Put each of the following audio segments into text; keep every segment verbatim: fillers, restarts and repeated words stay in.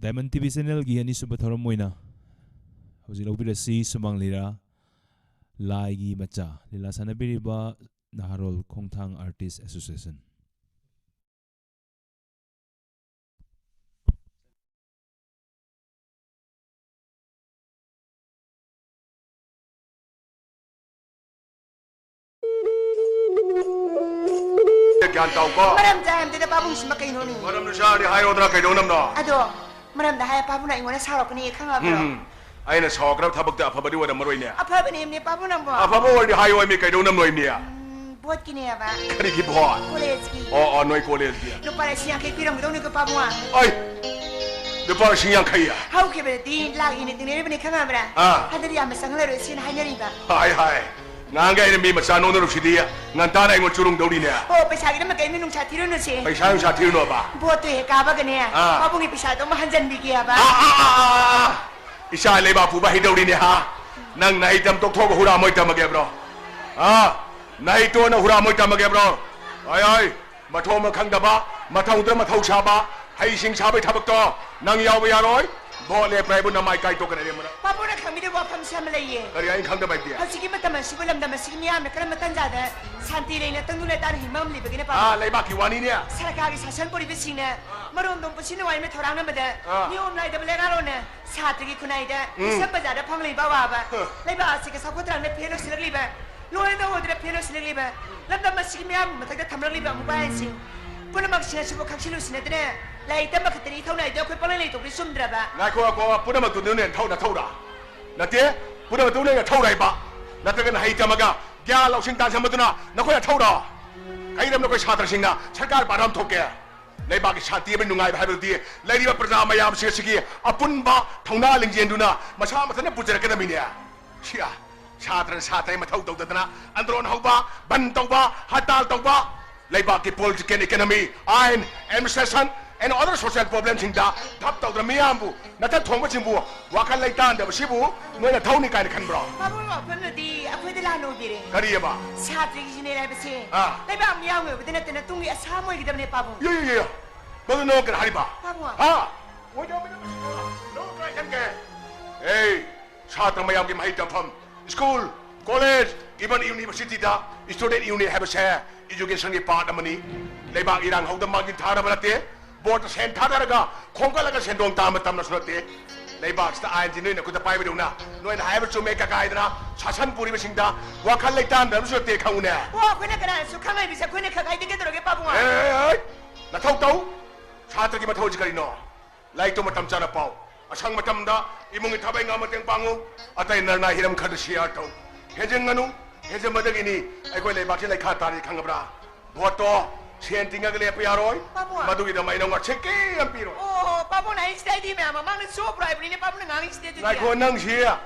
Diamond T V channelꯒꯤ ꯑꯅꯤꯁꯨꯕ ꯊꯧꯔꯝ ꯑꯣꯏꯅ ꯍꯧꯖꯤꯛ ꯂꯧꯕꯤꯔꯁꯤ ꯁꯨꯃꯥꯡ ꯂꯤꯂꯥ, ꯂꯥꯏꯒꯤ ꯃꯆꯥ꯫ ꯂꯤꯂꯥ ꯁꯥꯟꯅꯕꯤꯔꯤꯕ ꯅꯍꯥꯔꯣꯜ ꯈꯣꯡꯊꯥꯡ Artist Association꯫ ꯒ꯭ꯌꯥꯟ ꯇꯥꯎꯀꯣ꯫ ꯃꯔꯝ ꯆꯥꯏ ꯑꯝꯇꯗ ꯄꯥꯕꯨꯡꯁꯤꯃ ꯀꯩꯅꯣꯅꯦ? ꯃꯔꯝꯗꯨ ꯆꯥꯔꯗꯤ ꯍꯥꯏꯔꯣꯗꯅ, ꯀꯩꯗꯧꯅꯕꯅꯣ? ꯑꯗꯣ, ꯃꯔꯝꯗ ꯍꯥꯏ ꯄꯥꯕꯨꯡꯅ ꯑꯩꯉꯣꯟꯗ ꯁꯥꯎꯔꯛꯀꯅꯤ ꯈꯪꯉꯕ꯭ꯔꯣ? ꯎꯝ, ꯑꯩꯅ ꯁꯥꯎꯈ꯭ꯔꯕ ꯊꯕꯛꯇ ꯑꯐꯕꯗꯤ ꯑꯣꯏꯔꯝꯃꯔꯣꯏꯅꯦ꯫ ꯑꯐꯕꯅꯦ, ꯏꯅꯦ ꯄꯥꯕꯨꯡ ꯅꯪꯕꯣ꯫ ꯑꯐꯕ ꯑꯣꯏꯔꯗꯤ ꯍꯥꯏꯌꯣ, ꯃꯤ ꯀꯩꯗꯧꯅꯕꯅꯣ, ꯏꯅꯦ? ꯎꯝ, ꯚꯣꯠꯀꯤꯅꯦꯕ꯫ ꯀꯔꯤꯒꯤ ꯚꯣꯠ? ꯀꯣꯂꯦꯖꯀꯤ꯫ ꯑꯣ, ꯑꯣ, ꯅꯣꯏ ꯀꯣꯂꯦꯖꯀꯤ꯫ ꯂꯨꯄꯥ ꯂꯤꯁꯤꯡ ꯌꯥꯡꯈꯩ ꯄꯤꯔꯝꯒꯗꯧꯅꯤꯀꯣ ꯄꯥꯕꯨꯡ꯫ ꯑꯩ, ꯂꯨꯄꯥ ꯂꯤꯁꯤꯡ ꯌꯥꯡꯈꯩ? ꯍꯧꯈꯤꯕꯗꯗꯤ ꯂꯥꯛ ꯍꯦꯟꯅ ꯇꯤꯡꯅꯔꯤꯕꯅꯤ ꯈꯪꯉꯕ꯭ꯔꯥ? ꯑꯥ꯫ ꯍꯟꯗꯛꯇꯤ ꯌꯥꯝꯅ ꯆꯪꯍꯜꯂꯔꯣꯏꯁꯦꯅ ꯍꯥꯏꯅꯔꯤꯕ꯫ ꯍꯥꯏ, ꯍꯥꯏ꯫ ꯉꯍꯥꯟꯒꯩ ꯑꯩꯅ ꯃꯤ ꯃꯆꯥ ꯅꯣꯛꯅꯔꯨꯁꯤꯗꯤ ꯉꯟꯇꯥꯅ ꯑꯩꯉꯣꯟꯗ ꯆꯨꯔꯨꯡꯗꯧꯔꯤꯅꯦ꯫ ꯑꯣ, ꯄꯩꯁꯥꯒꯤꯗꯃꯛ ꯀꯔꯤꯝꯇ ꯅꯨꯡꯁꯥ ꯊꯤꯔꯨꯅꯨꯁꯦ꯫ ꯄꯩꯁꯥ ꯅꯨꯡꯁꯥ ꯊꯤꯔꯨꯅꯣꯕ꯫ ꯚꯣꯠꯇꯣ ꯍꯦꯛ ꯀꯥꯕꯒꯅꯦ, ꯑꯥ꯫ ꯄꯥꯕꯨꯡꯒꯤ ꯄꯩꯁꯥꯗꯣ ꯑꯃꯨꯛ ꯍꯟꯖꯟꯕꯤꯒꯦꯕ꯫ ꯑꯥ, ꯑꯥ, ꯑꯥ, ꯑꯥ, ꯑꯥ꯫ ꯏꯆꯥ ꯂꯩꯕꯥꯛ ꯄꯨꯕ ꯍꯩꯗꯧꯔꯤꯅꯦ ꯍꯥ? ꯅꯪ ꯅꯍꯩ ꯇꯝ ꯇꯣꯛꯊꯣꯛꯑꯒ ꯍꯨꯔꯥꯟꯕ ꯑꯣꯏ ꯇꯝꯃꯒꯦꯕ꯭ꯔꯣ? ꯑꯥ? ꯅꯍꯩ ꯇꯣꯟꯅ ꯍꯨꯔꯥꯟꯕ ꯑꯣꯏ ꯇꯝꯃꯒꯦꯕ꯭ꯔꯣ? ꯑꯣꯏ, ꯑꯣꯏ꯫ ꯃꯊꯣꯡ ꯑꯃ ꯈꯪꯗꯕ, ꯃꯊꯧꯗ ꯃꯊꯧ ꯁꯥꯕ, ꯍꯩꯁꯤꯡ ꯁꯥꯕꯩ ꯊꯕꯛꯇꯣ ꯅꯪ ꯌꯥꯎꯕ ꯌꯥꯔꯣꯏ꯫ ꯚꯣꯠ ꯂꯦꯞꯄ꯭ꯔꯥ ꯍꯥꯏꯕꯨ ꯅꯃꯥꯏ ꯀꯥꯏ ꯇꯣꯛꯀꯅꯤ ꯑꯔꯦꯝꯕꯅ꯫ ꯄꯥꯕꯨꯡꯅ ꯈꯪꯕꯤꯗꯕ ꯋꯥꯐꯝꯁꯦ ꯑꯃ ꯂꯩꯌꯦ꯫ ꯀꯔꯤ ꯑꯩꯅ ꯈꯪꯗꯕ ꯍꯥꯏꯗꯤ? ꯍꯧꯖꯤꯛꯀꯤ ꯃꯇꯝ ꯑꯁꯤꯕꯨ ꯂꯝꯗꯝ ꯑꯁꯤꯒꯤ ꯃꯤꯌꯥꯝꯅ ꯀꯔꯝꯕ ꯇꯟꯖꯥꯗ ꯁꯥꯟꯇꯤ ꯂꯩꯅ ꯇꯪꯗꯨ ꯂꯩꯇꯥꯅ ꯍꯤꯡꯕ ꯉꯝꯂꯤꯕꯒꯦꯅꯦ ꯄꯥꯕꯨꯡ? ꯑꯥ, ꯂꯩꯕꯥꯛꯀꯤ ꯋꯥꯅꯤꯅꯦ꯫ ꯁꯔꯀꯥꯔꯒꯤ ꯁꯥꯁꯟ ꯄꯨꯔꯤꯕꯁꯤꯡꯅ ꯃꯔꯣꯝꯗꯣꯝ ꯄꯨꯟꯁꯤ ꯅꯨꯡꯉꯥꯏꯅ ꯊꯧꯔꯥꯡꯅꯕꯗ ꯑꯥ꯫ ꯅꯤꯌꯣꯝ ꯅꯥꯏꯗꯕ ꯂꯩꯉꯥꯛꯂꯣꯟꯅ ꯁꯥꯇ꯭ꯔꯒꯤ ꯈꯨꯟꯅꯥꯏꯗ ꯎꯝ꯫ ꯏꯁꯝ ꯕꯖꯥꯔꯗ ꯐꯪꯂꯤꯕ ꯑꯋꯥꯕ, ꯑꯥ꯫ ꯂꯩꯕꯥꯛ ꯑꯁꯤꯒꯤ ꯆꯥꯎꯈꯠ ꯊꯧꯔꯥꯡꯗ ꯐꯦꯜ ꯑꯣꯏꯁꯤꯜꯂꯛꯂꯤꯕ, ꯂꯣꯏꯅ ꯇꯧꯍꯧꯗꯅ ꯐꯦꯜ ꯑꯣꯏꯁꯤꯜꯂꯛꯂꯤꯕ, ꯂꯝꯗꯝ ꯑꯁꯤꯒꯤ ꯃꯤꯌꯥꯝꯒꯤ ꯃꯊꯛꯇ ꯊꯝꯂꯛꯂꯤꯕ ꯑꯃꯨꯛ ꯄꯥꯏꯟꯁꯤꯡ ꯄꯨꯝꯅꯃꯛꯁꯤꯡ ꯑꯁꯤꯕꯨ ꯈꯪꯁꯤꯜꯂꯨ ꯁꯤꯟꯅꯗꯅ ꯂꯥꯏꯔꯤꯛ ꯇꯝꯕ ꯈꯛꯇꯅꯤ ꯏꯊꯧ ꯅꯥꯏꯗꯣ ꯑꯩꯈꯣꯏ ꯄꯪꯂꯩ ꯂꯩꯊꯣꯛꯄꯗꯤ ꯆꯨꯝꯗ꯭ꯔꯕ? ꯉꯥꯏꯈꯣ, ꯉꯥꯏꯈꯣ, ꯄꯨꯝꯅꯃꯛꯇꯨ ꯅꯪꯅ ꯊꯧ-, ꯅꯊꯧꯔꯥ? ꯅꯠꯇꯦ, ꯄꯨꯝꯅꯃꯛꯇꯨ ꯅꯪꯅ ꯊꯧꯔꯥ ꯍꯥꯏꯕ? ꯅꯠꯇ꯭ꯔꯒ ꯅꯍꯩ ꯇꯝꯃꯒ ꯒ꯭ꯌꯥꯟ ꯂꯧꯁꯤꯡ ꯇꯥꯟꯁꯤꯟꯕꯗꯨꯅ ꯅꯈꯣꯏꯅ ꯊꯧꯔꯥ? ꯀꯩꯗꯧꯅ ꯑꯩꯈꯣꯏ ꯁꯥꯇ꯭ꯔꯁꯤꯡꯅ ꯁꯔꯀꯥꯔ ꯄꯥꯟꯗꯝ ꯊꯣꯛꯀꯦ? ꯂꯩꯕꯥꯛꯀꯤ ꯁꯥꯟꯇꯤ ꯑꯃꯗꯤ ꯅꯨꯡꯉꯥꯏꯕ ꯍꯥꯏꯕꯗꯨꯗꯤ ꯂꯩꯔꯤꯕ ꯄ꯭ꯔꯖꯥ ꯃꯌꯥꯝꯁꯤꯡ ꯑꯁꯤꯒꯤ ꯑꯄꯨꯟꯕ ꯊꯧꯅꯥ ꯂꯤꯡꯖꯦꯜꯗꯨꯅ ꯃꯁꯥ ꯃꯊꯟꯇ ꯄꯨꯖꯔꯛꯀꯗꯕꯅꯤꯅꯦ꯫ ꯁꯤꯌꯥ, ꯁꯥꯇ꯭ꯔꯅ ꯁꯥꯇ꯭ꯔꯒꯤ ꯃꯊꯧ ꯇꯧꯗꯗꯅ ꯑꯟꯗ꯭ꯔꯣꯟ ꯍꯧꯕ, ꯕꯟ ꯇꯧꯕ, ꯍꯔꯇꯥꯜ ꯇꯧꯕ, ꯂꯩꯕꯥꯛꯀꯤ political, economy, ꯑꯥꯏꯟ, administration and other social problemꯁꯤꯡꯗ ꯙꯞ ꯇꯧꯗꯅ ꯃꯤꯌꯥꯝꯕꯨ ꯅꯊꯛ ꯊꯣꯡꯕꯁꯤꯡꯕꯨ ꯋꯥꯈꯜ ꯂꯩꯇꯥꯟꯗꯕꯁꯤꯕꯨ ꯅꯣꯏꯅ ꯊꯧꯅꯤ ꯀꯥꯏꯅ ꯈꯟꯕ꯭ꯔꯣ? ꯄꯥꯕꯨꯡ ꯋꯥꯐꯝꯗꯨꯗꯤ ꯑꯩꯈꯣꯏꯗ ꯂꯥꯟꯅ ꯑꯣꯏꯕꯤꯔꯦ꯫ ꯀꯔꯤꯑꯕ? ꯁꯥꯇ꯭ꯔꯒꯤ ꯖꯦꯅꯦꯔꯦꯜ ꯍꯥꯏꯕꯁꯦ ꯑꯥ꯫ ꯂꯩꯕꯥꯛ ꯃꯤꯌꯥꯝꯒꯤ ꯑꯣꯏꯕꯗ ꯅꯠꯇꯅ ꯇꯨꯡꯒꯤ ꯑꯁꯥ ꯑꯃ ꯑꯣꯏꯒꯗꯕꯅꯦ ꯄꯥꯕꯨꯡ꯫ ꯌꯣ, ꯌꯣ, ꯌꯣ, ꯌꯣ꯫ ꯃꯗꯨ ꯅꯉꯣꯟ ꯀꯅꯥ ꯍꯥꯏꯔꯤꯕ? ꯄꯥꯕꯨꯡ꯫ ꯍꯥ? ꯑꯣꯏꯗꯧꯕꯅ ꯃꯁꯤꯗ ꯅꯣ ꯀ꯭ꯔꯥꯏ ꯈꯟꯒꯦ꯫ ꯑꯦ, ꯁꯥꯇ꯭ꯔ ꯃꯌꯥꯝꯒꯤ ꯃꯍꯩ ꯇꯝꯐꯝ, ꯁ꯭ꯀꯨꯜ, ꯀꯣꯂꯦꯖ, even ꯌꯨꯅꯤꯚꯔꯁꯤꯇꯤꯗ ꯁ꯭ꯇꯨꯗꯦꯟꯠ ꯌꯨꯅꯤꯌꯟ ꯍꯥꯏꯕꯁꯦ ꯏꯖꯨꯀꯦꯁꯟꯒꯤ ꯄꯥꯔꯠ ꯑꯃꯅꯤ꯫ ꯂꯩꯕꯥꯛ ꯏꯔꯥꯡ ꯍꯧꯗ ꯃꯥꯡꯖꯤꯟ ꯊꯥꯅꯕ ꯅꯠꯇꯦ꯫ ꯕꯣꯔꯗꯇ ꯁꯦꯟ ꯊꯥꯗꯔꯒ ꯈꯣꯝꯒꯠꯂꯒ ꯁꯦꯟꯗꯣꯡ ꯇꯥꯟꯕ ꯇꯝꯅꯁꯨ ꯅꯠꯇꯦ꯫ ꯂꯩꯕꯥꯛꯁꯤꯗ ꯑꯥꯏꯟꯁꯤ ꯅꯣꯏꯅ ꯈꯨꯠꯇ ꯄꯥꯏꯕꯗꯧꯅ ꯅꯣꯏꯅ ꯍꯥꯏꯕ ꯆꯨꯝꯃꯦ ꯀꯀꯥꯏꯗꯅ ꯁꯥꯁꯟ ꯄꯨꯔꯤꯕꯁꯤꯡꯗ ꯋꯥꯈꯜ ꯂꯩꯇꯥꯟꯗꯕꯁꯨ ꯅꯠꯇꯦ, ꯈꯪꯉꯨꯅꯦ꯫ ꯑꯣ, ꯑꯩꯈꯣꯏꯅ ꯀꯅꯥꯅꯁꯨ ꯈꯪꯉꯛꯏꯕꯁꯦ ꯑꯩꯈꯣꯏꯅ ꯈꯛ ꯍꯥꯏꯗꯤ ꯀꯩꯗꯧꯔꯒꯦ ꯄꯥꯕꯨꯡ? ꯑꯦ, ꯑꯦ, ꯑꯦ, ꯅꯊꯧ ꯇꯧ꯫ ꯁꯥꯇ꯭ꯔꯒꯤ ꯃꯊꯧꯁꯤ ꯀꯔꯤꯅꯣ? ꯂꯥꯏꯔꯤꯛꯇꯨ ꯃꯇꯝ ꯆꯥꯅ ꯄꯥꯎ꯫ ꯑꯁꯪ ꯃꯇꯝꯗ ꯏꯃꯨꯡꯒꯤ ꯊꯕꯛ ꯏꯪꯈꯥꯡ ꯃꯇꯦꯡ ꯄꯥꯡꯉꯨ꯫ ꯑꯇꯩ ꯅꯔꯅꯥ ꯍꯤꯔꯝ ꯈꯔꯗ ꯁꯤꯌꯥꯔ ꯇꯧ꯫ ꯍꯦꯟꯖꯤꯟꯒꯅꯨ꯫ ꯍꯦꯟꯖꯤꯟꯕꯗꯒꯤꯅꯤ ꯑꯩꯈꯣꯏ ꯂꯩꯕꯥꯛꯁꯤ ꯂꯩꯈꯥ ꯇꯥꯔꯤ, ꯈꯪꯉꯕ꯭ꯔꯥ? ꯚꯣꯠꯇꯣ ꯁꯦꯟ ꯇꯤꯡꯉꯒ ꯂꯦꯞꯄ ꯌꯥꯔꯣꯏ꯫ ꯄꯥꯕꯨꯡ꯫ ꯃꯗꯨꯒꯤꯗꯃꯛ ꯑꯩ ꯅꯉꯣꯟꯗ ꯁꯦꯀꯦ ꯌꯥꯝ ꯄꯤꯔꯣꯏ꯫ ꯑꯣ, ꯄꯥꯕꯨꯡꯅ ꯍꯥꯏꯁꯤꯗꯤ ꯑꯩꯗꯤ ꯃꯌꯥꯝ ꯃꯃꯥꯡꯗ ꯆꯣꯞꯄ꯭ꯔꯣ ꯍꯥꯏꯕꯅꯤꯅꯦ ꯄꯥꯕꯨꯡꯅ ꯉꯥꯡꯉꯤꯁꯤꯗꯤ ꯑꯗꯨꯗꯤ꯫ ꯉꯥꯏꯈꯣ, ꯅꯪꯁꯤ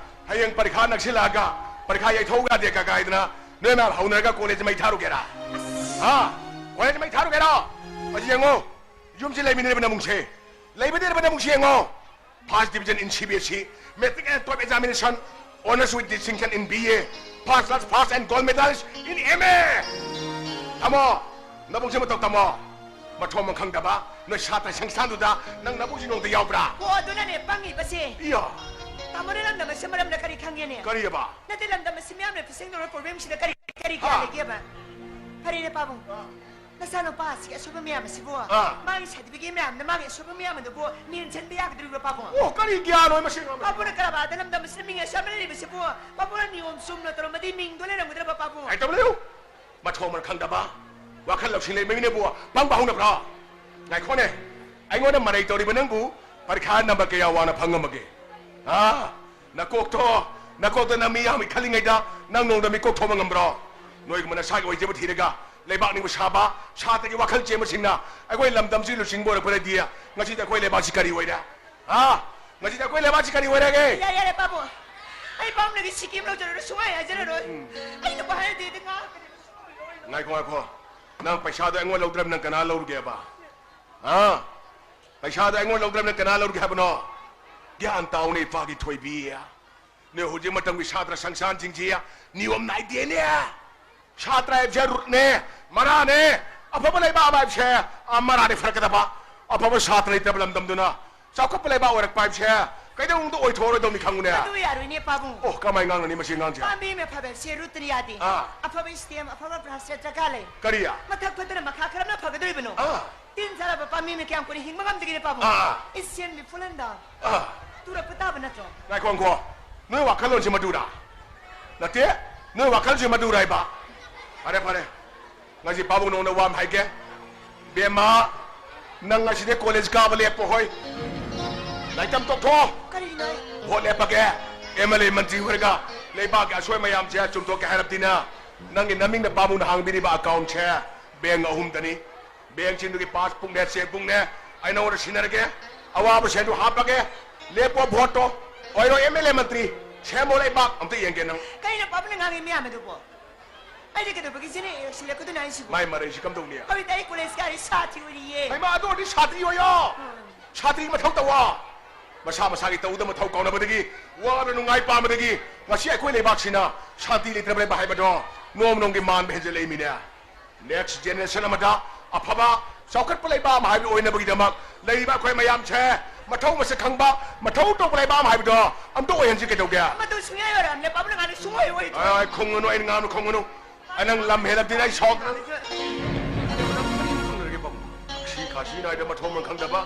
ꯍꯌꯦꯡ ꯄꯔꯤꯈꯥ ꯅꯛꯁꯤꯜꯂꯛꯑꯒ ꯄꯔꯤꯈꯥ ꯌꯩꯊꯣꯛꯎ ꯌꯥꯗꯦ ꯀꯀꯥꯏꯗꯅ ꯅꯣꯏ ꯃꯌꯥꯝ ꯍꯧꯅꯔꯒ ꯀꯣꯂꯦꯖ ꯃꯩ ꯊꯥꯔꯨꯒꯦꯔꯥ? ꯍꯥ? ꯀꯣꯂꯦꯖ ꯃꯩ ꯊꯥꯔꯨꯒꯦꯔꯣ? ꯑꯁꯤ ꯌꯦꯡꯉꯣ, ꯌꯨꯝꯁꯤ ꯂꯩꯃꯤꯟꯅꯔꯤꯕ ꯅꯃꯨꯡꯁꯦ, ꯂꯩꯃꯤꯟꯅꯔꯤꯕ ꯅꯃꯨꯡꯁꯤ ꯌꯦꯡꯉꯣ꯫ First division in C B S E, matric and top examination, honors with distinction in B A, first class, first and gold medals in M A. ꯇꯥꯃꯣ, ꯅꯕꯨꯡꯁꯦ ꯃꯇꯧ ꯇꯝꯃꯣ꯫ ꯃꯊꯣꯡ ꯃꯔꯝ ꯈꯪꯗꯕ ꯅꯣꯏ ꯁꯥꯇ꯭ꯔ ꯁꯪꯁꯊꯥꯟꯗꯨꯗ ꯅꯪ ꯅꯕꯨꯡꯁꯤ ꯅꯣꯡꯇ ꯌꯥꯎꯕ꯭ꯔꯥ? ꯑꯣ, ꯑꯗꯨꯅꯅꯦ ꯄꯪꯉꯤꯕꯁꯦ꯫ ꯏꯌꯥ꯫ ꯇꯥꯃꯣꯅ ꯂꯝꯗꯝ ꯑꯁꯤ ꯃꯔꯝꯅ ꯀꯔꯤ ꯈꯪꯉꯦꯅꯦ? ꯀꯔꯤꯑꯕ? ꯅꯠꯇꯦ, ꯂꯝꯗꯝ ꯑꯁꯤ ꯃꯤꯌꯥꯝꯅ ꯐꯤꯁꯦꯡꯗꯧꯔ ꯄ꯭ꯔꯣꯕ꯭ꯂꯦꯝꯁꯤꯗ ꯀꯔꯤ, ꯀꯔꯤ ꯀꯌꯥ ꯍꯥ? ꯂꯩꯒꯦꯕ? ꯐꯔꯦꯅꯦ ꯄꯥꯕꯨꯡ꯫ ꯑꯥ꯫ ꯅꯆꯥꯅꯨꯄꯥ ꯑꯁꯤꯒꯤ ꯑꯁꯣꯏꯕ ꯃꯌꯥꯝ ꯑꯁꯤꯕꯨ, ꯑꯥ꯫ ꯃꯥꯒꯤ ꯁꯥꯔꯇꯤꯐꯤꯀꯦꯠ ꯃꯌꯥꯝꯅ ꯃꯥꯒꯤ ꯑꯁꯣꯏꯕ ꯃꯌꯥꯝ ꯑꯗꯨꯕꯨ ꯃꯦꯟꯁꯤꯟꯕ ꯌꯥꯒꯗꯧꯔꯤꯕ꯭ꯔꯥ ꯄꯥꯕꯨꯡ? ꯑꯣ, ꯀꯔꯤ ꯒ꯭ꯌꯥꯟ ꯑꯣꯏ ꯃꯁꯤ? ꯄꯥꯕꯨꯡꯅ ꯀꯔꯕꯥꯔꯗ ꯂꯝꯗꯝ ꯑꯁꯤꯗ ꯃꯤꯡ ꯑꯁꯨꯛ ꯌꯥꯝꯅ ꯂꯩꯔꯤꯕꯁꯤꯕꯨ ꯄꯥꯕꯨꯡꯅ ꯅꯤꯌꯣꯝ ꯆꯨꯝꯅ ꯇꯧꯔꯝꯃꯗꯤ ꯃꯤꯡꯗꯣ ꯂꯩꯔꯝꯒꯗ꯭ꯔꯕ ꯄꯥꯕꯨꯡ? ꯉꯥꯏꯇꯧꯕ ꯂꯩꯌꯨ꯫ ꯃꯊꯣꯡ ꯃꯔꯝ ꯈꯪꯗꯕ, ꯋꯥꯈꯜ ꯂꯧꯁꯤꯡ ꯂꯩꯕ ꯃꯤꯅꯕꯨ ꯄꯪꯕ ꯍꯧꯅꯕ꯭ꯔꯣ? ꯉꯥꯏꯈꯣꯅꯦ, ꯑꯩꯉꯣꯟꯗ ꯃꯔꯩ ꯇꯧꯔꯤꯕ ꯅꯪꯕꯨ ꯄꯔꯤꯈꯥ ꯅꯝꯕꯔ ꯀꯌꯥ ꯋꯥꯡꯅ ꯐꯪꯉꯝꯃꯒꯦ? ꯍꯥ? ꯅꯀꯣꯛꯇꯣ, ꯅꯀꯣꯛꯇ ꯅꯪ ꯃꯤ ꯌꯥꯝꯃꯤ ꯈꯜꯂꯤꯉꯩꯗ ꯅꯪ ꯅꯣꯡꯃꯗ ꯃꯤꯀꯣꯛ ꯊꯣꯛꯄ ꯉꯝꯕ꯭ꯔꯣ? ꯅꯣꯏꯒꯨꯝꯕ ꯅꯁꯥꯒꯤ ꯑꯣꯏꯖꯕ ꯊꯤꯔꯒ ꯂꯩꯕꯥꯛ ꯅꯤꯡꯕ ꯁꯥꯕ, ꯁꯥꯇ꯭ꯔꯒꯤ ꯋꯥꯈꯜ ꯆꯦꯟꯕꯁꯤꯡꯅ ꯑꯩꯈꯣꯏ ꯂꯝꯗꯝꯁꯤ ꯂꯨꯆꯤꯡꯕ ꯑꯣꯏꯔꯛꯄꯗꯗꯤ ꯉꯁꯤꯗꯤ ꯑꯩꯈꯣꯏ ꯂꯩꯕꯥꯛꯁꯤ ꯀꯔꯤ ꯑꯣꯏꯔꯦ? ꯍꯥ? ꯉꯁꯤꯗꯤ ꯑꯩꯈꯣꯏ ꯂꯩꯕꯥꯛꯁꯤ ꯀꯔꯤ ꯑꯣꯏꯔꯒꯦ? ꯌꯥꯔꯦ, ꯌꯥꯔꯦ, ꯄꯥꯕꯨꯡ꯫ ꯑꯩ ꯄꯥꯕꯨꯡꯗꯒꯤ ꯁꯤꯀꯤ ꯑꯃ ꯂꯧꯖꯔꯔꯣꯏ, ꯁꯨꯡꯌꯥ ꯌꯥꯖꯔꯔꯣꯏ꯫ ꯎꯝ꯫ ꯑꯩ ꯅꯨꯄꯥ ꯍꯥꯏꯔꯗꯤ ꯑꯩꯗꯤ ꯉꯥꯡꯉꯛꯀꯅꯤ꯫ ꯉꯥꯏꯈꯣ, ꯉꯥꯏꯈꯣ꯫ ꯅꯪ ꯄꯩꯁꯥꯗꯣ ꯑꯩꯉꯣꯟ ꯂꯧꯗ꯭ꯔꯕ ꯅꯪ ꯀꯅꯥ ꯂꯧꯔꯨꯒꯦꯕ? ꯍꯥ? ꯄꯩꯁꯥꯗꯣ ꯑꯩꯉꯣꯟ ꯂꯧꯗ꯭ꯔꯕꯅ ꯀꯅꯥ ꯂꯧꯔꯒꯦ ꯍꯥꯏꯕꯅꯣ? ꯒ꯭ꯌꯥꯟ ꯇꯥꯎꯅꯦ, ꯏꯄꯥꯒꯤ ꯊꯣꯏꯕꯤ꯫ ꯅꯣꯏ ꯍꯧꯖꯤꯛ ꯃꯇꯝꯒꯤ ꯁꯥꯇ꯭ꯔ ꯁꯪꯁꯊꯥꯟꯁꯤꯡꯁꯤ ꯅꯤꯌꯣꯝ ꯅꯥꯏꯗꯦꯅꯦ꯫ ꯁꯥꯇ꯭ꯔ ꯍꯥꯏꯕꯁꯦ ꯔꯨꯠꯅꯦ, ꯃꯔꯥꯅꯦ꯫ ꯑꯐꯕ ꯂꯩꯕꯥꯛ ꯑꯃ ꯍꯥꯏꯕꯁꯦ, ꯑ, ꯃꯔꯥꯅꯦ ꯐꯔꯛꯀꯗꯕ꯫ ꯑꯐꯕ ꯁꯥꯇ꯭ꯔ ꯂꯩꯇꯕ ꯂꯝꯗꯝꯗꯨꯅ ꯆꯥꯎꯈꯠꯄ ꯂꯩꯕꯥꯛ ꯑꯣꯏꯔꯛꯄ ꯍꯥꯏꯕꯁꯦ ꯀꯩꯗꯧꯅꯨꯡꯗ ꯑꯣꯏꯊꯣꯛꯑꯔꯣꯏꯗꯧꯅꯤ ꯈꯪꯉꯨꯅꯦ꯫ ꯑꯗꯨ ꯌꯥꯔꯣꯏꯅꯦ ꯄꯥꯕꯨꯡ꯫ ꯑꯣ, ꯀꯃꯥꯏꯅ ꯉꯥꯡꯅꯅꯤ ꯃꯁꯤ ꯑꯉꯥꯡꯁꯦ? ꯄꯥꯝꯕꯤ ꯑꯃ ꯐꯕꯁꯦ ꯔꯨꯠꯇꯅ ꯌꯥꯗꯦ꯫ ꯑꯥ꯫ ꯑꯐꯕ ꯁ꯭ꯇꯦꯝ, ꯑꯐꯕ ꯕ꯭ꯔꯥꯟꯁ ꯗꯔꯀꯥꯔ ꯂꯩ꯫ ꯀꯔꯤ? ꯃꯊꯛ ꯐꯠꯇꯅ ꯃꯈꯥ ꯀꯔꯝꯅ ꯐꯒꯗꯧꯔꯤꯕꯅꯣ? ꯑꯥ꯫ ꯇꯤꯟ ꯆꯥꯔꯕ ꯄꯥꯝꯕꯤ ꯑꯃꯅ ꯀꯌꯥꯝ ꯀꯨꯏꯅ ꯍꯤꯡꯕ ꯉꯝꯗꯒꯦꯅꯦ ꯄꯥꯕꯨꯡ? ꯑꯥ꯫ It shall be full and down. ꯑꯥ꯫ ꯇꯨꯔꯛꯄ ꯇꯥꯕ ꯅꯠꯇ꯭ꯔꯣ? ꯉꯥꯏꯈꯣ, ꯉꯥꯏꯈꯣ꯫ ꯅꯣꯏ ꯋꯥꯈꯜꯂꯣꯟꯁꯦ ꯃꯗꯨꯔꯥ? ꯅꯠꯇꯦ, ꯅꯣꯏ ꯋꯥꯈꯜꯁꯦ ꯃꯗꯨꯔꯥ ꯍꯥꯏꯕ? ꯐꯔꯦ, ꯐꯔꯦ꯫ ꯉꯁꯤ ꯄꯥꯕꯨꯡ ꯅꯉꯣꯟꯗ ꯋꯥ ꯑꯃ ꯍꯥꯏꯒꯦ꯫ ꯕꯦꯝꯃ, ꯅꯪ ꯉꯁꯤꯗꯩ ꯀꯣꯂꯦꯖ ꯀꯥꯕ ꯂꯦꯞꯄꯣ ꯍꯣꯏ꯫ ꯂꯥꯏꯔꯤꯛ ꯇꯝ ꯇꯣꯛꯊꯣꯛꯑꯣ꯫ ꯀꯔꯤꯒꯤꯅꯣ? ꯚꯣꯠ ꯂꯦꯞꯄꯒꯦ꯫ ꯑꯦꯝ ꯑꯦꯜ ꯑꯦ ꯃꯟꯇ꯭ꯔꯤ ꯑꯣꯏꯔꯒ ꯂꯩꯕꯥꯛꯀꯤ ꯑꯁꯣꯏ ꯃꯌꯥꯝꯁꯦ ꯆꯨꯝꯊꯣꯛꯀꯦ ꯍꯥꯏꯔꯕꯗꯤꯅ ꯅꯪꯒꯤ ꯅꯃꯤꯡꯅ ꯄꯥꯕꯨꯡꯅ ꯍꯥꯡꯕꯤꯔꯤꯕ ꯑꯦꯀꯥꯎꯟꯁꯦ ꯕꯦꯡ ꯑꯍꯨꯝꯗꯅꯤ꯫ ꯕꯦꯡꯁꯤꯡꯗꯨꯒꯤ ꯄꯥꯁꯕꯨꯛꯅꯦ, ꯆꯦꯛꯕꯨꯛꯅꯦ ꯑꯩ ꯅꯉꯣꯟꯗ ꯁꯤꯟꯅꯔꯒꯦ꯫ ꯑꯋꯥꯕ ꯁꯦꯟꯗꯨ ꯍꯥꯞꯄꯒꯦ꯫ ꯂꯦꯞꯄꯣ ꯚꯣꯠꯇꯣ꯫ ꯑꯣꯏꯔꯣ ꯑꯦꯝ ꯑꯦꯜ ꯑꯦ ꯃꯟꯇ꯭ꯔꯤ꯫ ꯁꯦꯝꯃꯣ ꯂꯩꯕꯥꯛ꯫ ꯑꯝꯇ ꯌꯦꯡꯒꯦ ꯅꯪ꯫ ꯀꯩꯅꯣ ꯄꯥꯕꯨꯡꯅ ꯉꯥꯡꯉꯤ ꯃꯌꯥꯝ ꯑꯗꯨꯕꯣ? ꯑꯩꯗꯤ ꯀꯩꯗꯧꯕꯒꯤ ꯖꯦꯅꯦꯔꯦꯜ ꯁꯤꯜꯂꯛꯀꯗꯣꯏꯅꯣ ꯍꯥꯏꯁꯤꯕꯣ? ꯃꯥꯏ ꯃꯔꯩꯁꯤ ꯀꯝꯗꯧꯅꯤ? ꯍꯧꯖꯤꯛꯇꯤ ꯑꯩ ꯀꯣꯂꯦꯖ ꯀꯥꯔꯤ ꯁꯥꯇ꯭ꯔꯤ ꯑꯣꯏꯔꯤꯌꯦ꯫ ꯍꯩꯃꯥ, ꯑꯗꯨ ꯑꯣꯏꯔꯗꯤ ꯁꯥꯇ꯭ꯔꯤ ꯑꯣꯏꯌꯣ꯫ ꯎꯝ꯫ ꯁꯥꯇ꯭ꯔꯤ ꯃꯊꯧ ꯇꯧꯋꯣ꯫ ꯃꯁꯥ ꯃꯁꯥꯒꯤ ꯇꯧꯗ ꯃꯊꯧ ꯀꯥꯎꯅꯕꯗꯒꯤ, ꯋꯥꯗ ꯅꯨꯡꯉꯥꯏ ꯄꯥꯝꯕꯗꯒꯤ ꯉꯁꯤ ꯑꯩꯈꯣꯏ ꯂꯩꯕꯥꯛꯁꯤꯅ ꯁꯥꯟꯇꯤ ꯂꯩꯇ꯭ꯔꯕ ꯂꯩꯕꯥꯛ ꯍꯥꯏꯕꯗꯣ ꯅꯣꯡꯃ ꯅꯣꯡꯃꯒꯤ ꯃꯥꯟꯕ ꯍꯦꯟꯖꯜꯂꯛꯏꯃꯤꯅꯦ꯫ Next generation ꯑꯃꯗ ꯑꯐꯕ ꯆꯥꯎꯈꯠꯄ ꯂꯩꯕꯥꯛ ꯑꯃ ꯍꯥꯏꯕꯗꯨ ꯑꯣꯏꯅꯕꯒꯤꯗꯃꯛ ꯂꯩꯔꯤꯕ ꯑꯩꯈꯣꯏ ꯃꯌꯥꯝꯁꯦ ꯃꯊꯧ ꯃꯁꯛ ꯈꯪꯕ, ꯃꯊꯧ ꯇꯧꯕ ꯂꯩꯕꯥꯛ ꯑꯃ ꯍꯥꯏꯕꯗꯣ ꯑꯝꯇ ꯑꯣꯏꯍꯟꯁꯤ ꯀꯩꯗꯧꯒꯦ? ꯃꯗꯨ ꯁꯨꯡꯌꯥ ꯌꯥꯔꯣꯏ꯫ ꯄꯥꯕꯨꯡꯅ ꯉꯥꯡꯅ ꯁꯨꯡꯑꯣꯏ ꯑꯣꯏꯗ꯭ꯔꯣꯏ꯫ ꯑꯥꯏ, ꯈꯨꯝꯒꯅꯨ, ꯑꯩꯅ ꯉꯥꯡꯅ ꯈꯨꯝꯒꯅꯨ꯫ ꯑꯩ ꯅꯪ ꯂꯝ ꯍꯦꯜꯂꯕꯗꯤ ꯑꯩ ꯁꯥꯎ-, ꯁꯤ ꯈꯥꯁꯤ ꯅꯥꯏꯗ ꯃꯊꯣꯡ ꯃꯔꯝ ꯈꯪꯗꯕ,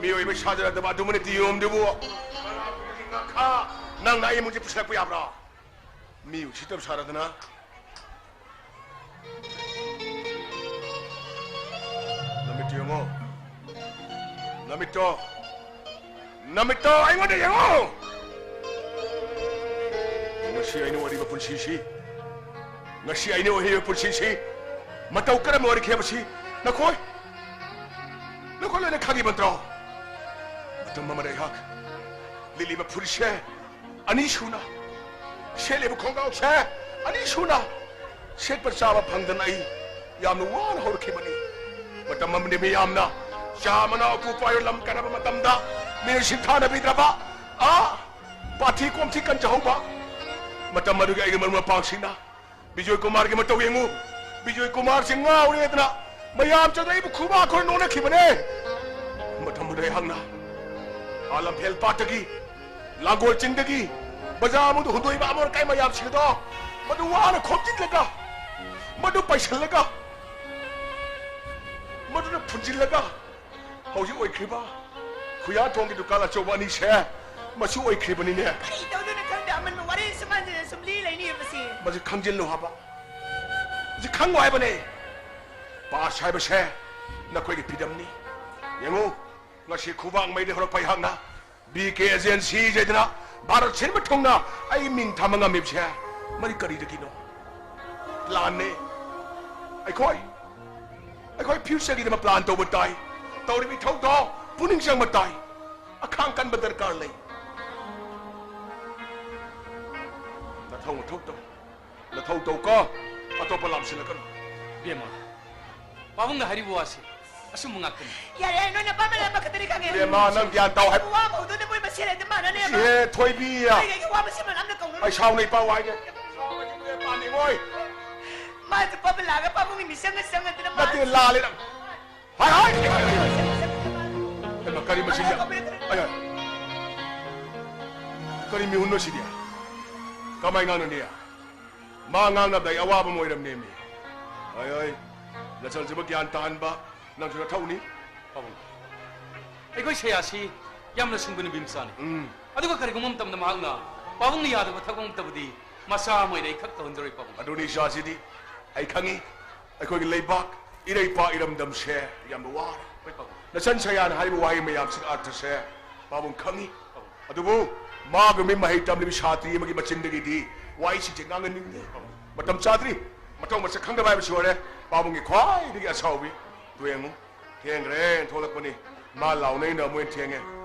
ꯃꯤꯑꯣꯏꯕ ꯁꯥꯖꯔꯗꯕ ꯑꯗꯨꯃꯅ ꯇꯤꯌꯣꯝꯗꯨꯕꯨ ꯅꯪꯅ ꯑꯩ ꯏꯃꯨꯡꯁꯦ ꯄꯨꯁꯤꯜꯂꯛꯄ ꯌꯥꯕ꯭ꯔꯥ? ꯃꯤ ꯎꯁꯤꯠꯇꯕ ꯁꯥꯔꯗꯅ꯫ ꯅꯃꯤꯠꯇꯨ ꯌꯦꯡꯉꯣ꯫ ꯅꯃꯤꯠꯇꯣ꯫ ꯅꯃꯤꯠꯇꯣ ꯑꯩꯉꯣꯟꯗ ꯌꯦꯡꯉꯣ꯫ ꯉꯁꯤ ꯑꯩꯅ ꯑꯣꯏꯔꯤꯕ ꯄꯨꯟꯁꯤꯁꯤ, ꯉꯁꯤ ꯑꯩꯅ ꯑꯣꯏꯔꯤꯕ ꯄꯨꯟꯁꯤꯁꯤ ꯃꯇꯧ ꯀꯔꯝꯅ ꯑꯣꯏꯔꯛꯈꯤ ꯍꯥꯏꯕꯁꯤ ꯅꯈꯣꯏ, ꯅꯈꯣꯏ ꯂꯣꯏꯅ ꯈꯪꯉꯤꯕ ꯅꯠꯇ꯭ꯔꯣ? ꯃꯇꯝ ꯑꯃꯗ ꯑꯩꯍꯥꯛ ꯂꯤꯠꯂꯤꯕ ꯐꯨꯔꯤꯠꯁꯦ ꯑꯅꯤ ꯁꯨꯅ, ꯁꯦꯠꯂꯤꯕ ꯈꯣꯡꯒ꯭ꯔꯥꯎꯁꯦ ꯑꯅꯤ ꯁꯨꯅ ꯁꯦꯠꯄ ꯆꯥꯕ ꯐꯪꯗꯅ ꯑꯩ ꯌꯥꯝꯅ ꯋꯥꯅ ꯍꯧꯔꯛꯈꯤꯕꯅꯤ꯫ ꯃꯇꯝ ꯑꯃꯗꯤ ꯃꯤꯌꯥꯝꯅ ꯆꯥ ꯃꯅꯥ ꯎꯄꯨ ꯄꯥꯏꯔ ꯂꯝ ꯀꯟꯅꯕ ꯃꯇꯝꯗ ꯃꯤꯅ ꯁꯤꯟꯊꯥꯅꯕꯤꯗ꯭ꯔꯕ, ꯑꯥ, ꯄꯥꯊꯤ ꯀꯣꯝꯊꯤ ꯀꯟꯖꯍꯧꯕ꯫ ꯃꯇꯝ ꯑꯗꯨꯒꯤ ꯑꯩꯒꯤ ꯃꯔꯨꯞ ꯃꯄꯥꯡꯁꯤꯡꯅ ꯕꯤꯖꯣꯏ ꯀꯨꯃꯥꯔꯒꯤ ꯃꯇꯧ ꯌꯦꯡꯉꯨ, ꯕꯤꯖꯣꯏ ꯀꯨꯃꯥꯔꯁꯤ ꯉꯥꯎꯔꯦꯗꯅ ꯃꯌꯥꯝ ꯆꯪꯗꯅ ꯑꯩꯕꯨ ꯈꯨꯕꯥꯛ ꯈꯨꯔ ꯅꯣꯛꯅꯈꯤꯕꯅꯦ꯫ ꯃꯇꯝ ꯑꯗꯨꯗ ꯑꯩꯍꯥꯛꯅ ꯑꯥ ꯂꯝꯐꯦꯜ ꯄꯥꯠꯇꯒꯤ, ꯂꯥꯡꯒꯣꯜ ꯆꯤꯡꯗꯒꯤ ꯕꯖꯥꯔ ꯃꯅꯨꯡꯗ ꯍꯨꯟꯗꯣꯛꯏꯕ ꯑꯃꯣꯠ ꯑꯀꯥꯏ ꯃꯌꯥꯝꯁꯤꯡ ꯑꯗꯣ, ꯃꯗꯨ ꯋꯥꯅ ꯈꯣꯝꯖꯤꯜꯂꯒ, ꯃꯗꯨ ꯄꯩꯁꯤꯜꯂꯒ, ꯃꯗꯨꯅ ꯐꯨꯟꯖꯤꯜꯂꯒ, ꯍꯧꯖꯤꯛ ꯑꯣꯏꯈ꯭ꯔꯤꯕ ꯈꯨꯌꯥꯊꯣꯡꯒꯤ ꯗꯨꯀꯥꯟ ꯑꯆꯧꯕ ꯑꯅꯤꯁꯦ ꯃꯁꯤ ꯑꯣꯏꯈ꯭ꯔꯤꯕꯅꯤꯅꯦ꯫ ꯀꯔꯤ ꯇꯧꯗꯣꯏꯅꯣ ꯈꯪꯗꯦ, ꯑꯃꯟꯕ ꯋꯥꯔꯤ ꯁꯨꯃꯥꯏꯅ ꯁꯨꯝ ꯂꯤ ꯂꯩꯅꯤꯕꯁꯤ꯫ ꯃꯁꯤ ꯈꯪꯖꯤꯜꯂꯨ ꯍꯥꯏꯕ, ꯃꯁꯤ ꯈꯪꯉꯨ ꯍꯥꯏꯕꯅꯦ꯫ ꯄꯥꯁ ꯍꯥꯏꯕꯁꯦ ꯅꯈꯣꯏꯒꯤ ꯐꯤꯗꯝꯅꯤ꯫ ꯌꯦꯡꯉꯨ, ꯉꯁꯤ ꯈꯨꯕꯥꯛ ꯃꯩꯗ ꯍꯧꯔꯛꯄ ꯑꯩꯍꯥꯛꯅ ꯕꯤ ꯀꯦ ꯑꯦꯖꯦꯟꯁꯤ ꯍꯥꯏꯗꯅ ꯚꯥꯔꯠ ꯁꯤꯟꯕ ꯊꯨꯡꯅ ꯑꯩ ꯃꯤꯡ ꯊꯝꯕ ꯉꯝꯃꯤꯕꯁꯦ ꯃꯔꯤ ꯀꯔꯤꯗꯒꯤꯅꯣ? ꯄ꯭ꯂꯥꯟꯅꯦ꯫ ꯑꯩꯈꯣꯏ, ꯑꯩꯈꯣꯏ ꯐ꯭ꯌꯨꯆꯔꯒꯤꯗꯃꯛ ꯄ꯭ꯂꯥꯟ ꯇꯧꯕ ꯇꯥꯏ꯫ ꯇꯧꯔꯤꯕ ꯏꯊꯧꯗꯣ ꯄꯨꯛꯅꯤꯡ ꯆꯪꯕ ꯇꯥꯏ꯫ ꯑꯈꯥꯡ ꯀꯟꯕ ꯗꯔꯀꯥꯔ ꯂꯩ꯫ ꯅꯊꯧ ꯃꯊꯧ ꯇꯧ꯫ ꯅꯊꯧ ꯇꯧ ꯀꯣ꯫ ꯑꯇꯣꯞꯄ ꯂꯥꯝꯁꯤꯜꯂꯛꯀꯅꯨ꯫ ꯏꯕꯦꯝꯃ, ꯄꯥꯕꯨꯡꯅ ꯍꯥꯏꯔꯤꯕ ꯋꯥꯁꯤ ꯑꯆꯨꯝꯕ ꯉꯥꯛꯇꯅꯤ꯫ ꯌꯥꯔꯦ, ꯌꯥꯔꯦ, ꯅꯣꯏꯅ ꯑꯄꯥꯝꯕ ꯂꯥꯟꯕ ꯈꯛꯇꯅꯤ ꯈꯪꯉꯦ꯫ ꯏꯕꯦꯝꯃ, ꯅꯪ ꯒ꯭ꯌꯥꯟ ꯇꯥꯎ ꯍꯥꯏꯕ꯫ ꯋꯥ ꯃꯧꯗꯨꯅ ꯃꯣꯏ ꯃꯁꯦꯟ ꯍꯦꯛꯇ ꯃꯥꯟꯅꯅꯦꯕ꯫ ꯏꯆꯦ ꯊꯣꯏꯕꯤ꯫ ꯑꯩ, ꯑꯩꯒꯤ ꯋꯥ ꯃꯁꯦꯟ ꯃꯥꯟꯅ ꯑꯝꯇ ꯀꯧꯅꯔꯣꯏ꯫ ꯑꯩ ꯁꯥꯎꯅ ꯏꯄꯥ ꯋꯥꯏꯒꯦ꯫ ꯄꯥꯅꯤꯡꯉꯣꯏ꯫ ꯃꯥꯁꯨ ꯄꯥꯕ ꯂꯥꯛꯑꯒ ꯄꯥꯕꯨꯡꯒꯤ ꯃꯤꯆꯪꯒ ꯆꯪꯉꯗꯅ ꯃꯥ ꯅꯠꯇꯦ, ꯂꯥꯜꯂꯦ ꯅꯪ꯫ ꯍꯥꯏ, ꯍꯥꯏ! ꯍꯩꯃꯥ, ꯀꯔꯤ ꯃꯁꯤꯗꯤ? ꯑꯩ, ꯍꯥꯏ꯫ ꯀꯔꯤ ꯃꯤꯍꯨꯟꯅꯣ ꯁꯤꯗꯤ? ꯀꯃꯥꯏ ꯉꯥꯡꯅꯅꯤ? ꯃꯥ ꯉꯥꯡꯅꯕꯗ ꯑꯩ ꯑꯋꯥꯕ ꯑꯃ ꯑꯣꯏꯔꯝꯅꯦꯃꯤ꯫ ꯍꯣꯏ, ꯍꯣꯏ꯫ ꯅꯆꯜꯁꯤꯕꯨ ꯒ꯭ꯌꯥꯟ ꯇꯥꯍꯟꯕ ꯅꯪꯁꯨ ꯅꯊꯧꯅꯤ꯫ ꯄꯥꯕꯨꯡ, ꯑꯩꯈꯣꯏ ꯁꯌꯥꯁꯤ ꯌꯥꯝꯅ ꯁꯤꯡꯕ ꯅꯨꯄꯤ ꯃꯆꯥꯅꯤ꯫ ꯎꯝ꯫ ꯑꯗꯨꯒ ꯀꯔꯤꯒꯨꯝꯕ ꯃꯇꯝꯗ ꯃꯍꯥꯛꯅ ꯄꯥꯕꯨꯡꯅ ꯌꯥꯗꯕ ꯊꯕꯛ ꯑꯃ ꯇꯧꯕꯗꯤ ꯃꯆꯥ ꯑꯃ ꯑꯣꯏꯅ ꯑꯩ ꯈꯛ ꯇꯧꯍꯟꯖꯔꯣꯏ, ꯄꯥꯕꯨꯡ꯫ ꯑꯗꯨꯅꯤ ꯏꯆꯥꯁꯤꯗꯤ ꯑꯩ ꯈꯪꯉꯤ꯫ ꯑꯩꯈꯣꯏꯒꯤ ꯂꯩꯕꯥꯛ ꯏꯔꯩꯄꯥꯛ ꯏꯔꯝꯗꯝꯁꯦ ꯌꯥꯝꯅ ꯋꯥꯔꯦ꯫ ꯍꯣꯏ, ꯄꯥꯕꯨꯡ꯫ ꯅꯆꯟ ꯁꯌꯥꯅ ꯍꯥꯏꯔꯤꯕ ꯋꯥꯍꯩ ꯃꯌꯥꯝꯁꯤꯒꯤ ꯑꯔꯊꯁꯦ ꯄꯥꯕꯨꯡ ꯈꯪꯉꯤ꯫ ꯄꯥꯕꯨꯡ꯫ ꯑꯗꯨꯕꯨ ꯃꯥꯒꯨꯝꯕꯤ ꯃꯍꯩ ꯇꯝꯂꯤꯕꯤ ꯁꯥꯇ꯭ꯔꯤ ꯑꯃꯒꯤ ꯃꯆꯤꯟꯗꯒꯤꯗꯤ ꯋꯥꯍꯩꯁꯤꯡꯁꯦ ꯉꯥꯡꯍꯟꯅꯤꯡꯗꯦ꯫ ꯄꯥꯕꯨꯡ꯫ ꯃꯇꯝ ꯆꯥꯗ꯭ꯔꯤ꯫ ꯃꯊꯧ ꯃꯁꯛ ꯈꯪꯗꯕ ꯍꯥꯏꯕꯁꯤ ꯑꯣꯏꯔꯦ ꯄꯥꯕꯨꯡꯒꯤ ꯈ꯭ꯋꯥꯏꯗꯒꯤ ꯑꯁꯥꯎꯕꯤ꯫ ꯇꯨ ꯌꯦꯡꯉꯨ꯫ ꯊꯦꯡꯈ꯭ꯔꯦꯅ ꯊꯣꯛꯂꯛꯄꯅꯤ꯫ ꯃꯥ ꯂꯥꯎꯅꯩꯅ ꯑꯃꯨꯛ ꯍꯦꯟꯅ ꯊꯦꯡꯉꯦ꯫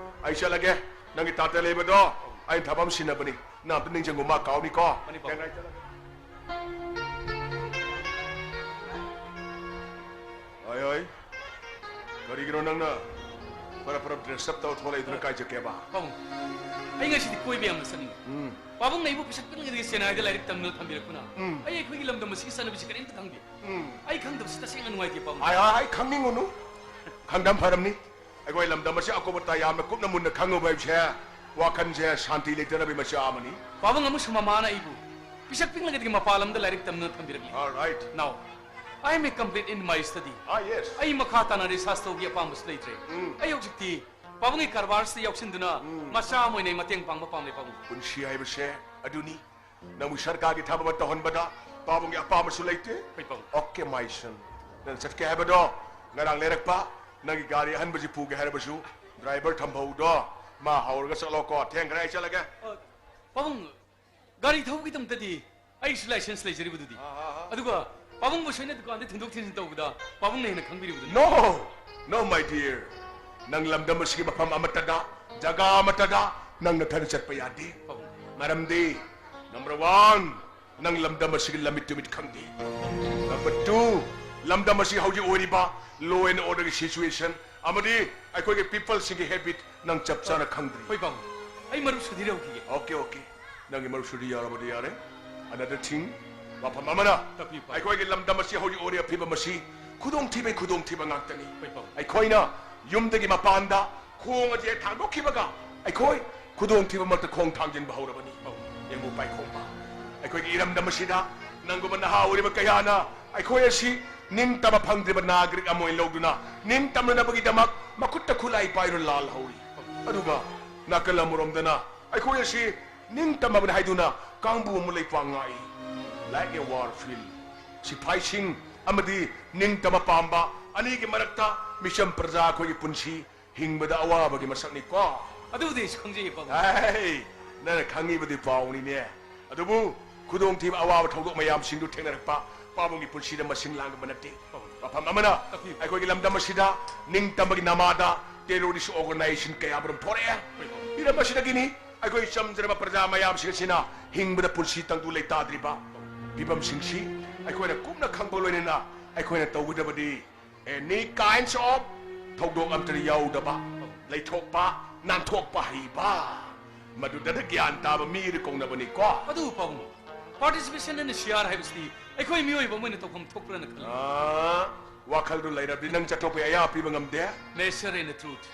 ꯑꯩ ꯆꯠꯂꯒꯦ꯫ ꯅꯪꯒꯤ ꯇꯥꯇ ꯂꯩꯕꯗꯣ ꯑꯩꯅ ꯊꯕꯛ ꯑꯃ ꯁꯤꯟꯅꯕꯅꯤ꯫ ꯅꯪ ꯑꯝꯇ ꯅꯤꯡꯁꯤꯡꯉꯨ, ꯃꯥ ꯀꯥꯎꯅꯤꯀꯣ꯫ ꯃꯥꯅꯤ, ꯄꯥꯕꯨꯡ꯫ ꯊꯦꯡꯅ ꯑꯩ ꯆꯠꯂꯒꯦ꯫ ꯍꯣꯏ, ꯍꯣꯏ꯫ ꯀꯔꯤꯒꯤꯅꯣ ꯅꯪꯅ ꯐꯔ ꯐꯔ dress up ꯇꯧꯔ ꯊꯣꯛꯂꯛꯏꯗꯨꯅ? ꯀꯥꯏ ꯆꯠꯀꯦꯕ? ꯄꯥꯕꯨꯡ, ꯑꯩ ꯉꯁꯤꯗꯤ ꯀꯣꯏꯕ ꯌꯥꯝꯅ ꯆꯠꯅꯤꯡꯉꯤ꯫ ꯎꯝ꯫ ꯄꯥꯕꯨꯡꯅ ꯑꯩꯕꯨ ꯄꯤꯁꯛ ꯄꯤꯛꯂꯤꯉꯩꯗꯒꯤ ꯆꯦꯟꯅꯥꯏꯗ ꯂꯥꯏꯔꯤꯛ ꯇꯝꯗꯨꯅ ꯊꯝꯕꯤꯔꯛꯄꯅ ꯎꯝ꯫ ꯑꯩ ꯑꯩꯈꯣꯏꯒꯤ ꯂꯝꯗꯝ ꯑꯁꯤꯒꯤ ꯆꯠꯅꯕꯤꯁꯤ ꯀꯔꯤꯝꯇ ꯈꯪꯗꯦ꯫ ꯎꯝ꯫ ꯑꯩ ꯈꯪꯗꯕꯁꯤ ꯇꯁꯦꯡꯅ ꯅꯨꯡꯉꯥꯏꯇꯦ, ꯄꯥꯕꯨꯡ꯫ ꯍꯥꯏ, ꯍꯥꯏ, ꯍꯥꯏ, ꯈꯪꯅꯤꯡꯉꯨꯅꯨ꯫ ꯈꯪꯗꯝ ꯐꯔꯝꯅꯤ꯫ ꯑꯩꯈꯣꯏ ꯂꯝꯗꯝ ꯑꯁꯤ ꯑꯀꯨꯞ ꯑꯇꯥ ꯌꯥꯝꯅ ꯀꯨꯞꯅ ꯃꯨꯟꯅ ꯈꯪꯉꯨꯕ ꯍꯥꯏꯕꯁꯦ ꯋꯥꯈꯜꯁꯦ ꯁꯥꯟꯇꯤ ꯂꯩꯇꯅꯕꯒꯤ ꯃꯆꯥꯛ ꯑꯃꯅꯤ꯫ ꯄꯥꯕꯨꯡ ꯑꯃꯁꯨꯡ ꯃꯃꯥꯅ ꯑꯩꯕꯨ ꯄꯤꯁꯛ ꯄꯤꯛꯂꯤꯉꯩꯗꯒꯤ ꯃꯄꯥꯟ ꯂꯝꯗ ꯂꯥꯏꯔꯤꯛ ꯇꯝꯅ ꯊꯝꯕꯤꯔꯛꯂꯤ꯫ All right. Now, I am a complete in my study. Ah, yes. ꯑꯩ ꯃꯈꯥ ꯇꯥꯅ research ꯇꯧꯕꯒꯤ ꯑꯄꯥꯝꯕꯁꯨ ꯂꯩꯇ꯭ꯔꯦ꯫ ꯎꯝ꯫ ꯑꯩ ꯍꯧꯖꯤꯛꯇꯤ ꯄꯥꯕꯨꯡꯒꯤ ꯀꯔꯕꯥꯔꯁꯤꯗ ꯌꯥꯎꯁꯤꯟꯗꯨꯅ ꯎꯝ꯫ ꯃꯆꯥ ꯑꯃ ꯑꯣꯏꯅ ꯑꯩ ꯃꯇꯦꯡ ꯄꯥꯡꯕ ꯄꯥꯝꯂꯦ, ꯄꯥꯕꯨꯡ꯫ ꯄꯨꯟꯁꯤ ꯍꯥꯏꯕꯁꯦ ꯑꯗꯨꯅꯤ꯫ ꯅꯪꯕꯨ ꯁꯔꯀꯥꯔꯒꯤ ꯊꯕꯛ ꯑꯃ ꯇꯧꯍꯟꯕꯗ ꯄꯥꯕꯨꯡꯒꯤ ꯑꯄꯥꯝꯕꯁꯨ ꯂꯩꯇꯦ꯫ ꯍꯣꯏ, ꯄꯥꯕꯨꯡ꯫ Okay, my son. ꯅꯪ ꯆꯠꯀꯦ ꯍꯥꯏꯕꯗꯣ ꯉꯔꯥꯡ ꯂꯩꯔꯛꯄ ꯅꯪꯒꯤ ꯒꯥꯔꯤ ꯑꯍꯟꯕꯁꯤ ꯄꯨꯒꯦ ꯍꯥꯏꯔꯕꯁꯨ driver ꯊꯝꯍꯧꯗꯣ꯫ ꯃꯥ ꯍꯧꯔꯒ ꯆꯠꯂꯣꯀꯣ꯫ ꯊꯦꯡꯈ꯭ꯔꯦ, ꯑꯩ ꯆꯠꯂꯒꯦ꯫ ꯑ, ꯄꯥꯕꯨꯡ, ꯒꯥꯔꯤ ꯊꯧꯕꯒꯤꯗꯃꯛꯇꯗꯤ ꯑꯩꯁꯨ license ꯂꯩꯖꯔꯤꯕꯗꯨꯗꯤ꯫ ꯑꯥ, ꯑꯥ, ꯑꯥ꯫ ꯑꯗꯨꯒ ꯄꯥꯕꯨꯡꯕꯨ ꯁꯣꯏꯅ ꯗꯨꯀꯥꯟꯗ ꯊꯤꯟꯗꯣꯛ ꯊꯤꯟꯖꯤꯟ ꯇꯧꯕꯗ ꯄꯥꯕꯨꯡꯅ ꯍꯦꯟꯅ ꯈꯪꯕꯤꯔꯤꯕꯗꯨꯅꯤ꯫ No, no, my dear. ꯅꯪ ꯂꯝꯗꯝ ꯑꯁꯤꯒꯤ ꯃꯐꯝ ꯑꯃꯠꯇꯗ, ꯖꯒꯥ ꯑꯃꯠꯇꯗ ꯅꯪ ꯅꯊꯟꯗ ꯆꯠꯄ ꯌꯥꯗꯦ꯫ ꯄꯥꯕꯨꯡ꯫ ꯃꯔꯝꯗꯤ, number one, ꯅꯪ ꯂꯝꯗꯝ ꯑꯁꯤꯒꯤ ꯂꯝꯃꯤꯠ ꯇꯨꯃꯤꯠ ꯈꯪꯗꯦ꯫ Number two, ꯂꯝꯗꯝ ꯑꯁꯤ ꯍꯧꯖꯤꯛ ꯑꯣꯏꯔꯤꯕ law and order ꯒꯤ situation ꯑꯃꯗꯤ ꯑꯩꯈꯣꯏꯒꯤ people ꯁꯤꯡꯒꯤ habit ꯅꯪ ꯆꯞ ꯆꯥꯅ ꯈꯪꯗ꯭ꯔꯤ꯫ ꯍꯣꯏ, ꯄꯥꯕꯨꯡ꯫ ꯑꯩ ꯃꯔꯨꯞ ꯁꯨꯗꯤ ꯂꯧꯈꯤꯒꯦ꯫ Okay, okay. ꯅꯪꯒꯤ ꯃꯔꯨꯞ ꯁꯨꯗꯤ ꯌꯥꯎꯔꯕꯗꯤ ꯌꯥꯔꯦ꯫ Another thing, ꯋꯥꯐꯝ ꯑꯃꯅ, ꯇꯥꯛꯄꯤꯌꯨ, ꯄꯥꯕꯨꯡ꯫ ꯑꯩꯈꯣꯏꯒꯤ ꯂꯝꯗꯝ ꯑꯁꯤ ꯍꯧꯖꯤꯛ ꯑꯣꯏꯔꯤꯕ ꯐꯤꯕꯝ ꯑꯁꯤ ꯈꯨꯗꯣꯡꯊꯤꯕꯒꯤ ꯈꯨꯗꯣꯡꯊꯤꯕ ꯉꯥꯛꯇꯅꯤ꯫ ꯍꯣꯏ, ꯄꯥꯕꯨꯡ꯫ ꯑꯩꯈꯣꯏꯅ ꯌꯨꯝꯗꯒꯤ ꯃꯄꯥꯟꯗ ꯈꯣꯡ ꯑꯁꯤ ꯍꯦꯛ ꯊꯥꯡꯗꯣꯛꯈꯤꯕꯒ ꯑꯩꯈꯣꯏ ꯈꯨꯗꯣꯡꯊꯤꯕ ꯃꯔꯛꯇ ꯈꯣꯡ ꯊꯥꯡꯖꯤꯟꯕ ꯍꯧꯔꯕꯅꯤ꯫ ꯄꯥꯕꯨꯡ꯫ ꯌꯦꯡꯉꯨ, ꯄꯥꯏꯈꯣꯝꯕ, ꯑꯩꯈꯣꯏꯒꯤ ꯏꯔꯝꯗꯝ ꯑꯁꯤꯗ ꯅꯪꯒꯨꯝꯕ ꯅꯍꯥ ꯑꯣꯏꯔꯤꯕ ꯀꯌꯥꯅ ꯑꯩꯈꯣꯏ ꯑꯁꯤ ꯅꯤꯡꯇꯝꯕ ꯐꯪꯗ꯭ꯔꯤꯕ ꯅꯥꯒꯔꯤꯛ ꯑꯃ ꯑꯣꯏꯅ ꯂꯧꯗꯨꯅ ꯅꯤꯡꯇꯝꯅꯅꯕꯒꯤꯗꯃꯛ ꯃꯈꯨꯠꯇ ꯈꯨꯠꯂꯥꯏ ꯄꯥꯏꯗꯨꯅ ꯂꯥꯜꯍꯧꯔꯤ꯫ ꯑꯗꯨꯒ ꯅꯥꯀꯜ ꯑꯃꯔꯣꯝꯗꯅ ꯑꯩꯈꯣꯏ ꯑꯁꯤ ꯅꯤꯡꯇꯝꯃꯕꯅꯤ ꯍꯥꯏꯗꯨꯅ ꯀꯥꯡꯕꯨ ꯑꯃ ꯂꯩ ꯄꯥꯡꯉꯥꯏ꯫ Like a war field. ꯁꯤꯐꯥꯏꯁꯤꯡ ꯑꯃꯗꯤ ꯅꯤꯡꯇꯝꯕ ꯄꯥꯝꯕ ꯑꯅꯤꯒꯤ ꯃꯔꯛꯇ ꯃꯤꯆꯝ ꯄ꯭ꯔꯖꯥ ꯑꯩꯈꯣꯏꯒꯤ ꯄꯨꯟꯁꯤ ꯍꯤꯡꯕꯗ ꯑꯋꯥꯕꯒꯤ ꯃꯁꯛꯅꯤꯀꯣ꯫ ꯑꯗꯨꯕꯨꯗꯤ ꯑꯩꯁꯨ ꯈꯪꯖꯩꯌꯦ, ꯄꯥꯕꯨꯡ꯫ ꯍꯩ, ꯅꯪꯅ ꯈꯪꯉꯤꯕꯗꯤ ꯄꯥꯎꯅꯤꯅꯦ꯫ ꯑꯗꯨꯕꯨ ꯈꯨꯗꯣꯡꯊꯤꯕ ꯑꯋꯥꯕ ꯊꯧꯗꯣꯛ ꯃꯌꯥꯝꯁꯤꯡꯗꯨ ꯊꯦꯡꯅꯔꯛꯄ ꯄꯥꯕꯨꯡꯒꯤ ꯄꯨꯟꯁꯤꯗ ꯃꯁꯤꯡ ꯂꯥꯡꯗꯕ ꯅꯠꯇꯦ꯫ ꯄꯥꯕꯨꯡ꯫ ꯃꯐꯝ ꯑꯃꯅ ꯇꯥꯛꯄꯤꯌꯨ꯫ ꯑꯩꯈꯣꯏꯒꯤ ꯂꯝꯗꯝ ꯑꯁꯤꯗ ꯅꯤꯡꯇꯝꯕꯒꯤ ꯅꯃꯥꯗ terrorist organization ꯀꯌꯥꯃꯔꯨꯝ ꯊꯣꯔꯛꯑꯦ꯫ ꯍꯣꯏ, ꯄꯥꯕꯨꯡ꯫ ꯃꯤꯔꯝ ꯑꯁꯤꯗꯒꯤꯅꯤ ꯑꯩꯈꯣꯏ ꯆꯝꯖꯔꯕ ꯄ꯭ꯔꯖꯥ ꯃꯌꯥꯝꯁꯤꯡ ꯑꯁꯤꯅ ꯍꯤꯡꯕꯗ ꯄꯨꯟꯁꯤ ꯇꯪꯗꯨ ꯂꯩꯇꯥꯗ꯭ꯔꯤꯕ꯫ ꯐꯤꯕꯝꯁꯤꯡꯁꯤ ꯑꯩꯈꯣꯏꯅ ꯀꯨꯞꯅ ꯈꯪꯕ ꯂꯣꯏꯅꯅ ꯑꯩꯈꯣꯏꯅ ꯇꯧꯒꯗꯕꯗꯤ any kinds of ꯊꯧꯗꯣꯛ ꯑꯃꯠꯇꯗ ꯌꯥꯎꯗꯕ, ꯂꯩꯊꯣꯛꯄ, ꯅꯥꯟꯊꯣꯛꯄ ꯍꯩꯕ, ꯃꯗꯨꯗꯅ ꯒ꯭ꯌꯥꯟ ꯇꯥꯕ ꯃꯤꯗ ꯀꯧꯅꯕꯅꯤꯀꯣ꯫ ꯑꯗꯨ ꯄꯥꯕꯨꯡ, Participation in a share ꯍꯥꯏꯕꯁꯤꯗꯤ ꯑꯩꯈꯣꯏ ꯃꯤꯑꯣꯏꯕ ꯑꯃ ꯑꯣꯏꯅ ꯇꯧꯐꯝ ꯊꯣꯛꯄ꯭ꯔꯅ ꯈꯜꯂꯤ꯫ ꯑꯥ, ꯋꯥꯈꯜꯗꯨ ꯂꯩꯔꯕꯗꯤ ꯅꯪ ꯆꯠꯊꯣꯛꯄ ꯑꯌꯥ ꯄꯤꯕ ꯉꯝꯗꯦ꯫ Nature and the truth.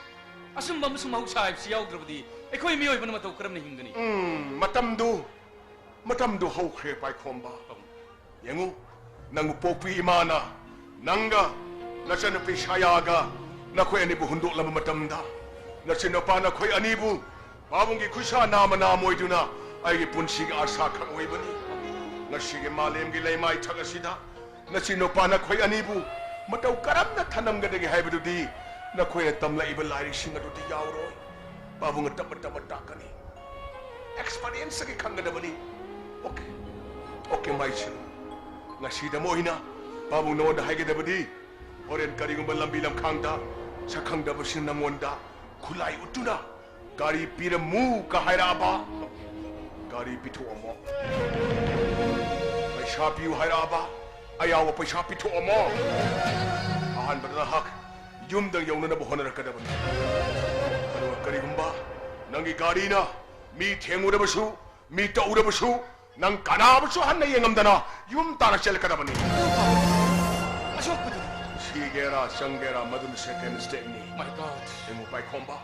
ꯑꯆꯨꯝꯕ ꯑꯃꯁꯨꯡ ꯃꯍꯧꯁꯥ ꯍꯥꯏꯕꯁꯤ ꯌꯥꯎꯗ꯭ꯔꯕꯗꯤ ꯑꯩꯈꯣꯏ ꯃꯤꯑꯣꯏꯕꯅ ꯃꯇꯧ ꯀꯔꯝꯅ ꯍꯤꯡꯒꯅꯤ? ꯎꯝ, ꯃꯇꯝꯗꯨ, ꯃꯇꯝꯗꯨ ꯍꯧꯈ꯭ꯔꯦ, ꯄꯥꯏꯈꯣꯝꯕ꯫ ꯌꯦꯡꯉꯨ, ꯅꯪꯕꯨ ꯄꯣꯛꯄꯤ ꯏꯃꯥꯅ ꯅꯪꯒ ꯅꯆꯟꯅꯨꯄꯤ ꯁꯥꯌꯥꯒ ꯅꯈꯣꯏ ꯑꯅꯤꯕꯨ ꯍꯨꯟꯗꯣꯛꯂꯕ ꯃꯇꯝꯗ, ꯅꯆꯤꯟ ꯅꯨꯄꯥ ꯅꯈꯣꯏ ꯑꯅꯤꯕꯨ ꯄꯥꯕꯨꯡꯒꯤ ꯈꯨꯠꯁꯥ ꯅꯥꯝꯃ ꯅꯥꯝꯃ ꯑꯣꯏꯗꯨꯅ ꯑꯩꯒꯤ ꯄꯨꯟꯁꯤꯒꯤ ꯑꯥꯁꯥ ꯈꯛ ꯑꯣꯏꯕꯅꯤ꯫ ꯉꯁꯤꯒꯤ ꯃꯥꯂꯦꯝꯒꯤ ꯂꯩꯃꯥꯏꯊꯛ ꯑꯁꯤꯗ ꯅꯆꯤꯟ ꯅꯨꯄꯥ ꯅꯈꯣꯏ ꯑꯅꯤꯕꯨ ꯃꯇꯧ ꯀꯔꯝꯅ ꯊꯅꯝꯒꯗꯒꯦ ꯍꯥꯏꯕꯗꯨꯗꯤ ꯅꯈꯣꯏꯅ ꯇꯝꯂꯛꯏꯕ ꯂꯥꯏꯔꯤꯛꯁꯤꯡ ꯑꯗꯨꯗꯤ ꯌꯥꯎꯔꯣꯏ꯫ ꯄꯥꯕꯨꯡꯅ ꯇꯞꯅ ꯇꯞꯅ ꯇꯥꯛꯀꯅꯤ꯫ Experience ꯇꯒꯤ ꯈꯪꯒꯗꯕꯅꯤ꯫ Okay, okay, ꯃꯥꯏꯁꯨ꯫ ꯉꯁꯤꯗ ꯑꯃ ꯑꯣꯏꯅ ꯄꯥꯕꯨꯡ ꯅꯉꯣꯟꯗ ꯍꯥꯏꯒꯗꯕꯗꯤ, ꯍꯣꯔꯦꯟ ꯀꯔꯤꯒꯨꯝꯕ ꯂꯝꯕꯤ ꯂꯝꯈꯥꯡꯗ ꯁꯛꯈꯪꯗꯕꯁꯤꯡ ꯅꯉꯣꯟꯗ ꯈꯨꯠꯂꯥꯏ ꯎꯠꯇꯨꯅ ꯒꯥꯔꯤ ꯄꯤꯔꯝꯃꯨ ꯀ ꯍꯥꯏꯔꯛꯑꯕ, ꯒꯥꯔꯤ ꯄꯤꯊꯣꯛꯑꯝꯃꯣ꯫ ꯄꯩꯁꯥ ꯄꯤꯌꯨ ꯍꯥꯏꯔꯛꯑꯕ, ꯑꯌꯥꯎꯕ ꯄꯩꯁꯥ ꯄꯤꯊꯣꯛꯑꯝꯃꯣ꯫ ꯑꯍꯥꯟꯕꯗ ꯅꯍꯥꯛ ꯌꯨꯝꯗ ꯌꯧꯅꯅꯕ ꯍꯣꯠꯅꯔꯛꯀꯗꯕꯅꯤ꯫ ꯑꯗꯨꯒ ꯀꯔꯤꯒꯨꯝꯕ ꯅꯪꯒꯤ ꯒꯥꯔꯤꯅ ꯃꯤ ꯊꯦꯡꯉꯨꯔꯕꯁꯨ, ꯃꯤ ꯇꯧꯔꯕꯁꯨ, ꯅꯪ ꯀꯅꯥꯕꯨꯁꯨ ꯍꯟꯅ ꯌꯦꯡꯉꯝꯗꯅ ꯌꯨꯝ ꯇꯥꯅ ꯆꯦꯜꯂꯛꯀꯗꯕꯅꯤ꯫ ꯑꯁꯣꯛꯄꯗꯨꯗꯤ? ꯁꯤꯒꯦꯔꯥ ꯆꯪꯒꯦꯔꯥ, ꯃꯗꯨꯅ second step ꯅꯤ꯫ My God. ꯌꯦꯡꯉꯨ ꯄꯥꯏꯈꯣꯝꯕ,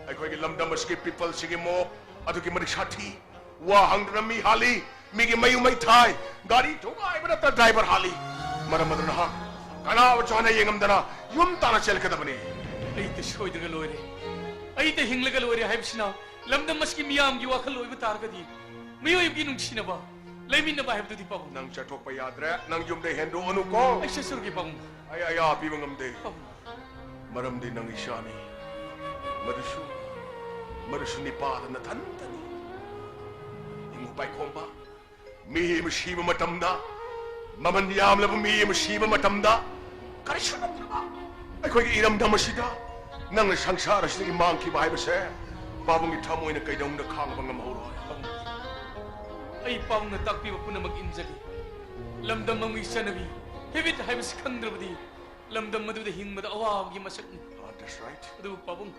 ꯑꯩꯈꯣꯏꯒꯤ ꯂꯝꯗꯝ ꯑꯁꯤꯒꯤ people ꯁꯤꯒꯤ ꯃꯣꯞ ꯑꯗꯨꯛꯀꯤ ꯃꯇꯤꯛ ꯁꯥꯊꯤ꯫ ꯋꯥ ꯍꯪꯗꯅ ꯃꯤ ꯍꯥꯠꯂꯤ, ꯃꯤꯒꯤ ꯃꯌꯨꯝ ꯃꯩ ꯊꯥꯏ, ꯒꯥꯔꯤ ꯊꯨꯒꯥꯏꯕ ꯅꯠꯇ driver ꯍꯥꯠꯂꯤ꯫ ꯃꯔꯝ ꯑꯗꯨꯅ ꯅꯍꯥꯛ ꯀꯅꯥꯕꯨꯁꯨ ꯍꯟꯅ ꯌꯦꯡꯉꯝꯗꯅ ꯌꯨꯝ ꯇꯥꯅ ꯆꯦꯜꯂꯛꯀꯗꯕꯅꯤ꯫ ꯑꯩꯗ ꯁꯣꯏꯗ꯭ꯔꯒ ꯂꯣꯏꯔꯦ, ꯑꯩꯗ ꯍꯤꯡꯂꯒ ꯂꯣꯏꯔꯦ ꯍꯥꯏꯕꯁꯤꯅ ꯂꯝꯗꯝ ꯑꯁꯤꯒꯤ ꯃꯤꯌꯥꯝꯒꯤ ꯋꯥꯈꯜ ꯑꯣꯏꯕ ꯇꯥꯔꯒꯗꯤ, ꯃꯤꯑꯣꯏꯕꯒꯤ ꯅꯨꯡꯁꯤꯅꯕ, ꯂꯩꯃꯤꯟꯅꯕ ꯍꯥꯏꯕꯗꯨꯗꯤ ꯄꯥꯕꯨꯡ꯫ ꯅꯪ ꯆꯠꯊꯣꯛꯄ ꯌꯥꯗ꯭ꯔꯦ, ꯅꯪ ꯌꯨꯝꯗ ꯍꯦꯟꯗꯣꯛꯑꯅꯨꯀꯣ꯫ ꯑꯩ ꯆꯠꯆꯔꯒꯦ ꯄꯥꯕꯨꯡ꯫ ꯑꯩ ꯑꯌꯥ ꯄꯤꯕ ꯉꯝꯗꯦ꯫ ꯄꯥꯕꯨꯡ꯫ ꯃꯔꯝꯗꯤ ꯅꯪ ꯏꯆꯥꯅꯤ꯫ ꯃꯗꯨꯁꯨ, ꯃꯗꯨꯁꯨ ꯅꯤꯄꯥꯗ ꯅꯊꯟꯇꯅꯤ꯫ ꯏꯃꯨ ꯄꯥꯏꯈꯣꯝꯕ, ꯃꯤ ꯑꯃ ꯁꯤꯕ ꯃꯇꯝꯗ, ꯃꯃꯜ ꯌꯥꯝꯂꯕ ꯃꯤ ꯑꯃ ꯁꯤꯕ ꯃꯇꯝꯗ, ꯀꯔꯤꯁꯨ ꯅꯠꯇ꯭ꯔꯕ ꯑꯩꯈꯣꯏꯒꯤ ꯏꯔꯝꯗꯝ ꯑꯁꯤꯗ ꯅꯪꯅ ꯁꯪꯁꯥꯔ ꯑꯁꯤꯗꯒꯤ ꯃꯥꯡꯈꯤꯕ ꯍꯥꯏꯕꯁꯦ ꯄꯥꯕꯨꯡꯒꯤ ꯊꯃꯣꯏꯅ ꯀꯩꯗꯧꯅꯨꯡꯗ ꯈꯥꯡꯕ ꯉꯝꯍꯧꯔꯣꯏ꯫ ꯑꯩ ꯄꯥꯕꯨꯡꯅ ꯇꯥꯛꯄꯤꯕ ꯄꯨꯝꯅꯃꯛ ꯏꯟꯖꯒꯦ꯫ ꯂꯝꯗꯝ ꯑꯃꯒꯤ ꯆꯠꯅꯕꯤ, habit ꯍꯥꯏꯕꯁꯤ ꯈꯪꯗ꯭ꯔꯕꯗꯤ ꯂꯝꯗꯝ ꯑꯗꯨꯗ ꯍꯤꯡꯕꯗ ꯑꯋꯥꯕꯒꯤ ꯃꯁꯛꯅꯤ꯫ Ah, that's right. ꯑꯗꯨꯕꯨ ꯄꯥꯕꯨꯡ,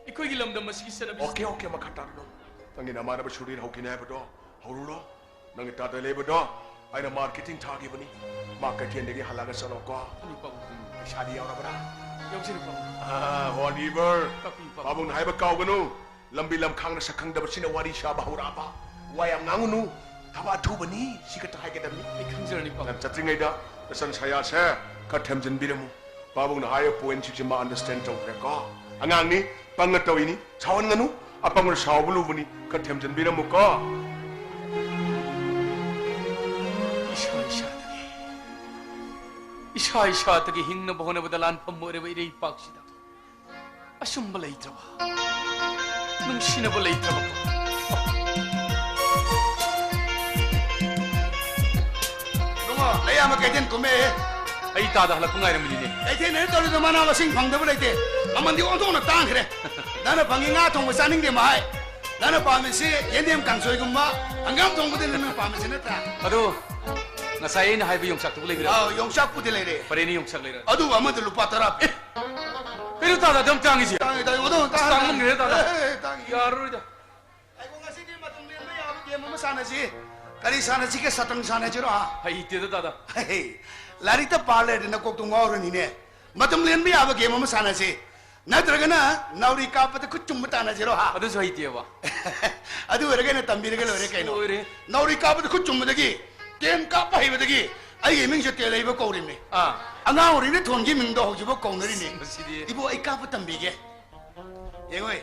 ꯑꯩꯈꯣꯏꯒꯤ ꯂꯝꯗꯝ ꯑꯁꯤꯒꯤ ꯆꯠꯅꯕꯤ Okay, okay, ꯃꯈꯥ ꯇꯥꯔꯨꯔꯣ꯫ ꯅꯪꯒꯤ ꯅꯃꯥꯟꯅꯕ ꯁꯨꯔꯤꯅ ꯍꯧꯈꯤꯅꯤ ꯍꯥꯏꯕꯗꯣ ꯍꯧꯔꯨꯔꯣ꯫ ꯅꯪꯒꯤ ꯇꯥꯗ ꯂꯩꯕꯗꯣ ꯑꯩꯅ ꯃꯥꯔꯀꯦꯇꯤꯡ ꯊꯥꯈꯤꯕꯅꯤ꯫ ꯃꯥ ꯀꯩꯊꯦꯜꯗꯒꯤ ꯍꯜꯂꯛꯑꯒ ꯆꯠꯂꯣꯀꯣ꯫ ꯑꯅꯤ ꯄꯥꯕꯨꯡ꯫ ꯄꯩꯁꯥꯗꯤ ꯌꯥꯎꯔꯕ꯭ꯔꯥ? ꯌꯥꯎꯖꯔꯦ ꯄꯥꯕꯨꯡ꯫ ꯑꯥ, ꯍꯣꯅꯤꯕꯔ꯫ ꯇꯥꯛꯄꯤꯌꯨ ꯄꯥꯕꯨꯡ꯫ ꯄꯥꯕꯨꯡꯅ ꯍꯥꯏꯕ ꯀꯥꯎꯒꯅꯨ꯫ ꯂꯝꯕꯤ ꯂꯝꯈꯥꯡꯗ ꯁꯛꯈꯪꯗꯕꯁꯤꯅ ꯋꯥꯔꯤ ꯁꯥꯕ ꯍꯧꯔꯛꯑꯕ꯫ ꯋꯥ ꯌꯥꯝ ꯉꯥꯡꯉꯨꯅꯨ꯫ ꯊꯕꯛ ꯑꯊꯨꯕꯅꯤ꯫ ꯁꯤ ꯈꯛꯇ ꯍꯥꯏꯒꯗꯕꯅꯤ꯫ ꯑꯩ ꯈꯪꯖꯔꯅꯤ ꯄꯥꯕꯨꯡ꯫ ꯅꯪ ꯆꯠꯇ꯭ꯔꯤꯉꯩꯗ ꯅꯆꯟ ꯁꯌꯥꯁꯦ ꯈꯔ ꯊꯦꯝꯖꯤꯟꯕꯤꯔꯝꯃꯨ꯫ ꯄꯥꯕꯨꯡꯅ ꯍꯥꯏꯔꯤꯕ ꯄꯣꯏꯟꯁꯤꯡꯁꯦ ꯃꯥ ꯑꯟꯗꯔꯁꯇꯦꯟ ꯇꯧꯈ꯭ꯔꯦꯀꯣ꯫ ꯑꯉꯥꯡꯅꯤ, ꯄꯪꯉ ꯇꯧꯏꯅꯤ, ꯁꯥꯎꯍꯟꯒꯅꯨ꯫ ꯑꯄꯪꯕꯅ ꯁꯥꯎꯕ ꯂꯨꯕꯅꯤ, ꯈꯔ ꯊꯦꯝꯖꯤꯟꯕꯤꯔꯝꯃꯨꯀꯣ꯫ ꯏꯁꯥ ꯏꯁꯥꯗꯒꯤ, ꯏꯁꯥ ꯏꯁꯥꯗꯒꯤ ꯍꯤꯡꯅꯕ ꯍꯣꯠꯅꯕꯗ ꯂꯥꯟꯐꯝ ꯑꯣꯏꯔꯕ ꯏꯔꯩꯄꯥꯛꯁꯤꯗ ꯑꯆꯨꯝꯕ ꯂꯩꯇ꯭ꯔꯕ, ꯅꯨꯡꯁꯤꯅꯕ ꯂꯩꯇ꯭ꯔꯕ꯫ ꯏꯕꯨꯡꯉꯣ, ꯅꯌꯥꯝꯕ ꯀꯩꯊꯦꯜ ꯀꯨꯝꯃꯦ꯫ ꯑꯩ ꯇꯥꯗ ꯍꯜꯂꯛꯄ ꯉꯥꯏꯔꯝꯃꯤꯅꯤꯅꯦ꯫ ꯀꯩꯊꯦꯜ ꯍꯦꯛ ꯇꯧꯔꯤꯗ ꯃꯅꯥ ꯃꯁꯤꯡ ꯐꯪꯗꯕ ꯂꯩꯇꯦ꯫ ꯃꯃꯜꯗꯤ ꯑꯣꯟꯊꯣꯛꯅ ꯇꯥꯡꯈ꯭ꯔꯦ꯫ ꯅꯪꯅ ꯐꯪꯉꯤ ꯉꯥ ꯊꯣꯡꯕ ꯆꯥꯅꯤꯡꯗꯦ ꯃꯍꯥꯏ꯫ ꯅꯪꯅ ꯄꯥꯝꯃꯤꯁꯤ ꯌꯦꯟꯗꯦꯝ ꯀꯥꯡꯁꯣꯏꯒꯨꯝꯕ, ꯍꯪꯒꯥꯝ ꯊꯣꯡꯕꯗꯨꯅꯤ ꯅꯪꯅ ꯄꯥꯝꯃꯤꯁꯤ ꯅꯠꯇ꯭ꯔꯥ? ꯑꯗꯣ ꯉꯁꯥꯏ ꯑꯩꯅ ꯍꯥꯏꯕ ꯌꯣꯡꯆꯥꯛꯇꯨꯕꯨ ꯂꯩꯕꯤꯔꯕ? ꯑꯥꯎ, ꯌꯣꯡꯆꯥꯛꯄꯨꯗꯤ ꯂꯩꯔꯦ꯫ ꯐꯔꯦꯅꯦ, ꯌꯣꯡꯆꯥꯛ ꯂꯩꯔ꯫ ꯑꯗꯨꯕꯨ ꯑꯃꯗ ꯂꯨꯄꯥ ꯇꯔꯥ ꯄꯤ꯫ ꯀꯩꯅꯣ ꯇꯥꯗ ꯑꯗꯨꯝ ꯇꯥꯡꯉꯤꯁꯦ? ꯇꯥꯡꯉꯤ, ꯇꯥꯡꯉꯤ, ꯑꯗꯨꯝ ꯑꯁ, ꯇꯥꯡꯉꯤ꯫ ꯇꯥꯡꯃꯟꯈ꯭ꯔꯦ ꯇꯥꯗ꯫ ꯑꯦ, ꯑꯦ, ꯇꯥꯡꯉꯤ꯫ ꯌꯥꯔꯔꯣꯏꯗ꯫ ꯑꯩꯕꯨ ꯉꯁꯤꯗꯤ ꯃꯇꯝ ꯂꯦꯟꯕ ꯌꯥꯕ ꯒꯦꯝ ꯑꯃ ꯁꯥꯟꯅꯁꯤ꯫ ꯀꯔꯤ ꯁꯥꯟꯅꯁꯤꯒꯦ? ꯁꯇꯪ ꯁꯥꯟꯅꯁꯤꯔꯣ, ꯍꯥ? ꯍꯩꯇꯦꯗ ꯇꯥꯗ꯫ ꯍꯦ, ꯂꯥꯏꯔꯤꯛꯇ ꯄꯥ ꯂꯩꯔꯗꯤ ꯅꯀꯣꯛꯇꯣ ꯉꯥꯎꯔꯅꯤꯅꯦ꯫ ꯃꯇꯝ ꯂꯦꯟꯕ ꯌꯥꯕ ꯒꯦꯝ ꯑꯃ ꯁꯥꯟꯅꯁꯤ꯫ ꯅꯠꯇ꯭ꯔꯒꯅ ꯅꯥꯎꯔꯤ ꯀꯥꯞꯄꯗ ꯈꯨꯠ ꯆꯨꯝꯕ ꯇꯥꯟꯅꯁꯤꯔꯣ, ꯍꯥ? ꯑꯗꯨꯁꯨ ꯍꯩꯇꯦꯕ꯫ ꯑꯗꯨ ꯑꯣꯏꯔꯒꯅ ꯇꯝꯕꯤꯔꯒ ꯂꯣꯏꯔꯦ ꯀꯩꯅꯣ꯫ ꯂꯣꯏꯔꯦ꯫ ꯅꯥꯎꯔꯤ ꯀꯥꯞꯄꯗ ꯈꯨꯠ ꯆꯨꯝꯕꯗꯒꯤ, ꯀꯦꯝ ꯀꯥꯞꯄ ꯍꯩꯕꯗꯒꯤ ꯑꯩꯒꯤ ꯃꯤꯡꯁꯦ ꯇꯦꯜꯍꯩꯕ ꯀꯧꯔꯤꯕꯅꯤ꯫ ꯑꯥ꯫ ꯑꯉꯥꯡ ꯑꯣꯏꯔꯤꯉꯩ ꯊꯣꯟꯈꯤ ꯃꯤꯡꯗꯣ ꯍꯧꯖꯤꯛꯐꯥꯎ ꯀꯧꯅꯔꯤꯅꯤ꯫ ꯃꯁꯤꯗꯤ꯫ ꯏꯕꯣ, ꯑꯩ ꯀꯥꯞꯄ ꯇꯝꯕꯤꯒꯦ꯫ ꯌꯦꯡꯉꯣꯏ,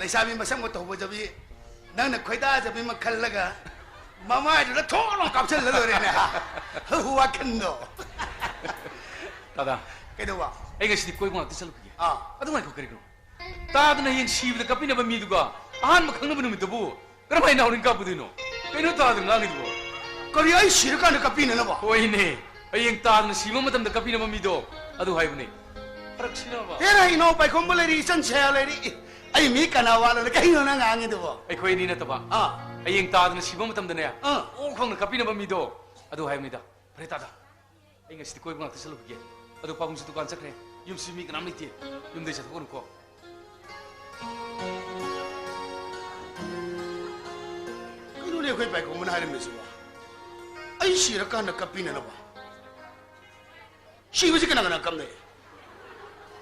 ꯂꯩꯁꯥꯕꯤ ꯃꯁꯛ ꯃꯇꯧ ꯐꯖꯕꯤ, ꯅꯪꯅ ꯈꯣꯏꯗꯥꯖꯕꯤ ꯑꯃ ꯈꯜꯂꯒ ꯃꯃꯥꯏꯗꯨꯗ ꯊꯣꯛ ꯂꯥꯎ ꯀꯥꯞꯁꯤꯜꯂ ꯂꯣꯏꯔꯦꯅꯦ꯫ ꯋꯥꯈꯟꯗꯣ꯫ ꯇꯥꯗ꯫ ꯀꯩꯗꯧꯕ? ꯑꯩ ꯉꯁꯤꯗꯤ ꯀꯣꯏꯕ ꯉꯥꯛꯇ ꯆꯠꯂꯨꯈꯤꯒꯦ꯫ ꯑꯥ꯫ ꯑꯗꯨ ꯉꯥꯏꯈꯣ, ꯀꯔꯤꯅꯣ? ꯇꯥꯗꯅ ꯍꯌꯦꯡ ꯁꯤꯕꯗ ꯀꯞꯄꯤꯅꯕ ꯃꯤꯗꯨꯒ ꯑꯍꯥꯟꯕ ꯈꯪꯅꯕ ꯅꯨꯃꯤꯠꯇꯕꯨ ꯀꯔꯝꯍꯥꯏꯅ ꯅꯥꯎꯔꯤ ꯀꯥꯞꯄꯨꯗꯣꯏꯅꯣ? ꯀꯩꯅꯣ ꯇꯥꯗꯅ ꯉꯥꯡꯉꯤꯗꯨꯕꯣ? ꯀꯔꯤ, ꯑꯩ ꯁꯤꯔꯀꯥꯟꯗ ꯀꯞꯄꯤꯅꯅꯕ? ꯍꯣꯏꯅꯦ, ꯍꯌꯦꯡ ꯇꯥꯗꯅ ꯁꯤꯕ ꯃꯇꯝꯗ ꯀꯞꯄꯤꯅꯕ ꯃꯤꯗꯣ, ꯑꯗꯨ ꯍꯥꯏꯕꯅꯦ꯫ ꯐꯔꯛꯁꯤꯅꯕ꯫ ꯍꯦꯔꯥ, ꯏꯅꯥꯎ ꯄꯥꯏꯈꯣꯝꯕ ꯂꯩꯔꯤ, ꯏꯆꯟ ꯁꯌꯥ ꯂꯩꯔꯤ꯫ ꯑꯩ ꯃꯤ ꯀꯅꯥ ꯋꯥꯠꯂꯅ ꯀꯩꯅꯣ ꯅꯪ ꯉꯥꯡꯉꯤꯗꯨꯕꯣ? ꯑꯩꯈꯣꯏ ꯑꯅꯤ ꯅꯠꯇꯕ꯫ ꯑꯥ꯫ ꯍꯌꯦꯡ ꯇꯥꯗꯅ ꯁꯤꯕ ꯃꯇꯝꯗꯅꯦ, ꯑꯥ꯫ ꯑꯣ ꯈꯪꯅ ꯀꯞꯄꯤꯅꯕ ꯃꯤꯗꯣ, ꯑꯗꯨ ꯍꯥꯏꯕꯅꯤꯗ꯫ ꯐꯔꯦ ꯇꯥꯗ, ꯑꯩ ꯉꯁꯤꯗꯤ ꯀꯣꯏꯕ ꯉꯥꯛꯇ ꯆꯠꯂꯨꯈꯤꯒꯦ꯫ ꯑꯗꯣ ꯄꯥꯕꯨꯡꯁꯨ ꯗꯨꯀꯥꯟ ꯆꯠꯈ꯭ꯔꯦ꯫ ꯌꯨꯝꯁꯤ ꯃꯤ ꯀꯅꯥꯝ ꯂꯩꯇꯦ꯫ ꯌꯨꯝꯗꯩ ꯆꯠꯊꯣꯛꯀꯅꯨꯀꯣ꯫ ꯀꯩꯅꯣꯅꯦ ꯑꯩꯈꯣꯏ ꯄꯥꯏꯈꯣꯝꯕꯅ ꯍꯥꯏꯔꯝꯃꯤꯁꯤꯕꯣ? ꯑꯩ ꯁꯤꯔꯀꯥꯟꯗ ꯀꯞꯄꯤꯅꯅꯕ꯫ ꯁꯤꯕꯁꯤ ꯀꯅꯥ ꯀꯅꯥ ꯀꯞꯅꯩ?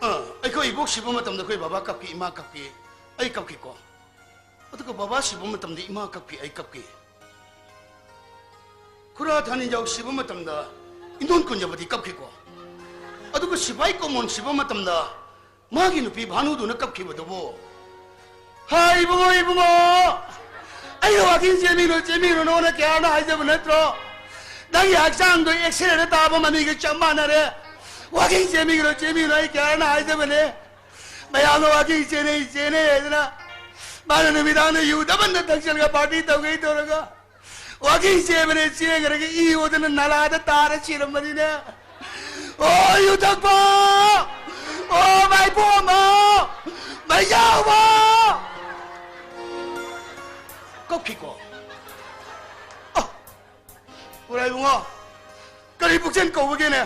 ꯑꯥ, ꯑꯩꯈꯣꯏ ꯏꯕꯣꯛ ꯁꯤꯕ ꯃꯇꯝꯗ ꯑꯩꯈꯣꯏ ꯕꯕꯥ ꯀꯞꯈꯤ, ꯏꯃꯥ ꯀꯞꯈꯤ, ꯑꯩ ꯀꯞꯈꯤꯀꯣ꯫ ꯑꯗꯨꯒ ꯕꯕꯥ ꯁꯤꯕ ꯃꯇꯝꯗ ꯏꯃꯥ ꯀꯞꯈꯤ, ꯑꯩ ꯀꯞꯈꯤ꯫ ꯈꯨꯔꯥ ꯊꯥꯅꯤꯖꯥꯎ ꯁꯤꯕ ꯃꯇꯝꯗ ꯏꯟꯗꯣꯟ ꯀꯨꯟꯖꯕꯗꯤ ꯀꯞꯈꯤꯀꯣ꯫ ꯑꯗꯨꯒ ꯁꯤꯐꯥꯏ ꯀꯣꯃꯣꯟ ꯁꯤꯕ ꯃꯇꯝꯗ ꯃꯥꯒꯤ ꯅꯨꯄꯤ ꯚꯥꯅꯨꯗꯨꯅ ꯀꯞꯈꯤꯕꯗꯨꯕꯨ, "ꯍꯥꯏ ꯏꯕꯨꯡꯉꯣ, ꯏꯕꯨꯡꯉꯣ, ꯑꯩꯅ ꯋꯥꯀꯤꯡ ꯆꯦꯟꯕꯤꯔꯣ, ꯆꯦꯟꯕꯤꯔꯨꯅꯣꯅ ꯀꯌꯥꯅ ꯍꯥꯏꯖꯕ ꯅꯠꯇ꯭ꯔꯣ? ꯅꯪꯒꯤ ꯍꯛꯆꯥꯡꯗꯣ ꯑꯦꯛꯁꯔꯦꯗ ꯇꯥꯕ ꯃꯃꯤꯒ ꯆꯞ ꯃꯥꯟꯅꯔꯦ꯫ ꯋꯥꯀꯤꯡ ꯆꯦꯟꯕꯤꯔꯣ, ꯆꯦꯟꯕꯤꯔꯨꯅꯣ ꯑꯩ ꯀꯌꯥꯅ ꯍꯥꯏꯖꯕꯅꯦ꯫ ꯃꯌꯥꯝꯅ ꯋꯥꯀꯤꯡ ꯆꯦꯟꯅꯩ, ꯆꯦꯟꯅꯩ ꯍꯥꯏꯗꯅ ꯃꯥꯅ ꯅꯨꯃꯤꯗꯥꯡꯗ ꯌꯨ ꯗꯕꯟꯗ ꯊꯛꯆꯜꯂꯒ ꯄꯥꯔꯇꯤ ꯇꯧꯒꯦ ꯇꯧꯔꯒ ꯋꯥꯀꯤꯡ ꯆꯦꯟꯕꯅꯦ, ꯆꯦꯟꯈ꯭ꯔꯒ ꯏ ꯑꯣꯗꯅ ꯅꯂꯥꯗ ꯇꯥꯔ ꯁꯤꯔꯝꯕꯅꯤꯅꯦ꯫ ꯑꯣ ꯌꯨ ꯊꯛꯄ! ꯑꯣ ꯃꯥꯏꯕꯣꯝꯕ! ꯃꯩꯖꯥꯎꯕ!" ꯀꯞꯈꯤꯀꯣ꯫ ꯑ, ꯈꯨꯔꯥꯏ ꯏꯕꯨꯡꯉꯣ, ꯀꯔꯤ ꯄꯨꯛꯆꯦꯜ ꯀꯧꯕꯒꯦꯅꯦ?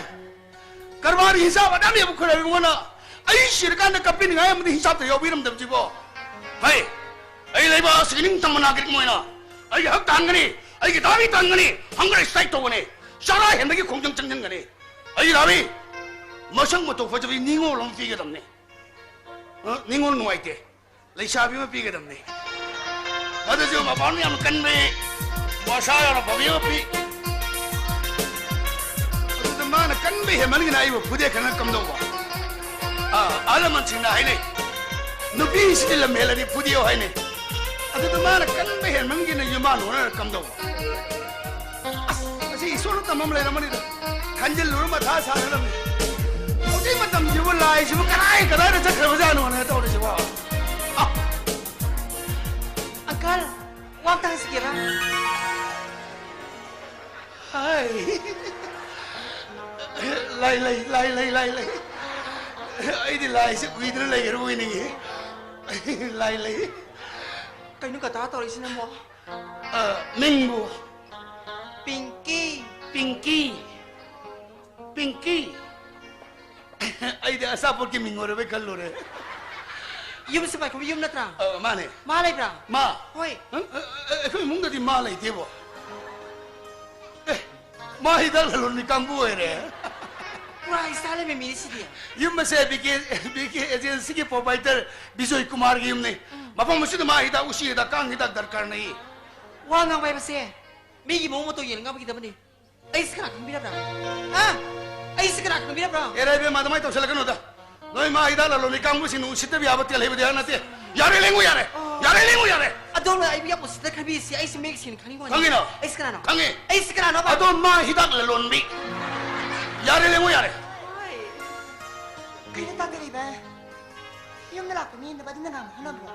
ꯀꯔꯕꯥꯔꯒꯤ ꯍꯤꯡꯁꯥꯞ ꯑꯗꯥꯝ ꯌꯥꯕ ꯈꯨꯔꯥꯏ ꯏꯕꯨꯡꯉꯣꯅ ꯑꯩ ꯁꯤꯔꯀꯥꯟꯗ ꯀꯞꯄꯤꯅꯤꯡꯉꯥꯏ ꯑꯃꯗꯤ ꯍꯤꯡꯁꯥꯞꯇ ꯌꯥꯎꯕꯤꯔꯝꯗꯕꯁꯤꯕꯣ? ꯍꯩ, ꯑꯩ ꯂꯩꯕꯥꯛ ꯑꯁꯤꯒꯤ ꯅꯤꯡꯇꯝꯕ ꯅꯥꯒꯔꯤꯛ ꯑꯃ ꯑꯣꯏꯅ ꯑꯩꯒꯤ ꯍꯛ ꯇꯥꯟꯒꯅꯤ, ꯑꯩꯒꯤ ꯗꯥꯕꯤ ꯇꯥꯟꯒꯅꯤ, hunger strike ꯇꯧꯒꯅꯤ, ꯆꯔꯥ ꯍꯦꯟꯕꯒꯤ ꯈꯣꯡꯖꯪ ꯆꯪꯁꯤꯟꯒꯅꯤ꯫ ꯑꯩꯒꯤ ꯗꯥꯕꯤ ꯃꯁꯛ ꯃꯇꯧ ꯐꯖꯕꯤ ꯅꯤꯉꯣꯜ ꯑꯃ ꯄꯤꯒꯗꯕꯅꯤ꯫ ꯑ, ꯅꯤꯉꯣꯜ ꯅꯨꯡꯉꯥꯏꯇꯦ꯫ ꯂꯩꯁꯥꯕꯤ ꯑꯃ ꯄꯤꯒꯗꯕꯅꯤ꯫ ꯑꯗꯨꯁꯨ ꯃꯄꯥꯟ ꯌꯥꯝ ꯀꯟꯕꯤ, ꯃꯁꯥ ꯌꯥꯝꯅ ꯐꯕꯤ ꯑꯃ ꯄꯤ꯫ ꯑꯗꯨꯗ ꯃꯥꯅ ꯀꯟꯕ ꯍꯦꯟꯃꯟꯒꯤꯅ ꯑꯩꯕꯨ ꯐꯨꯗꯦ ꯈꯟꯅ ꯀꯝꯗꯧꯕ? ꯑꯥ, ꯑꯍꯜ ꯂꯃꯟꯁꯤꯡꯅ ꯍꯥꯏꯅꯩ, "ꯅꯨꯄꯤꯁꯤꯗꯤ ꯂꯝ ꯍꯦꯜꯂꯗꯤ ꯐꯨꯗꯦꯌꯣ" ꯍꯥꯏꯅꯩ꯫ ꯑꯗꯨꯗ ꯃꯥꯅ ꯀꯟꯕ ꯍꯦꯟꯃꯟꯒꯤꯅ ꯌꯨꯝꯕꯥꯟ ꯍꯣꯠꯅꯔ ꯀꯝꯗꯧꯕ? ꯑꯁ, ꯃꯁꯤ ꯏꯁꯣꯔꯅ ꯇꯝꯕ ꯑꯃ ꯂꯩꯔꯝꯃꯅꯤꯗ꯫ ꯈꯟꯖꯤꯜꯂꯨꯔ ꯃꯊꯥ ꯁꯥꯅꯔꯝꯃꯤ꯫ ꯍꯧꯖꯤꯛ ꯃꯇꯝꯁꯤꯕꯨ ꯂꯥꯏꯁꯤꯕꯨ ꯀꯗꯥꯏ ꯀꯗꯥꯏꯗ ꯆꯠꯈ꯭ꯔꯕꯖꯥꯠꯅꯣꯅꯦ ꯇꯧꯔꯤꯁꯤꯕꯣ? ꯑ꯫ ꯑꯪꯀꯜ, ꯋꯥ ꯑꯝꯇ ꯍꯪꯖꯒꯦꯕ꯫ ꯍꯥꯏ꯫ ꯂꯥꯏ ꯂꯩ, ꯂꯥꯏ ꯂꯩ, ꯂꯥꯏ ꯂꯩ꯫ ꯑꯩꯗꯤ ꯂꯥꯏꯁꯦ ꯎꯏꯗꯅ ꯂꯩꯈ꯭ꯔꯕ ꯑꯣꯏꯅꯤꯡꯉꯤ꯫ ꯂꯥꯏ ꯂꯩ꯫ ꯀꯩꯅꯣ ꯀꯀꯥ ꯇꯧꯔꯛꯏꯁꯤꯅ ꯑꯃꯨꯛ? ꯑ, ꯃꯤꯡꯕꯨ? ꯄꯤꯡꯀꯤ꯫ ꯄꯤꯡꯀꯤ꯫ ꯄꯤꯡꯀꯤ꯫ ꯑꯩꯗꯤ ꯑꯆꯥꯄꯣꯠꯀꯤ ꯃꯤꯡ ꯑꯣꯏꯔꯕꯣꯏ ꯈꯜꯂꯨꯔꯦ꯫ ꯌꯨꯝꯁꯦ ꯄꯥꯏꯈꯣꯝꯕ ꯌꯨꯝ ꯅꯠꯇ꯭ꯔꯥ? ꯑ, ꯃꯥꯅꯦ꯫ ꯃꯥ ꯂꯩꯕ꯭ꯔꯥ? ꯃꯥ? ꯍꯣꯏ꯫ ꯑ, ꯑ, ꯑꯩꯈꯣꯏ ꯏꯃꯨꯡꯗꯗꯤ ꯃꯥ ꯂꯩꯇꯦꯕꯣ꯫ ꯑꯦ, ꯃꯥ ꯍꯤꯗꯥꯛ ꯂꯂꯣꯟꯕꯤ ꯀꯥꯡꯕꯨ ꯑꯣꯏꯔꯦ꯫ ꯄꯨꯔꯥ ꯏꯁꯇꯥꯏꯜ ꯂꯩꯕ ꯃꯤꯅꯤ ꯁꯤꯗꯤ꯫ ꯌꯨꯝ ꯑꯁꯦ ꯕꯤ ꯀꯦ, ꯕꯤ ꯀꯦ ꯑꯦꯖꯦꯟꯁꯤꯒꯤ ꯄ꯭ꯔꯣꯄꯥꯏꯇꯔ ꯕꯤꯖꯣꯏ ꯀꯨꯃꯥꯔꯒꯤ ꯌꯨꯝꯅꯤ꯫ ꯎꯝ꯫ ꯃꯐꯝ ꯑꯁꯤꯗ ꯃꯥ ꯍꯤꯗꯥꯛ, ꯎꯁꯤ ꯍꯤꯗꯥꯛ, ꯀꯥꯡ ꯍꯤꯗꯥꯛ ꯗꯔꯀꯥꯔ ꯂꯩ꯫ ꯋꯥ ꯉꯥꯡꯕ ꯍꯥꯏꯕꯁꯦ ꯃꯤꯒꯤ ꯃꯑꯣꯡ ꯃꯇꯧ ꯌꯦꯡꯉ ꯉꯥꯡꯕꯒꯤꯗꯕꯅꯤ꯫ ꯑꯩꯁꯦ ꯀꯅꯥ ꯈꯪꯕꯤꯔꯕ꯭ꯔꯥ? ꯍꯥ? ꯑꯩꯁꯦ ꯀꯅꯥ ꯈꯪꯕꯤꯔꯕ꯭ꯔꯥ? ꯑꯦ, ꯏꯕꯦꯝꯃ, ꯑꯗꯨꯃꯥꯏꯅ ꯇꯧꯁꯜꯂꯛꯀꯅꯨꯗ꯫ ꯅꯣꯏ ꯃꯥ ꯍꯤꯗꯥꯛ ꯂꯂꯣꯟꯕꯤ ꯀꯥꯡꯕꯨꯁꯤꯡꯅ ꯎꯁꯤꯠꯇꯕ ꯌꯥꯕ ꯇꯦꯜ ꯍꯩꯕꯗꯤ ꯍꯥꯏꯕ ꯅꯠꯇꯦ꯫ ꯌꯥꯔꯦ, ꯂꯦꯡꯉꯨ ꯌꯥꯔꯦ꯫ ꯑꯣ꯫ ꯌꯥꯔꯦ, ꯂꯦꯡꯉꯨ ꯌꯥꯔꯦ꯫ ꯑꯗꯣꯝꯅ ꯑꯩꯕꯨ ꯌꯥꯝ ꯎꯁꯤꯠꯇ ꯈꯟꯕꯤꯔꯤꯁꯤ ꯑꯩꯁꯦ ꯃꯌꯦꯛ ꯁꯦꯡꯅ ꯈꯪꯅꯤꯡꯕ ꯋꯥꯅꯤ꯫ ꯈꯪꯉꯤꯅꯣ? ꯑꯩꯁꯦ ꯀꯅꯥꯅꯣ? ꯈꯪꯉꯤ꯫ ꯑꯩꯁꯦ ꯀꯅꯥꯅꯣꯕ? ꯑꯗꯣ ꯃꯥ ꯍꯤꯗꯥꯛ ꯂꯂꯣꯟꯕꯤ꯫ ꯌꯥꯔꯦ, ꯂꯦꯡꯉꯨ ꯌꯥꯔꯦ꯫ ꯍꯣꯏ꯫ ꯀꯩꯅꯣ ꯇꯥꯛꯄꯤꯔꯤꯕ? ꯌꯨꯝꯗ ꯂꯥꯛꯄ ꯃꯤ ꯅꯠꯇꯕ ꯑꯗꯨꯝꯅ ꯉꯥꯡꯕ ꯍꯧꯅꯕ꯭ꯔꯣ?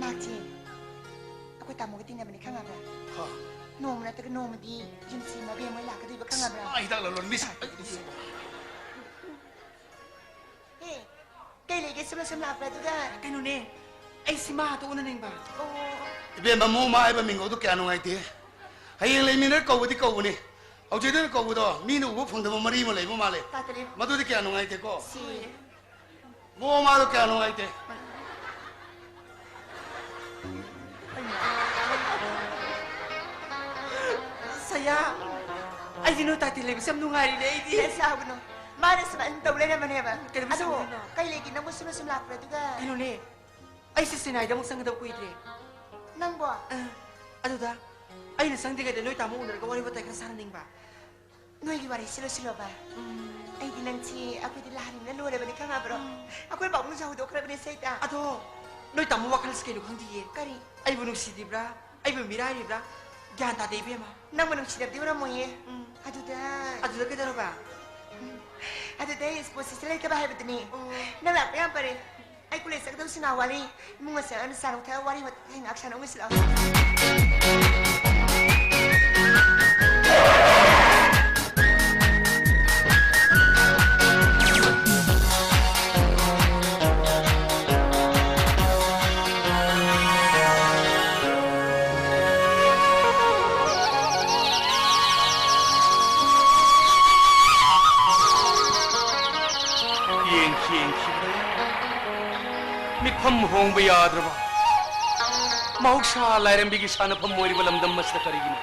ꯃꯥꯛꯁꯦ ꯑꯩꯈꯣꯏ ꯇꯥꯃꯣꯒ ꯇꯤꯟꯅꯕꯅꯦ, ꯈꯪꯉꯕ꯭ꯔꯥ? ꯍꯥ? ꯅꯣꯡꯃ ꯅꯠꯇ꯭ꯔꯒ ꯅꯣꯡꯃꯗꯤ ꯌꯨꯝꯁꯤ ꯃꯕꯦꯝ ꯍꯣꯏ ꯂꯥꯛꯀꯗꯣꯏꯕ, ꯈꯪꯉꯕ꯭ꯔꯥ? ꯑꯥ, ꯍꯤꯗꯥꯛ ꯂꯂꯣꯟꯕꯤ ꯁꯥꯏ꯫ ꯑꯦ, ꯀꯩ ꯂꯩꯒꯦ ꯁꯨꯝ ꯁꯨꯝ ꯂꯥꯛꯄ꯭ꯔꯥ? ꯑꯗꯨꯒ ꯀꯩꯅꯣꯅꯦ, ꯑꯩ ꯁꯤꯃꯥꯗꯣ ꯎꯅꯅꯤꯡꯕ꯫ ꯑꯣ꯫ ꯏꯕꯦꯝꯃ, ꯃꯣꯃꯥ ꯍꯥꯏꯕ ꯃꯤꯡꯒꯧꯗꯣ ꯀꯌꯥ ꯅꯨꯡꯉꯥꯏꯇꯦ꯫ ꯍꯌꯦꯡ ꯂꯩꯃꯤꯟꯅꯔ ꯀꯧꯕꯗꯤ ꯀꯧꯕꯅꯤ, ꯍꯧꯖꯤꯛꯇ ꯀꯧꯕꯗꯣ ꯃꯤꯅ ꯎꯕ ꯐꯪꯗꯕ ꯃꯔꯤ ꯑꯃ ꯂꯩꯕ ꯃꯥꯜꯂꯦ꯫ ꯇꯥꯇꯔꯤ꯫ ꯃꯗꯨꯗꯤ ꯀꯌꯥ ꯅꯨꯡꯉꯥꯏꯇꯦꯀꯣ꯫ ꯁꯤ꯫ ꯃꯣꯃꯥꯗꯣ ꯀꯌꯥ ꯅꯨꯡꯉꯥꯏꯇꯦ꯫ ꯁꯌꯥ, ꯑꯩꯗꯤ ꯅꯣꯏ ꯇꯥꯇꯤ ꯂꯩꯕꯁꯦ ꯌꯥꯝ ꯅꯨꯡꯉꯥꯏꯔꯤꯅꯦ ꯑꯩꯗꯤ꯫ ꯑꯦ, ꯁꯥꯎꯒꯅꯨ꯫ ꯃꯥꯅ ꯁꯨꯃꯥꯏꯅ ꯇꯧ ꯂꯩꯔꯝꯕꯅꯦꯕ꯫ ꯀꯩꯗꯧꯕꯩ ꯑꯗꯣ ꯁꯥꯎꯗꯣꯏꯅꯣ? ꯀꯩ ꯂꯩꯒꯦ ꯅꯪꯕꯨ ꯁꯨꯝꯅ ꯁꯨꯝ ꯂꯥꯛꯄ꯭ꯔꯥ? ꯑꯗꯨꯒ ꯀꯩꯅꯣꯅꯦ, ꯑꯩꯁꯦ ꯆꯦꯟꯅꯥꯏꯗ ꯑꯃꯨꯛ ꯆꯪꯒꯗꯕ ꯀꯨꯏꯗ꯭ꯔꯦ꯫ ꯅꯪꯕꯣ? ꯑ, ꯑꯗꯨꯗ ꯑꯩꯅ ꯆꯪꯗ꯭ꯔꯤꯉꯩꯗ ꯅꯣꯏ ꯇꯥꯃꯣ ꯎꯅꯔꯒ ꯋꯥꯔꯤ ꯋꯥꯇꯥꯏ ꯈꯔ ꯁꯥꯟꯅꯅꯤꯡꯕ꯫ ꯅꯣꯏꯒꯤ ꯋꯥꯔꯤꯁꯤ ꯂꯣꯏꯁꯤꯜꯂꯣꯕ꯫ ꯎꯝ꯫ ꯑꯩꯗꯤ ꯅꯪꯁꯤ ꯑꯩꯈꯣꯏꯗꯤ ꯂꯥꯏꯔꯤꯛꯅ ꯂꯣꯏꯔꯕꯅꯤ, ꯈꯪꯉꯕ꯭ꯔꯣ? ꯎꯝ꯫ ꯑꯩꯈꯣꯏ ꯄꯥꯕꯨꯡꯁꯨ ꯍꯧꯗꯣꯛꯈ꯭ꯔꯕꯅꯤ ꯁꯩꯇ꯫ ꯑꯗꯣ ꯅꯣꯏ ꯇꯥꯃꯣ ꯋꯥꯈꯜꯁꯤ ꯀꯩꯅꯣ ꯈꯪꯗꯤꯌꯦ꯫ ꯀꯔꯤ? ꯑꯩꯕꯨ ꯅꯨꯡꯁꯤꯗ꯭ꯔꯤꯕ꯭ꯔꯥ? ꯑꯩꯕꯨ ꯃꯤꯔꯥꯏꯔꯤꯕ꯭ꯔꯥ? ꯒ꯭ꯌꯥꯟ ꯇꯥꯗꯦ ꯏꯕꯦꯝꯃ꯫ ꯅꯪꯕꯨ ꯅꯨꯡꯁꯤꯗꯕꯗꯤ ꯑꯣꯏꯔꯝꯃꯣꯏꯌꯦ꯫ ꯎꯝ꯫ ꯑꯗꯨꯗ ꯑꯗꯨꯗ ꯀꯩꯗꯧꯔꯕ? ꯎꯝ꯫ ꯑꯗꯨꯗ ꯑꯩ ꯏꯁꯄꯣꯔꯠꯁꯤꯁꯨ ꯂꯩꯇꯕ ꯍꯥꯏꯕꯗꯨꯅꯤ꯫ ꯑꯣ꯫ ꯅꯪ ꯂꯥꯛꯄ ꯌꯥꯝ ꯐꯔꯦ꯫ ꯑꯩ ꯀꯣꯂꯦꯖ ꯆꯠꯀꯗꯧꯁꯤ ꯉꯥꯏꯍꯥꯛ ꯋꯥꯠꯂꯤ꯫ ꯏꯃꯨꯡ ꯉꯁꯤ ꯑꯩꯅ ꯆꯥ ꯅꯨꯡ ꯊꯛꯑ ꯋꯥꯔꯤ ꯋꯥꯇꯥꯏ ꯉꯥꯏꯍꯥꯛ ꯁꯥꯟꯅꯧ ꯉꯁꯤ ꯂꯥꯛꯑꯣ꯫ ꯌꯦꯡꯈꯤ ꯌꯦꯡꯈꯤꯕꯗ ꯃꯤꯐꯝ ꯍꯣꯡꯕ ꯌꯥꯗ꯭ꯔꯕ ꯃꯍꯧꯁꯥ ꯂꯥꯏꯔꯦꯝꯕꯤꯒꯤ ꯁꯥꯟꯅꯐꯝ ꯑꯣꯏꯔꯤꯕ ꯂꯝꯗꯝ ꯑꯁꯤꯗ ꯀꯔꯤꯒꯤꯅꯣ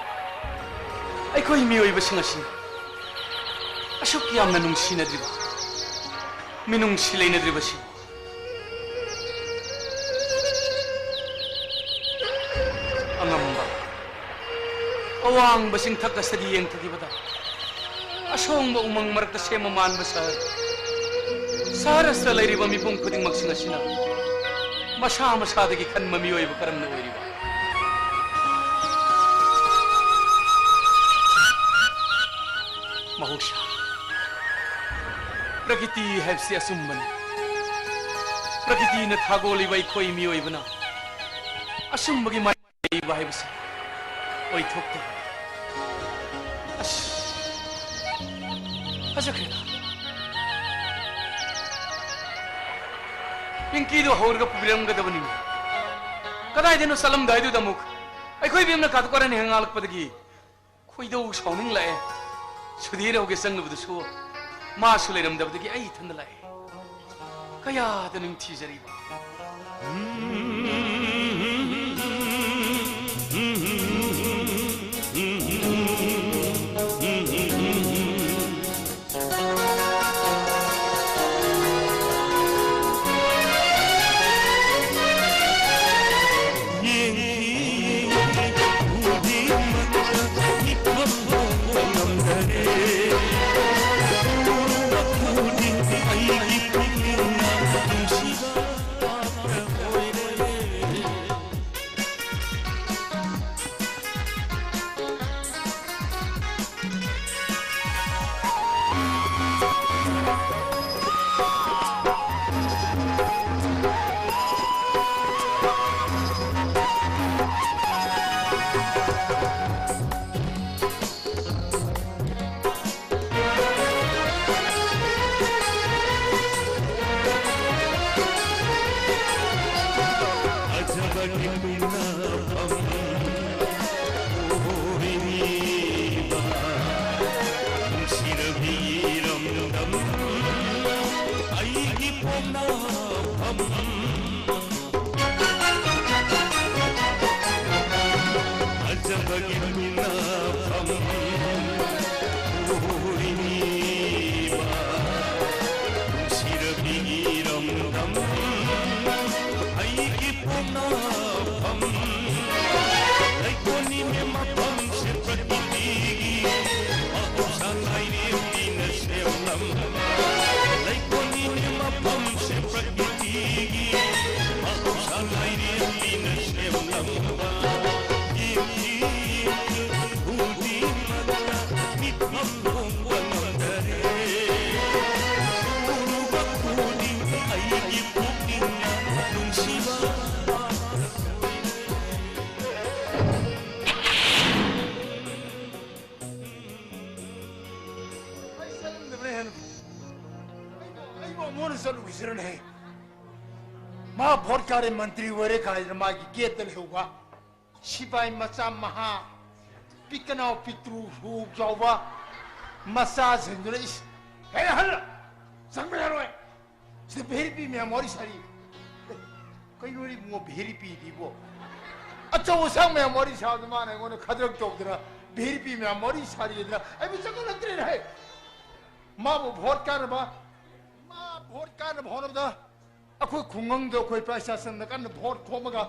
ꯑꯩꯈꯣꯏ ꯃꯤꯑꯣꯏꯕꯁꯤꯡ ꯑꯁꯤ ꯑꯁꯨꯛ ꯌꯥꯝꯅ ꯅꯨꯡꯁꯤꯅꯗ꯭ꯔꯤꯕ, ꯃꯤꯅꯨꯡꯁꯤ ꯂꯩꯅꯗ꯭ꯔꯤꯕꯁꯤꯕꯨ? ꯑꯉꯝꯕ ꯑꯋꯥꯡꯕ ꯆꯤꯡꯊꯛ ꯑꯁꯤꯗꯒꯤ ꯌꯦꯡꯊꯈꯤꯕꯗ, ꯑꯁꯣꯡꯕ ꯎꯃꯪ ꯃꯔꯛꯇ ꯁꯦꯝꯕ ꯃꯥꯟꯕ ꯁꯍꯔ, ꯁꯍꯔ ꯑꯁꯤꯗ ꯂꯩꯔꯤꯕ ꯃꯤꯄꯨꯝ ꯈꯨꯗꯤꯡꯃꯛꯁꯤꯡ ꯑꯁꯤꯅ ꯃꯁꯥ ꯃꯁꯥꯗꯒꯤ ꯈꯟꯕ ꯃꯤꯑꯣꯏꯕ ꯀꯔꯝꯅ ꯑꯣꯏꯔꯤꯕ? ꯃꯍꯧꯁꯥ, ꯄ꯭ꯔꯀꯤꯇꯤ ꯍꯥꯏꯕꯁꯤ ꯑꯆꯨꯝꯕꯅꯤ꯫ ꯄ꯭ꯔꯀꯤꯇꯤꯅ ꯊꯥꯒꯣꯜꯂꯤꯕ ꯑꯩꯈꯣꯏ ꯃꯤꯑꯣꯏꯕꯅ ꯑꯆꯨꯝꯕꯒꯤ ꯃꯥꯏ ꯂꯩꯕ ꯍꯥꯏꯕꯁꯤ ꯑꯣꯏꯊꯣꯛꯇꯕ꯫ ꯑꯁ, ꯐꯖꯈ꯭ꯔꯦꯗ꯫ ꯄꯤꯡꯀꯤꯗꯨ ꯍꯧꯔꯒ ꯄꯨꯕꯤꯔꯝꯒꯗꯕꯅꯤꯅꯦ꯫ ꯀꯗꯥꯏꯗꯅꯣ ꯆꯠꯂꯝꯗꯥꯏꯗꯨꯗ ꯑꯃꯨꯛ ꯑꯩꯈꯣꯏ ꯏꯕꯦꯝꯅ ꯀꯥꯇꯨ ꯀꯥꯔꯟ ꯍꯦꯛ ꯉꯥꯡꯂꯛꯄꯗꯒꯤ ꯈꯣꯏꯗꯧ ꯁꯥꯎꯅꯤꯡꯂꯛꯑꯦ꯫ ꯁꯨꯙꯤꯔ ꯍꯧꯒꯦ ꯆꯪꯂꯨꯕꯗꯨꯁꯨ ꯃꯥꯁꯨ ꯂꯩꯔꯝꯗꯕꯗꯒꯤ ꯑꯩ ꯏꯊꯟꯗ ꯂꯥꯛꯑꯦ꯫ ꯀꯌꯥꯗ ꯅꯤꯡꯊꯤꯖꯔꯤꯕ꯫ ꯀꯣꯟꯅ ꯆꯠꯂꯨꯈꯤꯁꯤꯔꯅꯦ꯫ ꯃꯥ ꯚꯣꯠ ꯀꯥꯔꯦ, ꯃꯟꯇ꯭ꯔꯤ ꯑꯣꯏꯔꯦ ꯀꯥꯏꯗꯅ ꯃꯥꯒꯤ ꯒꯦꯠꯇ ꯂꯩꯍꯧꯕ ꯁꯤꯐꯥꯏ ꯃꯆꯥ ꯃꯍꯥ, ꯄꯤꯛꯀꯅꯥꯎ ꯄꯤꯛꯇ꯭ꯔꯨ ꯍꯨ ꯆꯥꯎꯕ ꯃꯆꯥꯁꯤꯡꯗꯨꯅ, "ꯏꯁ, ꯍꯦ, ꯍꯜ! ꯆꯪꯕ ꯌꯥꯔꯣꯏ! ꯁꯤꯗ ꯚꯦꯔꯤꯄꯤ ꯃꯌꯥꯝ ꯋꯥꯔꯤ ꯁꯥꯔꯤ!" ꯑꯦ, ꯀꯩꯅꯣꯅꯦ ꯏꯕꯨꯡꯉꯣ, ꯚꯦꯔꯤꯄꯤꯗꯤꯕꯣ? ꯑꯆꯧ ꯑꯁꯥꯡ ꯃꯌꯥꯝ ꯋꯥꯔꯤ ꯁꯥꯕꯗ ꯃꯥꯅ ꯑꯩꯉꯣꯟꯗ ꯈꯗ꯭ꯔꯛ ꯇꯧꯗꯅ, ꯚꯦꯔꯤꯄꯤ ꯃꯌꯥꯝ ꯋꯥꯔꯤ ꯁꯥꯔꯤꯗꯅ ꯑꯩꯕꯨ ꯆꯪꯍꯜꯂꯛꯇ꯭ꯔꯦꯅꯦ ꯍꯦ! ꯃꯥꯕꯨ ꯚꯣꯠ ꯀꯥꯅꯕ, ꯃꯥ ꯚꯣꯠ ꯀꯥꯅꯕ ꯍꯣꯠꯅꯕꯗ ꯑꯩꯈꯣꯏ ꯈꯨꯡꯒꯪꯗ ꯑꯩꯈꯣꯏ ꯄꯩꯁꯥ ꯆꯪꯅ ꯀꯟꯅ ꯚꯣꯠ ꯈꯣꯝꯃꯒ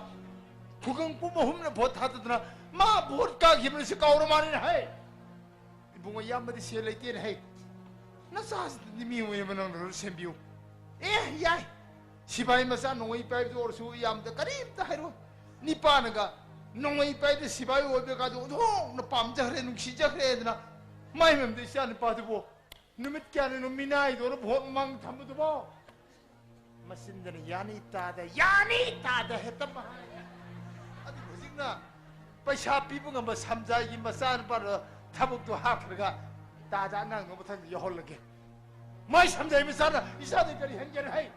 ꯈꯨꯡꯒꯪ ꯄꯨꯝꯕ ꯑꯍꯨꯝꯅ ꯚꯣꯠ ꯊꯥꯗꯗꯅ ꯃꯥ ꯚꯣꯠ ꯀꯥꯈꯤꯕꯅ ꯁꯤ ꯀꯥꯎꯔ ꯃꯥꯜꯂꯦꯅꯦ ꯍꯦ! ꯏꯕꯨꯡꯉꯣ, ꯏꯌꯥꯝꯕꯗꯤ ꯁꯦꯜ ꯂꯩꯇꯦꯅꯦ ꯍꯦ꯫ ꯅꯆꯥꯁꯤꯗꯤ ꯃꯤ ꯑꯣꯏꯅꯕ ꯅꯪꯅ ꯈꯔ ꯁꯦꯝꯕꯤꯌꯨ꯫ ꯑꯦ, ꯌꯥꯏ꯫ ꯁꯤꯐꯥꯏ ꯃꯆꯥ ꯅꯣꯡꯃꯩ ꯄꯥꯏꯕꯗ ꯑꯣꯏꯔꯁꯨ ꯏꯌꯥꯝꯕꯗ ꯀꯔꯤꯝꯇ ꯍꯥꯏꯔꯣꯏ꯫ ꯅꯤꯄꯥꯅꯒ ꯅꯣꯡꯃꯩ ꯄꯥꯏꯕꯗ ꯁꯤꯐꯥꯏ ꯑꯣꯏꯕ ꯀꯥꯗꯣ ꯑꯣꯟꯊꯣꯛꯅ ꯄꯥꯝꯖꯈ꯭ꯔꯦ, ꯅꯨꯡꯁꯤꯖꯈ꯭ꯔꯦꯗꯅ꯫ ꯃꯥꯏ ꯃꯔꯝꯗ ꯏꯆꯥ ꯅꯨꯄꯥꯗꯨꯕꯨ ꯅꯨꯃꯤꯠ ꯀꯌꯥꯅꯤꯅꯣ ꯃꯤꯅꯥꯏꯗꯧꯅ ꯚꯣꯠ ꯃꯃꯥꯡ ꯊꯝꯕꯗꯨꯕꯣ? ꯃꯆꯤꯟꯗꯅ ꯌꯥꯅꯤ ꯇꯥꯗ, ꯌꯥꯅꯤ ꯇꯥꯗ ꯍꯦꯛꯇ ꯍꯥꯏ꯫ ꯑꯗꯨ ꯍꯧꯖꯤꯛꯅ ꯄꯩꯁꯥ ꯄꯤꯕ ꯉꯝꯕ ꯁꯝꯖꯥꯏꯒꯤ ꯃꯆꯥꯅꯨꯄꯥꯗ ꯊꯕꯛꯇꯣ ꯍꯥꯞꯈ꯭ꯔꯒ ꯇꯥꯗ ꯑꯉꯥꯡꯗꯣ ꯃꯊꯪꯗ ꯌꯥꯎꯍꯜꯂꯒꯦ꯫ ꯃꯥꯏ ꯁꯝꯖꯥꯏ ꯃꯆꯥꯅ ꯏꯆꯥꯗ ꯀꯔꯤ ꯍꯦꯟꯒꯦꯅ ꯍꯥꯏ?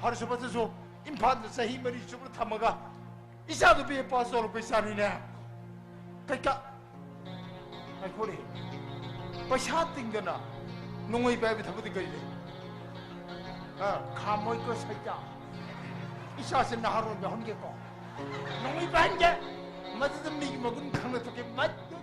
ꯐꯔꯁꯨ ꯐꯠꯇ꯭ꯔꯁꯨ ꯏꯝꯐꯥꯜꯗ ꯆꯍꯤ ꯃꯔꯤ ꯆꯨꯞꯅ ꯊꯝꯃꯒ ꯏꯆꯥꯗꯨ ꯕꯤ ꯑꯦ ꯄꯥꯁ ꯇꯧꯔꯛꯄ ꯏꯆꯥꯅꯤꯅꯦ꯫ ꯀꯩꯀꯥ ꯉꯥꯏꯈꯣꯅꯦ꯫ ꯄꯩꯁꯥ ꯇꯤꯡꯗꯅ ꯅꯣꯡꯃꯩ ꯄꯥꯏꯕ ꯊꯕꯛꯇꯤ ꯀꯔꯤ ꯂꯩ? ꯑ, ꯈꯥꯃꯣꯏꯀꯣ ꯁꯩꯇꯥ꯫ ꯏꯆꯥꯁꯦ ꯅꯍꯥꯔꯣꯟ ꯌꯥꯎꯍꯟꯒꯦꯀꯣ꯫ ꯅꯣꯡꯃꯩ ꯄꯥꯏꯍꯟꯒꯦ꯫ ꯃꯗꯨꯗ ꯃꯤꯒꯤ ꯃꯒꯨꯟ ꯈꯪꯅ ꯊꯣꯛꯀꯦ꯫ ꯃꯗꯨ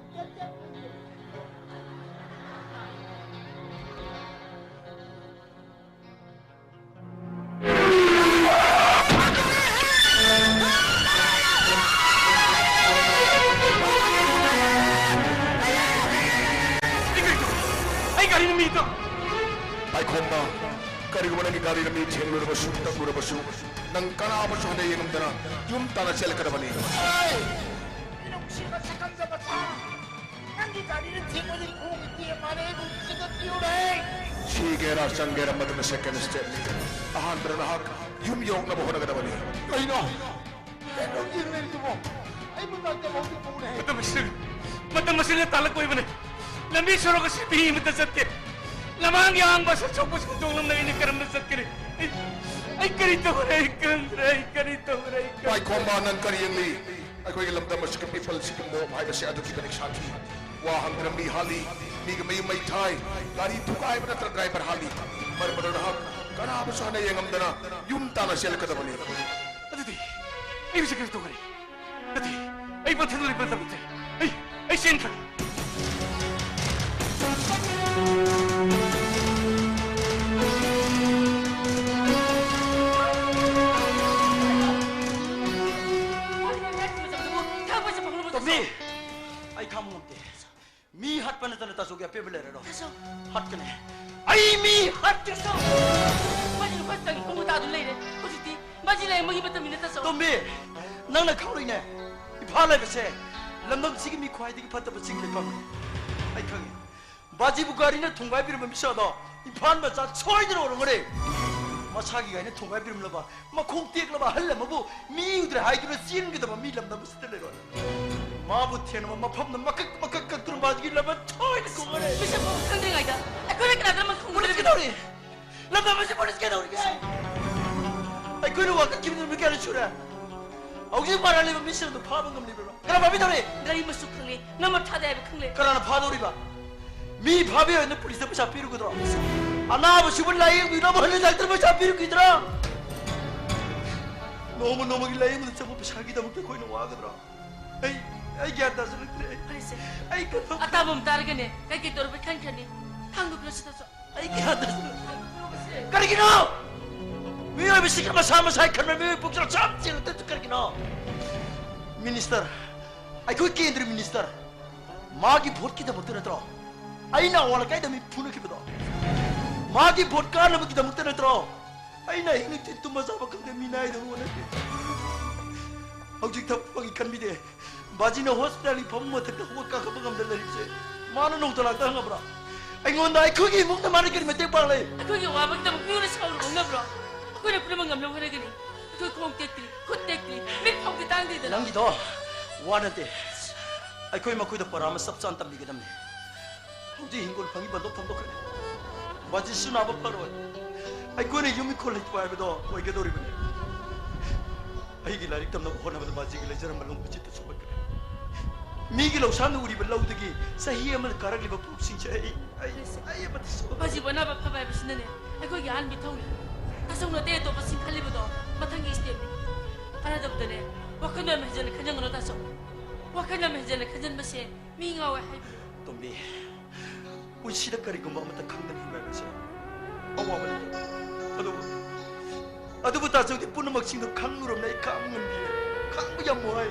ꯑꯩ ꯒꯥꯔꯤꯅ ꯃꯤ ꯇꯧ- ꯄꯥꯏꯈꯣꯝꯕ, ꯀꯔꯤꯒꯨꯝꯕ ꯅꯪꯒꯤ ꯒꯥꯔꯤꯅ ꯃꯤ ꯊꯦꯡꯂꯨꯔꯕꯁꯨ, ꯇꯛꯂꯨꯔꯕꯁꯨ, ꯅꯪ ꯀꯅꯥꯕꯨꯁꯨ ꯍꯟꯅ ꯌꯦꯡꯉꯝꯗꯅ ꯌꯨꯝ ꯇꯥꯟꯅ ꯆꯦꯜꯂꯛꯀꯗꯕꯅꯤ꯫ ꯅꯨꯡꯁꯤꯕ ꯁꯛꯈꯪꯖꯕ ꯊꯥ, ꯅꯪꯒꯤ ꯒꯥꯔꯤꯅ ꯊꯦꯡꯕꯗꯤ ꯈꯣꯡꯒꯤ ꯇꯦꯛ ꯃꯥꯜꯂꯦ, ꯑꯩꯕꯨ ꯆꯤꯡꯈꯠꯄꯤꯌꯨꯅꯦ꯫ ꯁꯤꯒꯦꯔꯥ ꯆꯪꯒꯦꯔꯥ ꯃꯗꯨꯅ second stepꯅꯤ꯫ ꯑꯍꯥꯟꯕꯗ ꯅꯍꯥꯛ ꯌꯨꯝ ꯌꯧꯔꯛꯅꯕ ꯍꯣꯠꯅꯒꯗꯕꯅꯤ꯫ ꯀꯩꯅꯣ? ꯀꯩꯅꯣ ꯌꯦꯡꯂꯩꯔꯤꯗꯨꯕꯣ? ꯑꯩꯕꯨ ꯗꯥꯛꯇꯔ ꯍꯧꯖꯤꯛ ꯄꯨꯔꯦ꯫ ꯃꯇꯝ ꯑꯁꯤꯗ, ꯃꯇꯝ ꯑꯁꯤꯗ ꯇꯥꯜꯂꯛꯄ ꯑꯣꯏꯕꯅꯤ꯫ ꯂꯝꯕꯤ ꯁꯣꯔꯣꯛ ꯑꯁꯤ ꯃꯤ ꯑꯃꯠꯇ ꯆꯠꯇꯦ꯫ ꯅꯃꯥꯡꯒꯤ ꯑꯍꯥꯡꯕ ꯁꯠ ꯁꯣꯛꯄꯁꯤꯡ ꯇꯣꯡꯂꯝꯅ ꯑꯩꯅ ꯀꯔꯝꯅ ꯆꯠꯀꯅꯤ? ꯑꯩ, ꯑꯩ ꯀꯔꯤ ꯇꯧꯔꯦ? ꯑꯩ ꯈꯪꯗ꯭ꯔꯦ꯫ ꯑꯩ ꯀꯔꯤ ꯇꯧꯔꯦ? ꯑꯩ ꯈꯪꯗ꯭ꯔꯦ꯫ ꯄꯥꯏꯈꯣꯝꯕ, ꯅꯪ ꯀꯔꯤ ꯌꯦꯡꯂꯤ? ꯑꯩꯈꯣꯏꯒꯤ ꯂꯝꯗꯝ ꯑꯁꯤꯒꯤ peopleꯁꯤꯒꯤ ꯃꯣꯞ ꯍꯥꯏꯕꯁꯦ ꯑꯗꯨꯛꯀꯤ ꯃꯇꯤꯛ ꯁꯥꯊꯤ꯫ ꯋꯥ ꯍꯪꯗꯅ ꯃꯤ ꯍꯥꯠꯂꯤ, ꯃꯤꯒꯤ ꯃꯌꯨꯝ ꯃꯩ ꯊꯥꯏ, ꯒꯥꯔꯤ ꯊꯨꯒꯥꯏꯕ ꯅꯠꯇ꯭ꯔꯒ driver ꯍꯥꯠꯂꯤ꯫ ꯃꯔꯝ ꯑꯗꯨꯅ ꯅꯍꯥꯛ ꯀꯅꯥꯕꯨꯁꯨ ꯍꯥꯟꯅ ꯌꯦꯡꯉꯝꯗꯅ ꯌꯨꯝ ꯇꯥꯟꯅ ꯆꯦꯜꯂꯛꯀꯗꯕꯅꯤ꯫ ꯑꯗꯨꯗꯤ ꯑꯩ ꯍꯧꯖꯤꯛ ꯀꯔꯤ ꯇꯧꯒꯅꯤ? ꯅꯠꯇꯦ, ꯑꯩ ꯃꯊꯟꯗ ꯂꯩꯕ ꯉꯝꯗꯦ꯫ ꯑꯩ, ꯑꯩ ꯆꯦꯟꯈ꯭ꯔꯒꯦ꯫ ꯇꯣꯝꯕꯤ, ꯑꯩ ꯈꯥꯡꯕ ꯉꯝꯗꯦ꯫ ꯃꯤ ꯍꯥꯠꯄ ꯅꯠꯇꯅ ꯇꯥꯖꯧꯒꯤ ꯑꯄꯦꯟꯕ ꯂꯩꯔꯔꯣꯏ꯫ ꯇꯥꯖꯧ꯫ ꯍꯥꯠꯀꯅꯤ꯫ ꯑꯩ ꯃꯤ ꯍꯥꯠꯀꯅꯤ꯫ ꯇꯥꯖꯧ꯫ ꯃꯥꯗꯤ ꯂꯨꯄꯥ ꯆꯥꯒꯤ ꯈꯣꯡꯎꯞ ꯇꯥꯗꯨꯅ ꯂꯩꯔꯦ꯫ ꯍꯧꯖꯤꯛꯇꯤ ꯃꯥꯗꯤ ꯂꯥꯏꯌꯦꯡꯕꯒꯤ ꯃꯇꯝꯅꯤꯅ ꯇꯥꯖꯧ꯫ ꯇꯣꯝꯕꯤ, ꯅꯪꯅ ꯈꯪꯂꯣꯏꯅꯦ꯫ ꯏꯝꯐꯥꯜ ꯍꯥꯏꯕꯁꯦ ꯂꯝꯗꯝꯁꯤꯒꯤ ꯃꯤ ꯈ꯭ꯋꯥꯏꯗꯒꯤ ꯐꯠꯇꯕꯁꯤꯡꯒꯤ ꯂꯩꯐꯝꯅꯤ꯫ ꯑꯩ ꯈꯪꯉꯤ꯫ ꯕꯥꯖꯤꯕꯨ ꯒꯥꯔꯤꯅ ꯊꯣꯡꯒꯥꯏꯕꯤꯔꯝꯕ ꯃꯤꯁꯛ ꯑꯗꯣ ꯏꯝꯐꯥꯜ ꯃꯆꯥ ꯁꯣꯏꯗꯅ ꯑꯣꯏꯔꯝꯒꯅꯤ꯫ ꯃꯁꯥꯒꯤ ꯒꯥꯔꯤꯅ ꯊꯣꯡꯒꯥꯏꯕꯤꯔꯝꯂꯕ ꯃꯈꯣꯡ ꯇꯦꯛꯂꯕ ꯑꯍꯜ ꯑꯃꯕꯨ ꯃꯤ ꯎꯗ꯭ꯔꯦ ꯍꯥꯏꯗꯨꯅ ꯆꯦꯟꯒꯗꯕ ꯃꯤ ꯂꯝꯗꯝ ꯑꯁꯤꯗ ꯂꯩꯔꯣꯏ꯫ ꯃꯥꯕꯨ ꯊꯦꯡꯅꯕ ꯃꯐꯝꯗ ꯃꯀꯛ ꯃꯀꯛ ꯀꯛꯇꯨꯅ ꯃꯥꯒꯤ ꯂꯃꯟ ꯁꯣꯏꯗꯅ ꯈꯨꯝꯒꯅꯤ꯫ ꯕꯤꯁꯞ ꯐꯥꯎꯕ ꯈꯪꯗ꯭ꯔꯤꯉꯩꯗ ꯑꯩꯈꯣꯏꯅ ꯀꯅꯥꯗ ꯂꯃꯟ ꯈꯨꯝꯒꯗꯕꯅꯣ? ꯄꯨꯂꯤꯁ ꯀꯩꯗꯧꯔꯤ? ꯂꯝꯗꯝ ꯑꯁꯤ ꯄꯨꯂꯤꯁ ꯀꯩꯗꯧꯔꯤꯒꯦ? ꯑꯩꯈꯣꯏꯅ ꯋꯥꯀꯠꯈꯤꯕ ꯅꯨꯃꯤꯠ ꯀꯌꯥꯅꯤ ꯁꯨꯔꯦ? ꯍꯧꯖꯤꯛ ꯃꯔꯥꯜ ꯂꯩꯕ ꯃꯤꯁꯤꯡ ꯑꯗꯨ ꯐꯥꯕ ꯉꯝꯂꯤꯕ꯭ꯔꯣ? ꯀꯅꯥ ꯐꯥꯕꯤꯗꯧꯔꯤ? ꯒꯥꯔꯤ ꯃꯆꯨ ꯈꯪꯂꯦ, ꯅꯝꯕꯔ ꯊꯥꯗꯦ ꯍꯥꯏꯕ ꯈꯪꯂꯦ꯫ ꯀꯅꯥꯅ ꯐꯥꯗꯧꯔꯤꯕ? ꯃꯤ ꯐꯥꯕꯤꯌꯣ ꯍꯥꯏꯅ ꯄꯨꯂꯤꯁꯇ ꯄꯩꯁꯥ ꯄꯤꯔꯨꯒꯗ꯭ꯔꯣ? ꯑꯅꯥꯕꯁꯤꯕꯨ ꯂꯥꯌꯦꯡꯕꯤꯅꯕ ꯍꯥꯏꯅ ꯗꯥꯛꯇꯔ ꯄꯩꯁꯥ ꯄꯤꯔꯨꯈꯤꯗ꯭ꯔꯥ? ꯅꯣꯡꯃ ꯅꯣꯡꯃꯒꯤ ꯂꯥꯌꯦꯡꯕꯗ ꯆꯪꯕ ꯄꯩꯁꯥꯒꯤꯗꯃꯛꯇ ꯑꯩꯈꯣꯏꯅ ꯋꯥꯒꯗ꯭ꯔꯣ? ꯑꯩ, ꯑꯩ ꯒ꯭ꯌꯥꯟ ꯇꯥꯁꯤꯜꯂꯛꯇ꯭ꯔꯦ꯫ ꯐꯔꯦꯁꯦ꯫ ꯑꯩ ꯀꯩꯗꯧ- ꯑꯇꯥꯕ ꯑꯃ ꯇꯥꯔꯒꯅꯦ ꯀꯩꯀꯩ ꯇꯧꯔꯕ ꯈꯟ ꯈꯟꯅꯤ꯫ ꯊꯥꯡꯗꯣꯛꯄꯤꯔꯣ ꯁꯤꯗꯁꯨ꯫ ꯑꯩ ꯒ꯭ꯌꯥꯟ ꯇꯥꯁꯤꯜꯂꯛꯇ꯭ꯔꯦ꯫ ꯊꯥꯡꯗꯣꯛꯄꯤꯔꯣ ꯁꯦ꯫ ꯀꯔꯤꯒꯤꯅꯣ? ꯃꯤꯑꯣꯏꯕꯁꯤꯒꯤ ꯃꯁꯥ ꯃꯁꯥꯒꯤ ꯈꯟꯕ ꯃꯤꯑꯣꯏ ꯄꯨꯛꯆꯦꯜ ꯆꯞ ꯆꯦꯜꯂꯛꯇ꯭ꯔꯤꯁꯤ ꯀꯔꯤꯒꯤꯅꯣ? ꯃꯤꯅꯤꯁꯇꯔ, ꯑꯩꯈꯣꯏ ꯀꯦꯟꯗ꯭ꯔ ꯃꯤꯅꯤꯁꯇꯔ, ꯃꯥꯒꯤ ꯚꯣꯠꯀꯤꯗꯃꯛꯇ ꯅꯠꯇ꯭ꯔꯣ ꯑꯩꯅ ꯑꯋꯥ ꯂꯩꯀꯥꯏꯗ ꯃꯤ ꯐꯨꯅꯈꯤꯕꯗꯣ? ꯃꯥꯒꯤ ꯚꯣꯠ ꯀꯥꯅꯕꯒꯤꯗꯃꯛꯇ ꯅꯠꯇ꯭ꯔꯣ ꯑꯩꯅ ꯑꯍꯤꯡ ꯅꯨꯡꯊꯤꯜ ꯇꯨꯝꯕ ꯆꯥꯕ ꯈꯪꯗꯦ ꯃꯤꯅꯥꯏꯗ ꯍꯣꯠꯅꯈꯤ? ꯍꯧꯖꯤꯛ ꯊꯕꯛ ꯐꯪꯉꯤ ꯈꯟꯕꯤꯗꯦ꯫ ꯕꯥꯖꯤꯅ ꯍꯣꯁꯄꯤꯇꯥꯜꯒꯤ ꯐꯃꯨꯡ ꯃꯊꯛꯇ ꯍꯧꯒꯠ ꯀꯥꯈꯠꯄ ꯉꯝꯗ ꯂꯩꯔꯤꯕꯁꯦ ꯃꯥꯅ ꯅꯣꯡꯇ ꯂꯥꯛꯇ ꯍꯪꯉꯕ꯭ꯔꯥ? ꯑꯩꯉꯣꯟꯗ ꯑꯩꯈꯣꯏꯒꯤ ꯏꯃꯨꯡꯗ ꯃꯥꯅ ꯀꯔꯤ ꯃꯇꯦꯡ ꯄꯥꯡꯂꯦ? ꯑꯩꯈꯣꯏꯒꯤ ꯑꯋꯥꯕꯒꯤꯗꯃꯛ ꯃꯤꯑꯣꯏꯅ ꯁꯥꯎꯔꯨꯕ ꯉꯝꯕ꯭ꯔꯣ? ꯑꯩꯈꯣꯏꯅ ꯄꯨꯝꯅꯃꯛ ꯉꯝꯅꯕ ꯍꯣꯠꯅꯒꯅꯤ꯫ ꯑꯩꯈꯣꯏ ꯈꯣꯡ ꯇꯦꯛꯇ꯭ꯔꯤ, ꯈꯨꯠ ꯇꯦꯛꯇ꯭ꯔꯤ, ꯃꯤꯠ ꯐꯥꯎꯗꯤ ꯇꯥꯡꯗꯦꯗꯅ꯫ ꯅꯪꯒꯤꯗꯣ ꯋꯥ ꯅꯠꯇꯦ꯫ ꯑꯩꯈꯣꯏ ꯃꯈꯣꯏꯗ ꯄꯔꯥ ꯑꯃ ꯆꯞ ꯆꯥꯅ ꯇꯝꯕꯤꯒꯗꯕꯅꯤ꯫ ꯍꯧꯖꯤꯛ ꯍꯤꯡꯒꯣꯜ ꯐꯪꯉꯤ ꯕꯟꯗꯣꯞ ꯐꯣꯡꯗꯣꯛꯈ꯭ꯔꯦ꯫ ꯕꯥꯖꯤꯁꯨ ꯅꯥꯕ ꯐꯔꯣꯏ꯫ ꯑꯩꯈꯣꯏꯅ ꯌꯨꯝ ꯏꯪꯈꯣꯜ ꯂꯩꯇꯕ ꯍꯥꯏꯕꯗꯣ ꯑꯣꯏꯒꯗꯧꯔꯤꯕꯅꯤ꯫ ꯑꯩꯒꯤ ꯂꯥꯏꯔꯤꯛ ꯇꯝꯅꯕ ꯍꯣꯠꯅꯕꯗ ꯕꯥꯖꯤꯒꯤ ꯂꯩꯖꯔꯝꯕ ꯂꯣꯡꯕꯁꯤꯗ ꯁꯣꯛꯍꯟꯈ꯭ꯔꯦ꯫ ꯃꯤꯒꯤ ꯂꯧꯁꯥꯟꯗ ꯎꯔꯤꯕ ꯂꯧꯗꯒꯤ ꯆꯍꯤ ꯑꯃꯗ ꯀꯥꯔꯛꯂꯤꯕ ꯄꯣꯠꯁꯤꯡꯁꯦ ꯑꯩ, ꯑꯩ, ꯑꯩ ꯑꯃꯗꯤ ꯁꯣꯛ- ꯕꯥꯖꯤꯕꯨ ꯑꯅꯥꯕ ꯐꯕ ꯍꯥꯏꯕꯁꯤꯅꯅꯦ ꯑꯩꯈꯣꯏꯒꯤ ꯑꯍꯥꯟꯕ ꯏꯊꯧꯅꯤ꯫ ꯇꯥꯆꯧꯅ ꯑꯇꯩ ꯑꯇꯣꯞꯄꯁꯤꯡ ꯈꯜꯂꯤꯕꯗꯣ ꯃꯊꯪꯒꯤ stepꯅꯤ꯫ ꯀꯥꯟꯅꯗꯕꯗꯅꯦ ꯋꯥꯈꯜ ꯌꯥꯝ ꯍꯦꯟꯖꯟꯅ ꯈꯟꯖꯟꯒꯅꯨ ꯇꯥꯆꯧ꯫ ꯋꯥꯈꯜ ꯌꯥꯝ ꯍꯦꯟꯖꯟꯅ ꯈꯟꯖꯟꯕꯁꯦ ꯃꯤ ꯉꯥꯎꯋꯦ ꯍꯥꯏꯕꯅꯤ꯫ ꯇꯣꯝꯕꯤ, ꯄꯨꯟꯁꯤꯗ ꯀꯔꯤꯒꯨꯝꯕ ꯑꯃꯠꯇ ꯈꯪꯗꯅ ꯍꯤꯡꯕ ꯍꯥꯏꯕꯁꯦ ꯑꯋꯥꯕꯅꯤ꯫ ꯑꯗꯨꯕꯨ, ꯑꯗꯨꯕꯨ ꯇꯥꯆꯧꯗꯤ ꯄꯨꯝꯅꯃꯛꯁꯤꯡꯗꯣ ꯈꯪꯂꯨꯔꯕꯅ ꯑꯩ ꯈꯥꯡꯕ ꯉꯝꯗꯦ꯫ ꯈꯥꯡꯕ ꯌꯥꯝ ꯋꯥꯏ꯫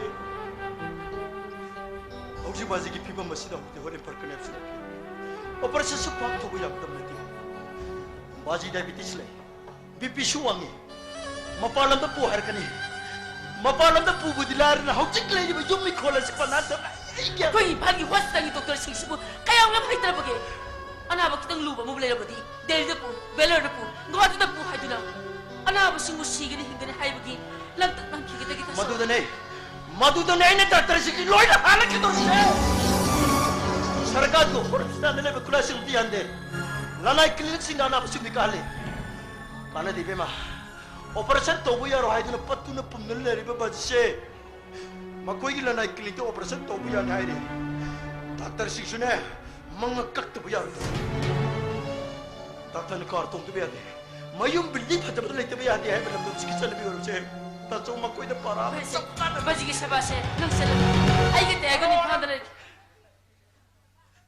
ꯍꯧꯖꯤꯛ ꯕꯥꯖꯤꯒꯤ ꯐꯤꯕꯝ ꯑꯁꯤꯗ ꯍꯧꯖꯤꯛ ꯍꯣꯔꯦꯟ ꯐꯔꯛꯀꯅꯤ ꯍꯥꯏꯕꯁꯨ ꯂꯩꯇꯦ꯫ Operation ꯁꯨ ꯄꯥꯛ ꯇꯧꯕ ꯌꯥꯒꯗꯕ ꯅꯠꯇꯦ꯫ ꯕꯥꯖꯤ diabetes ꯂꯩ꯫ BP ꯁꯨ ꯋꯥꯡꯉꯤ꯫ ꯃꯄꯥꯟ ꯂꯝꯗ ꯄꯨ ꯍꯥꯏꯔꯛꯀꯅꯤ꯫ ꯃꯄꯥꯟ ꯂꯝꯗ ꯄꯨꯕꯗꯤ ꯂꯥꯏꯔꯅ ꯍꯧꯖꯤꯛ ꯂꯩꯔꯤꯕ ꯌꯨꯝ ꯏꯪꯈꯣꯜ ꯑꯁꯤ ꯄꯅꯥ ꯇꯝꯅ ꯑꯩ ꯒ꯭ꯌꯥꯟ ꯑꯩꯈꯣꯏ ꯏꯝꯐꯥꯜꯒꯤ hospital ꯒꯤ doctor ꯁꯤꯡꯁꯤꯕꯨ ꯀꯌꯥꯝ ꯌꯥꯝ ꯍꯩꯇ꯭ꯔꯕꯒꯦ? ꯑꯅꯥꯕ ꯈꯤꯇꯪ ꯂꯨꯕ ꯑꯃꯕꯨ ꯂꯩꯔꯕꯗꯤ ꯗꯦꯜꯂꯤꯗ ꯄꯨ, ꯕꯦꯂꯣꯔꯗ ꯄꯨ, ꯒꯨꯋꯥꯍꯥꯇꯤꯗ ꯄꯨ ꯍꯥꯏꯗꯨꯅ ꯑꯅꯥꯕꯁꯤꯡꯕꯨ ꯁꯤꯒꯅꯤ ꯍꯤꯡꯒꯅꯤ ꯍꯥꯏꯕꯒꯤ ꯂꯝꯇꯠ ꯂꯝꯈꯤꯒꯗꯒꯦ ꯇꯥꯆꯧ꯫ ꯃꯗꯨꯗꯅꯦ, ꯃꯗꯨꯗꯅꯦ ꯑꯩꯅ doctor ꯁꯤꯡꯒꯤ ꯂꯣꯏꯅ ꯍꯥꯜꯂꯛꯀꯗꯧꯔꯤꯁꯦ꯫ ꯁꯔꯀꯥꯔꯒꯤ hospital ꯗ ꯂꯩꯕ ꯈꯨꯠꯂꯥꯏꯁꯤꯡ ꯑꯃꯠꯇ ꯌꯥꯟꯗꯦ꯫ ꯂꯅꯥꯏ clinic ꯁꯤꯡꯅ ꯑꯅꯥꯕꯁꯤꯡꯗꯤ ꯀꯥꯍꯜꯂꯤ꯫ ꯀꯥꯟꯅꯗꯦ ꯏꯕꯦꯝꯃ꯫ Operation ꯇꯧꯕ ꯌꯥꯔꯣꯏ ꯍꯥꯏꯗꯨꯅ ꯄꯠꯇꯨꯅ ꯄꯨꯝꯗꯨꯅ ꯂꯩꯔꯤꯕ ꯕꯥꯖꯤꯁꯦ ꯃꯈꯣꯏꯒꯤ ꯂꯅꯥꯏ clinic ꯇ operation ꯇꯧꯕ ꯌꯥꯅꯤ ꯍꯥꯏꯔꯤ꯫ Doctor ꯁꯤꯡꯁꯨꯅꯦ ꯃꯉꯛ ꯀꯛꯇꯕ ꯌꯥꯔꯣꯏ꯫ Doctor ꯅ car ꯇꯣꯡꯗꯕ ꯌꯥꯗꯦ꯫ ꯃꯌꯨꯝ building ꯐꯖꯕꯗ ꯂꯩꯇꯕ ꯌꯥꯗꯦ ꯍꯥꯏꯕ ꯂꯝꯗꯝꯁꯤꯒꯤ ꯆꯠꯅꯕꯤ ꯑꯣꯏꯔꯕꯁꯦ ꯇꯥꯆꯧ ꯃꯈꯣꯏꯗ ꯄꯥꯔꯥ ꯑꯃ ꯕꯥꯖꯤ, ꯆꯞ ꯃꯥꯟꯅꯕ ꯕꯥꯖꯤꯒꯤ ꯁꯦꯕꯥꯁꯦ ꯅꯪ ꯆꯠꯂꯣ꯫ ꯑꯩꯒ ꯇꯌꯥꯒ ꯏꯝꯐꯥꯜꯗ ꯂꯩꯔꯦ꯫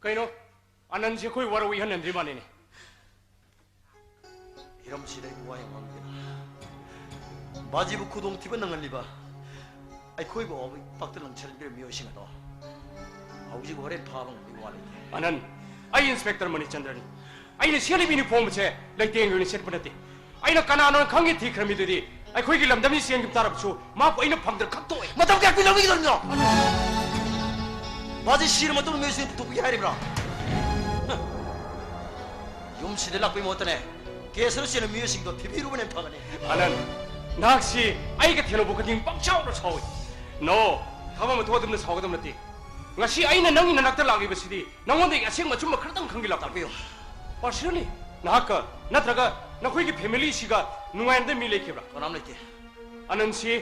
ꯀꯩꯅꯣ? ꯑꯅꯟꯁꯦ ꯑꯩꯈꯣꯏ ꯋꯥꯔꯧ ꯏꯍꯟꯍꯟꯗ꯭ꯔꯤ ꯃꯥꯜꯂꯦꯅꯦ꯫ ꯍꯤꯔꯝꯁꯤꯗ ꯑꯩꯕꯨ ꯋꯥ ꯌꯥꯝ ꯉꯥꯡꯗꯦ꯫ ꯕꯥꯖꯤꯕꯨ ꯈꯨꯗꯣꯡꯊꯤꯕ ꯅꯪꯍꯜꯂꯤꯕ ꯑꯩꯈꯣꯏꯕꯨ ꯐꯥꯎꯕ ꯏꯄꯥꯛꯇ ꯂꯪꯁꯤꯟꯕꯤꯔꯕ ꯃꯤꯑꯣꯏꯁꯤꯡ ꯑꯗꯣ ꯍꯧꯖꯤꯛ ꯍꯣꯔꯦꯟ ꯐꯥꯕ ꯉꯝꯕꯒꯤ ꯋꯥ ꯂꯩꯇꯦ꯫ ꯑꯅꯟ, ꯑꯩ Inspector ꯃꯅꯤꯆꯟꯗ꯭ꯔꯅꯤ꯫ ꯑꯩꯅ ꯁꯦꯠꯂꯤꯕ uniform ꯑꯁꯦ ꯂꯩꯇꯦꯡꯒꯤ ꯑꯣꯏꯅ ꯁꯦꯠꯄ ꯅꯠꯇꯦ꯫ ꯑꯩꯅ ꯀꯅꯥꯅꯣ ꯈꯪꯒꯦ ꯊꯤꯈ꯭ꯔꯃꯤꯗꯨꯗꯤ ꯑꯩꯈꯣꯏꯒꯤ ꯂꯝꯗꯝꯁꯤ ꯆꯦꯟꯈꯤꯕ ꯇꯥꯔꯕꯁꯨ ꯃꯥꯕꯨ ꯑꯩꯅ ꯐꯪꯗ꯭ꯔ ꯈꯛꯇꯣꯛꯑꯦ꯫ ꯃꯇꯝ ꯀꯌꯥ ꯀꯨꯏꯅ ꯂꯧꯕꯤꯒꯗꯕꯅꯣ? ꯕꯥꯖꯤ ꯁꯤꯔ ꯃꯇꯨꯡꯗ ꯃꯤꯑꯣꯏꯁꯤꯡ ꯄꯨꯊꯣꯛꯄꯤꯒꯦ ꯍꯥꯏꯔꯤꯕ꯭ꯔꯥ? ꯍ! ꯌꯨꯝꯁꯤꯗ ꯂꯥꯛꯄꯒꯤ ꯃꯍꯨꯠꯇꯅꯦ, case ꯇ ꯆꯦꯟꯕ ꯃꯤꯑꯣꯏꯁꯤꯡꯗꯣ ꯊꯤꯕꯤꯔꯨꯕꯅ ꯍꯦꯟꯅ ꯐꯒꯅꯤ꯫ ꯑꯅꯟ, ꯅꯍꯥꯛꯁꯤ ꯑꯩꯒ ꯊꯦꯡꯅꯕ ꯈꯨꯗꯤꯡ ꯄꯪꯁꯥꯎꯗ ꯁꯥꯎꯏ꯫ No, ꯊꯕꯛ ꯑꯃ ꯊꯣꯛꯑꯗꯨꯝꯅ ꯁꯥꯎꯒꯗꯕ ꯅꯠꯇꯦ꯫ ꯉꯁꯤ ꯑꯩꯅ ꯅꯪꯒꯤ ꯅꯅꯥꯛꯇ ꯂꯥꯛꯂꯤꯕꯁꯤꯗꯤ ꯅꯉꯣꯟꯗꯒꯤ ꯑꯁꯦꯡꯕ ꯑꯆꯨꯝꯕ ꯈꯔꯇꯪ ꯈꯪꯒꯦ ꯂꯥꯛꯄꯅꯤ꯫ ꯇꯥꯛꯄꯤꯌꯨ꯫ Personally, ꯅꯍꯥꯛꯀ ꯅꯠꯇ꯭ꯔꯒ ꯅꯈꯣꯏꯒꯤ family ꯁꯤꯒ ꯅꯨꯡꯉꯥꯏꯅꯗꯕ ꯃꯤ ꯂꯩꯈꯤꯕ꯭ꯔꯥ? ꯀꯅꯥꯝ ꯂꯩꯇꯦ꯫ ꯑꯅꯟꯁꯤ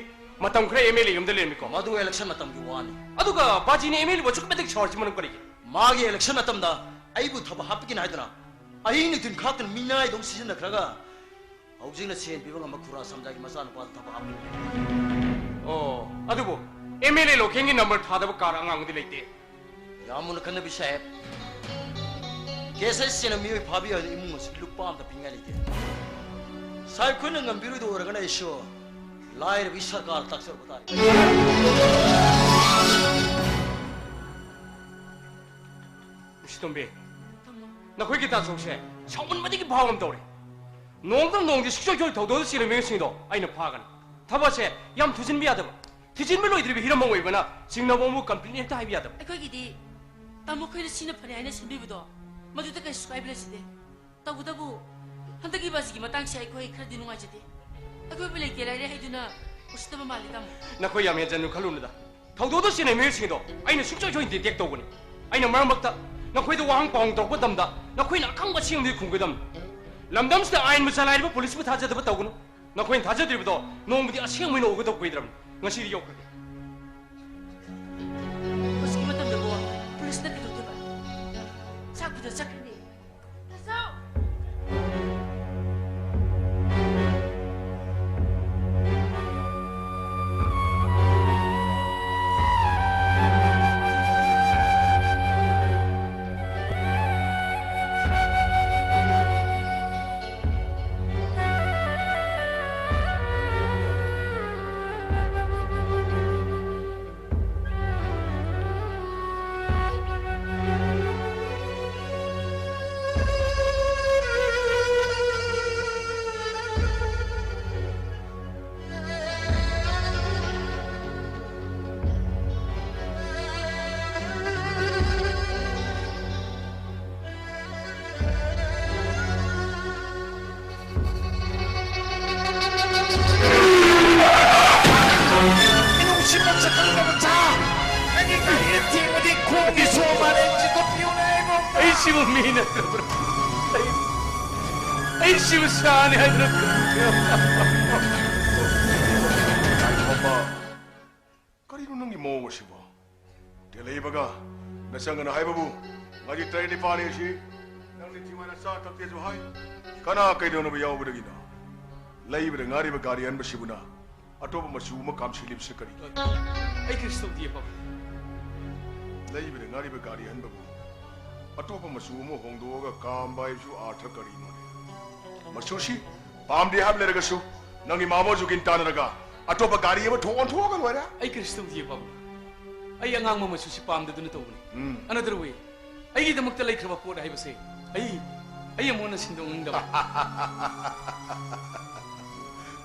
ꯃꯇꯝ ꯈꯔ MLA ꯌꯨꯝꯗ ꯂꯩꯔꯝꯃꯤꯀꯣ? ꯃꯗꯨ election ꯃꯇꯝꯒꯤ ꯋꯥꯅꯤ꯫ ꯑꯗꯨꯒ ꯕꯥꯖꯤꯅ MLA ꯕꯨ ꯑꯁꯨꯛꯀꯤ ꯃꯇꯤꯛ ꯁꯥꯎꯔꯤꯁꯤ ꯃꯔꯝ ꯀꯔꯤꯒꯤ? ꯃꯥꯒꯤ election ꯃꯇꯝꯗ ꯑꯩꯕꯨ ꯊꯕꯛ ꯍꯥꯞꯄꯛꯀꯅꯤ ꯍꯥꯏꯗꯨꯅ ꯑꯍꯤꯡ ꯅꯨꯡꯊꯤꯜ ꯈꯥꯛꯇꯅ ꯃꯤꯅꯥꯏꯗꯧꯅ ꯁꯤꯖꯤꯟꯅꯈ꯭ꯔꯒ ꯍꯧꯖꯤꯛꯅ ꯁꯦꯟ ꯄꯤꯕ ꯉꯝꯕ ꯈꯨꯔꯥ ꯁꯝꯖꯥꯒꯤ ꯃꯆꯥꯅꯨꯄꯥꯗ ꯊꯕꯛ ꯍꯥꯞꯄꯤꯕꯅꯤ꯫ ꯑꯣ, ꯑꯗꯨꯕꯨ MLA ꯂꯣꯀꯦꯟꯒꯤ number ꯊꯥꯗꯕ ꯀꯥꯔ ꯑꯉꯥꯡꯕꯗꯤ ꯂꯩꯇꯦ꯫ ꯌꯥꯝ ꯃꯨꯟꯅ ꯈꯟꯅꯕꯤ ꯁꯥꯍꯦꯕ꯫ Case ꯑꯁꯤꯅ ꯃꯤꯑꯣꯏ ꯐꯥꯕ ꯌꯥꯗ ꯏꯃꯨꯡ ꯑꯁꯤꯒꯤ ꯂꯨꯄꯥ ꯑꯝꯇ ꯄꯤꯅꯤꯡꯉꯥꯏ ꯂꯩꯇꯦ꯫ ꯁꯥꯍꯦꯕ ꯈꯣꯏꯅ ꯉꯝꯕꯤꯔꯣꯏꯗꯧ ꯑꯣꯏꯔꯒꯅ ꯑꯩꯁꯨ ꯂꯥꯏꯔꯕ ꯏꯁ ꯁꯔꯀꯥꯔ ꯇꯥꯛꯆꯔꯨꯕ ꯇꯥꯔꯦ꯫ ꯃꯨꯁꯤꯇꯣꯝꯕꯤ, ꯅꯈꯣꯏꯒꯤ ꯇꯥꯆꯧꯁꯦ ꯁꯥꯎꯃꯟꯕꯗꯒꯤ ꯚꯥꯞ ꯑꯃ ꯇꯧꯔꯦ꯫ ꯅꯣꯡꯃꯗ ꯅꯣꯡꯗꯤ ꯁꯨꯡꯁꯣꯏ ꯁꯣꯏ ꯊꯧꯗꯣꯛꯇ ꯆꯦꯜꯂꯤꯕ ꯃꯤꯑꯣꯏꯁꯤꯡꯗꯣ ꯑꯩꯅ ꯐꯥꯒꯅꯤ꯫ ꯊꯕꯛꯁꯦ ꯌꯥꯝ ꯊꯨꯖꯤꯟꯕ ꯌꯥꯗꯕ꯫ ꯊꯤꯖꯤꯟꯕ ꯂꯣꯏꯗ꯭ꯔꯤꯕ ꯍꯤꯔꯝ ꯑꯃ ꯑꯣꯏꯕꯅ ꯆꯤꯡꯅꯕ ꯑꯃꯕꯨ complain ꯍꯦꯛꯇ ꯍꯥꯏꯕ ꯌꯥꯗꯕ꯫ ꯑꯩꯈꯣꯏꯒꯤꯗꯤ ꯇꯥꯃꯣ ꯈꯣꯏꯅ ꯁꯤꯅ ꯐꯔꯦ ꯍꯥꯏꯅ ꯁꯤꯟꯕꯤꯕꯗꯣ ꯃꯗꯨꯗ ꯀꯩꯁꯨ ꯀꯥꯏꯕ ꯂꯩꯖꯗꯦ꯫ ꯇꯧꯕꯇꯕꯨ ꯍꯟꯗꯛꯀꯤ ꯕꯥꯖꯤꯒꯤ ꯃꯇꯥꯡꯁꯦ ꯑꯩꯈꯣꯏ ꯈꯔꯗꯤ ꯅꯨꯡꯉꯥꯏꯖꯗꯦ꯫ ꯑꯩꯈꯣꯏꯕꯨ ꯂꯩꯇꯦ ꯂꯥꯏꯔꯦ ꯍꯥꯏꯗꯨꯅ ꯎꯁꯤꯠꯇꯕ ꯃꯥꯜꯂꯤ, ꯇꯥꯃꯣ꯫ ꯅꯈꯣꯏ ꯌꯥꯝ ꯍꯦꯟꯖꯟꯅ ꯈꯜꯂꯨꯅꯨꯗ꯫ ꯊꯧꯗꯣꯛꯇ ꯆꯦꯟꯅꯕ ꯃꯤꯑꯣꯏꯁꯤꯡꯗꯣ ꯑꯩꯅ ꯁꯨꯡꯁꯣꯏ ꯁꯣꯏꯗꯅ detect ꯇꯧꯒꯅꯤ꯫ ꯑꯩꯅ ꯃꯔꯛ ꯃꯔꯛꯇ ꯅꯈꯣꯏꯗ ꯋꯥꯍꯪ ꯄꯥꯎꯍꯪ ꯇꯧꯔꯛꯄ ꯃꯇꯝꯗ ꯅꯈꯣꯏꯅ ꯑꯈꯪꯕ ꯑꯁꯦꯡꯕꯗꯨ ꯈꯨꯝꯒꯗꯕꯅꯤ꯫ ꯂꯝꯗꯝꯁꯤꯗ ꯑꯥꯏꯟꯕꯨ ꯆꯂꯥꯏꯔꯤꯕ ꯄꯨꯂꯤꯁꯄꯨ ꯊꯥꯖꯗꯕ ꯇꯧꯒꯅꯨ꯫ ꯅꯈꯣꯏꯅ ꯊꯥꯖꯗ꯭ꯔꯤꯕꯗꯣ ꯅꯣꯡꯃꯗꯤ ꯑꯁꯦꯡꯕ ꯑꯣꯏꯅ ꯎꯒꯗꯕ ꯀꯨꯏꯗ꯭ꯔꯕꯅꯤ꯫ ꯉꯁꯤꯗꯤ ꯌꯧꯈ꯭ꯔꯒꯦ꯫ ꯍꯧꯖꯤꯛꯀꯤ ꯃꯇꯝꯗꯕꯨ ꯄꯨꯂꯤꯁꯅ ꯀꯩꯗꯧꯗꯣꯏꯕ? ꯆꯥꯛ ꯄꯤꯗ ꯆꯠꯈ꯭ꯔꯅꯤ꯫ ꯇꯥꯆꯧ! ꯃꯤꯅꯨꯡꯁꯤ ꯃꯁꯛ ꯈꯪꯗꯕ ꯁꯥ! ꯑꯩꯒꯤ ꯒꯥꯔꯤꯗ ꯊꯦꯡꯕꯗꯤ ꯈꯣꯡꯒꯤ ꯁꯣ ꯃꯥꯜꯂꯦ꯫ ꯆꯤꯡꯈꯠꯄꯤꯌꯨꯅꯦ ꯑꯩꯕꯨ! ꯑꯩꯁꯤꯕꯨ ꯃꯤ ꯅꯠꯇ꯭ꯔꯕ꯭ꯔꯥ? ꯑꯩ ꯑꯩ ꯁꯤꯕ ꯁꯥꯅꯤ ꯍꯥꯏꯗꯅ꯫ ꯉꯥꯏꯈꯣꯕ, ꯀꯔꯤꯅꯣ ꯅꯪꯒꯤ ꯃꯑꯣꯡ ꯑꯁꯤꯕꯣ? ꯇꯦꯜꯍꯩꯕꯒ ꯅꯆꯪꯒꯅ ꯍꯥꯏꯕꯕꯨ ꯉꯥꯔꯤ ꯇꯔꯦꯠ ꯅꯤꯄꯥꯜꯅꯤ ꯑꯁꯤ ꯅꯪꯗꯤ ꯊꯤꯡꯉꯥꯏꯅ ꯆꯥ ꯊꯛꯇꯦꯁꯨ ꯍꯥꯏ꯫ ꯀꯅꯥ ꯀꯩꯗꯧꯅꯕ ꯌꯥꯎꯕꯗꯒꯤꯅꯣ? ꯂꯩꯕꯗ ꯉꯥꯔꯤꯕ ꯒꯥꯔꯤ ꯑꯍꯟꯕꯁꯤꯕꯨꯅ ꯑꯇꯣꯞꯄ ꯃꯆꯨ ꯑꯃ ꯀꯥꯝꯁꯤꯜꯂꯤꯕꯁꯤ ꯀꯔꯤꯒꯤꯅꯣ? ꯑꯩ ꯀꯔꯤꯁꯨ ꯇꯧꯗꯤꯌꯦ, ꯄꯥꯕꯨꯡ꯫ ꯂꯩꯕꯗ ꯉꯥꯔꯤꯕ ꯒꯥꯔꯤ ꯑꯍꯟꯕꯕꯨ ꯑꯇꯣꯞꯄ ꯃꯆꯨ ꯑꯃ ꯍꯣꯡꯗꯣꯛꯑꯒ ꯀꯥꯝꯕ ꯍꯥꯏꯕꯁꯨ ꯑꯥꯔꯊ ꯀꯔꯤꯅꯣꯅꯦ? ꯃꯆꯨꯁꯤ ꯄꯥꯝꯗꯦ ꯍꯥꯏꯕ ꯂꯩꯔꯒꯁꯨ ꯅꯪꯒꯤ ꯃꯥꯃꯣ ꯖꯨꯒꯤꯟ ꯇꯥꯟꯅꯔꯒ ꯑꯇꯣꯞꯄ ꯒꯥꯔꯤ ꯑꯃ ꯊꯣꯛ ꯑꯣꯟꯊꯣꯛꯑꯒ ꯂꯣꯏꯔꯦ꯫ ꯑꯩ ꯀꯔꯤꯁꯨ ꯇꯧꯗꯤꯌꯦ, ꯄꯥꯕꯨꯡ꯫ ꯑꯩ ꯑꯉꯥꯡꯕ ꯃꯆꯨꯁꯤ ꯄꯥꯝꯗꯗꯨꯅ ꯇꯧꯕꯅꯤ꯫ ꯎꯝ꯫ ꯑꯅꯗꯔ ꯋꯦ꯫ ꯑꯩꯒꯤꯗꯃꯛꯇ ꯂꯩꯈ꯭ꯔꯕ ꯄꯣꯠ ꯍꯥꯏꯕꯁꯦ ꯑꯩ, ꯑꯩ ꯑꯃꯨꯛ ꯍꯟꯅ ꯁꯤꯟꯗꯣꯛꯅꯤꯡꯗꯕ꯫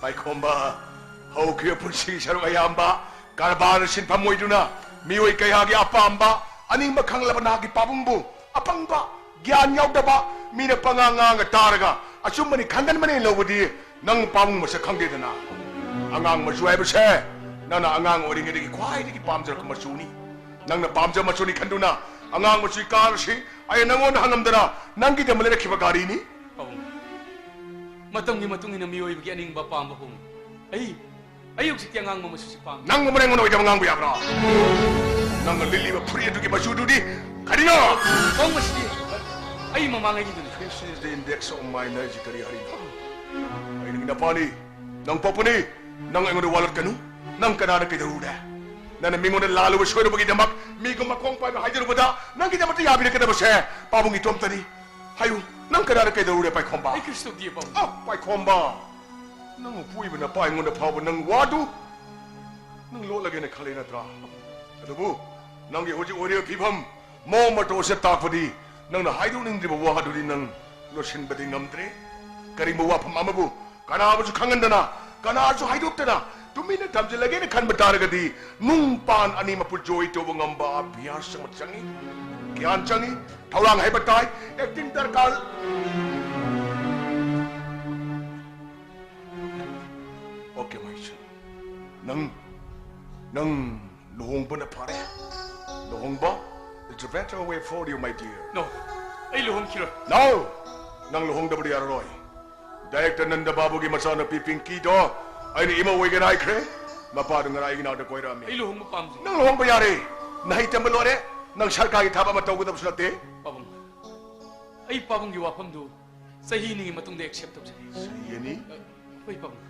ꯄꯥꯏꯈꯣꯝꯕ, ꯍꯧꯈꯤꯕ ꯄꯨꯟꯁꯤꯒꯤ ꯁꯔꯨꯛ ꯑꯌꯥꯝꯕ ꯀꯔꯕꯥꯔ ꯁꯤꯟꯐꯝ ꯑꯣꯏꯗꯨꯅ ꯃꯤꯑꯣꯏ ꯀꯌꯥꯒꯤ ꯑꯄꯥꯝꯕ ꯑꯅꯤꯡꯕ ꯈꯪꯂꯕ ꯅꯍꯥꯛꯀꯤ ꯄꯥꯕꯨꯡꯕꯨ ꯑꯄꯪꯕ, ꯒ꯭ꯌꯥꯟ ꯌꯥꯎꯗꯕ, ꯃꯤꯅ ꯄꯉꯥꯡ ꯉꯥꯡꯉ ꯇꯥꯔꯒ ꯑꯆꯨꯝꯕꯅꯤ ꯈꯪꯒꯟꯕꯅꯦ ꯂꯧꯕꯗꯤ ꯅꯪ ꯄꯥꯕꯨꯡ ꯃꯁꯛ ꯈꯪꯗꯦꯗꯅ꯫ ꯑꯉꯥꯡ ꯃꯆꯨ ꯍꯥꯏꯕꯁꯦ ꯅꯪꯅ ꯑꯉꯥꯡ ꯑꯣꯏꯔꯤꯉꯩꯗꯒꯤ ꯈ꯭ꯋꯥꯏꯗꯒꯤ ꯄꯥꯝꯖꯔꯛꯄ ꯃꯆꯨꯅꯤ꯫ ꯅꯪꯅ ꯄꯥꯝꯖꯕ ꯃꯆꯨꯅꯤ ꯈꯟꯗꯨꯅ ꯑꯉꯥꯡ ꯃꯆꯨꯒꯤ ꯀꯥꯔ ꯑꯁꯤ ꯑꯩꯅ ꯅꯪꯉꯣꯟꯗ ꯍꯪꯉꯝꯗꯅ ꯅꯪꯒꯤꯗꯃꯛ ꯂꯩꯔꯛꯈꯤꯕ ꯒꯥꯔꯤꯅꯤ꯫ ꯄꯥꯕꯨꯡ, ꯃꯇꯝꯒꯤ ꯃꯇꯨꯡ ꯏꯟꯅ ꯃꯤꯑꯣꯏꯕꯒꯤ ꯑꯅꯤꯡꯕ ꯑꯄꯥꯝꯕ ꯍꯣꯡꯏ꯫ ꯑꯩ, ꯑꯩ ꯍꯧꯖꯤꯛꯇꯤ ꯑꯉꯥꯡꯕ ꯃꯆꯨꯁꯤ ꯄꯥꯝꯃꯤ꯫ ꯅꯪ ꯃꯔꯩ ꯑꯩꯉꯣꯟꯗ ꯑꯣꯏꯗꯕ ꯉꯥꯡꯕ ꯌꯥꯕ꯭ꯔꯣ? ꯅꯪꯅ ꯂꯤꯠꯂꯤꯕ ꯐꯨꯔꯤꯠ ꯑꯗꯨꯒꯤ ꯃꯆꯨꯗꯨꯗꯤ ꯀꯔꯤꯅꯣ? ꯄꯥꯕꯨꯡ, ꯃꯁꯤꯗꯤ ꯑꯩ ꯃꯃꯥꯡꯉꯩꯒꯤꯗꯨꯅꯤ꯫ This is the index of my ꯅꯥꯏꯖꯤꯀꯔꯤ ꯍꯔꯤꯅ꯫ ꯑꯩ ꯅꯪꯒꯤ ꯅꯄꯥꯅꯤ꯫ ꯅꯪ ꯄꯣꯛꯄꯅꯤ꯫ ꯅꯪ ꯑꯩꯉꯣꯟꯗ ꯋꯥꯂꯠꯀꯅꯨ꯫ ꯅꯪ ꯀꯅꯥꯅ ꯀꯩꯗꯧꯔꯨꯔꯦ? ꯅꯪꯅ ꯃꯤꯉꯣꯟꯗ ꯂꯥꯜꯂꯨꯕ ꯁꯣꯏꯔꯨꯕꯒꯤꯗꯃꯛ ꯃꯤꯒꯨꯝ ꯃꯈꯣꯡ ꯄꯥꯏꯕ ꯍꯥꯏꯖꯔꯨꯕꯗ ꯅꯪꯒꯤꯗꯃꯛꯇ ꯌꯥꯕꯤꯔꯛꯀꯗꯕꯁꯦ ꯄꯥꯕꯨꯡ ꯏꯇꯣꯝꯇꯅꯤ꯫ ꯍꯥꯏꯌꯨ, ꯅꯪ ꯀꯅꯥꯅ ꯀꯩꯗꯧꯔꯨꯔꯦ, ꯄꯥꯏꯈꯣꯝꯕ? ꯑꯩ ꯀꯔꯤꯁꯨ ꯇꯧꯗꯤꯌꯦ, ꯄꯥꯕꯨꯡ꯫ ꯑ, ꯄꯥꯏꯈꯣꯝꯕ, ꯅꯪ ꯃꯄꯨ ꯑꯣꯏꯕ ꯅꯄꯥ ꯑꯩꯉꯣꯟꯗ ꯐꯥꯎꯕ ꯅꯪ ꯋꯥꯗꯨ ꯅꯪ ꯂꯣꯠꯂꯒꯦꯅ ꯈꯜꯂꯤ ꯅꯠꯇ꯭ꯔꯥ? ꯑꯗꯨꯕꯨ ꯅꯪꯒꯤ ꯍꯧꯖꯤꯛ ꯑꯣꯏꯔꯤꯕ ꯐꯤꯕꯝ, ꯃꯑꯣꯡ ꯃꯇꯧ ꯑꯁꯤ ꯇꯥꯛꯄꯗꯤ ꯅꯪꯅ ꯍꯥꯏꯗꯣꯛꯅꯤꯡꯗ꯭ꯔꯤꯕ ꯋꯥ ꯑꯗꯨꯗꯤ ꯅꯪ ꯂꯣꯠꯁꯤꯟꯕꯗꯤ ꯉꯝꯗ꯭ꯔꯦ꯫ ꯀꯔꯤꯒꯨꯝꯕ ꯋꯥꯐꯝ ꯑꯃꯕꯨ ꯀꯅꯥꯕꯨꯁꯨ ꯈꯪꯍꯟꯗꯅ, ꯀꯅꯥꯁꯨ ꯍꯥꯏꯗꯣꯛꯇꯅ ꯇꯨꯃꯤꯟꯅ ꯊꯝꯖꯤꯜꯂꯒꯦꯅ ꯈꯟꯕ ꯇꯥꯔꯒꯗꯤ ꯅꯨꯡ ꯄꯥꯟ ꯑꯅꯤꯃꯛꯄꯨ ꯖꯣꯏ ꯇꯧꯕ ꯉꯝꯕ ꯑꯚ꯭ꯌꯥꯁ ꯑꯃ ꯆꯪꯏ, ꯒ꯭ꯌꯥꯟ ꯆꯪꯏ, ꯊꯧꯔꯥꯡ ꯍꯩꯕ ꯇꯥꯏ, ꯑꯦꯛꯇꯤꯡ ꯗꯔꯀꯥꯔ꯫ Okay, my son. ꯅꯪ, ꯅꯪ ꯂꯨꯍꯣꯡꯕꯅ ꯐꯔꯦ꯫ ꯂꯨꯍꯣꯡꯕ is the better way for you, my dear. No, ꯑꯩ ꯂꯨꯍꯣꯡꯈꯤꯔꯣꯏ꯫ No! ꯅꯪ ꯂꯨꯍꯣꯡꯗꯕꯗꯤ ꯌꯥꯔꯔꯣꯏ꯫ ꯗꯥꯏꯔꯦꯛꯇꯔ ꯅꯟꯗ ꯕꯥꯕꯨꯒꯤ ꯃꯆꯥꯅꯨꯄꯤ ꯄꯤꯡꯀꯤꯗꯣ ꯑꯩꯅ ꯏꯃꯧ ꯑꯣꯏꯒꯦꯅ ꯍꯥꯏꯈ꯭ꯔꯦ꯫ ꯃꯄꯥꯗꯨ ꯉꯔꯥꯡ ꯑꯩꯒꯤ ꯅꯥꯛꯇ ꯀꯣꯏꯔꯛꯑꯝꯃꯤ꯫ ꯑꯩ ꯂꯨꯍꯣꯡꯕ ꯄꯥꯝꯖꯩ꯫ ꯅꯪ ꯂꯨꯍꯣꯡꯕ ꯌꯥꯔꯦ꯫ ꯅꯍꯩ ꯇꯝꯕ ꯂꯣꯏꯔꯦ꯫ ꯅꯪ ꯁꯔꯀꯥꯔꯒꯤ ꯊꯕꯛ ꯑꯃ ꯇꯧꯒꯗꯕꯁꯨ ꯅꯠꯇꯦ꯫ ꯄꯥꯕꯨꯡ, ꯑꯩ ꯄꯥꯕꯨꯡꯒꯤ ꯋꯥꯐꯝꯗꯨ ꯆꯍꯤ ꯑꯅꯤꯒꯤ ꯃꯇꯨꯡꯗ ꯑꯦꯛꯁꯦꯞ ꯇꯧꯖꯒꯦ꯫ ꯆꯍꯤ ꯑꯅꯤ? ꯑ, ꯍꯣꯏ, ꯄꯥꯕꯨꯡ꯫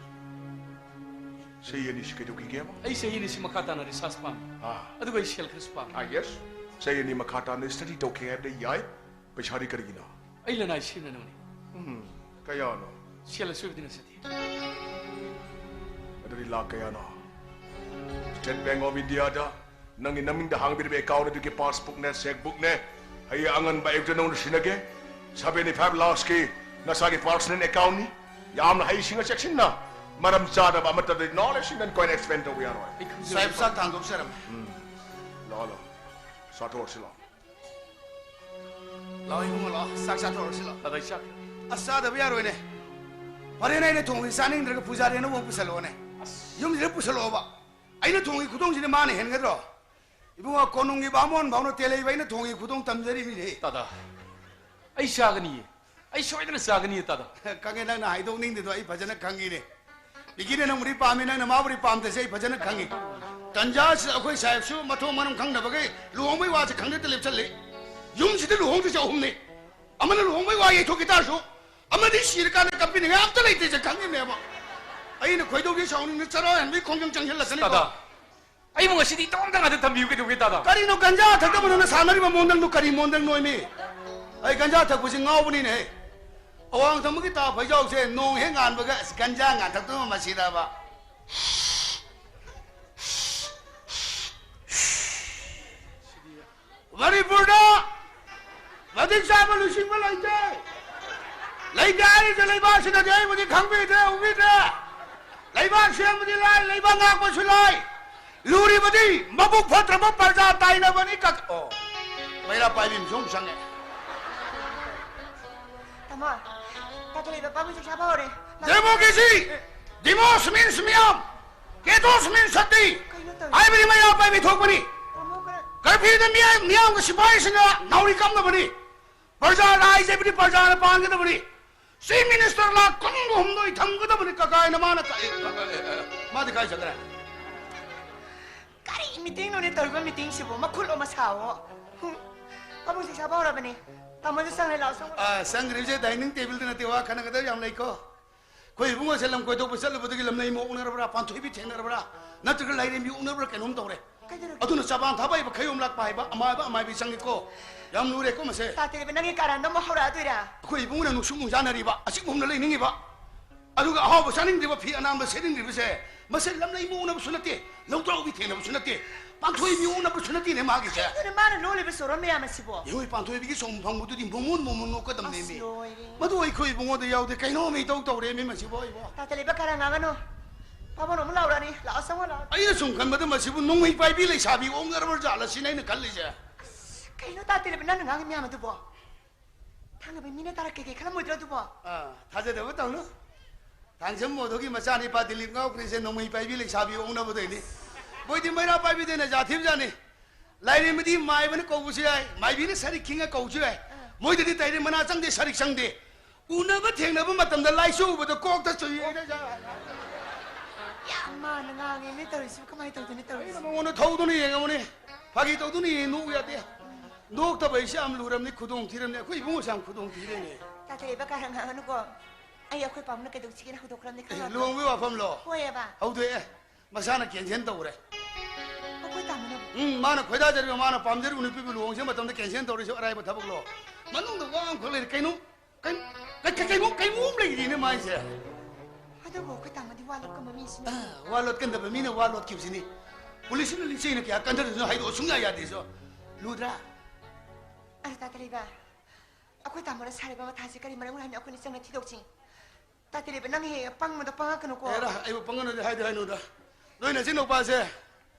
ꯆꯍꯤ ꯑꯅꯤꯁꯤ ꯀꯩꯗꯧꯈꯤꯒꯦꯕ? ꯑꯩ ꯆꯍꯤ ꯑꯅꯤꯁꯤ ꯃꯈꯥ ꯇꯥꯅ ꯔꯤꯁꯥꯔꯁ ꯄꯥꯝꯃꯤ꯫ ꯑꯥ꯫ ꯑꯗꯨꯒ ꯑꯩ ꯁꯦꯜ ꯈꯔꯁꯨ ꯄꯥꯝꯃꯤ꯫ ꯑꯥ, ꯌꯦꯁ꯫ ꯆꯍꯤ ꯑꯅꯤ ꯃꯈꯥ ꯇꯥꯅ ꯁ꯭ꯇꯗꯤ ꯇꯧꯈꯤ ꯍꯥꯏꯕꯗ ꯌꯥꯏ꯫ ꯄꯩꯁꯥꯗꯤ ꯀꯔꯤꯒꯤꯅꯣ? ꯑꯩ ꯂꯅꯥꯏ ꯁꯤꯖꯤꯟꯅꯅꯕꯅꯤ꯫ ꯎꯝ, ꯀꯌꯥꯅꯣ? ꯁꯦꯜ ꯑꯁꯣꯏꯕꯗꯤ ꯅꯠꯆꯗꯦ꯫ ꯑꯗꯨꯗꯤ ꯂꯥꯛ ꯀꯌꯥꯅꯣ? ꯁ꯭ꯇꯦꯠ ꯕꯦꯡꯛ ꯑꯣꯐ ꯏꯟꯗꯤꯌꯥꯗ ꯅꯪꯒꯤ ꯅꯃꯤꯡꯗ ꯍꯥꯡꯕꯤꯔꯤꯕ ꯑꯦꯀꯥꯎꯟ ꯑꯗꯨꯒꯤ ꯄꯥꯁꯕꯨꯛꯅꯦ, ꯆꯦꯛꯕꯨꯛꯅꯦ, ꯍꯌꯦꯡ ꯑꯉꯟꯕ ꯑꯌꯨꯛꯇ ꯅꯉꯣꯟꯗ ꯁꯤꯟꯅꯒꯦ꯫ ꯁꯚꯦꯟꯇꯤ ꯐꯥꯏꯚ ꯂꯥꯈꯁꯀꯤ ꯅꯁꯥꯒꯤ ꯄꯥꯔꯁꯣꯅꯦꯜ ꯑꯦꯀꯥꯎꯟꯅꯤ꯫ ꯌꯥꯝꯅ ꯍꯩꯁꯤꯡꯅ ꯆꯦꯛꯁꯤꯟꯅ, ꯃꯔꯝ ꯆꯥꯗꯕ ꯑꯃꯠꯇꯗ ꯅꯣꯂꯦꯖ ꯁꯤꯡꯗꯅ ꯀꯣꯏꯟ ꯑꯦꯛꯁꯄꯦꯟ ꯇꯧꯕ ꯌꯥꯔꯣꯏ꯫ ꯑꯩ ꯈꯪꯖꯔꯦ꯫ ꯁꯥꯍꯦꯕ, ꯆꯥꯛ ꯊꯥꯡꯗꯣꯛꯆꯔꯝꯃꯦ꯫ ꯎꯝ꯫ ꯂꯥꯛꯑꯣ, ꯂꯥꯛꯑꯣ꯫ ꯆꯥꯊꯣꯛꯑꯁꯤ ꯂꯥꯛꯑꯣ꯫ ꯂꯥꯛꯑꯣ ꯏꯕꯨꯡꯉꯣ, ꯂꯥꯛꯑꯣ꯫ ꯆꯥꯛ ꯆꯥꯊꯣꯛꯑꯁꯤ ꯂꯥꯛꯑꯣ꯫ ꯗꯥꯗꯥ, ꯑꯩ ꯆꯥꯛ꯫ ꯑꯁ, ꯆꯥꯗꯕ ꯌꯥꯔꯣꯏꯅꯦ꯫ ꯐꯔꯦꯅꯦ, ꯑꯩꯅ ꯊꯣꯡꯉꯤ ꯆꯥꯅꯤꯡꯗ꯭ꯔꯒ ꯄꯨꯖꯥꯔꯤ ꯑꯅꯧꯕ ꯑꯃ ꯄꯨꯁꯜꯂꯛꯑꯣꯅꯦ꯫ ꯑꯁ꯫ ꯌꯨꯝꯁꯤꯗ ꯄꯨꯁꯜꯂꯛꯑꯣꯕ꯫ ꯑꯩꯅ ꯊꯣꯡꯉꯤ ꯈꯨꯊꯣꯡꯁꯤꯗꯤ ꯃꯥꯅ ꯍꯦꯟꯒꯗ꯭ꯔꯣ? ꯏꯕꯨꯡꯉꯣ, ꯀꯣꯅꯨꯡꯒꯤ ꯕꯥꯃꯣꯟ ꯐꯥꯎꯅ ꯇꯦꯜꯍꯩꯕ ꯑꯩꯅ ꯊꯣꯡꯉꯤ ꯈꯨꯊꯣꯡ ꯇꯝꯖꯔꯤꯃꯤꯅꯦ꯫ ꯗꯥꯗꯥ, ꯑꯩ ꯆꯥꯒꯅꯤꯌꯦ꯫ ꯑꯩ ꯁꯣꯏꯗꯅ ꯆꯥꯒꯅꯤꯌꯦ, ꯗꯥꯗꯥ꯫ ꯈꯪꯉꯦ, ꯅꯪꯅ ꯍꯥꯏꯗꯣꯛꯅꯤꯡꯗꯦꯗꯣ ꯑꯩ ꯐꯖꯅ ꯈꯪꯉꯤꯅꯦ꯫ ꯄꯤꯀꯤꯅ ꯅꯪꯕꯨꯗꯤ ꯄꯥꯝꯃꯤ, ꯅꯪꯅ ꯃꯥꯕꯨꯗꯤ ꯄꯥꯝꯗꯁꯦ ꯑꯩ ꯐꯖꯅ ꯈꯪꯉꯤ꯫ ꯇꯟꯖꯥꯁꯤꯗ ꯑꯩꯈꯣꯏ ꯁꯥꯍꯦꯕꯁꯨ ꯃꯊꯣꯡ ꯃꯔꯝ ꯈꯪꯗꯕꯈꯩ ꯂꯨꯍꯣꯡꯕꯩ ꯋꯥꯁꯦ ꯈꯪꯗꯦꯇ ꯂꯦꯞꯁꯜꯂꯤ꯫ ꯌꯨꯝꯁꯤꯗ ꯂꯨꯍꯣꯡꯗꯣꯏꯁꯦ ꯑꯍꯨꯝꯅꯤ꯫ ꯑꯃꯅ ꯂꯨꯍꯣꯡꯕꯩ ꯋꯥ ꯌꯩꯊꯣꯛꯈꯤ ꯇꯥꯔꯁꯨ, ꯑꯃꯗꯤ ꯁꯤꯔꯀꯥꯟꯗ ꯀꯞꯄꯤꯅꯤꯡꯉꯥꯏ ꯑꯝꯇ ꯂꯩꯇꯦꯁꯦ ꯈꯪꯉꯤꯅꯦꯕ꯫ ꯑꯩꯅ ꯈꯣꯏꯗꯧꯁꯦ ꯁꯥꯎꯅꯤꯡꯅ ꯆꯔꯥ ꯍꯦꯟꯕꯒꯤ ꯈꯣꯡꯖꯪ ꯆꯪꯁꯤꯜꯂꯛꯀꯅꯤꯀꯣ꯫ ꯗꯥꯗꯥ, ꯑꯩꯕꯨ ꯉꯁꯤꯗꯤ ꯏꯇꯣꯝꯇ ꯉꯥꯛꯇ ꯊꯝꯕꯤꯌꯨ ꯀꯩꯗꯧꯒꯦ, ꯗꯥꯗꯥ? ꯀꯔꯤꯅꯣ ꯒꯟꯖꯥ ꯊꯛꯇꯕ ꯅꯪꯅ ꯁꯥꯟꯅꯔꯤꯕ ꯃꯣꯟꯗꯪꯗꯨ ꯀꯔꯤ ꯃꯣꯟꯗꯪ ꯅꯣꯏꯃꯤ? ꯑꯩ ꯒꯟꯖꯥ ꯊꯛꯄꯁꯤ ꯉꯥꯎꯕꯅꯤꯅꯦꯍꯦ꯫ ꯑꯋꯥꯡ ꯊꯪꯕꯒꯤ ꯇꯥ ꯐꯩꯖꯥꯎꯁꯦ ꯅꯣꯡ ꯍꯦꯛ ꯉꯥꯟꯕꯒ ꯑꯁ ꯒꯟꯖꯥ ꯉꯥꯟꯊꯛꯇꯨꯅ ꯃꯁꯤꯗꯕ꯫ ꯃꯅꯤꯄꯨꯔꯗ ꯃꯇꯤꯛ ꯆꯥꯕ ꯂꯨꯆꯤꯡꯕ ꯂꯩꯇꯦ꯫ ꯂꯩꯇꯦ ꯍꯥꯏꯔꯤꯁꯦ ꯂꯩꯕꯥꯛꯁꯤꯗꯗꯤ ꯑꯩꯕꯨꯗꯤ ꯈꯪꯕꯤꯗ꯭ꯔꯦ, ꯎꯕꯤꯗ꯭ꯔꯦ꯫ ꯂꯩꯕꯥꯛ ꯁꯦꯝꯕꯗꯤ ꯂꯥꯏ, ꯂꯩꯕꯥꯛ ꯉꯥꯛꯄꯁꯨ ꯂꯥꯏ꯫ ꯂꯨꯔꯤꯕꯗꯤ ꯃꯕꯨꯛ ꯐꯠꯇ꯭ꯔꯕ ꯄ꯭ꯔꯖꯥ ꯇꯥꯏꯅꯕꯅꯤ꯫ ꯀꯛ-, ꯑꯣ, ꯃꯩꯔꯥ ꯄꯥꯏꯕꯤ ꯑꯃꯁꯨ ꯑꯃꯨꯛ ꯆꯪꯉꯦ꯫ ꯇꯥꯃꯣ, ꯇꯥꯇꯣ ꯂꯩꯕ ꯄꯥꯕꯨꯡ ꯆꯥꯛ ꯆꯥꯕ ꯍꯧꯔꯦ꯫ ꯗꯦꯃꯣꯀ꯭ꯔꯦꯁꯤ! ꯗꯤꯃꯣꯁ ꯃꯤꯟꯁ ꯃꯤꯌꯥꯝ! ꯀꯦꯇꯣꯁ ꯃꯤꯟꯁ ꯁꯛꯇꯤ! ꯀꯩꯅꯣ ꯇꯧꯔꯤꯁꯦ? ꯍꯥꯏꯕꯗꯤ ꯃꯩꯔꯥ ꯄꯥꯏꯕꯤ ꯊꯣꯛꯄꯅꯤ꯫ ꯇꯥꯃꯣ, ꯈꯔ ꯀꯔꯐ꯭ꯌꯨꯗ ꯃꯤꯌꯥꯝ, ꯃꯤꯌꯥꯝꯒ ꯁꯤꯐꯥꯏꯁꯤꯡꯒ ꯅꯥꯎꯔꯤ ꯀꯥꯞꯅꯕꯅꯤ꯫ ꯄ꯭ꯔꯖꯥ ꯂꯥꯏ ꯍꯥꯏꯖꯕꯗꯤ ꯄ꯭ꯔꯖꯥꯅ ꯄꯥꯟꯒꯗꯕꯅꯤ꯫ Chief Minister ꯂꯥꯛ ꯀꯨꯟꯒ ꯍꯨꯝꯗꯣꯏ ꯊꯝꯒꯗꯕꯅꯤ ꯀꯀꯥꯏꯅ ꯃꯥꯅ ꯀꯛꯑꯦ꯫ ꯃꯥꯗꯤ ꯀꯥꯏ ꯆꯠꯈ꯭ꯔꯦ? ꯀꯔꯤ meeting ꯅꯣꯅꯦ ꯇꯧꯔꯤꯕ meeting ꯁꯤꯕꯨ? ꯃꯈꯨꯠꯂꯣ ꯃꯁꯥꯋꯣ? ꯍꯨꯝ꯫ ꯄꯥꯕꯨꯡ ꯆꯥꯛ ꯆꯥꯕ ꯍꯧꯔꯕꯅꯤ꯫ ꯇꯥꯃꯣꯁꯨ ꯆꯪꯂꯦ, ꯂꯥꯛꯑꯣ, ꯆꯪꯉꯣ꯫ ꯑꯥ, ꯆꯪꯈ꯭ꯔꯤꯕꯁꯦ dining table ꯗ ꯅꯠꯇꯦ, ꯋꯥ ꯈꯟꯅꯒꯗꯕ ꯌꯥꯝ ꯂꯩꯀꯣ꯫ ꯑꯩꯈꯣꯏ ꯏꯕꯨꯡꯉꯣꯁꯦ ꯂꯝ ꯀꯣꯏꯊꯣꯛꯄ ꯆꯠꯂꯨꯕꯗꯒꯤ ꯂꯝꯂꯩ ꯃꯣꯛꯅꯔꯕ꯭ꯔꯥ, ꯄꯥꯟꯊꯣꯏꯕꯤ ꯊꯦꯡꯅꯔꯕ꯭ꯔꯥ, ꯅꯠꯇ꯭ꯔꯒ ꯂꯥꯏꯔꯦꯝꯕꯤ ꯎꯅꯕ꯭ꯔꯥ ꯀꯩꯅꯣꯝ ꯇꯧꯔꯦ꯫ ꯀꯩꯗꯧꯔꯒꯦ? ꯑꯗꯨꯅ ꯆꯕꯥꯟ ꯊꯥꯕ ꯍꯩꯕ ꯈꯌꯣꯝ ꯂꯥꯛꯄ ꯍꯥꯏꯕ ꯑꯃꯥꯏꯕ ꯑꯃꯥꯏꯕꯤ ꯆꯪꯉꯤꯀꯣ꯫ ꯌꯥꯝ ꯂꯨꯔꯦꯀꯣ ꯃꯁꯦ꯫ ꯇꯥ ꯇꯦꯔꯦꯕ, ꯅꯪꯒꯤ ꯀꯥꯔꯟꯗꯣ ꯑꯃꯨꯛ ꯍꯧꯔꯛꯑꯗꯣꯏꯔꯥ? ꯑꯩꯈꯣꯏ ꯏꯕꯨꯡꯉꯣꯅ ꯅꯨꯡꯁꯨꯛ ꯅꯨꯡꯖꯥꯅꯔꯤꯕ, ꯑꯁꯤꯒꯨꯝꯅ ꯂꯩꯅꯤꯡꯉꯤꯕ, ꯑꯗꯨꯒ ꯑꯍꯥꯎꯕ ꯆꯥꯅꯤꯡꯗ꯭ꯔꯤꯕ, ꯐꯤ ꯑꯅꯥꯟꯕ ꯁꯦꯠꯅꯤꯡꯗ꯭ꯔꯤꯕꯁꯦ, ꯃꯁꯦ ꯂꯝꯂꯩ ꯃꯣꯛꯅꯕꯁꯨ ꯅꯠꯇꯦ, ꯂꯧꯗ꯭ꯔꯥꯎꯕꯤ ꯊꯦꯡꯅꯕꯁꯨ ꯅꯠꯇꯦ, ꯄꯥꯟꯊꯣꯏꯕꯤ ꯎꯅꯕꯁꯨ ꯅꯠꯇꯦꯅꯦ ꯃꯥꯒꯤꯁꯦ꯫ ꯑꯗꯨꯅ ꯃꯥꯅ ꯂꯣꯜꯂꯤꯕ ꯆꯣꯔꯣꯟ ꯃꯌꯥꯝ ꯑꯁꯤꯕꯣ? ꯌꯦꯡꯉꯨ, ꯄꯥꯟꯊꯣꯏꯕꯤꯒꯤ ꯁꯣꯝ ꯐꯪꯕꯗꯨꯗꯤ ꯃꯣꯃꯣꯟ ꯃꯣꯃꯣꯟ ꯅꯣꯛꯀꯗꯕꯅꯦꯃꯤ꯫ ꯑꯁ, ꯂꯣꯏꯔꯦ꯫ ꯃꯗꯨ ꯑꯩꯈꯣꯏ ꯏꯕꯨꯡꯉꯣꯗ ꯌꯥꯎꯗꯦ, ꯀꯩꯅꯣꯝ ꯏꯇꯧ ꯇꯧꯔꯦꯃꯤ ꯃꯁꯤꯕꯣ ꯑꯩꯕꯣ꯫ ꯇꯥ ꯇꯦꯔꯦꯕ, ꯀꯥꯔꯟ ꯉꯥꯡꯒꯅꯨ꯫ ꯄꯥꯕꯨꯡ ꯑꯃꯨꯛ ꯂꯥꯎꯔꯛꯑꯅꯤ꯫ ꯂꯥꯛꯑꯣ, ꯆꯪꯉꯣ, ꯂꯥꯛꯑꯣ꯫ ꯑꯩꯅ ꯁꯨꯝ ꯈꯟꯕꯗ ꯃꯁꯤꯕꯨ ꯅꯣꯡꯃꯩ ꯄꯥꯏꯕꯤ ꯂꯩꯁꯥꯕꯤ ꯑꯣꯛꯅꯔꯕ ꯖꯥꯠꯂ ꯁꯤꯅꯦ ꯑꯩꯅ ꯈꯜꯂꯤꯁꯦ꯫ ꯀꯩꯅꯣ ꯇꯥ ꯇꯦꯔꯦꯕ, ꯅꯪꯅ ꯉꯥꯡꯉꯤ ꯃꯌꯥꯝ ꯑꯗꯨꯕꯣ? ꯊꯥꯡꯒꯕ ꯃꯤꯅ ꯇꯥꯔꯛꯀꯦ ꯀꯩ ꯈꯜꯂꯝꯃꯣꯏꯗ꯭ꯔꯣ ꯑꯗꯨꯕꯣ? ꯑꯥ, ꯊꯥꯖꯗꯕ ꯇꯧꯅꯨ꯫ ꯊꯥꯡꯖꯝ ꯃꯣꯗꯣꯒꯤ ꯃꯆꯥꯅꯤꯄꯥ ꯗꯤꯂꯤꯞ ꯉꯥꯎꯈ꯭ꯔꯤꯁꯦ ꯅꯣꯡꯃꯩ ꯄꯥꯏꯕꯤ ꯂꯩꯁꯥꯕꯤ ꯑꯣꯛꯅꯕꯗꯩꯅꯤ꯫ ꯃꯣꯏꯗꯤ ꯃꯩꯔꯥ ꯄꯥꯏꯕꯤꯗꯩꯅ ꯖꯥꯠ ꯊꯤꯕꯖꯥꯠꯅꯤ꯫ ꯂꯥꯏꯔꯦꯝꯕꯗꯤ ꯃꯥꯏꯕꯅ ꯀꯧꯕꯁꯨ ꯌꯥꯏ, ꯃꯥꯏꯕꯤꯅ ꯁꯔꯤꯛ ꯈꯤꯡꯉ ꯀꯧꯕꯁꯨ ꯌꯥꯏ꯫ ꯑꯥ꯫ ꯃꯣꯏꯗꯗꯤ ꯇꯥꯏꯔꯦ ꯃꯅꯥ ꯆꯪꯗꯦ, ꯁꯔꯤꯛ ꯆꯪꯗꯦ꯫ ꯎꯅꯕ ꯊꯦꯡꯅꯕ ꯃꯇꯝꯗ ꯂꯥꯏꯆꯨ ꯎꯕꯗ ꯀꯣꯛꯇ ꯆꯨꯏ꯫ ꯌꯥꯝ ꯃꯥꯟꯅ ꯉꯥꯡꯉꯦꯅꯦ ꯇꯧꯔꯤꯁꯤꯕꯨ, ꯀꯃꯥꯏꯅ ꯇꯧꯗꯣꯏꯅꯣ ꯑꯩꯅ ꯇꯧꯔꯤꯁꯤꯕꯨ? ꯃꯉꯣꯟꯗ ꯊꯧꯗꯨꯅ ꯌꯦꯡꯉꯕꯅꯤ꯫ ꯐꯥꯒꯤ ꯇꯧꯗꯨꯅ ꯌꯦꯡꯉꯤ, ꯅꯣꯛꯎ ꯌꯥꯗꯦ꯫ ꯅꯣꯛꯇꯕ ꯑꯩꯁꯦ ꯌꯥꯝ ꯂꯨꯔꯕꯅꯤ, ꯈꯨꯗꯣꯡ ꯊꯤꯔꯕꯅꯤ꯫ ꯑꯩꯈꯣꯏ ꯏꯕꯨꯡꯉꯣꯁꯦ ꯌꯥꯝ ꯈꯨꯗꯣꯡ ꯊꯤꯔꯦꯅꯦ꯫ ꯇꯥ ꯇꯦꯔꯦꯕ, ꯀꯥꯔꯟ ꯉꯥꯡꯉꯅꯨꯀꯣ꯫ ꯑꯩ ꯑꯩꯈꯣꯏ ꯄꯥꯕꯨꯡꯅ ꯀꯩꯗꯧꯁꯤꯒꯦꯅ ꯍꯧꯗꯣꯛꯈ꯭ꯔꯕꯅꯤ, ꯑꯦ, ꯈꯪꯉꯕ꯭ꯔꯣ? ꯂꯨꯍꯣꯡꯕꯒꯤ ꯋꯥꯐꯝꯂꯣ? ꯍꯣꯏꯑꯕ꯫ ꯍꯧꯗꯣꯛꯑꯦ꯫ ꯃꯁꯥꯅ cancel ꯇꯧꯈ꯭ꯔꯦ꯫ ꯑꯩꯈꯣꯏ ꯇꯥꯃꯣꯅꯕꯨ? ꯎꯝ, ꯃꯥꯅ ꯈꯣꯏꯗꯥꯖꯔꯤꯕ, ꯃꯥꯅ ꯄꯥꯝꯖꯔꯤꯕ ꯅꯨꯄꯤꯕꯨ ꯂꯨꯍꯣꯡꯁꯤ ꯃꯇꯝꯗ cancel ꯇꯧꯔꯤꯁꯤ ꯑꯔꯥꯏꯕ ꯊꯕꯛꯂꯣ? ꯃꯅꯨꯡꯗ ꯋꯥ ꯑꯃꯈꯛ ꯂꯩꯔꯦ꯫ ꯀꯩꯅꯣ? ꯀꯩ-, ꯀꯩ-, ꯀꯩꯅꯣ, ꯀꯩꯅꯣꯝ ꯂꯩꯔꯤꯅꯦ ꯃꯥꯏꯁꯦ꯫ ꯑꯗꯨꯕꯨ ꯑꯩꯈꯣꯏ ꯇꯥꯃꯣꯗꯤ ꯋꯥ ꯂꯣꯠꯀꯟꯕ ꯃꯤꯁꯤꯅꯤ꯫ ꯑꯥ, ꯋꯥ ꯂꯣꯠꯀꯟꯗꯕ ꯃꯤꯅ ꯋꯥ ꯂꯣꯠꯈꯤꯕꯁꯤꯅꯤ꯫ ꯄꯨꯂꯤꯁꯅ ꯂꯤꯆꯩꯅ ꯀꯌꯥ ꯀꯟꯊꯗꯣꯏꯅꯣ ꯍꯥꯏꯗꯣꯛꯑꯣ ꯁꯨꯡꯌꯥ ꯌꯥꯗꯦꯁꯨ꯫ ꯂꯨꯗ꯭ꯔꯥ? ꯑꯗꯨ ꯇꯥ ꯇꯦꯔꯦꯕ, ꯑꯩꯈꯣꯏ ꯇꯥꯃꯣꯅ ꯁꯥꯔꯤꯕ ꯃꯊꯥꯁꯤ ꯀꯔꯤ ꯃꯔꯝꯒꯤꯅꯣ ꯍꯥꯏꯕꯅ ꯑꯩꯈꯣꯏꯅ ꯆꯪꯅ ꯊꯤꯗꯣꯛꯁꯤ꯫ ꯇꯥ ꯇꯦꯔꯦꯕ, ꯅꯪ ꯍꯦꯛ ꯍꯦꯛ ꯄꯪꯕꯗꯣ ꯄꯪꯉꯛꯀꯅꯨꯀꯣ꯫ ꯑꯦꯔꯥ, ꯑꯩꯕꯨ ꯄꯪꯒꯅꯨꯗꯤ ꯍꯥꯏꯗꯤ ꯍꯥꯏꯅꯨꯗ꯫ ꯅꯣꯏ ꯅꯆꯤꯟ ꯅꯨꯄꯥꯁꯦ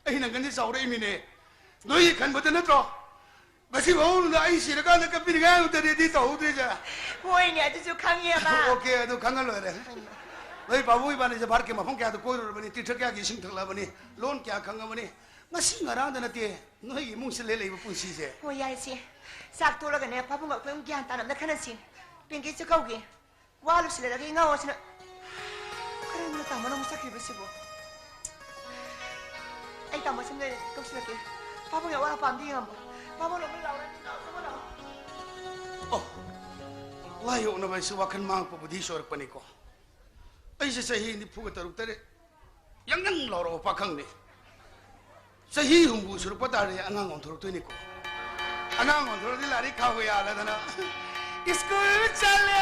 ꯑꯩ ꯅꯪꯒꯟꯁꯤ ꯆꯥꯎꯔꯛꯏꯃꯤꯅꯦ꯫ ꯅꯣꯏꯒꯤ ꯈꯟꯕꯗ ꯅꯠꯇ꯭ꯔꯣ? ꯉꯁꯤ ꯐꯥꯎꯕꯗ ꯑꯩ ꯁꯤꯔꯀꯥꯟꯗ ꯀꯞꯄꯤꯅꯤꯡꯉꯥꯏ ꯑꯃꯇ ready ꯇꯧꯍꯧꯗ꯭ꯔꯤꯁꯦ꯫ ꯍꯣꯏꯅꯦ, ꯑꯗꯨꯁꯨ ꯈꯪꯉꯦꯕ꯫ OK, ꯑꯗꯨ ꯈꯪꯉ ꯂꯣꯏꯔꯦ꯫ ꯍꯣꯏꯅꯦ꯫ ꯅꯣꯏ ꯄꯥꯕꯨꯡ ꯏꯕꯥꯅꯤꯁꯦ ꯚꯥꯔꯠꯀꯤ ꯃꯐꯝ ꯀꯌꯥꯗ ꯀꯣꯏꯔꯨꯔꯕꯅꯤ, ꯇꯤꯔꯊ ꯀꯌꯥꯒꯤ ꯏꯁꯤꯡ ꯊꯛꯂꯕꯅꯤ, ꯂꯣꯟ ꯀꯌꯥ ꯈꯪꯉꯕꯅꯤ꯫ ꯉꯁꯤ ꯉꯔꯥꯡꯗ ꯅꯠꯇꯦ ꯅꯣꯏꯒꯤ ꯏꯃꯨꯡꯁꯤ ꯂꯦꯜꯂꯛꯏꯕ ꯄꯨꯟꯁꯤꯁꯦ꯫ ꯍꯣꯏ, ꯌꯥꯏꯁꯦ꯫ ꯆꯥꯛ ꯇꯣꯛꯂꯒꯅꯦ ꯄꯥꯕꯨꯡꯒ ꯑꯩꯈꯣꯏ ꯑꯃꯨꯛ ꯒ꯭ꯌꯥꯟ ꯇꯥꯅ ꯑꯝꯇ ꯈꯟꯅꯁꯤ꯫ ꯄꯤꯡꯀꯤꯁꯨ ꯀꯧꯒꯦ꯫ ꯋꯥ ꯂꯣꯏꯁꯤꯜꯂꯦꯗ, ꯑꯩ ꯉꯥꯎꯔꯁꯤꯅ꯫ ꯀꯔꯝꯅ ꯇꯥꯃꯣꯅ ꯑꯃꯨꯛ ꯆꯠꯈ꯭ꯔꯤꯕꯁꯤꯕꯣ? ꯑꯩ ꯇꯥꯃꯣ ꯁꯨꯝ ꯂꯩꯔꯦ, ꯀꯧꯁꯤꯜꯂꯛꯀꯦ꯫ ꯄꯥꯕꯨꯡꯒꯤ ꯑꯋꯥꯠ ꯑꯄꯥ ꯑꯝꯗꯤ ꯌꯦꯡꯉꯝꯃꯣ꯫ ꯄꯥꯕꯨꯡ ꯂꯧꯕ ꯂꯥꯛꯑꯣ, ꯂꯥꯛꯑꯣ, ꯂꯥꯛꯑꯣ꯫ ꯑꯣ, ꯂꯥꯏ ꯑꯣꯛꯅꯕ ꯍꯥꯏꯁꯤ ꯋꯥꯈꯜ ꯃꯥꯡꯉꯛꯄ ꯕꯨꯙꯤ ꯁꯣꯏꯔꯛꯄꯅꯤꯀꯣ꯫ ꯑꯩꯁꯦ ꯆꯍꯤ ꯅꯤꯐꯨꯒ ꯇꯔꯨꯛ ꯇꯔꯦꯠ ꯌꯥꯡ ꯌꯥꯡ ꯂꯥꯎꯔꯕ ꯄꯥꯈꯪꯅꯤ꯫ ꯆꯍꯤ ꯍꯨꯝꯐꯨ ꯁꯨꯔꯛꯄ ꯇꯥꯔꯗꯤ ꯑꯉꯥꯡ ꯑꯣꯟꯊꯣꯔꯛꯇꯣꯏꯅꯤꯀꯣ꯫ ꯑꯉꯥꯡ ꯑꯣꯟꯊꯣꯔꯛꯑꯗꯤ ꯂꯥꯏꯔꯤꯛ ꯈꯥꯎꯕ ꯌꯥꯜꯂꯗꯅ ꯁ꯭ꯀꯨꯜ ꯆꯠꯂꯦ꯫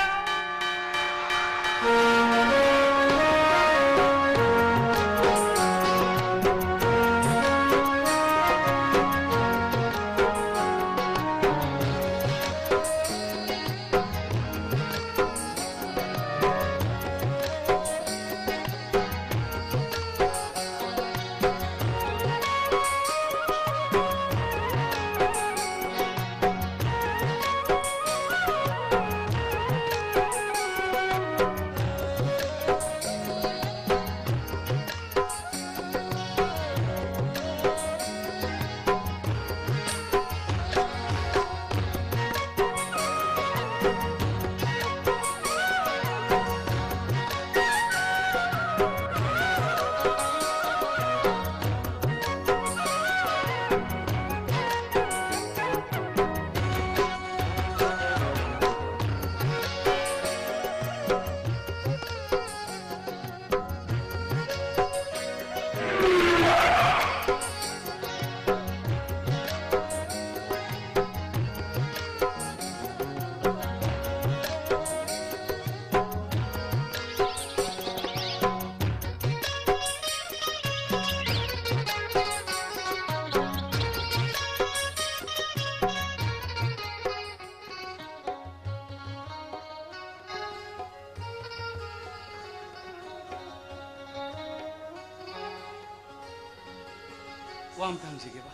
ꯋꯥ ꯑꯝꯇ ꯍꯪꯖꯒꯦꯕ꯫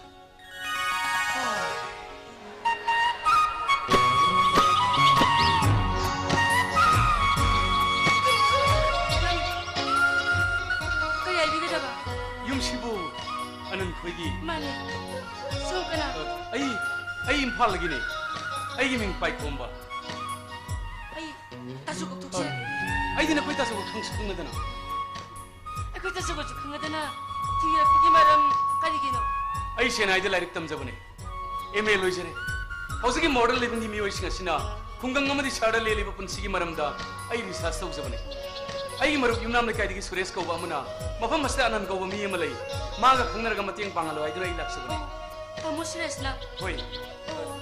ꯀꯔꯤ ꯍꯥꯏꯕꯤꯒꯗꯕ? ꯌꯨꯝꯁꯤꯕꯨ ꯑꯅꯟ ꯈꯣꯏꯒꯤ? ꯃꯥꯅꯦ꯫ ꯁꯣꯝ ꯀꯅꯥ? ꯑꯩ, ꯑꯩ ꯏꯝꯐꯥꯜꯗꯒꯤꯅꯦ꯫ ꯑꯩꯒꯤ ꯃꯤꯡ ꯄꯥꯏꯈꯣꯝꯕ꯫ ꯑꯩ ꯇꯥꯁꯨ ꯀꯧꯊꯣꯛꯁꯦ꯫ ꯑꯩꯗꯤ ꯅꯈꯣꯏ ꯇꯥꯁꯨ ꯈꯪꯁꯨ ꯈꯪꯅꯗꯅ꯫ ꯑꯩꯈꯣꯏ ꯇꯥꯁꯨ ꯀꯧꯁꯨ ꯈꯪꯅꯗꯅ ꯊꯤꯡꯉꯤꯔꯛꯄꯒꯤ ꯃꯔꯝ ꯀꯔꯤꯒꯤꯅꯣ? ꯑꯩ ꯆꯦꯟꯅꯥꯏꯗ ꯂꯥꯏꯔꯤꯛ ꯇꯝꯖꯕꯅꯦ꯫ M A ꯂꯣꯏꯖꯔꯦ꯫ ꯍꯧꯖꯤꯛꯀꯤ modern livingꯒꯤ ꯃꯤꯑꯣꯏꯁꯤꯡ ꯑꯁꯤꯅ ꯈꯨꯡꯒꯪ ꯑꯃꯗꯤ ꯁꯍꯔꯗ ꯂꯦꯜꯂꯤꯕ ꯄꯨꯟꯁꯤꯒꯤ ꯃꯔꯝꯗ ꯑꯩ research ꯇꯧꯖꯕꯅꯦ꯫ ꯑꯩꯒꯤ ꯃꯔꯨꯞ ꯌꯨꯝꯅꯥꯝ ꯂꯩꯀꯥꯏꯗꯒꯤ ꯁꯨꯔꯦꯁ ꯀꯧꯕ ꯑꯃꯅ ꯃꯐꯝ ꯑꯁꯤꯗ ꯑꯅꯟ ꯀꯧꯕ ꯃꯤ ꯑꯃ ꯂꯩ, ꯃꯥꯒ ꯈꯪꯅꯔꯒ ꯃꯇꯦꯡ ꯄꯥꯡꯍꯜꯂꯨ ꯍꯥꯏꯗꯨꯅ ꯑꯩ ꯂꯥꯛꯆꯕꯅꯦ꯫ ꯇꯥꯃꯣ ꯁꯨꯔꯦꯁꯂ? ꯍꯣꯏ꯫ ꯑꯣ꯫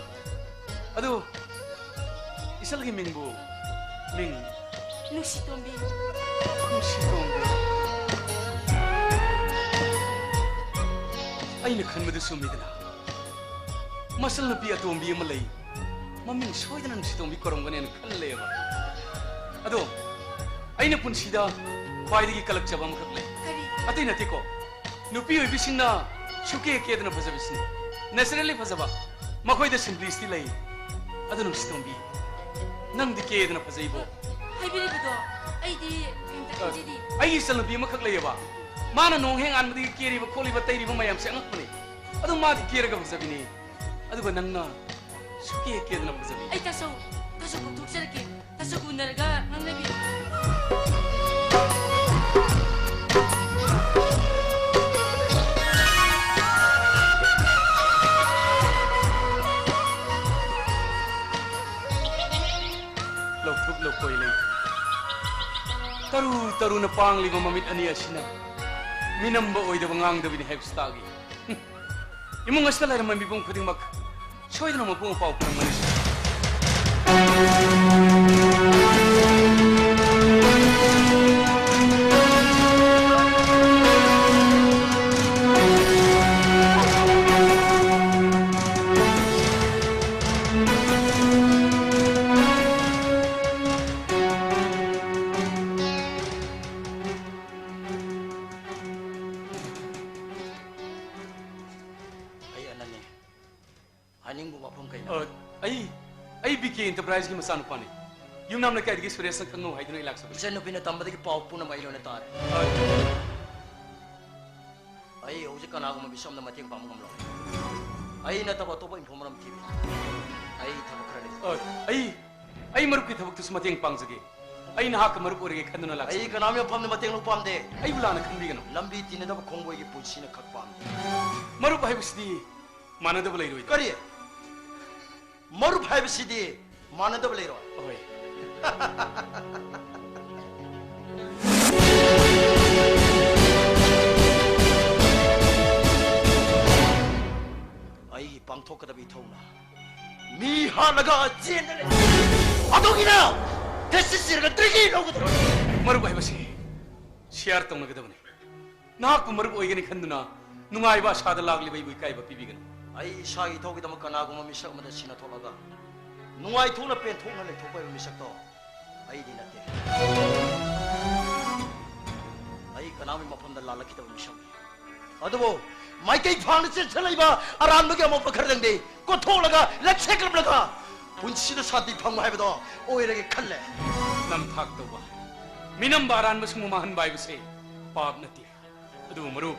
ꯑꯗꯨ ꯏꯆꯜꯒꯤ ꯃꯤꯡꯕꯨ? ꯃꯤꯡ? ꯅꯨꯡꯁꯤꯇꯣꯝꯕꯤ꯫ ꯅꯨꯡꯁꯤꯇꯣꯝꯕꯤ꯫ ꯑꯩꯅ ꯈꯟꯕꯗꯨ ꯆꯨꯝꯃꯤꯗꯅ꯫ ꯃꯆꯜ ꯅꯨꯄꯤ ꯑꯇꯣꯝꯕꯤ ꯑꯃ ꯂꯩ꯫ ꯃꯃꯤꯡ ꯁꯣꯏꯗꯅ ꯅꯨꯡꯁꯤꯇꯣꯝꯕꯤ ꯀꯧꯔꯝꯒꯅꯦꯅ ꯈꯜꯂꯦꯕ꯫ ꯑꯗꯣ ꯑꯩꯅ ꯄꯨꯟꯁꯤꯗ ꯈ꯭ꯋꯥꯏꯗꯒꯤ ꯀꯂꯛꯆꯕ ꯑꯃꯈꯛ ꯂꯩ꯫ ꯀꯔꯤ? ꯑꯇꯩ ꯅꯠꯇꯦꯀꯣ꯫ ꯅꯨꯄꯤ ꯑꯣꯏꯕꯤꯁꯤꯡꯅ ꯁꯨꯀꯦ ꯀꯦꯗꯅ ꯐꯖꯕꯤꯁꯤꯅꯤ꯫ Naturally ꯐꯖꯕ꯫ ꯃꯈꯣꯏꯗ simplicity ꯂꯩ꯫ ꯑꯗꯨ ꯅꯨꯡꯁꯤꯇꯣꯝꯕꯤ, ꯅꯪꯗꯤ ꯀꯦꯗꯅ ꯐꯖꯩꯕꯣ꯫ ꯍꯥꯏꯕꯤꯔꯤꯕꯗꯣ ꯑꯩꯗꯤ ꯀꯩꯝꯇ ꯈꯟꯖꯗꯦ꯫ ꯑꯩꯒꯤ ꯏꯆꯜꯅꯨꯄꯤ ꯑꯃꯈꯛ ꯂꯩꯌꯦꯕ꯫ ꯃꯥꯅ ꯅꯣꯡ ꯍꯦꯛ ꯉꯥꯟꯕꯗꯒꯤ ꯀꯦꯔꯤꯕ ꯈꯣꯠꯂꯤꯕ ꯇꯩꯔꯤꯕ ꯃꯌꯥꯝꯁꯦ ꯑꯉꯛꯄꯅꯤ꯫ ꯑꯗꯨ ꯃꯥꯗꯤ ꯀꯦꯔꯒ ꯐꯖꯕꯤꯅꯤ꯫ ꯑꯗꯨꯒ ꯅꯪꯅ ꯁꯨꯀꯦ ꯀꯦꯗꯅ ꯐꯖꯕꯤ꯫ ꯑꯩ ꯇꯥꯆꯧ, ꯇꯥꯆꯧ ꯀꯧꯊꯣꯛꯆꯔꯛꯀꯦ꯫ ꯇꯥꯆꯧ ꯎꯅꯔꯒ ꯉꯥꯡꯅꯕꯤꯌꯨ꯫ ꯂꯧꯊꯣꯛ ꯂꯧꯀꯣꯏ ꯂꯩ꯫ ꯇꯔꯨ ꯇꯔꯨꯅ ꯄꯥꯡꯂꯤꯕ ꯃꯃꯤꯠ ꯑꯅꯤ ꯑꯁꯤꯅ ꯃꯤꯅꯝꯕ ꯑꯣꯏꯗꯕ ꯉꯥꯡꯗꯕꯤꯅꯤ ꯍꯥꯏꯕꯁꯤ ꯇꯥꯛꯏ꯫ ꯏꯃꯨꯡ ꯑꯁꯤꯗ ꯂꯩꯔꯝꯕ ꯃꯤꯄꯨꯝ ꯈꯨꯗꯤꯡꯃꯛ ꯁꯣꯏꯗꯅ ꯃꯄꯨ ꯃꯄꯥ ꯐꯪꯂꯝꯒꯅꯤ꯫ ꯑꯩ ꯑꯅꯟꯅꯤ꯫ ꯍꯥꯏꯅꯤꯡꯕ ꯋꯥꯐꯝ ꯀꯩꯅꯣ? ꯑ, ꯑꯩ, ꯑꯩ ꯕꯤ ꯀꯦ Enterpriseꯀꯤ ꯃꯆꯥꯅꯨꯄꯥꯅꯤ꯫ ꯌꯨꯝꯅꯥꯝ ꯂꯩꯀꯥꯏꯗꯒꯤ ꯁꯨꯔꯦꯁꯅ ꯈꯪꯅꯧ ꯍꯥꯏꯗꯨꯅ ꯑꯩ ꯂꯥꯛꯆꯕꯅꯤ꯫ ꯏꯆꯟꯅꯨꯄꯤꯅ ꯇꯝꯕꯗꯒꯤ ꯄꯥꯎ ꯄꯨꯝꯅꯃꯛ ꯑꯩ ꯂꯣꯏꯅ ꯇꯥꯔꯦ꯫ ꯑ, ꯑꯩ ꯍꯧꯖꯤꯛ ꯀꯅꯥꯒꯨꯝꯕ ꯃꯤꯁꯛ ꯑꯃꯗ ꯃꯇꯦꯡ ꯄꯥꯡꯕ ꯉꯝꯂꯣꯏ꯫ ꯑꯩ ꯅꯠꯇꯕ ꯑꯇꯣꯞꯄ informer ꯑꯃ ꯊꯤꯕꯤꯌꯨ꯫ ꯑꯩ ꯊꯕꯛ ꯈꯔ ꯂꯩ꯫ ꯑ, ꯑꯩ ꯑꯩ ꯃꯔꯨꯞꯀꯤ ꯊꯕꯛꯇꯨꯁꯨ ꯃꯇꯦꯡ ꯄꯥꯡꯖꯒꯦ꯫ ꯑꯩ ꯅꯍꯥꯛꯀ ꯃꯔꯨꯞ ꯑꯣꯏꯔꯒꯦ ꯈꯟꯗꯨꯅ ꯂꯥꯛꯆꯕꯅꯤ꯫ ꯑꯩ ꯀꯅꯥꯝꯒꯤ ꯃꯐꯝꯗ ꯃꯇꯦꯡ ꯂꯧꯕ ꯄꯥꯝꯗꯦ꯫ ꯑꯩꯕꯨ ꯂꯥꯟꯅ ꯈꯟꯕꯤꯒꯅꯨ꯫ ꯂꯝꯕꯤ ꯇꯤꯟꯅꯗꯕ ꯈꯣꯡꯕꯣꯏꯒꯤ ꯄꯨꯟꯁꯤꯅ ꯈꯛ ꯄꯥꯝꯗꯦ꯫ ꯃꯔꯨꯞ ꯍꯥꯏꯕꯁꯤꯗꯤ ꯃꯥꯟꯅꯗꯕ ꯂꯩꯔꯣꯏꯗ꯫ ꯀꯔꯤ? ꯃꯔꯨꯞ ꯍꯥꯏꯕꯁꯤꯗꯤ ꯃꯥꯟꯅꯗꯕ ꯂꯩꯔꯣꯏ꯫ ꯍꯣꯏ꯫ ꯑꯩꯒꯤ ꯄꯥꯡꯊꯣꯛꯀꯗꯕ ꯏꯊꯧꯅ ꯃꯤ ꯍꯥꯠꯂꯒ ꯆꯦꯟꯗ ꯂꯩ꯫ ꯑꯗꯨꯒꯤꯅ thesis ꯏꯔꯒ degree ꯂꯧꯒꯗꯕ꯫ ꯃꯔꯨꯞ ꯍꯥꯏꯕꯁꯤ share ꯇꯧꯅꯒꯗꯕꯅꯤ꯫ ꯅꯍꯥꯛꯄꯨ ꯃꯔꯨꯞ ꯑꯣꯏꯒꯅꯤ ꯈꯟꯗꯨꯅ ꯅꯨꯡꯉꯥꯏꯕ ꯑꯁꯥꯗ ꯂꯥꯛꯂꯤꯕ ꯑꯩꯕꯨ ꯏꯀꯥꯏꯕ ꯄꯤꯕꯤꯒꯅꯨ꯫ ꯑꯩ ꯏꯁꯥꯒꯤ ꯏꯊꯧꯒꯤꯗꯃꯛ ꯀꯅꯥꯒꯨꯝꯕ ꯃꯤꯁꯛ ꯑꯃꯗ ꯁꯤꯅ ꯊꯣꯛꯂꯒ ꯅꯨꯡꯉꯥꯏꯊꯣꯛꯅ ꯄꯦꯟꯊꯣꯛꯅ ꯂꯩꯊꯣꯛꯄ ꯍꯥꯏꯕ ꯃꯤꯁꯛꯇꯣ ꯑꯩꯗꯤ ꯅꯠꯇꯦ꯫ ꯑꯩ ꯀꯅꯥꯒꯤ ꯃꯐꯝꯗ ꯂꯥꯜꯂꯛꯈꯤꯗꯕ ꯃꯤꯁꯛꯅꯤ꯫ ꯑꯗꯨꯕꯨ ꯃꯥꯏꯀꯩ ꯐꯥꯡꯅ ꯆꯦꯟꯁꯤꯜꯂꯛꯏꯕ ꯑꯔꯥꯟꯕꯒꯤ ꯑꯃꯣꯠꯄ ꯈꯔꯗꯪꯗꯤ ꯀꯣꯠꯊꯣꯛꯂꯒ ꯂꯩꯁꯦꯛꯂꯝꯂꯒ ꯄꯨꯟꯁꯤꯗ ꯁꯥꯟꯇꯤ ꯐꯪꯕ ꯍꯥꯏꯕꯗꯣ ꯑꯣꯏꯔꯒꯦ ꯈꯜꯂꯦ꯫ ꯅꯝꯊꯥꯛ ꯇꯧꯕ, ꯃꯤꯅꯝꯕ ꯑꯔꯥꯟꯕꯁꯤꯡꯕꯨ ꯃꯥꯡꯍꯟꯕ ꯍꯥꯏꯕꯁꯦ ꯄꯥꯞ ꯅꯠꯇꯦ꯫ ꯑꯗꯨꯕꯨ ꯃꯔꯨꯞ,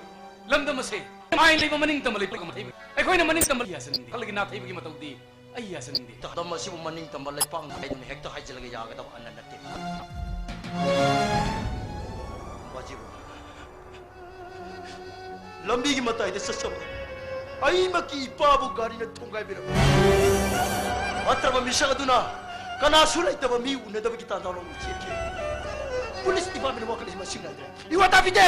ꯂꯝꯗꯝ ꯑꯁꯦ ꯃꯥꯏ ꯂꯩꯕ ꯃꯅꯤꯡ ꯇꯝꯕ ꯂꯩꯄꯥꯛ ꯑꯃ ꯊꯩꯕ꯫ ꯑꯩꯈꯣꯏꯅ ꯃꯅꯤꯡ ꯇꯝꯕ ꯌꯥꯖꯅꯤꯡꯗꯦ꯫ ꯈꯜꯂꯒꯤ ꯅꯥꯊꯩꯕꯒꯤ ꯃꯇꯧꯗꯤ ꯑꯩ ꯌꯥꯖꯅꯤꯡꯗꯦ꯫ ꯂꯝꯗꯝ ꯑꯁꯤꯕꯨ ꯃꯅꯤꯡ ꯇꯝꯕ ꯂꯩꯄꯥꯛꯅꯤ ꯍꯥꯏꯗꯨꯅ ꯍꯦꯛꯇ ꯍꯥꯏꯖꯤꯜꯂꯒ ꯌꯥꯒꯗꯕ ꯑꯃ ꯅꯠꯇꯦ꯫ ꯕꯥꯖꯤꯕꯨ ꯂꯝꯕꯤꯒꯤ ꯃꯇꯥꯏꯗ ꯆꯠꯆꯕ ꯑꯩꯃꯛꯀꯤ ꯏꯄꯥꯕꯨ ꯒꯥꯔꯤꯅ ꯊꯣꯡꯒꯥꯏꯕꯤꯔꯝꯃꯤ꯫ ꯐꯠꯇ꯭ꯔꯕ ꯃꯤꯁꯛ ꯑꯗꯨꯅ ꯀꯅꯥꯁꯨ ꯂꯩꯇꯕ ꯃꯤ ꯎꯅꯗꯕꯒꯤ ꯇꯥꯟꯖꯥ ꯂꯧꯗꯨꯅ ꯆꯦꯟꯈꯤ꯫ ꯄꯨꯂꯤꯁ ꯗꯤꯄꯥꯔꯠꯃꯦꯟ ꯋꯥꯈꯜ ꯑꯁꯤ ꯃꯁꯤꯡ ꯅꯥꯏꯗ꯭ꯔꯦ꯫ ꯏꯋꯥ ꯇꯥꯕꯤꯗꯦ!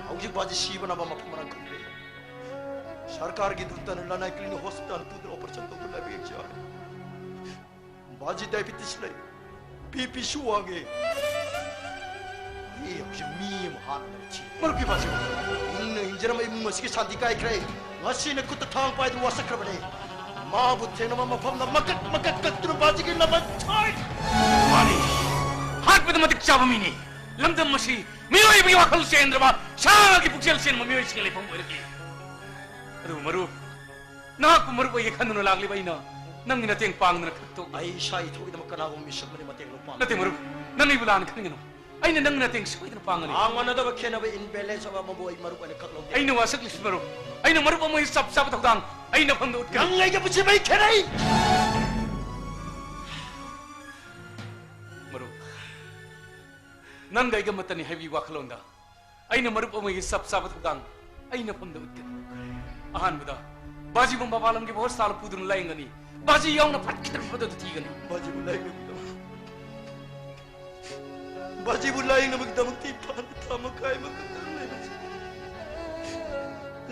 ꯍꯧꯖꯤꯛ ꯕꯥꯖꯤ ꯁꯤꯕ ꯅꯥꯕ ꯃꯐꯝ ꯃꯔꯥꯡ ꯈꯪꯗ꯭ꯔꯦ꯫ ꯁꯔꯀꯥꯔꯒꯤ ꯗꯣꯛꯇꯔꯅ ꯂꯅꯥꯏ ꯀ꯭ꯂꯤꯅꯤꯛ ꯍꯣꯁꯄꯤꯇꯥꯜ ꯄꯨꯗꯨꯅ ꯑꯣꯄꯔꯦꯁꯟ ꯇꯧꯗꯨꯅ ꯂꯥꯏꯕꯛ ꯌꯦꯡꯖꯔꯦ꯫ ꯕꯥꯖꯤ ꯗꯥꯏꯕꯤꯇꯤꯁ ꯂꯩ, ꯕꯤ ꯄꯤꯁꯨ ꯋꯥꯡꯉꯦ꯫ ꯑꯩ ꯍꯧꯖꯤꯛ ꯃꯤ ꯑꯃ ꯍꯥꯠꯅꯕ ꯊꯤ꯫ ꯃꯔꯨꯞꯀꯤ ꯕꯥꯖꯤ꯫ ꯏꯪꯅ ꯍꯤꯡꯖꯔꯝꯕ ꯏꯃꯨꯡ ꯑꯁꯤꯒꯤ ꯁꯥꯟꯇꯤ ꯀꯥꯏꯈ꯭ꯔꯦ꯫ ꯉꯁꯤꯅ ꯈꯨꯠꯇ ꯊꯥꯡ ꯄꯥꯏꯗꯨꯅ ꯋꯥꯁꯛꯈ꯭ꯔꯕꯅꯦ꯫ ꯃꯥꯕꯨ ꯊꯦꯡꯅꯕ ꯃꯐꯝꯗ ꯃꯀꯛ ꯃꯀꯛ ꯀꯛꯇꯨꯅ ꯕꯥꯖꯤꯒꯤ ꯂꯃꯟ ꯁꯣꯏ꯫ ꯃꯥꯅꯤ, ꯍꯥꯠꯄꯗ ꯃꯇꯤꯛ ꯆꯥꯕ ꯃꯤꯅꯤ꯫ ꯂꯝꯗꯝ ꯑꯁꯤ ꯃꯤꯑꯣꯏꯕꯒꯤ ꯋꯥꯈꯜ ꯆꯦꯟꯗ꯭ꯔꯕ ꯁꯥꯒꯤ ꯄꯨꯛꯆꯦꯜ ꯆꯦꯟꯕ ꯃꯤꯑꯣꯏꯁꯤꯡꯒꯤ ꯂꯩꯐꯝ ꯑꯣꯏꯔꯛꯂꯤ꯫ ꯑꯗꯨꯕꯨ ꯃꯔꯨꯞ, ꯅꯍꯥꯛꯄꯨ ꯃꯔꯨꯞ ꯑꯣꯏꯒꯦ ꯈꯟꯗꯨꯅ ꯂꯥꯛꯂꯤꯕ ꯑꯩꯅ ꯅꯪꯒꯤ ꯃꯇꯦꯡ ꯄꯥꯡꯗꯅ ꯈꯛꯇꯣꯛ꯫ ꯑꯩ ꯏꯁꯥ ꯏꯊꯧꯒꯤꯗꯃꯛ ꯀꯅꯥꯒꯨꯝꯕ ꯃꯤꯁꯛ ꯑꯃꯗꯤ ꯃꯇꯦꯡ ꯂꯧꯕ ꯄꯥꯝꯃꯤ꯫ ꯅꯠꯇꯦ ꯃꯔꯨꯞ, ꯅꯪ ꯑꯩꯕꯨ ꯂꯥꯟꯅ ꯈꯟꯒꯅꯨ꯫ ꯑꯩꯅ ꯅꯪꯒꯤ ꯃꯇꯦꯡ ꯁꯣꯏꯗꯅ ꯄꯥꯡꯒꯅꯤ꯫ ꯃꯥ ꯃꯥꯟꯅꯗꯕ ꯈꯦꯠꯅꯕ imbalance ꯑꯃ ꯑꯃꯕꯨ ꯑꯩ ꯃꯔꯨꯞ ꯑꯣꯏꯅ ꯈꯛ ꯂꯧꯗꯦ꯫ ꯑꯩꯅ ꯋꯥꯁꯛꯂꯤꯁꯤ ꯃꯔꯨꯞ, ꯑꯩꯅ ꯃꯔꯨꯞ ꯑꯃꯒꯤ ꯆꯞ ꯆꯥꯕ ꯊꯧꯗꯥꯡ ꯑꯩꯅ ꯐꯝꯗ ꯎꯠꯀꯅꯤ꯫ ꯅꯪ ꯑꯩꯒ ꯄꯨꯟꯁꯤ ꯃꯍꯤ ꯈꯦꯠꯅꯩ꯫ ꯅꯪꯒ ꯑꯩꯒ ꯑꯃꯠꯇꯅꯤ ꯍꯥꯏꯕꯒꯤ ꯋꯥꯈꯜꯂꯣꯟꯗ ꯑꯩꯅ ꯃꯔꯨꯞ ꯑꯃꯒꯤ ꯆꯞ ꯆꯥꯕ ꯊꯧꯗꯥꯡ ꯑꯩ ꯅꯐꯝꯗ ꯎꯠꯀꯅꯤ꯫ ꯑꯍꯥꯟꯕꯗ ꯕꯥꯖꯤꯕꯨ ꯃꯄꯥꯟ ꯂꯝꯒꯤ ꯍꯣꯁꯄꯤꯇꯥꯜ ꯄꯨꯗꯨꯅ ꯂꯥꯌꯦꯡꯒꯅꯤ꯫ ꯕꯥꯖꯤ ꯌꯥꯎꯅ ꯐꯠꯈꯤꯗ꯭ꯔꯕ ꯃꯐꯝꯗ ꯊꯤꯒꯅꯤ꯫ ꯕꯥꯖꯤꯕꯨ ꯂꯥꯌꯦꯡꯅꯕꯒꯤꯗꯃꯛ, ꯕꯥꯖꯤꯕꯨ ꯂꯥꯌꯦꯡꯅꯕꯒꯤꯗꯃꯛꯇ ꯏꯝꯐꯥꯜꯗ ꯊꯥ ꯃꯈꯥꯏ ꯑꯃꯈꯛꯇꯪ ꯂꯩꯕꯁꯤ,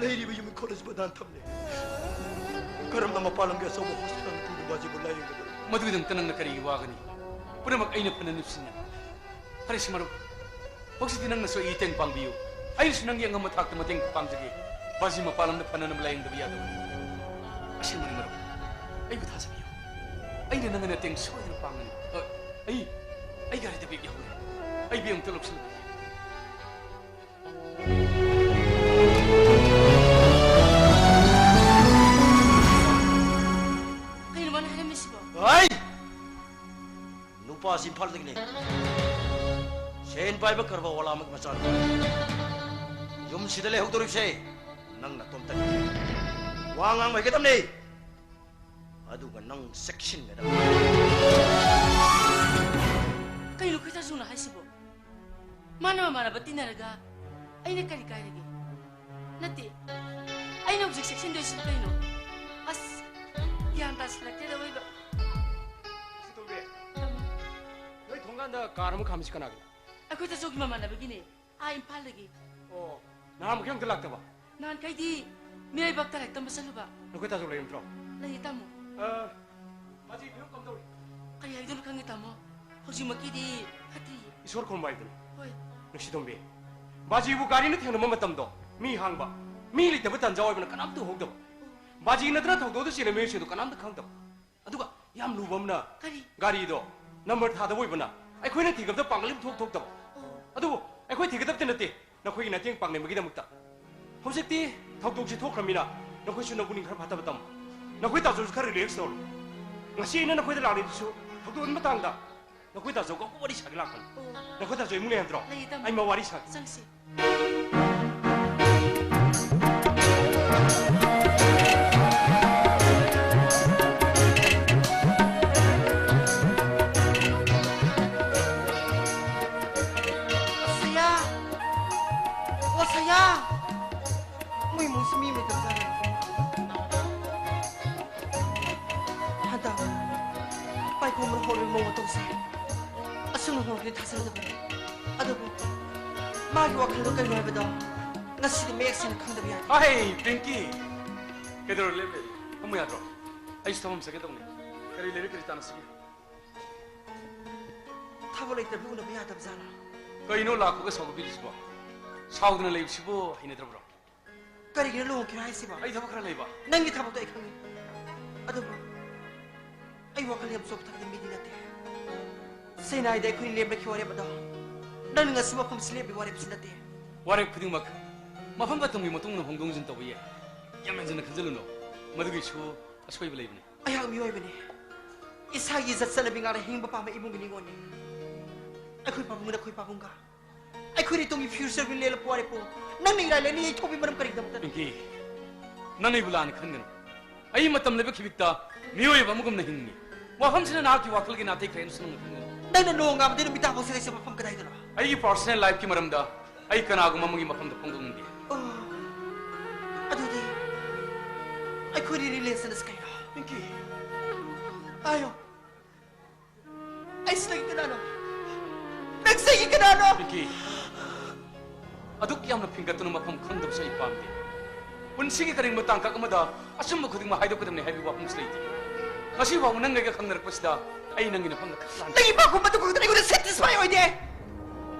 ꯂꯩꯔꯤꯕ ꯌꯨꯝ ꯏꯪꯈꯣꯜ ꯑꯁꯤ ꯕꯟꯗꯥꯟ ꯊꯝꯂꯦ꯫ ꯀꯔꯝꯅ ꯃꯄꯥꯟ ꯂꯝꯒꯤ ꯑꯆꯧꯕ ꯍꯣꯁꯄꯤꯇꯥꯜ ꯄꯨꯗꯨꯅ ꯕꯥꯖꯤꯕꯨ ꯂꯥꯌꯦꯡꯒꯗꯕ? ꯃꯗꯨꯒꯤꯗꯃꯛꯇ ꯅꯪꯅ ꯀꯔꯤꯒꯤ ꯋꯥꯒꯅꯤ? ꯄꯨꯝꯅꯃꯛ ꯑꯩꯅ ꯐꯅ ꯅꯨꯡꯁꯤꯅ ꯐꯔꯦꯁꯦ ꯃꯔꯨꯞ, ꯍꯧꯖꯤꯛꯇꯤ ꯅꯪꯅꯁꯨ ꯑꯩ ꯃꯇꯦꯡ ꯄꯥꯡꯕꯤꯌꯨ, ꯑꯩꯅꯁꯨ ꯅꯪꯒꯤ ꯑꯉꯝꯕ ꯊꯥꯛꯇ ꯃꯇꯦꯡ ꯄꯥꯡꯖꯒꯦ꯫ ꯕꯥꯖꯤ ꯃꯄꯥꯟ ꯂꯝꯗ ꯐꯅꯅꯕ ꯂꯥꯌꯦꯡꯗꯕ ꯌꯥꯗꯕꯅꯤ꯫ ꯑꯁꯦꯡꯕꯅꯤ ꯃꯔꯨꯞ, ꯑꯩꯕꯨ ꯊꯥꯖꯕꯤꯌꯨ꯫ ꯑꯩꯅ ꯅꯪꯒꯤ ꯃꯇꯦꯡ ꯁꯣꯏꯗꯅ ꯄꯥꯡꯒꯅꯤ꯫ ꯑ, ꯑꯩ, ꯑꯩ ꯒꯥꯔꯤꯗ ꯕꯦꯒ ꯌꯥꯎꯔꯦ꯫ ꯑꯩ ꯕꯦꯒ ꯑꯝꯇ ꯂꯧꯁꯤꯜꯂꯨꯈꯤꯒꯦ꯫ ꯀꯩꯅꯣ ꯃꯥꯅ ꯍꯥꯏꯔꯝꯃꯤꯁꯤꯕꯣ? ꯍꯥꯏ! ꯅꯨꯄꯥꯁꯤ ꯏꯝꯐꯥꯜꯗꯒꯤꯅꯦ꯫ ꯁꯦꯟ ꯄꯥꯏꯕ ꯀꯔꯕꯥꯔ ꯋꯥꯂꯥ ꯑꯃꯒꯤ ꯃꯆꯥꯅꯨꯄꯥ꯫ ꯌꯨꯝꯁꯤꯗ ꯂꯩꯍꯧꯗꯧꯔꯤꯕꯁꯦ ꯅꯪ ꯅꯇꯣꯝꯇꯅꯤ꯫ ꯋꯥ ꯉꯥꯡꯕ ꯍꯩꯒꯗꯕꯅꯤ꯫ ꯑꯗꯨꯒ ꯅꯪ ꯆꯦꯛꯁꯤꯟꯒꯗꯕꯅꯤ꯫ ꯀꯩꯅꯣ ꯈꯣꯏꯗꯥꯖꯧꯅ ꯍꯥꯏꯁꯤꯕꯣ? ꯃꯥꯅ ꯃꯃꯥꯟꯅꯕ ꯇꯤꯟꯅꯔꯒ ꯑꯩꯅ ꯀꯔꯤ ꯀꯥꯏꯔꯒꯦ? ꯅꯠꯇꯦ, ꯑꯩꯅ ꯍꯧꯖꯤꯛ ꯆꯦꯛꯁꯤꯟꯗꯣꯏꯁꯤꯅ ꯀꯩꯅꯣ? ꯑꯁ, ꯒ꯭ꯌꯥꯟ ꯇꯥꯁꯤꯜꯂꯛꯇꯦꯗ ꯑꯑꯣꯏꯕ꯫ ꯁꯤꯇꯣꯝꯕꯤ, ꯇꯥꯃꯣ꯫ ꯅꯣꯏ ꯊꯣꯡꯒꯥꯟꯗ ꯀꯥꯔ ꯑꯃ ꯈꯥꯝꯃꯤꯁꯤ ꯀꯅꯥꯒꯤꯅꯣ? ꯑꯩꯈꯣꯏ ꯇꯥꯆꯧꯒꯤ ꯃꯃꯥꯟꯅꯕꯒꯤꯅꯦ, ꯑꯥ ꯏꯝꯐꯥꯜꯗꯒꯤ꯫ ꯑꯣ, ꯅꯍꯥꯟꯃꯨꯛꯀꯤ ꯑꯝꯇ ꯂꯥꯛꯇꯕ? ꯅꯍꯥꯟꯈꯩꯗꯤ ꯃꯤꯔꯩꯕꯥꯛꯇ ꯂꯥꯏꯔꯤꯛ ꯇꯝꯕ ꯆꯠꯂꯨꯕ꯫ ꯅꯈꯣꯏ ꯇꯥꯆꯧ ꯂꯩꯔꯝꯗ꯭ꯔꯣ? ꯂꯩꯌꯦ, ꯇꯥꯃꯣ꯫ ꯑ, ꯃꯥꯁꯤ ꯐꯤꯕꯝ ꯀꯝꯗꯧꯔꯤ? ꯀꯔꯤ ꯍꯥꯏꯗꯣꯏꯅꯣ ꯈꯪꯗꯦ, ꯇꯥꯃꯣ꯫ ꯍꯧꯖꯤꯛꯃꯛꯀꯤꯗꯤ ꯐꯠꯇ꯭ꯔꯤꯌꯦ꯫ ꯏꯁꯣꯔ ꯈꯨꯔꯨꯝꯕ ꯍꯥꯏꯗꯨꯅꯤ꯫ ꯍꯣꯏ꯫ ꯅꯨꯡꯁꯤꯇꯣꯝꯕꯤ, ꯕꯥꯖꯤꯕꯨ ꯒꯥꯔꯤꯅ ꯊꯦꯡꯅꯕ ꯃꯇꯝꯗꯣ ꯃꯤ ꯍꯥꯡꯕ, ꯃꯤ ꯂꯩꯇꯕ ꯇꯥꯟꯖꯥ ꯑꯣꯏꯕꯅ ꯀꯅꯥꯝꯇ ꯎꯍꯧꯗꯕ꯫ ꯕꯥꯖꯤ ꯅꯠꯇꯅ ꯊꯧꯗꯣꯛꯇ ꯆꯦꯜꯂꯝꯃꯤ ꯃꯤꯑꯣꯏꯁꯤꯡꯗꯣ ꯀꯅꯥꯝꯇ ꯈꯪꯗꯕ꯫ ꯑꯗꯨꯒ ꯌꯥꯝ ꯂꯨꯕ ꯑꯃꯅ, ꯀꯔꯤ? ꯒꯥꯔꯤꯗꯣ ꯅꯝꯕꯔ ꯊꯥꯗꯕ ꯑꯣꯏꯕꯅ ꯑꯩꯈꯣꯏꯅ ꯊꯤꯒꯞꯗ ꯄꯥꯡꯒꯜ ꯑꯃ ꯊꯣꯛ ꯊꯣꯛꯇꯕ꯫ ꯑꯣ꯫ ꯑꯗꯨꯕꯨ ꯑꯩꯈꯣꯏ ꯊꯤꯒꯗꯕꯗꯤ ꯅꯠꯇꯦ, ꯅꯈꯣꯏꯒꯤ ꯃꯇꯦꯡ ꯄꯥꯡꯅꯕꯒꯤꯗꯃꯛꯇ꯫ ꯍꯧꯖꯤꯛꯇꯤ ꯊꯧꯗꯣꯛꯁꯤ ꯊꯣꯛꯈ꯭ꯔꯃꯤꯅ ꯅꯈꯣꯏꯁꯨ ꯅꯄꯨꯛꯅꯤꯡ ꯈꯔ ꯐꯥꯊꯕ ꯇꯝꯃꯨ꯫ ꯅꯈꯣꯏ ꯇꯥꯆꯧꯁꯨ ꯈꯔ ꯔꯤꯂꯦꯛꯁ ꯇꯧꯔꯣ꯫ ꯉꯁꯤ ꯑꯩꯅ ꯅꯈꯣꯏꯗ ꯂꯥꯛꯂꯤꯕꯁꯨ ꯊꯧꯗꯣꯛ ꯑꯗꯨꯒꯤ ꯃꯇꯥꯡꯗ꯫ ꯅꯈꯣꯏ ꯇꯥꯆꯧꯒ ꯑꯃꯨꯛ ꯋꯥꯔꯤ ꯁꯥꯒꯦ ꯂꯥꯛꯄꯅꯤ꯫ ꯑꯣ꯫ ꯅꯈꯣꯏ ꯇꯥꯆꯧ ꯏꯃꯨꯡ ꯂꯩꯍꯟꯗ꯭ꯔꯣ? ꯂꯩꯌꯦ, ꯇꯥꯃꯣ꯫ ꯑꯩ ꯃꯥ ꯋꯥꯔꯤ ꯁꯥꯒꯦ꯫ ꯆꯪꯁꯤ꯫ ꯈꯣꯝꯕ ꯍꯧꯔꯤꯕ ꯃꯑꯣꯡ ꯃꯇꯧꯁꯦ ꯑꯁꯨꯝꯅ ꯍꯣꯡꯂꯛꯀꯅꯤ ꯊꯥꯖꯔꯨꯗꯕꯅꯤ꯫ ꯑꯗꯨꯕꯨ ꯃꯥꯒꯤ ꯋꯥꯈꯜꯗ ꯀꯔꯤ ꯍꯥꯏꯕꯗꯣ ꯉꯁꯤꯗꯤ ꯃꯌꯦꯛ ꯁꯦꯡꯅ ꯈꯪꯗꯕ ꯌꯥꯗꯦ꯫ ꯑꯍꯩ, ꯄꯤꯡꯀꯤ! ꯀꯩꯗꯧꯔ ꯂꯦꯞꯂꯦ? ꯐꯝꯃꯨ ꯌꯥꯗ꯭ꯔꯣ? ꯑꯩꯁꯨ ꯊꯕꯛ ꯑꯃ ꯆꯠꯀꯦ ꯇꯧꯅꯤ꯫ ꯀꯔꯤ ꯂꯩꯔꯦ, ꯀꯔꯤ ꯇꯥꯟꯅꯁꯤꯒꯦ? ꯊꯕꯛ ꯂꯩꯇ꯭ꯔꯕꯗꯤ ꯎꯅꯕ ꯌꯥꯗꯕ ꯖꯥꯠꯂꯣ? ꯀꯩꯅꯣ, ꯂꯥꯛꯄꯒ ꯁꯥꯎꯒꯠꯄꯤꯔꯤꯁꯤꯕꯣ? ꯁꯥꯎꯗꯅ ꯂꯩꯕꯁꯤꯕꯨ ꯍꯩꯅꯗ꯭ꯔꯕ꯭ꯔꯣ? ꯀꯔꯤꯒꯤꯅꯣ ꯂꯨꯍꯣꯡꯈꯤꯔꯣ ꯍꯥꯏꯁꯤꯕꯣ? ꯑꯩ ꯊꯕꯛ ꯈꯔ ꯂꯩꯕ꯫ ꯅꯪꯒꯤ ꯊꯕꯛꯇꯣ ꯑꯩ ꯈꯪꯉꯤ꯫ ꯑꯗꯨꯕꯨ ꯑꯩ ꯋꯥꯈꯜ ꯌꯥꯝ ꯆꯣꯛꯊꯒꯗꯕ ꯃꯤꯗꯤ ꯅꯠꯇꯦ꯫ ꯆꯦꯟꯅꯥꯏꯗ ꯑꯩꯈꯣꯏꯅ ꯂꯦꯞꯂꯛꯈꯤꯕ ꯋꯥꯔꯦꯞ ꯑꯗꯣ ꯅꯪꯅ ꯉꯁꯤ ꯃꯐꯝꯁꯤ ꯂꯦꯞꯄꯤ ꯋꯥꯔꯦꯞꯁꯤ ꯅꯠꯇꯦ꯫ ꯋꯥꯔꯦꯞ ꯈꯨꯗꯤꯡꯃꯛ ꯃꯐꯝ ꯃꯇꯝꯒꯤ ꯃꯇꯨꯡ ꯏꯟꯅ ꯍꯣꯡꯗꯣꯛ ꯍꯣꯡꯖꯤꯟ ꯇꯧꯕ ꯌꯥꯏ꯫ ꯌꯥꯝ ꯍꯦꯟꯖꯟꯅ ꯈꯟꯖꯤꯜꯂꯨꯅꯨ꯫ ꯃꯗꯨꯒꯤꯁꯨ ꯑꯁꯣꯏꯕ ꯂꯩꯕꯅꯤ꯫ ꯑꯩꯍꯥꯛ ꯃꯤꯑꯣꯏꯕꯅꯤ꯫ ꯏꯁꯥꯒꯤ ꯏꯖꯠ ꯆꯠꯅꯕꯤ ꯉꯥꯛꯅ ꯍꯤꯡꯕ ꯄꯥꯝꯕ ꯏꯃꯨꯡꯒꯤ ꯅꯤꯉꯣꯜꯅꯤ꯫ ꯑꯩꯈꯣꯏ ꯄꯥꯕꯨꯡꯒ ꯑꯩꯈꯣꯏ ꯄꯥꯕꯨꯡꯒ ꯑꯩꯈꯣꯏ ꯏꯇꯨꯡꯒꯤ ꯐ꯭ꯌꯨꯆꯔꯒꯤ ꯂꯦꯜꯂꯛꯄ ꯋꯥꯔꯦꯞꯄꯨ ꯅꯪꯅ ꯏꯔꯥꯏ ꯂꯥꯏꯅ ꯌꯩꯊꯣꯛꯄꯤ ꯃꯔꯝ ꯀꯔꯤꯒꯤꯗꯃꯛꯇꯅꯣ? ꯄꯤꯡꯀꯤ, ꯅꯪ ꯑꯩꯕꯨ ꯂꯥꯟꯅ ꯈꯟꯒꯅꯨ꯫ ꯑꯩ ꯃꯇꯝ ꯂꯩꯕ ꯈꯤꯕꯤꯛꯇ ꯃꯤꯑꯣꯏ ꯑꯃꯒꯨꯝꯅ ꯍꯤꯡꯉꯤ꯫ ꯋꯥꯐꯝꯁꯤꯅ ꯅꯍꯥꯛꯀꯤ ꯋꯥꯈꯜꯒꯤ ꯅꯥꯇꯩ ꯈꯔ ꯍꯦꯟꯅ ꯁꯨꯝꯅ ꯈꯟꯒꯅꯨ꯫ ꯅꯪꯅ ꯅꯣꯡꯉꯥꯟꯕꯗꯒꯤ ꯅꯨꯃꯤꯠ ꯇꯥꯐꯥꯎ ꯆꯠꯂꯤꯁꯦ ꯃꯐꯝ ꯀꯗꯥꯏꯗꯅꯣ? ꯑꯩꯒꯤ ꯄꯥꯔꯁꯣꯅꯦꯜ ꯂꯥꯏꯐꯀꯤ ꯃꯔꯝꯗ ꯑꯩ ꯀꯅꯥꯒꯨꯝꯕ ꯑꯃꯒꯤ ꯃꯐꯝꯗ ꯐꯣꯡꯗꯣꯛꯅꯤꯡꯗꯦ꯫ ꯑꯣ, ꯑꯗꯨꯗꯤ ꯑꯩꯈꯣꯏꯒꯤ ꯔꯤꯂꯦꯁꯟꯁ ꯀꯩꯅꯣ? ꯄꯤꯡꯀꯤ! ꯍꯥꯏꯌꯣ꯫ ꯑꯩꯁꯦ ꯅꯪꯒꯤ ꯀꯅꯥꯅꯣ? ꯅꯪꯁꯦ ꯑꯩꯒꯤ ꯀꯅꯥꯅꯣ? ꯄꯤꯡꯀꯤ! ꯑꯗꯨꯛ ꯌꯥꯝꯅ ꯐꯤꯡꯒꯠꯇꯨꯅ ꯃꯐꯝ ꯈꯪꯗꯕꯁꯨ ꯑꯩ ꯄꯥꯝꯗꯦ꯫ ꯄꯨꯟꯁꯤꯒꯤ ꯀꯔꯤꯒꯨꯝꯕ ꯇꯥꯡꯀꯛ ꯑꯃꯗ ꯑꯆꯨꯝꯕ ꯈꯨꯗꯤꯡꯃꯛ ꯍꯥꯏꯗꯣꯛꯀꯗꯕꯅꯤ ꯍꯥꯏꯕꯒꯤ ꯋꯥꯐꯝꯁꯨ ꯂꯩꯇꯦ꯫ ꯉꯁꯤ ꯐꯥꯎꯕ ꯅꯪꯒ ꯑꯩꯒ ꯈꯪꯅꯔꯛꯄꯁꯤꯗ ꯑꯩ ꯅꯪꯒꯤ ꯅꯐꯝꯗ ꯈꯛ ꯂꯥꯟ- ꯅꯪꯒꯤ ꯄꯥꯈꯨꯝ ꯑꯗꯨ ꯈꯛꯇꯅ ꯑꯩꯉꯣꯟꯗ ꯁꯦꯇꯤꯁꯐꯥꯏ ꯑꯣꯏꯗꯦ꯫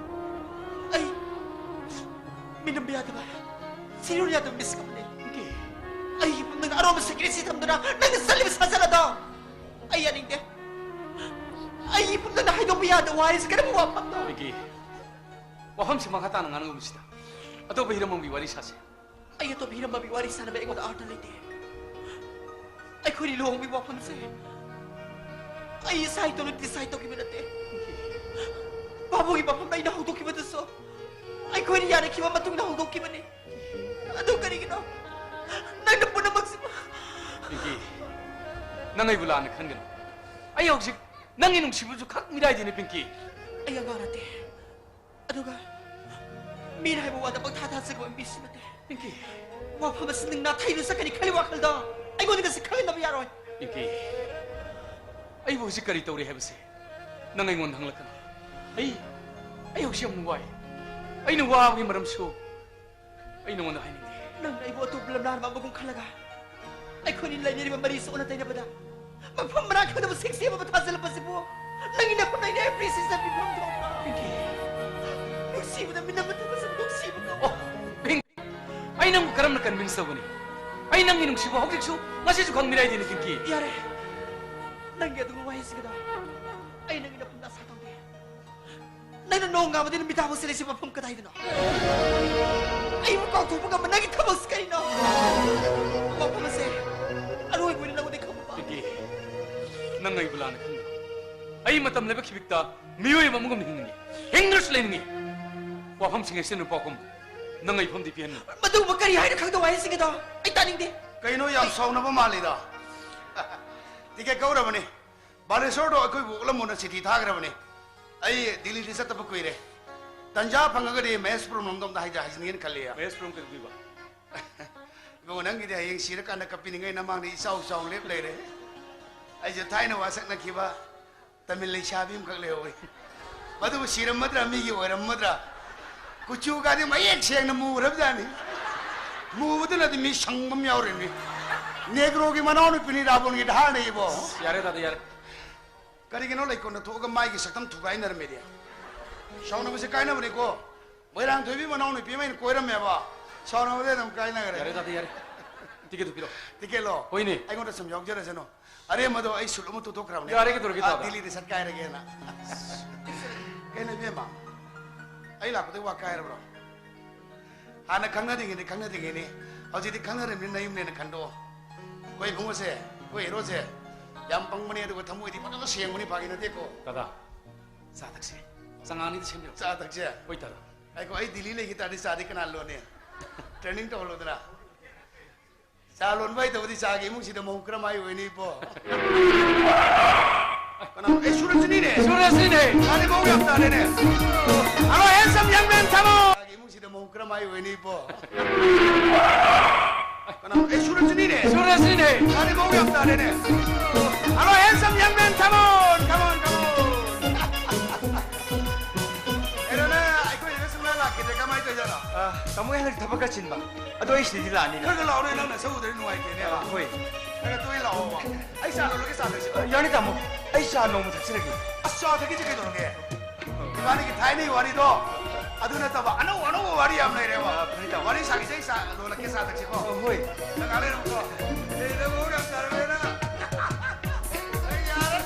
ꯑꯩ ꯃꯤꯅꯝꯕ ꯌꯥꯗꯕ, ꯁꯤꯔꯣꯟ ꯌꯥꯗꯕ ꯃꯤꯁꯛ ꯑꯃꯅꯤ꯫ ꯄꯤꯡꯀꯤ! ꯑꯩꯒꯤ ꯏꯐꯝꯗ ꯑꯔꯣꯟꯕ ꯁꯦꯀ꯭ꯔꯦꯁꯤ ꯊꯝꯗꯨꯅ ꯅꯪꯅ ꯆꯠꯂꯤꯕ ꯁꯥꯖꯠ ꯑꯗꯣ ꯑꯩ ꯌꯥꯅꯤꯡꯗꯦ꯫ ꯑꯩꯒꯤ ꯏꯐꯝꯗ ꯍꯥꯏꯗꯣꯛꯄ ꯌꯥꯗꯕ ꯋꯥꯍꯩꯁꯤ ꯀꯔꯝꯕ ꯋꯥꯐꯝꯅꯣ? ꯄꯤꯡꯀꯤ, ꯋꯥꯐꯝꯁꯤ ꯃꯈꯥ ꯇꯥꯅ ꯉꯥꯡꯅꯒꯨꯝꯁꯤꯗ꯫ ꯑꯇꯣꯞꯄ ꯍꯤꯔꯝ ꯑꯃꯒꯤ ꯋꯥꯔꯤ ꯁꯥꯁꯤ꯫ ꯑꯩ ꯑꯇꯣꯞꯄ ꯍꯤꯔꯝ ꯑꯃꯒꯤ ꯋꯥꯔꯤ ꯁꯥꯟꯅꯕ ꯑꯩꯉꯣꯟꯗ ꯑꯥꯔꯊ ꯂꯩꯇꯦ꯫ ꯑꯩꯈꯣꯏꯅꯤ ꯂꯨꯍꯣꯡꯕꯒꯤ ꯋꯥꯐꯝꯁꯦ ꯑꯩ ꯏꯁꯥ ꯏꯇꯣꯝꯇ ꯗꯤꯁꯥꯏꯗ ꯇꯧꯈꯤꯕ ꯅꯠꯇꯦ꯫ ꯄꯥꯕꯨꯡꯒꯤ ꯃꯐꯝꯗ ꯑꯩꯅ ꯍꯧꯗꯣꯛꯈꯤꯕꯗꯨꯁꯨ ꯑꯩꯈꯣꯏꯅ ꯌꯥꯅꯈꯤꯕ ꯃꯇꯨꯡꯗ ꯍꯧꯗꯣꯛꯈꯤꯕꯅꯤ꯫ ꯑꯗꯨ ꯀꯔꯤꯒꯤꯅ ꯅꯪꯅ ꯄꯨꯝꯅꯃꯛꯁꯤꯕꯨ? ꯄꯤꯡꯀꯤ, ꯅꯪ ꯑꯩꯕꯨ ꯂꯥꯟꯅ ꯈꯟꯒꯅꯨ꯫ ꯑꯩ ꯍꯧꯖꯤꯛ ꯅꯪꯒꯤ ꯅꯨꯡꯁꯤꯕꯁꯨ ꯈꯛ ꯃꯤꯔꯥꯏꯗꯤꯅꯦ, ꯄꯤꯡꯀꯤ꯫ ꯑꯩ ꯑꯉꯥꯡ ꯅꯠꯇꯦ꯫ ꯑꯗꯨꯒ ꯃꯤꯅ ꯍꯥꯏꯕ ꯋꯥꯗ ꯄꯪꯊꯥ ꯊꯥꯖꯕ ꯃꯤꯁꯨ ꯅꯠꯇꯦ꯫ ꯄꯤꯡꯀꯤ! ꯋꯥꯐꯝ ꯑꯁꯤ ꯅꯪ ꯅꯥꯊꯩꯗꯨꯅ ꯆꯠꯀꯅꯤ ꯈꯜꯂꯤ ꯋꯥꯈꯜꯗ ꯑꯩꯉꯣꯟꯗꯒꯁꯦ ꯈꯜꯍꯟꯗꯕ ꯌꯥꯔꯣꯏ꯫ ꯄꯤꯡꯀꯤ! ꯑꯩꯕꯨ ꯍꯧꯖꯤꯛ ꯀꯔꯤ ꯇꯧꯔꯤ ꯍꯥꯏꯕꯁꯦ ꯅꯪ ꯑꯩꯉꯣꯟꯗ ꯍꯪꯂꯛꯀꯅꯨ꯫ ꯑꯩ, ꯑꯩ ꯍꯧꯖꯤꯛ ꯌꯥꯝꯅ ꯋꯥꯏ꯫ ꯑꯩꯅ ꯋꯥꯕꯒꯤ ꯃꯔꯝꯁꯨ ꯑꯩ ꯅꯉꯣꯟꯗ ꯍꯥꯏꯅꯤꯡꯗꯦ꯫ ꯅꯪꯅ ꯑꯩꯕꯨ ꯑꯇꯣꯞꯄ ꯂꯝꯂꯥꯟꯕ ꯑꯃꯒꯨꯝ ꯈꯜꯂꯒ ꯑꯩꯈꯣꯏꯅꯤ ꯂꯩꯅꯔꯤꯕ ꯃꯔꯤꯁꯨ ꯑꯣꯟꯅ ꯇꯩꯅꯕꯗ ꯃꯐꯝ ꯃꯔꯥꯡ ꯈꯪꯗꯕ ꯁꯦꯛꯁꯤ ꯑꯃ ꯊꯥꯖꯤꯜꯂꯛꯄꯁꯤꯕꯨ ꯅꯪꯒꯤ ꯅꯈꯨꯠꯅ ꯑꯩꯅ ꯑꯦꯄ꯭ꯔꯤꯁꯤꯌꯦꯁꯟ ꯄꯤꯐꯝ ꯊꯣꯛꯄ꯭ꯔꯥ? ꯄꯤꯡꯀꯤ꯫ ꯅꯨꯡꯁꯤꯕꯗ ꯃꯤꯅꯝ ꯑꯃ ꯊꯣꯛꯄꯁꯤꯕꯨ ꯅꯨꯡꯁꯤꯕ ꯀꯧꯕ꯭ꯔꯥ? ꯑꯣ, ꯄꯤꯡ-, ꯑꯩ ꯅꯪꯕꯨ ꯀꯔꯝꯅ ꯀꯟꯚꯤꯟꯁ ꯇꯧꯒꯅꯤ? ꯑꯩ ꯅꯪꯒꯤ ꯅꯨꯡꯁꯤꯕ ꯍꯧꯖꯤꯛꯁꯨ, ꯉꯁꯤꯁꯨ ꯈꯪꯃꯤꯔꯥꯏꯗꯦꯅꯦ, ꯄꯤꯡꯀꯤ꯫ ꯌꯥꯔꯦ, ꯅꯪꯒꯤ ꯑꯗꯨꯒꯨꯝꯕ ꯋꯥꯍꯩꯁꯤꯡꯗꯣ ꯑꯩ ꯅꯪꯒꯤ ꯅꯐꯝꯗ ꯑꯁꯥ ꯇꯧꯗꯦ꯫ ꯅꯪꯅ ꯅꯣꯡ ꯉꯥꯕꯗꯤ ꯅꯨꯃꯤꯗꯥꯡ ꯐꯥꯎ ꯆꯦꯜꯂꯤꯁꯤ ꯃꯐꯝ ꯀꯗꯥꯏꯗꯅꯣ? ꯑꯩꯕꯨ ꯀꯥꯎꯊꯣꯛꯄ ꯉꯝꯕ ꯅꯪꯒꯤ ꯊꯕꯛꯁꯤ ꯀꯔꯤꯅꯣ? ꯋꯥꯐꯝ ꯑꯁꯦ ꯑꯔꯣꯏꯕ ꯑꯣꯏꯅ ꯅꯪꯉꯣꯟꯗ ꯈꯪꯕ ꯄꯥꯝꯃꯤ꯫ ꯄꯤꯡꯀꯤ, ꯅꯪ ꯑꯩꯕꯨ ꯂꯥꯟꯅ ꯈꯟꯒꯅꯨ꯫ ꯑꯩ ꯃꯇꯝ ꯂꯩꯕ ꯈꯤꯕꯤꯛꯇ ꯃꯤꯑꯣꯏ ꯑꯃꯒꯨꯝꯅ ꯍꯤꯡꯅꯤꯡꯉꯤ꯫ ꯍꯤꯡꯗ꯭ꯔꯁꯨ ꯂꯩꯅꯤꯡꯉꯤ꯫ ꯋꯥꯐꯝꯁꯤꯡ ꯑꯁꯤ ꯅꯨꯄꯥ ꯀꯨꯝ ꯅꯪ ꯑꯩ ꯐꯝꯗꯤ ꯄꯤꯍꯟꯅꯨ꯫ ꯃꯗꯨꯕꯨ ꯀꯔꯤ ꯍꯥꯏꯅ ꯈꯪꯗꯧ ꯍꯥꯏꯁꯤꯒꯦꯗꯣ? ꯑꯩ ꯇꯥꯅꯤꯡꯗꯦ꯫ ꯀꯩꯅꯣ, ꯌꯥꯝ ꯁꯥꯎꯅꯕ ꯃꯥꯜꯂꯤꯗ꯫ ꯇꯤꯀꯦꯠ ꯀꯛꯎꯔꯕꯅꯤ꯫ ꯕꯥꯂꯦꯁꯣꯔꯗꯣ ꯑꯩꯈꯣꯏꯕꯨ ꯎꯠꯂꯝꯃꯣꯅ ꯆꯤꯊꯤ ꯊꯥꯈ꯭ꯔꯕꯅꯤ꯫ ꯑꯩ ꯗꯤꯜꯂꯤꯗ ꯆꯠꯇꯕ ꯀꯨꯏꯔꯦ꯫ ꯇꯟꯖꯥ ꯐꯪꯉꯒꯗꯤ ꯃꯍꯦꯁꯄꯨꯔꯝꯂꯣꯝꯗ ꯑꯝꯇ ꯍꯥꯏꯖ-, ꯍꯥꯏꯖꯤꯟꯒꯦꯅ ꯈꯜꯂꯤ꯫ ꯃꯍꯦꯁꯄꯨꯔꯝ ꯀꯩꯗꯧꯗꯣꯏꯕ? ꯏꯕꯨꯡꯉꯣ, ꯅꯪꯒꯤꯗꯤ ꯍꯌꯦꯡ ꯁꯤꯔꯀꯥꯟꯗ ꯀꯞꯄꯤꯅꯤꯡꯉꯥꯏ ꯅꯃꯥꯡꯗ ꯏꯆꯥꯎ ꯆꯥꯎ ꯂꯦꯞ ꯂꯩꯔꯦ꯫ ꯑꯩꯁꯨ ꯊꯥꯏꯅ ꯋꯥꯁꯛꯅꯈꯤꯕ ꯇꯥꯃꯤꯜ ꯂꯩꯁꯥꯕꯤ ꯑꯃꯈꯛ ꯂꯩꯍꯧꯋꯤ꯫ ꯃꯗꯨꯕꯨ ꯁꯤꯔꯝꯃꯗ꯭ꯔꯥ, ꯃꯤꯒꯤ ꯑꯣꯏꯔꯝꯃꯗ꯭ꯔꯥ? ꯀꯨꯆꯨꯒꯗꯤ ꯃꯌꯦꯛ ꯁꯦꯡꯅ ꯃꯨꯈ꯭ꯔꯕꯖꯥꯠꯅꯤ꯫ ꯃꯨꯕꯗꯨꯅꯗꯤ ꯃꯤ ꯁꯪꯕ ꯑꯃ ꯌꯥꯎꯔꯤꯅꯤ꯫ ꯅꯦꯒ꯭ꯔꯣꯒꯤ ꯃꯅꯥꯎꯅꯨꯄꯤꯅꯤ, ꯔꯥꯕꯣꯟꯒꯤ ꯙꯥꯔꯅ ꯏꯕꯣ꯫ ꯌꯥꯔꯦ ꯇꯥꯗ, ꯌꯥꯔꯦ꯫ ꯀꯔꯤꯒꯤꯅꯣ ꯂꯩꯀꯣꯟꯗ ꯊꯣꯛꯑꯒ ꯃꯥꯏꯒꯤ ꯁꯛꯇꯝ ꯊꯨꯒꯥꯏꯅꯔꯝꯃꯤꯗꯤ? ꯁꯥꯎꯅꯕꯁꯦ ꯀꯥꯏꯅꯕꯅꯤꯀꯣ꯫ ꯃꯣꯏꯔꯥꯡꯊꯣꯏꯕꯤ ꯃꯅꯥꯎꯅꯨꯄꯤ ꯑꯃ ꯑꯩꯅ ꯀꯣꯏꯔꯝꯃꯦꯕ꯫ ꯁꯥꯎꯅꯕꯗꯩ ꯑꯗꯨꯝ ꯀꯥꯏꯅꯈ꯭ꯔꯦ꯫ ꯌꯥꯔꯦ ꯇꯥꯗ, ꯌꯥꯔꯦ꯫ ꯇꯤꯀꯦꯠꯇꯨ ꯄꯤꯔꯛꯑꯣ꯫ ꯇꯤꯀꯦꯠꯂꯣ? ꯍꯣꯏꯅꯦ꯫ ꯑꯩꯉꯣꯟꯗ ꯁꯨꯝ ꯌꯥꯎꯖꯔꯁꯅꯨ꯫ ꯑꯔꯦꯝꯕꯗꯣ ꯑꯩ ꯁꯨꯠ ꯑꯃ ꯇꯨꯊꯣꯛꯈ꯭ꯔꯕꯅꯦ꯫ ꯌꯥꯔꯦ, ꯀꯩꯗꯧꯔꯒꯦ ꯑꯥ, ꯇꯥꯗ? ꯗꯤꯜꯂꯤꯗ ꯆꯠꯀꯥꯏꯔꯒꯦꯅ꯫ ꯀꯩꯅꯣ ꯏꯕꯦꯝꯃ, ꯑꯩ ꯂꯥꯛꯄꯗꯩ ꯋꯥ ꯀꯥꯏꯔꯕ꯭ꯔꯣ? ꯍꯥꯟꯅ ꯈꯪꯅꯗ꯭ꯔꯤꯉꯩꯗꯤ ꯈꯪꯅꯗ꯭ꯔꯤꯉꯩꯅꯤ, ꯍꯧꯖꯤꯛꯇꯤ ꯈꯪꯅꯔꯕꯅꯤꯅ ꯅꯌꯨꯝꯅꯦꯅ ꯈꯟꯗꯣꯛꯑꯣ꯫ ꯑꯩꯈꯣꯏ ꯏꯕꯨꯡꯉꯣꯁꯦ, ꯑꯩꯈꯣꯏ ꯍꯦꯔꯣꯁꯦ ꯌꯥꯝ ꯄꯪꯕꯅꯦ, ꯑꯗꯨꯒ ꯊꯃꯣꯏꯗꯤ ꯐꯖꯅ ꯁꯦꯡꯕꯅꯤ, ꯐꯥꯒꯤ ꯅꯠꯇꯦꯀꯣ꯫ ꯇꯥꯗ, ꯆꯥ ꯊꯛꯁꯤ꯫ ꯆꯉꯥꯡꯅꯤꯗ ꯁꯦꯝꯕꯤꯔꯣ꯫ ꯆꯥ ꯊꯛꯁꯦ? ꯍꯣꯏ ꯇꯥꯗ꯫ ꯑꯩꯈꯣ, ꯑꯩ ꯗꯤꯜꯂꯤ ꯂꯩꯈꯤ ꯇꯥꯔꯗꯤ ꯆꯥꯗꯤ ꯀꯅꯥ ꯂꯣꯟꯅꯤ? ꯇ꯭ꯔꯦꯅꯤꯡ ꯇꯧꯍꯜꯂꯣꯗꯅ꯫ ꯆꯥ ꯂꯣꯟꯕ ꯍꯩꯇꯕꯗꯤ ꯆꯥꯒꯤ ꯏꯃꯨꯡꯁꯤꯗ ꯃꯧ ꯀꯔꯝꯍꯥꯏ ꯑꯣꯏꯅꯤ ꯏꯕꯣ? ꯀꯅꯥ? ꯑꯦ, ꯁꯨꯔꯖꯅꯤꯅꯦ꯫ ꯁꯨꯔꯖꯅꯤꯅꯦ꯫ ꯃꯥꯗꯤ ꯃꯧ ꯌꯥꯝ ꯇꯥꯔꯦꯅꯦ꯫ Hello, handsome young man, come on. ꯆꯥꯒꯤ ꯏꯃꯨꯡꯁꯤꯗ ꯃꯧ ꯀꯔꯝꯍꯥꯏ ꯑꯣꯏꯅꯤ ꯏꯕꯣ? ꯀꯅꯥ? ꯑꯦ, ꯁꯨꯔꯖꯅꯤꯅꯦ꯫ ꯁꯨꯔꯖꯅꯤꯅꯦ꯫ ꯃꯥꯗꯤ ꯃꯧ ꯌꯥꯝ ꯇꯥꯔꯦꯅꯦ꯫ Hello, handsome young man, come on. ꯇꯥꯃꯣ, ꯑꯩ ꯍꯟꯗꯛ ꯊꯕꯛ ꯈꯔ ꯆꯤꯟꯕ, ꯑꯗꯣ ꯑꯩ ꯁꯤꯗꯩꯗꯤ ꯂꯥꯛꯑꯅꯤ꯫ ꯈꯔ ꯈꯔ ꯂꯥꯛꯑꯣꯅꯦ, ꯅꯪ ꯅꯁꯛ ꯎꯗ꯭ꯔꯗꯤ ꯅꯨꯡꯉꯥꯏꯇꯦꯅꯦ꯫ ꯑ, ꯍꯣꯏ꯫ ꯈꯔ ꯈꯔ ꯇꯣꯏꯅ ꯂꯥꯛꯑꯣꯕ꯫ ꯑꯩ ꯆꯥ ꯂꯣꯜꯂꯒꯦ, ꯆꯥ ꯊꯛꯁꯤ꯫ ꯑ, ꯌꯥꯅꯤ ꯇꯥꯃꯣ, ꯑꯩ ꯆꯥ ꯅꯣꯡꯃ ꯊꯛꯆꯔꯒꯦ꯫ ꯑꯁ, ꯆꯥ ꯊꯛꯈꯤꯁꯤ ꯀꯩꯗꯧꯔꯒꯦ? ꯏꯕꯥꯅꯤꯒꯤ ꯊꯥꯏꯅꯒꯤ ꯋꯥꯔꯤꯗꯣ ꯑꯗꯨ ꯅꯠꯇꯕ ꯑꯅꯧ ꯑꯅꯧꯕ ꯋꯥꯔꯤ ꯌꯥꯝ ꯂꯩꯔꯦꯕ꯫ ꯑ, ꯐꯅꯤ ꯇꯥꯃꯣ꯫ ꯋꯥꯔꯤ ꯁꯥꯈꯤꯁꯦ, ꯑꯩ ꯆꯥ ꯂꯣꯜꯂꯛꯀꯦ, ꯆꯥ ꯊꯛꯁꯤꯀꯣ꯫ ꯑ, ꯍꯣꯏ꯫ ꯅꯪ ꯉꯥꯏꯍꯥꯛ ꯂꯩꯔꯝꯃꯨꯀꯣ꯫ ꯑꯩ ꯅꯪ ꯃꯑꯣꯡ ꯌꯥꯝ ꯇꯥꯔꯝꯃꯦꯅ꯫ ꯑꯩ ꯌꯥꯔꯦ꯫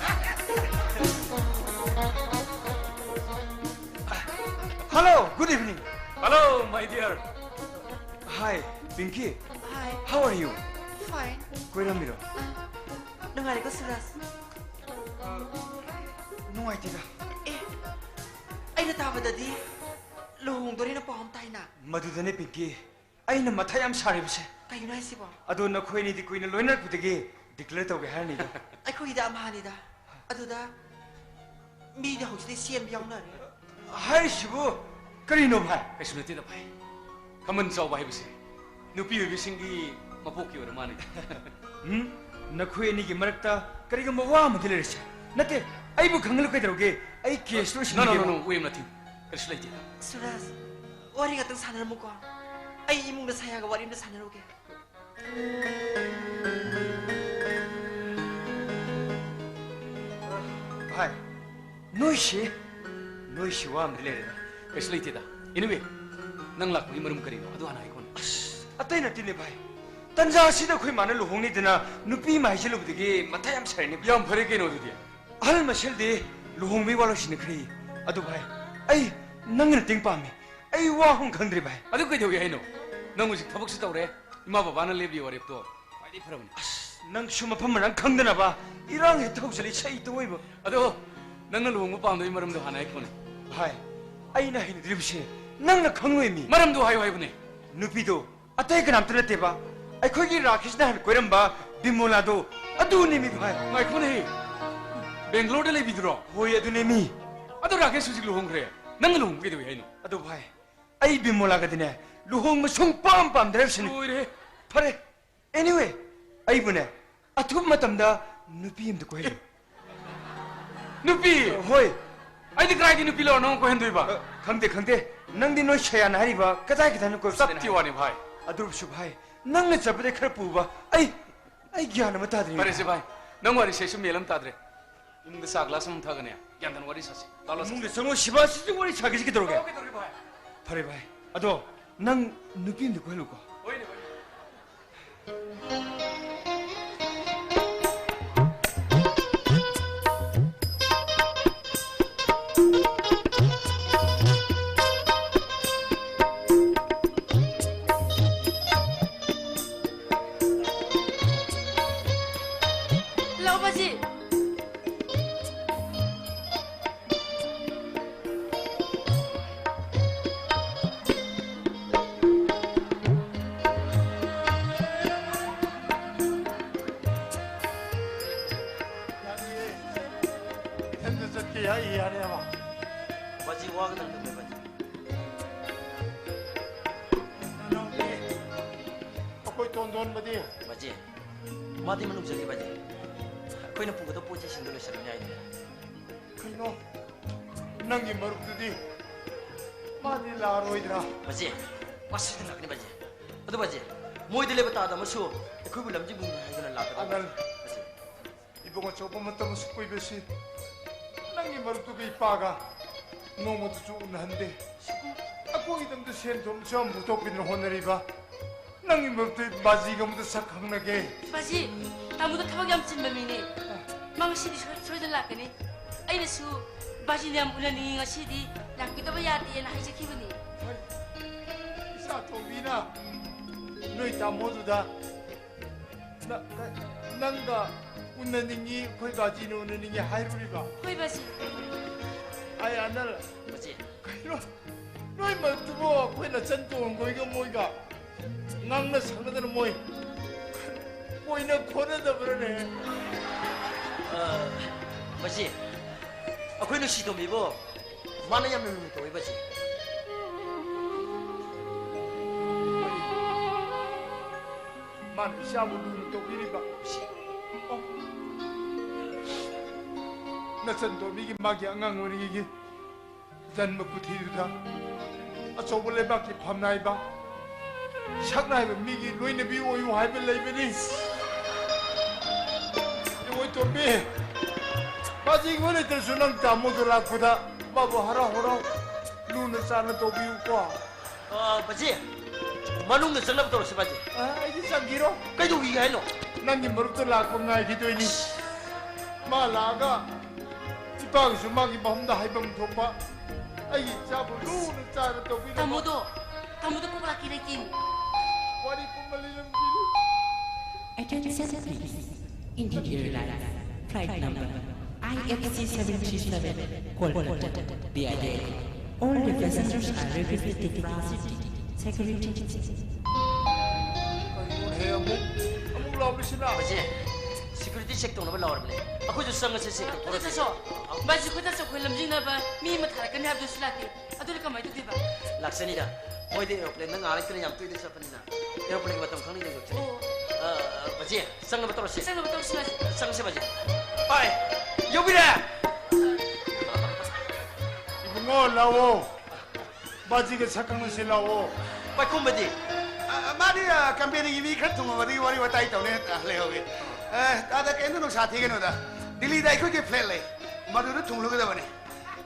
Hello, good evening. Hello, my dear. Hi, Pinky. Hi. How are you? Fine. ꯀꯣꯏꯔꯝꯃꯤꯔꯣ? ꯑ, ꯅꯨꯡꯉꯥꯏꯔꯤꯀꯣ, ꯁꯨꯔꯖ? ꯅꯨꯡꯉꯥꯏꯇꯦꯗ꯫ ꯑꯦ, ꯑꯩꯅ ꯇꯥꯕꯗꯗꯤ ꯂꯨꯍꯣꯡꯗꯣꯔꯦꯅ ꯄꯥꯎ ꯑꯃ ꯇꯥꯏꯅ꯫ ꯃꯗꯨꯗꯅꯦ, ꯄꯤꯡꯀꯤ, ꯑꯩꯅ ꯃꯊꯥ ꯌꯥꯝ ꯁꯥꯔꯤꯕꯁꯦ꯫ ꯀꯩꯒꯤꯅꯣ ꯍꯥꯏꯁꯤꯕꯣ? ꯑꯗꯣ ꯅꯈꯣꯏ ꯑꯅꯤꯗꯤ ꯀꯨꯏꯅ ꯂꯣꯏꯅꯔꯛꯄꯗꯒꯤ declare ꯇꯧꯒꯦ ꯍꯥꯏꯔꯅꯤꯗ꯫ ꯑꯩꯈꯣꯏꯒꯤꯗꯤ ꯑꯝꯍꯥꯅꯤꯗ꯫ ꯑꯗꯨꯗ ꯃꯤꯗꯤ ꯍꯧꯖꯤꯛꯇꯤ ꯁꯦꯝꯕ ꯌꯥꯎꯅꯔꯦ꯫ ꯍꯥꯏꯔꯤꯁꯤꯕꯨ ꯀꯔꯤꯅꯣ, ꯚꯥꯏ? ꯀꯩꯁꯨ ꯅꯠꯇꯦꯗ, ꯚꯥꯏ꯫ ꯈꯝꯕꯟ ꯆꯥꯎꯕ ꯍꯥꯏꯕꯁꯦ ꯅꯨꯄꯤ ꯑꯣꯏꯕꯤꯁꯤꯡꯒꯤ ꯃꯄꯣꯛꯀꯤ ꯑꯣꯏꯔ ꯃꯥꯜꯂꯦ꯫ ꯎꯝ? ꯅꯈꯣꯏ ꯑꯅꯤꯒꯤ ꯃꯔꯛꯇ ꯀꯔꯤꯒꯨꯝꯕ ꯋꯥ ꯑꯃꯗꯤ ꯂꯩꯔꯁꯦ꯫ ꯅꯠꯇꯦ, ꯑꯩꯕꯨ ꯈꯪꯍꯜꯂꯨ ꯀꯩꯗꯧꯔꯒꯦ? ꯑꯩ case ꯂꯣꯏꯁꯤꯟꯒꯦꯕ꯫ No, no, no, no, ꯋꯦꯝ ꯅꯊꯤꯡ꯫ ꯀꯔꯤꯁꯨ ꯂꯩꯇꯦ꯫ ꯁꯨꯔꯖ, ꯋꯥꯔꯤ ꯉꯥꯛꯇꯪ ꯁꯥꯟꯅꯔꯝꯃꯨꯀꯣ꯫ ꯑꯩ ꯏꯃꯨꯡꯗ ꯁꯥꯌꯥꯒ ꯋꯥꯔꯤ ꯑꯝꯇ ꯁꯥꯟꯅꯔꯨꯒꯦ꯫ ꯚꯥꯏ, ꯅꯣꯏꯁꯤ, ꯅꯣꯏꯁꯤ ꯋꯥ ꯑꯃꯗꯤ ꯂꯩꯔꯦꯗ꯫ ꯀꯩꯁꯨ ꯂꯩꯇꯦꯗ꯫ Anyway, ꯅꯪ ꯂꯥꯛꯄꯒꯤ ꯃꯔꯝ ꯀꯔꯤꯅꯣ? ꯑꯗꯨ ꯍꯥꯟꯅ ꯍꯥꯏꯈꯣꯅꯦ꯫ ꯑꯁ, ꯑꯇꯩ ꯅꯠꯇꯦꯅꯦ ꯚꯥꯏ꯫ ꯇꯟꯖꯥ ꯑꯁꯤꯗ ꯑꯩꯈꯣꯏ ꯃꯥꯅ ꯂꯨꯍꯣꯡꯅꯤꯗꯅ ꯅꯨꯄꯤ ꯑꯃ ꯍꯥꯏꯖꯤꯜꯂꯨꯕꯗꯒꯤ ꯃꯊꯥ ꯌꯥꯝ ꯁꯥꯔꯦꯅꯦ ꯚꯥꯏ꯫ ꯌꯥꯝ ꯐꯔꯦ ꯀꯩꯅꯣ ꯑꯗꯨꯗꯤ꯫ ꯑꯍꯜ ꯃꯁꯦꯜꯗꯤ ꯂꯨꯍꯣꯡꯕꯒꯤ ꯋꯥ ꯂꯣꯏꯁꯤꯟꯅꯈ꯭ꯔꯦ꯫ ꯑꯗꯨ ꯚꯥꯏ, ꯑꯩ ꯅꯪꯒꯤ ꯃꯇꯦꯡ ꯄꯥꯝꯃꯤ꯫ ꯑꯩ ꯋꯥ ꯍꯪ ꯈꯪꯗ꯭ꯔꯦ ꯚꯥꯏ꯫ ꯑꯗꯨ ꯀꯩꯗꯧꯏ ꯍꯥꯏꯅꯣ? ꯅꯪ ꯍꯧꯖꯤꯛ ꯊꯕꯛꯁꯨ ꯇꯧꯔꯦ, ꯏꯃꯥ ꯕꯕꯥꯅ ꯂꯦꯞꯂꯤ ꯋꯥꯔꯦꯞꯇꯣ ꯈ꯭ꯋꯥꯏꯗꯒꯤ ꯐꯔꯕꯅꯤ꯫ ꯑꯁ, ꯅꯪꯁꯨ ꯃꯐꯝ ꯃꯔꯥꯡ ꯈꯪꯗꯅꯕ ꯏꯔꯥꯡ ꯍꯦꯛꯇ ꯍꯧꯖꯤꯜꯂꯤ, ꯁꯩꯇ ꯑꯣꯏꯕ꯫ ꯑꯗꯣ ꯅꯪꯅ ꯂꯨꯍꯣꯡꯕ ꯄꯥꯝꯗꯕꯒꯤ ꯃꯔꯝꯗꯣ ꯍꯥꯟꯅ ꯍꯥꯏꯈꯣꯅꯦ꯫ ꯚꯥꯏ, ꯑꯩꯅ ꯍꯩꯅꯗ꯭ꯔꯤꯕꯁꯦ ꯅꯪꯅ ꯈꯪꯂꯣꯏ ꯃꯤ꯫ ꯃꯔꯝꯗꯣ ꯍꯥꯏꯌꯨ ꯍꯥꯏꯕꯅꯦ꯫ ꯅꯨꯄꯤꯗꯣ ꯑꯇꯩ ꯀꯅꯥꯝꯇ ꯅꯠꯇꯦꯕ, ꯑꯩꯈꯣꯏꯒꯤ ꯔꯥꯀꯦꯁꯅ ꯍꯥꯟꯅ ꯀꯣꯏꯔꯝꯕ ꯕꯤꯃꯣꯂꯥꯗꯣ, ꯑꯗꯨꯅꯦ ꯃꯤ ꯚꯥꯏ꯫ ꯉꯥꯏꯈꯣꯅꯦ, ꯕꯦꯡꯒ꯭ꯂꯣꯔꯗ ꯂꯩꯕꯤꯗꯨꯔꯣ? ꯍꯣꯏ, ꯑꯗꯨꯅꯦ ꯃꯤ꯫ ꯑꯗꯣ ꯔꯥꯀꯦꯁ ꯍꯧꯖꯤꯛ ꯂꯨꯍꯣꯡꯈ꯭ꯔꯦ, ꯅꯪꯅ ꯂꯨꯍꯣꯡꯕ ꯀꯩꯗꯧꯏ ꯍꯥꯏꯅꯣ? ꯑꯗꯣ ꯚꯥꯏ, ꯑꯩ ꯕꯤꯃꯣꯂꯥꯒꯗꯤꯅꯦ ꯂꯨꯍꯣꯡꯕ ꯁꯨꯡ ꯄꯥꯝ ꯄꯥꯝꯗ꯭ꯔꯦ ꯍꯥꯏꯕꯁꯤꯅꯤ꯫ ꯂꯣꯏꯔꯦ꯫ ꯐꯔꯦ, anyway, ꯑꯩꯕꯨꯅꯦ ꯑꯊꯨꯕ ꯃꯇꯝꯗ ꯅꯨꯄꯤ ꯑꯃꯗ ꯀꯣꯏꯍꯜꯂꯨ꯫ ꯅꯨꯄꯤ? ꯍꯣꯏ꯫ ꯑꯩꯗꯤ ꯀꯗꯥꯏꯗꯒꯤ ꯅꯨꯄꯤ ꯂꯧꯔ ꯅꯉꯣꯟ ꯀꯣꯏꯍꯟꯗꯣꯏꯕ? ꯑ, ꯈꯪꯗꯦ, ꯈꯪꯗꯦ꯫ ꯅꯪꯗꯤ ꯅꯣꯏ ꯁꯌꯥꯅ ꯍꯥꯏꯔꯤꯕ ꯀꯗꯥꯏ ꯀꯗꯥꯏꯅ ꯀꯣꯏꯕ ꯆꯠꯇꯦ ꯆꯠꯅꯤ ꯍꯥꯏ? ꯋꯥꯅꯤ ꯚꯥꯏ꯫ ꯑꯗꯨ ꯑꯣꯏꯔꯁꯨ ꯚꯥꯏ, ꯅꯪꯅ ꯆꯠꯄꯗꯤ ꯈꯔ ꯄꯨꯕ꯫ ꯑꯩ, ꯑꯩ ꯒ꯭ꯌꯥꯟ ꯑꯃ ꯇꯥꯗ꯭ꯔꯦ꯫ ꯐꯔꯦꯁꯦ ꯚꯥꯏ, ꯅꯪ ꯋꯥꯔꯤꯁꯦ ꯑꯩꯁꯨ ꯃꯦꯜ ꯑꯃ ꯇꯥꯗ꯭ꯔꯦ꯫ ꯏꯃꯨꯡꯗ ꯆꯥ ꯒ꯭ꯂꯥꯁ ꯑꯃ ꯊꯛꯑꯒꯅꯦ, ꯒ꯭ꯌꯥꯟ ꯇꯥꯅ ꯋꯥꯔꯤ ꯁꯥꯁꯤ꯫ ꯂꯥꯛꯑꯣ, ꯂꯥꯛꯑꯣ, ꯏꯃꯨꯡꯗ ꯆꯪꯉꯣ, ꯁꯤꯕꯥꯁꯤꯁꯨ ꯋꯥꯔꯤ ꯁꯥꯒꯦꯁꯤ ꯀꯩꯗꯧꯔꯒꯦ? ꯀꯩꯗꯧꯔꯒꯦ ꯚꯥꯏ? ꯐꯔꯦ ꯚꯥꯏ, ꯑꯗꯣ ꯅꯪ ꯅꯨꯄꯤ ꯑꯃꯗꯤ ꯀꯣꯏꯍꯜꯂꯨꯀꯣ꯫ ꯍꯣꯏꯅꯦ, ꯍꯣꯏꯅꯦ꯫ ꯂꯥꯛꯑꯣ, ꯕꯥꯖꯤ꯫ ꯏꯊꯟꯗ ꯆꯠꯀꯦ ꯍꯥꯏ ꯌꯥꯅꯤ ꯑꯃ꯫ ꯕꯥꯖꯤ ꯋꯥꯒꯗꯕ ꯅꯠꯇꯦ ꯕꯥꯖꯤ꯫ ꯅꯅꯥꯎꯄꯤ, ꯑꯩꯈꯣꯏ ꯇꯣꯟꯗꯣꯟꯕꯗꯤ? ꯕꯥꯖꯤ, ꯃꯥꯗꯤ ꯃꯅꯨꯡ ꯆꯠꯈꯤ ꯕꯥꯖꯤ꯫ ꯑꯩꯈꯣꯏꯅ ꯄꯨꯒꯗꯕ ꯄꯣꯠ ꯆꯩꯁꯤꯡꯗꯣ ꯂꯣꯏꯁꯤꯜꯂꯨꯅꯤ ꯍꯥꯏꯗꯅ꯫ ꯀꯩꯅꯣ? ꯅꯪꯒꯤ ꯃꯔꯨꯞꯇꯨꯗꯤ ꯃꯥꯗꯤ ꯂꯥꯛꯑꯔꯣꯏꯗ꯭ꯔꯥ? ꯕꯥꯖꯤ, ꯃꯥ ꯁꯣꯏꯗꯅ ꯂꯥꯛꯀꯅꯤ ꯕꯥꯖꯤ꯫ ꯑꯗꯨ ꯕꯥꯖꯤ, ꯃꯣꯏꯗ ꯂꯦꯞꯄ ꯇꯥꯗ ꯑꯃꯁꯨ ꯑꯩꯈꯣꯏꯕꯨ ꯂꯝꯖꯤꯡꯕꯤꯅꯤ ꯍꯥꯏꯗꯨꯅ ꯂꯥꯛꯀꯗꯕ ꯑꯅꯜ꯫ ꯕꯥꯖꯤ꯫ ꯏꯕꯨꯡꯉꯣ ꯑꯆꯧꯕ ꯃꯇꯝ ꯑꯁꯨꯛ ꯀꯨꯏꯕꯁꯤ ꯅꯪꯒꯤ ꯃꯔꯨꯞꯇꯨꯒ ꯏꯄꯥꯒ ꯅꯣꯡꯃꯇꯁꯨ ꯎꯅꯍꯟꯗꯦ꯫ ꯑꯩꯈꯣꯏꯒꯤꯗꯃꯛꯇ ꯁꯦꯟ ꯊꯨꯝꯁꯨ ꯌꯥꯝ ꯄꯨꯊꯣꯛꯄꯤꯗꯨꯅ ꯍꯣꯠꯅꯔꯤꯕ ꯅꯪꯒꯤ ꯃꯔꯨꯞꯇꯨ ꯕꯥꯖꯤꯒ ꯑꯃꯨꯛꯇ ꯁꯛ ꯈꯪꯅꯒꯦ꯫ ꯕꯥꯖꯤ, ꯇꯥꯃꯣꯗꯣ ꯊꯕꯛ ꯌꯥꯝ ꯆꯤꯟꯕ ꯃꯤꯅꯦ꯫ ꯃꯥ ꯉꯁꯤꯗꯤ ꯁꯣꯏ-, ꯁꯣꯏꯗꯅ ꯂꯥꯛꯀꯅꯤ꯫ ꯑꯩꯅꯁꯨ ꯕꯥꯖꯤꯅ ꯌꯥꯝ ꯎꯅꯅꯤꯡꯉꯤ, ꯉꯁꯤꯗꯤ ꯂꯥꯛꯄꯤꯗꯕ ꯌꯥꯗꯦꯅ ꯍꯥꯏꯖꯈꯤꯕꯅꯤ꯫ ꯍꯣꯏ, ꯏꯆꯥ ꯇꯣꯝꯕꯤꯅ ꯅꯣꯏ ꯇꯥꯃꯣꯗꯨꯗ ꯅ-, ꯅ-, ꯅꯪꯒ ꯎꯅꯅꯤꯡꯉꯤ, ꯑꯩꯈꯣꯏ ꯕꯥꯖꯤꯅ ꯎꯅꯅꯤꯡꯉꯤ ꯍꯥꯏꯔꯨꯔꯤꯕ? ꯍꯣꯏ, ꯕꯥꯖꯤ꯫ ꯑꯩ ꯑꯅꯜ꯫ ꯕꯥꯖꯤ꯫ ꯀꯩꯅꯣ? ꯅꯣꯏ ꯃꯔꯛꯇꯨꯕꯨ ꯑꯩꯈꯣꯏ ꯅꯆꯟ ꯇꯣꯟꯈꯣꯏꯒ ꯃꯣꯏꯒ ꯉꯥꯡꯅ ꯁꯛꯅꯗꯅ ꯃꯣꯏ ꯀꯣꯏꯅ ꯈꯣꯠꯅꯗꯕ꯭ꯔꯅꯦ? ꯑ, ꯕꯥꯖꯤ, ꯑꯩꯈꯣꯏ ꯅꯨꯡꯁꯤ ꯇꯣꯝꯕꯤꯕꯨ ꯃꯥꯅ ꯌꯥꯝꯅ ꯂꯨꯅ ꯇꯧꯏ, ꯕꯥꯖꯤ꯫ ꯃꯥꯅ ꯏꯆꯥꯕꯨ ꯂꯨꯅ ꯇꯧꯕꯤꯔꯤꯕ꯫ ꯑꯣ꯫ ꯆꯟꯗꯣꯃꯤꯒꯤ ꯃꯥꯒꯤ ꯑꯉꯥꯡ ꯑꯣꯏꯔꯤꯉꯩꯒꯤ ꯖꯟꯃ ꯄꯨꯊꯤꯗꯨꯗ ꯑꯆꯧꯕ ꯂꯩꯕꯥꯛꯀꯤ ꯐꯝꯅꯥꯏꯕ, ꯁꯛꯅꯥꯏꯕ ꯃꯤꯒꯤ ꯂꯣꯏꯅꯕꯤ ꯑꯣꯏꯌꯨ ꯍꯥꯏꯕ ꯂꯩꯕꯅꯤ꯫ ꯏꯕꯣꯏ ꯇꯣꯝꯕꯤ, ꯃꯥꯁꯤ ꯏꯉꯣꯏ ꯂꯩꯇ꯭ꯔꯁꯨ ꯅꯪ ꯇꯥꯃꯣꯗꯣ ꯂꯥꯛꯄꯗ ꯃꯥꯕꯨ ꯍꯔꯥꯎ ꯍꯔꯥꯎ ꯂꯨꯅ ꯆꯥꯟꯅ ꯇꯧꯕꯤꯌꯨꯀꯣ꯫ ꯑ, ꯕꯥꯖꯤ, ꯃꯅꯨꯡꯗ ꯆꯪꯅꯕ ꯇꯧꯔꯁꯤ, ꯕꯥꯖꯤ꯫ ꯑ, ꯑꯩꯗꯤ ꯆꯪꯈꯤꯔꯣ? ꯀꯩꯗꯧꯕꯤꯒꯦ ꯍꯥꯏꯅꯣ? ꯅꯪꯒꯤ ꯃꯔꯨꯞꯇ ꯂꯥꯛꯄ ꯉꯥꯏꯈꯤꯗꯣꯏꯅꯤ꯫ ꯃꯥ ꯂꯥꯛꯑꯒ ꯏꯄꯥꯒꯤꯁꯨ ꯃꯥꯒꯤ ꯃꯐꯝꯗ ꯍꯥꯏꯐꯝ ꯊꯣꯛꯄ ꯑꯩꯒꯤ ꯏꯆꯥꯕꯨ ꯂꯨꯅ ꯆꯥꯅ ꯇꯧꯕꯤꯅꯕ꯫ ꯇꯥꯃꯣꯗꯣ, ꯇꯥꯃꯣꯗꯣ ꯀꯣꯛ ꯂꯥꯛꯀꯦ ꯂꯩꯇꯦꯅꯦ꯫ ꯋꯥꯔꯤ ꯄꯨꯝꯕ ꯂꯤꯔꯝꯈꯤꯅꯤ꯫ Attention please. Interior Line, flight number I F C seven three seven, Kolkata, via Delhi. All the passengers are requested to fasten seat security. ꯀꯔꯤꯅꯣꯅꯦ ꯑꯃꯨꯛ, ꯑꯃꯨꯛ ꯂꯥꯎꯔꯤꯁꯤꯅ? ꯕꯥꯖꯤ, security check ꯇꯧꯅꯕ ꯂꯥꯎꯔꯕꯅꯦ꯫ ꯑꯩꯈꯣꯏꯁꯨ ꯆꯪꯉꯁꯤ, check ꯑꯗꯨ ꯇꯧꯊꯣꯔꯁꯤ꯫ ꯆꯠꯁꯣ꯫ ꯕꯥꯖꯤ, ꯈꯨꯠꯇ ꯆꯠꯈꯣꯏ ꯂꯝꯖꯤꯡꯅꯕ ꯃꯤ ꯑꯃ ꯊꯥꯔꯛꯀꯅꯤ ꯍꯥꯏꯕꯗꯨꯁꯨ ꯂꯥꯛꯇꯦ꯫ ꯑꯗꯨꯗꯤ ꯀꯃꯥꯏꯅ ꯇꯧꯗꯣꯏꯕ? ꯂꯥꯛꯆꯅꯤꯗ꯫ ꯃꯣꯏꯗꯤ aeroplane ꯗ ꯉꯥꯏꯍꯥꯛ ꯂꯩꯇꯅ ꯌꯥꯝ ꯇꯣꯏꯅ ꯆꯠꯄꯅꯤꯅ꯫ Aeroplane ꯒꯤ ꯃꯇꯝ ꯈꯪꯅ ꯌꯦꯡꯊꯣꯛꯆꯅꯤ꯫ ꯑꯣ꯫ ꯑ, ꯑ, ꯕꯥꯖꯤ, ꯆꯪꯅꯕ ꯇꯧꯔꯁꯤ꯫ ꯆꯪꯅꯕ ꯇꯧꯔꯁꯤ, ꯕꯥꯖꯤ꯫ ꯆꯪꯁꯤ, ꯕꯥꯖꯤ꯫ ꯄꯥꯏ, ꯌꯧꯕꯤꯔꯦ꯫ ꯏꯕꯨꯡꯉꯣ, ꯂꯥꯛꯑꯣ꯫ ꯕꯥꯖꯤꯒ ꯁꯛ ꯈꯪꯅꯁꯤ ꯂꯥꯛꯑꯣ꯫ ꯄꯥꯏꯈꯣꯝꯕꯗꯤ? ꯑ, ꯃꯥꯗꯤ, ꯑ, company ꯒꯤ ꯃꯤ ꯈꯔ ꯊꯨꯡꯉꯕꯗꯒꯤ ꯋꯥꯔꯤ ꯋꯥꯇꯥꯏ ꯇꯧꯅꯤ, ꯑ, ꯂꯩꯍꯧꯋꯤ꯫ ꯑ, ꯇꯥꯗ, ꯀꯩꯝꯇ ꯅꯨꯡꯁꯥ ꯊꯤꯒꯅꯨꯗ꯫ ꯗꯤꯜꯂꯤꯗ ꯑꯩꯈꯣꯏꯒꯤ flat ꯂꯩ, ꯃꯗꯨꯗ ꯊꯨꯡꯂꯨꯒꯗꯕꯅꯤ꯫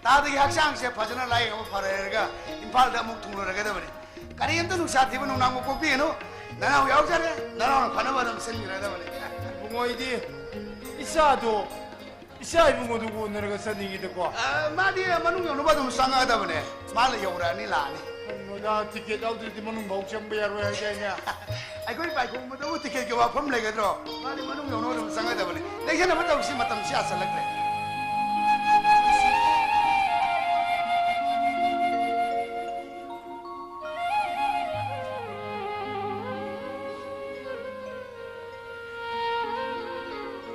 ꯇꯥꯗꯒꯤ ꯍꯛꯆꯥꯡꯁꯦ ꯐꯖꯅ ꯂꯥꯏꯌꯦꯡ ꯑꯃ ꯐꯔꯦꯔꯒ ꯏꯝꯐꯥꯜꯗ ꯑꯃꯨꯛ ꯊꯨꯡꯂꯔꯒꯗꯕꯅꯤ꯫ ꯀꯔꯤꯝꯇ ꯅꯨꯡꯁꯥ ꯊꯤꯕ ꯅꯨꯡꯅꯥꯡꯕ ꯄꯣꯛꯄꯤꯒꯅꯨ꯫ ꯅꯅꯥꯎ ꯌꯥꯎꯖꯔꯦ, ꯅꯅꯥꯎꯅ ꯐꯅꯕ ꯑꯗꯨꯝ ꯁꯤꯟꯈ꯭ꯔꯗꯕꯅꯤ꯫ ꯏꯕꯨꯡꯉꯣ, ꯑꯩꯗꯤ ꯏꯆꯥꯗꯣ, ꯏꯆꯥ ꯏꯕꯨꯡꯉꯣꯗꯨ ꯎꯅꯔꯒ ꯆꯠꯅꯤꯡꯉꯤꯗꯀꯣ꯫ ꯑ, ꯃꯥꯗꯤ ꯃꯅꯨꯡ ꯌꯧꯅꯕ ꯑꯗꯨꯝ ꯆꯪꯉꯛꯑꯗꯕꯅꯦ꯫ ꯃꯥꯅ ꯌꯧꯔꯛꯑꯅꯤ, ꯂꯥꯛꯑꯅꯤ꯫ ꯀꯩꯅꯣꯗ, ticket ꯌꯥꯎꯗ꯭ꯔꯗꯤ ꯃꯅꯨꯡ ꯐꯥꯎ ꯆꯪꯕ ꯌꯥꯔꯣꯏ ꯍꯥꯏꯗꯥꯏꯅꯦ? ꯑꯩꯈꯣꯏ ꯄꯥꯏꯈꯣꯡꯕꯗꯕꯨ ticket ꯀꯤ ꯋꯥꯐꯝ ꯂꯩꯒꯗ꯭ꯔꯣ? ꯃꯥꯗꯤ ꯃꯅꯨꯡ ꯌꯧꯅꯕ ꯑꯗꯨꯝ ꯆꯪꯉꯛꯑꯗꯕꯅꯦ꯫ ꯂꯩꯁꯟꯅꯕ ꯇꯧꯁꯤ, ꯃꯇꯝꯁꯤ ꯌꯥꯁꯜꯂꯛꯇ꯭ꯔꯦ꯫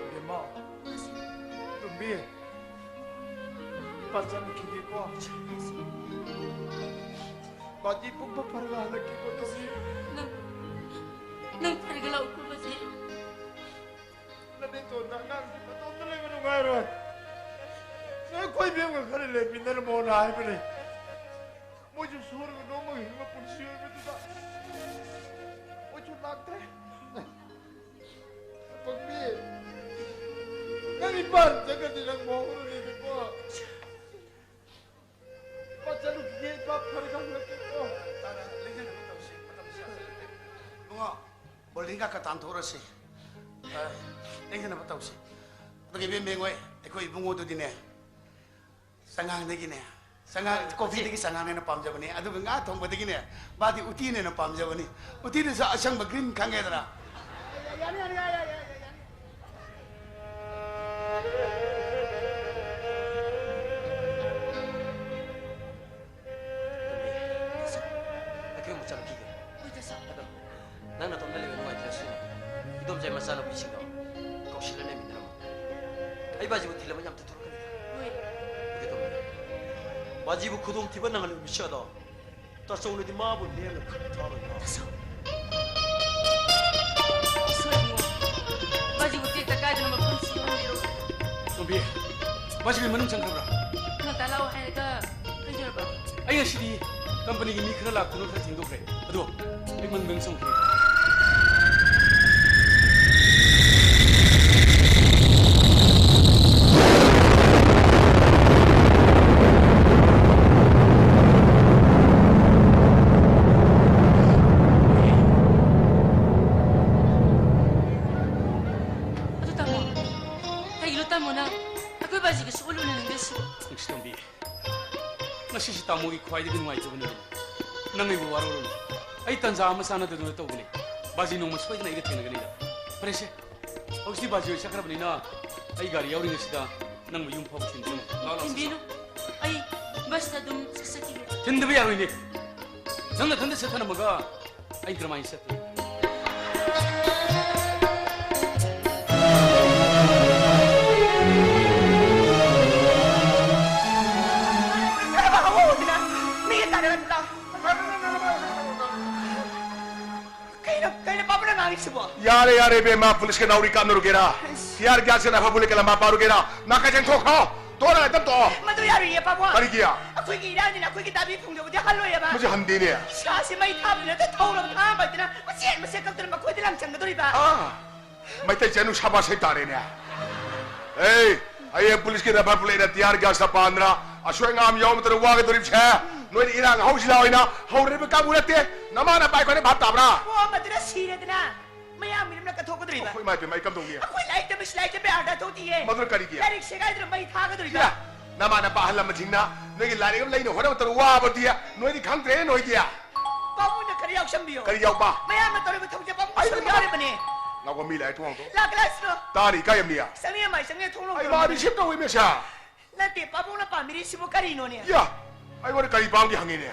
ꯏꯕꯦꯝꯃ, ꯇꯣꯝꯕꯤ, ꯄꯥ ꯆꯠꯂꯨꯈꯤꯒꯦꯀꯣ꯫ ꯄꯥꯔꯇꯤ ꯄꯨꯝꯕ ꯐꯔꯒ ꯍꯜꯂꯛꯀꯦꯀꯣ, ꯇꯣꯝꯕꯤ꯫ ꯅꯪ, ꯅꯪ ꯐꯔꯒ ꯂꯥꯛꯎꯀꯣ, ꯕꯥꯖꯤ꯫ ꯅꯅꯦꯇꯣꯟꯗ ꯑꯉꯥꯡꯁꯤ ꯃꯇꯣꯝꯇ ꯂꯩꯕ ꯅꯨꯡꯉꯥꯏꯔꯣꯏ꯫ ꯏꯕꯦꯝꯒ ꯈꯔ ꯂꯩꯃꯤꯟꯅꯔꯝꯃꯣꯅ ꯍꯥꯏꯕꯅꯦ꯫ ꯃꯣꯏꯁꯨ ꯁꯨꯔꯒ ꯅꯣꯝꯃꯒ ꯍꯤꯡꯕ ꯄꯨꯟꯁꯤ ꯑꯣꯏꯕꯗꯨꯗ ꯃꯣꯏꯁꯨ ꯂꯥꯛꯇ꯭ꯔꯦ꯫ ꯄꯛꯄꯤ, ꯅꯪ ꯏꯝꯐꯥꯜ ꯆꯠꯈ꯭ꯔꯗꯤ ꯅꯪ ꯃꯧ ꯑꯣꯏꯔꯅꯤꯀꯣ꯫ ꯏꯝꯐꯥꯜ ꯆꯠꯂꯨꯈꯤꯒꯦ, ꯏꯝꯐꯥꯜ ꯐꯔꯒ ꯍꯜꯂꯛꯀꯦꯀꯣ꯫ ꯇꯥꯔꯦ, ꯂꯦꯡꯗꯅꯕ ꯇꯧꯁꯤ, ꯃꯇꯝꯁꯤ ꯌꯥꯁꯤꯜꯂꯛꯇ꯭ꯔꯦ꯫ ꯏꯕꯨꯡꯉꯣ, ꯕꯣꯔꯗꯤꯡꯒ ꯈꯔ ꯇꯥꯟꯊꯣꯛꯎꯔꯁꯤ꯫ ꯑ, ꯂꯦꯡꯗꯅꯕ ꯇꯧꯁꯤ꯫ ꯑꯗꯨꯒ ꯏꯕꯦꯝ ꯕꯦꯡ ꯍꯣꯏ, ꯑꯩꯈꯣꯏ ꯏꯕꯨꯡꯉꯣꯗꯨꯗꯤꯅꯦ, ꯆꯉꯥꯡꯗꯒꯤꯅꯦ, ꯆꯉꯥꯡ, ꯀꯣꯐꯤꯗꯒꯤ ꯆꯉꯥꯡꯅ ꯍꯦꯟꯅ ꯄꯥꯝꯖꯕꯅꯤ, ꯑꯗꯨꯒ ꯉꯥ ꯊꯣꯡꯕꯗꯒꯤꯅꯦ, ꯃꯥꯗꯤ ꯎꯇꯤꯅ ꯍꯦꯟꯅ ꯄꯥꯝꯖꯕꯅꯤ꯫ ꯎꯇꯤꯗꯨꯁꯨ ꯑꯁꯪꯕ green ꯈꯪꯉꯦꯗꯅ? ꯌꯥꯅꯤ, ꯌꯥꯅꯤ, ꯌꯥꯅꯤ, ꯌꯥꯅꯤ, ꯌꯥꯅꯤ꯫ ꯇꯣꯝꯕꯤ, ꯆꯠꯁꯤ꯫ ꯑꯩꯈꯣꯏ ꯑꯃꯨꯛ ꯆꯠꯂꯛꯈꯤꯒꯦ꯫ ꯍꯣꯏ, ꯆꯠꯁꯤ꯫ ꯑꯗꯣ, ꯅꯪ ꯅꯇꯣꯝꯇ ꯂꯩꯕ ꯅꯨꯡꯉꯥꯏꯇ꯭ꯔꯁꯨ, ꯏꯗꯣꯝꯆꯥꯒꯤ ꯃꯆꯥꯅꯨꯄꯤꯁꯤꯡꯗꯣ ꯀꯧꯁꯤꯜꯂ ꯂꯩꯃꯤꯟꯅꯔꯝꯃꯣ꯫ ꯑꯩ ꯕꯥꯖꯤꯕꯨ ꯊꯤꯜꯂꯝꯃ ꯌꯥꯝ ꯇꯠꯊꯣꯔꯛꯀꯅꯤꯗ꯫ ꯍꯣꯏ꯫ ꯑꯗꯨ ꯇꯣꯝꯕꯤ, ꯕꯥꯖꯤꯕꯨ ꯈꯨꯗꯣꯡꯊꯤꯕ ꯅꯪꯍꯜꯂꯕ ꯃꯤꯁꯛ ꯑꯗꯣ, ꯇꯥꯆꯧꯅꯗꯤ ꯃꯥꯕꯨ ꯂꯦꯝꯅ ꯈꯨꯠ ꯊꯥꯔꯣꯏ꯫ ꯇꯥꯆꯧ꯫ ꯏꯁꯣꯔ ꯏꯕꯨꯡꯉꯣ, ꯕꯥꯖꯤꯕꯨ ꯇꯦꯛꯇ ꯀꯥꯏꯗꯅ ꯃꯐꯝꯁꯤ ꯌꯧꯍꯟꯕꯤꯔꯣ꯫ ꯇꯣꯝꯕꯤ, ꯕꯥꯖꯤꯕꯨ ꯃꯅꯨꯡ ꯆꯪꯈ꯭ꯔꯕ꯭ꯔꯥ? ꯉꯟꯇꯥ ꯂꯥꯛꯑꯣ ꯍꯥꯏꯔꯒ ꯀꯩꯗꯧꯔꯕ? ꯑꯩ ꯉꯁꯤꯗꯤ ꯀꯝꯄꯅꯤꯒꯤ ꯃꯤ ꯈꯔ ꯂꯥꯛꯇꯨꯅ ꯈꯔ ꯊꯦꯡꯗꯣꯛꯈ꯭ꯔꯦ꯫ ꯑꯗꯣ, ꯑꯩ ꯃꯅꯨꯡꯗ ꯆꯪꯈꯤ꯫ ꯑꯗꯨ ꯇꯥꯃꯣ, ꯀꯩꯒꯤꯅꯣ ꯇꯥꯃꯣꯅ ꯑꯩꯈꯣꯏ ꯕꯥꯖꯤꯒ ꯁꯨꯛꯎꯟ ꯎꯅꯅꯤꯡꯗ꯭ꯔꯤꯁꯤꯕꯣ? ꯅꯨꯡꯁꯤꯇꯣꯝꯕꯤ, ꯉꯁꯤꯁꯤ ꯇꯥꯃꯣꯒꯤ ꯈ꯭ꯋꯥꯏꯗꯒꯤ ꯅꯨꯡꯉꯥꯏꯇꯕ ꯅꯨꯃꯤꯠꯅꯤ꯫ ꯅꯪ ꯑꯩꯕꯨ ꯋꯥꯔꯧꯔꯨꯅꯨ꯫ ꯑꯩ ꯇꯟꯖꯥ ꯑꯃ ꯆꯥꯟꯅꯗꯗꯅ ꯇꯧꯕꯅꯤ꯫ ꯕꯥꯖꯤ ꯅꯣꯡꯃ ꯁꯣꯏꯗꯅ ꯑꯩꯒ ꯊꯦꯡꯅꯒꯅꯤꯗ꯫ ꯐꯔꯦꯁꯦ, ꯍꯧꯖꯤꯛꯇꯤ ꯕꯥꯖꯤ ꯍꯣꯏ ꯆꯠꯈ꯭ꯔꯕꯅꯤꯅ ꯑꯩ ꯒꯥꯔꯤ ꯌꯥꯎꯔꯤꯉꯩꯁꯤꯗ ꯅꯪꯕꯨ ꯌꯨꯝ ꯐꯥꯎꯕ ꯊꯤꯟꯕꯤꯔꯝꯃꯨ꯫ ꯂꯥꯛꯑꯣ, ꯂꯥꯛꯑꯣ, ꯆꯠꯁꯤ꯫ ꯊꯤꯟꯕꯤꯅꯨ꯫ ꯑꯩ ꯕꯁꯇ ꯑꯗꯨꯝ ꯆꯠꯆꯈꯤꯒꯦ꯫ ꯊꯤꯟꯗꯕ ꯌꯥꯔꯣꯏꯅꯦ꯫ ꯅꯪ ꯅꯊꯟꯗ ꯆꯠꯊꯅꯝꯃꯒ ꯑꯩ ꯀꯔꯝꯍꯥꯏꯅ ꯆꯠꯇꯣꯏꯅꯣ? ꯃꯤꯒ ꯇꯥꯟꯅꯔ ꯂꯥꯎ꯫ ꯀꯩꯅꯣ, ꯀꯩꯅꯣ ꯄꯥꯕꯨꯡꯅ ꯉꯥꯡꯉꯤꯁꯤꯕꯣ? ꯌꯥꯔꯦ, ꯌꯥꯔꯦ, ꯏꯕꯦꯝꯃ, ꯄꯨꯂꯤꯁꯀ ꯅꯥꯎꯔꯤ ꯀꯥꯞꯅꯔꯨꯒꯦꯔꯥ? ꯑꯁ꯫ ꯇꯤꯌꯥꯔ ꯒ꯭ꯌꯥꯁꯀ ꯅꯥꯐ ꯕꯨꯂꯦꯠꯀ ꯂꯝꯕꯥ ꯄꯥꯔꯨꯒꯦꯔꯥ? ꯅꯥꯀꯩ ꯆꯦꯟꯊꯣꯛꯈ꯭ꯔꯣ꯫ ꯇꯣꯛꯑꯣ, ꯅꯪ ꯑꯗꯨꯝ ꯇꯣꯛꯑꯣ꯫ ꯃꯗꯨ ꯌꯥꯔꯣꯏꯌꯦ, ꯄꯥꯕꯨꯡ꯫ ꯀꯔꯤꯒꯤ? ꯑꯩꯈꯣꯏꯒꯤ ꯏꯔꯥꯡꯅꯤꯅ ꯑꯩꯈꯣꯏꯒꯤ ꯗꯥꯕꯤ ꯐꯪꯗꯕꯗꯤ ꯍꯜꯂꯣꯏꯌꯦꯕ꯫ ꯃꯁꯤ ꯍꯟꯗꯦꯅꯦ꯫ ꯏꯁꯥꯁꯤ ꯃꯩ ꯊꯥꯕꯗꯤ ꯅꯠꯇꯦ, ꯊꯧꯔꯕ ꯊꯥꯡ ꯄꯥꯏꯗꯅ ꯃꯆꯦꯠ ꯃꯆꯦꯠ ꯀꯛꯇꯅ ꯃꯈꯣꯏꯗ ꯂꯪꯁꯟꯒꯗꯧꯔꯤꯕ꯫ ꯑꯥ, ꯃꯩꯇꯩ ꯆꯅꯨ ꯁꯥꯕ ꯁꯩ ꯇꯥꯔꯦꯅꯦ꯫ ꯑꯦ, ꯍꯌꯦꯡ ꯄꯨꯂꯤꯁꯀꯤ ꯔꯕꯔ ꯕꯨꯂꯦꯠꯅ ꯇꯤꯌꯥꯔ ꯒ꯭ꯌꯥꯁꯇ ꯄꯥꯟꯗꯅ ꯑꯁꯣꯏ ꯑꯉꯥꯝ ꯌꯥꯎꯗꯅ ꯋꯥꯒꯗꯧꯔꯤꯕꯁꯦ ꯅꯣꯏꯅ ꯏꯔꯥꯡ ꯍꯧꯁꯤꯜꯂ ꯑꯣꯏꯅ ꯍꯧꯔꯤꯕ ꯀꯥꯡꯕꯨ ꯅꯠꯇꯦ꯫ ꯅꯃꯥꯅ ꯄꯥꯏꯈꯣꯏꯅ ꯚꯥꯞ ꯇꯥꯕ꯭ꯔꯥ? ꯑꯣ, ꯃꯗꯨꯅ ꯁꯤꯔꯦꯗꯅ꯫ ꯃꯌꯥꯝꯒꯤ ꯃꯤꯔꯝꯅ ꯀꯠꯊꯣꯛꯀꯗꯧꯔꯤꯕ꯫ ꯑꯩꯈꯣꯏ ꯏꯃꯥ ꯏꯄꯦꯝꯃ, ꯑꯩ ꯀꯝꯗꯧꯅꯤ? ꯑꯩꯈꯣꯏ ꯂꯥꯏꯔꯤꯛ ꯇꯝꯕꯁꯤ ꯂꯥꯏꯔꯤꯛ ꯇꯝꯕ ꯌꯥꯔꯗ ꯊꯣꯛꯇꯤꯌꯦ꯫ ꯃꯗꯨꯅ ꯀꯔꯤꯒꯤ? ꯂꯥꯏꯔꯤꯛ ꯁꯦꯒꯥꯏꯗꯨꯅ ꯃꯩ ꯊꯥꯒꯗꯧꯔꯤꯕ꯫ ꯌꯥ! ꯅꯃꯥ ꯅꯄꯥ ꯑꯍꯜ ꯂꯃꯟꯁꯤꯡꯅ ꯅꯣꯏꯒꯤ ꯂꯥꯏꯔꯤꯛ ꯑꯃ ꯂꯩꯅ ꯍꯣꯠꯅꯕꯗ ꯋꯥꯕꯗꯤ ꯅꯣꯏꯗꯤ ꯈꯪꯗ꯭ꯔꯦ ꯅꯣꯏꯗꯤ꯫ ꯄꯥꯕꯨꯡꯅ ꯈꯔ ꯌꯥꯎꯁꯟꯕꯤꯌꯣ꯫ ꯀꯔꯤ ꯌꯥꯎꯕ? ꯃꯌꯥꯝꯅ ꯇꯧꯔꯤꯕ ꯊꯧꯖ ꯄꯥꯕꯨꯡ ꯑꯩ ꯁꯔꯨꯛ ꯌꯥꯎꯔꯤꯕꯅꯦ꯫ ꯉꯥꯎꯕ ꯃꯤ ꯂꯥꯏ ꯊꯣꯡ ꯍꯥꯡꯗꯣꯛ꯫ ꯂꯥꯛꯀꯦ ꯂꯥꯛꯁꯤꯅꯣ꯫ ꯇꯥꯔꯤ ꯏꯀꯥꯏ ꯌꯥꯝꯅꯤꯌꯥ꯫ ꯆꯪꯉꯦ ꯃꯥꯏ ꯆꯪꯉꯦ ꯊꯣꯡ ꯑꯩ ꯂꯣꯟ ꯃꯥꯗꯤ ꯂꯣꯟꯕꯅꯦ꯫ ꯁꯤꯞ ꯇꯧꯋꯤ ꯃꯦꯁꯥ꯫ ꯅꯠꯇꯦ, ꯄꯥꯕꯨꯡꯅ ꯄꯥꯝꯕꯤꯔꯤꯁꯤꯕꯨ ꯀꯔꯤꯅꯣꯅꯦ? ꯌꯥ! ꯑꯩꯉꯣꯟꯗ ꯀꯔꯤ ꯄꯥꯝꯒꯦ ꯍꯪꯉꯤꯅꯦ?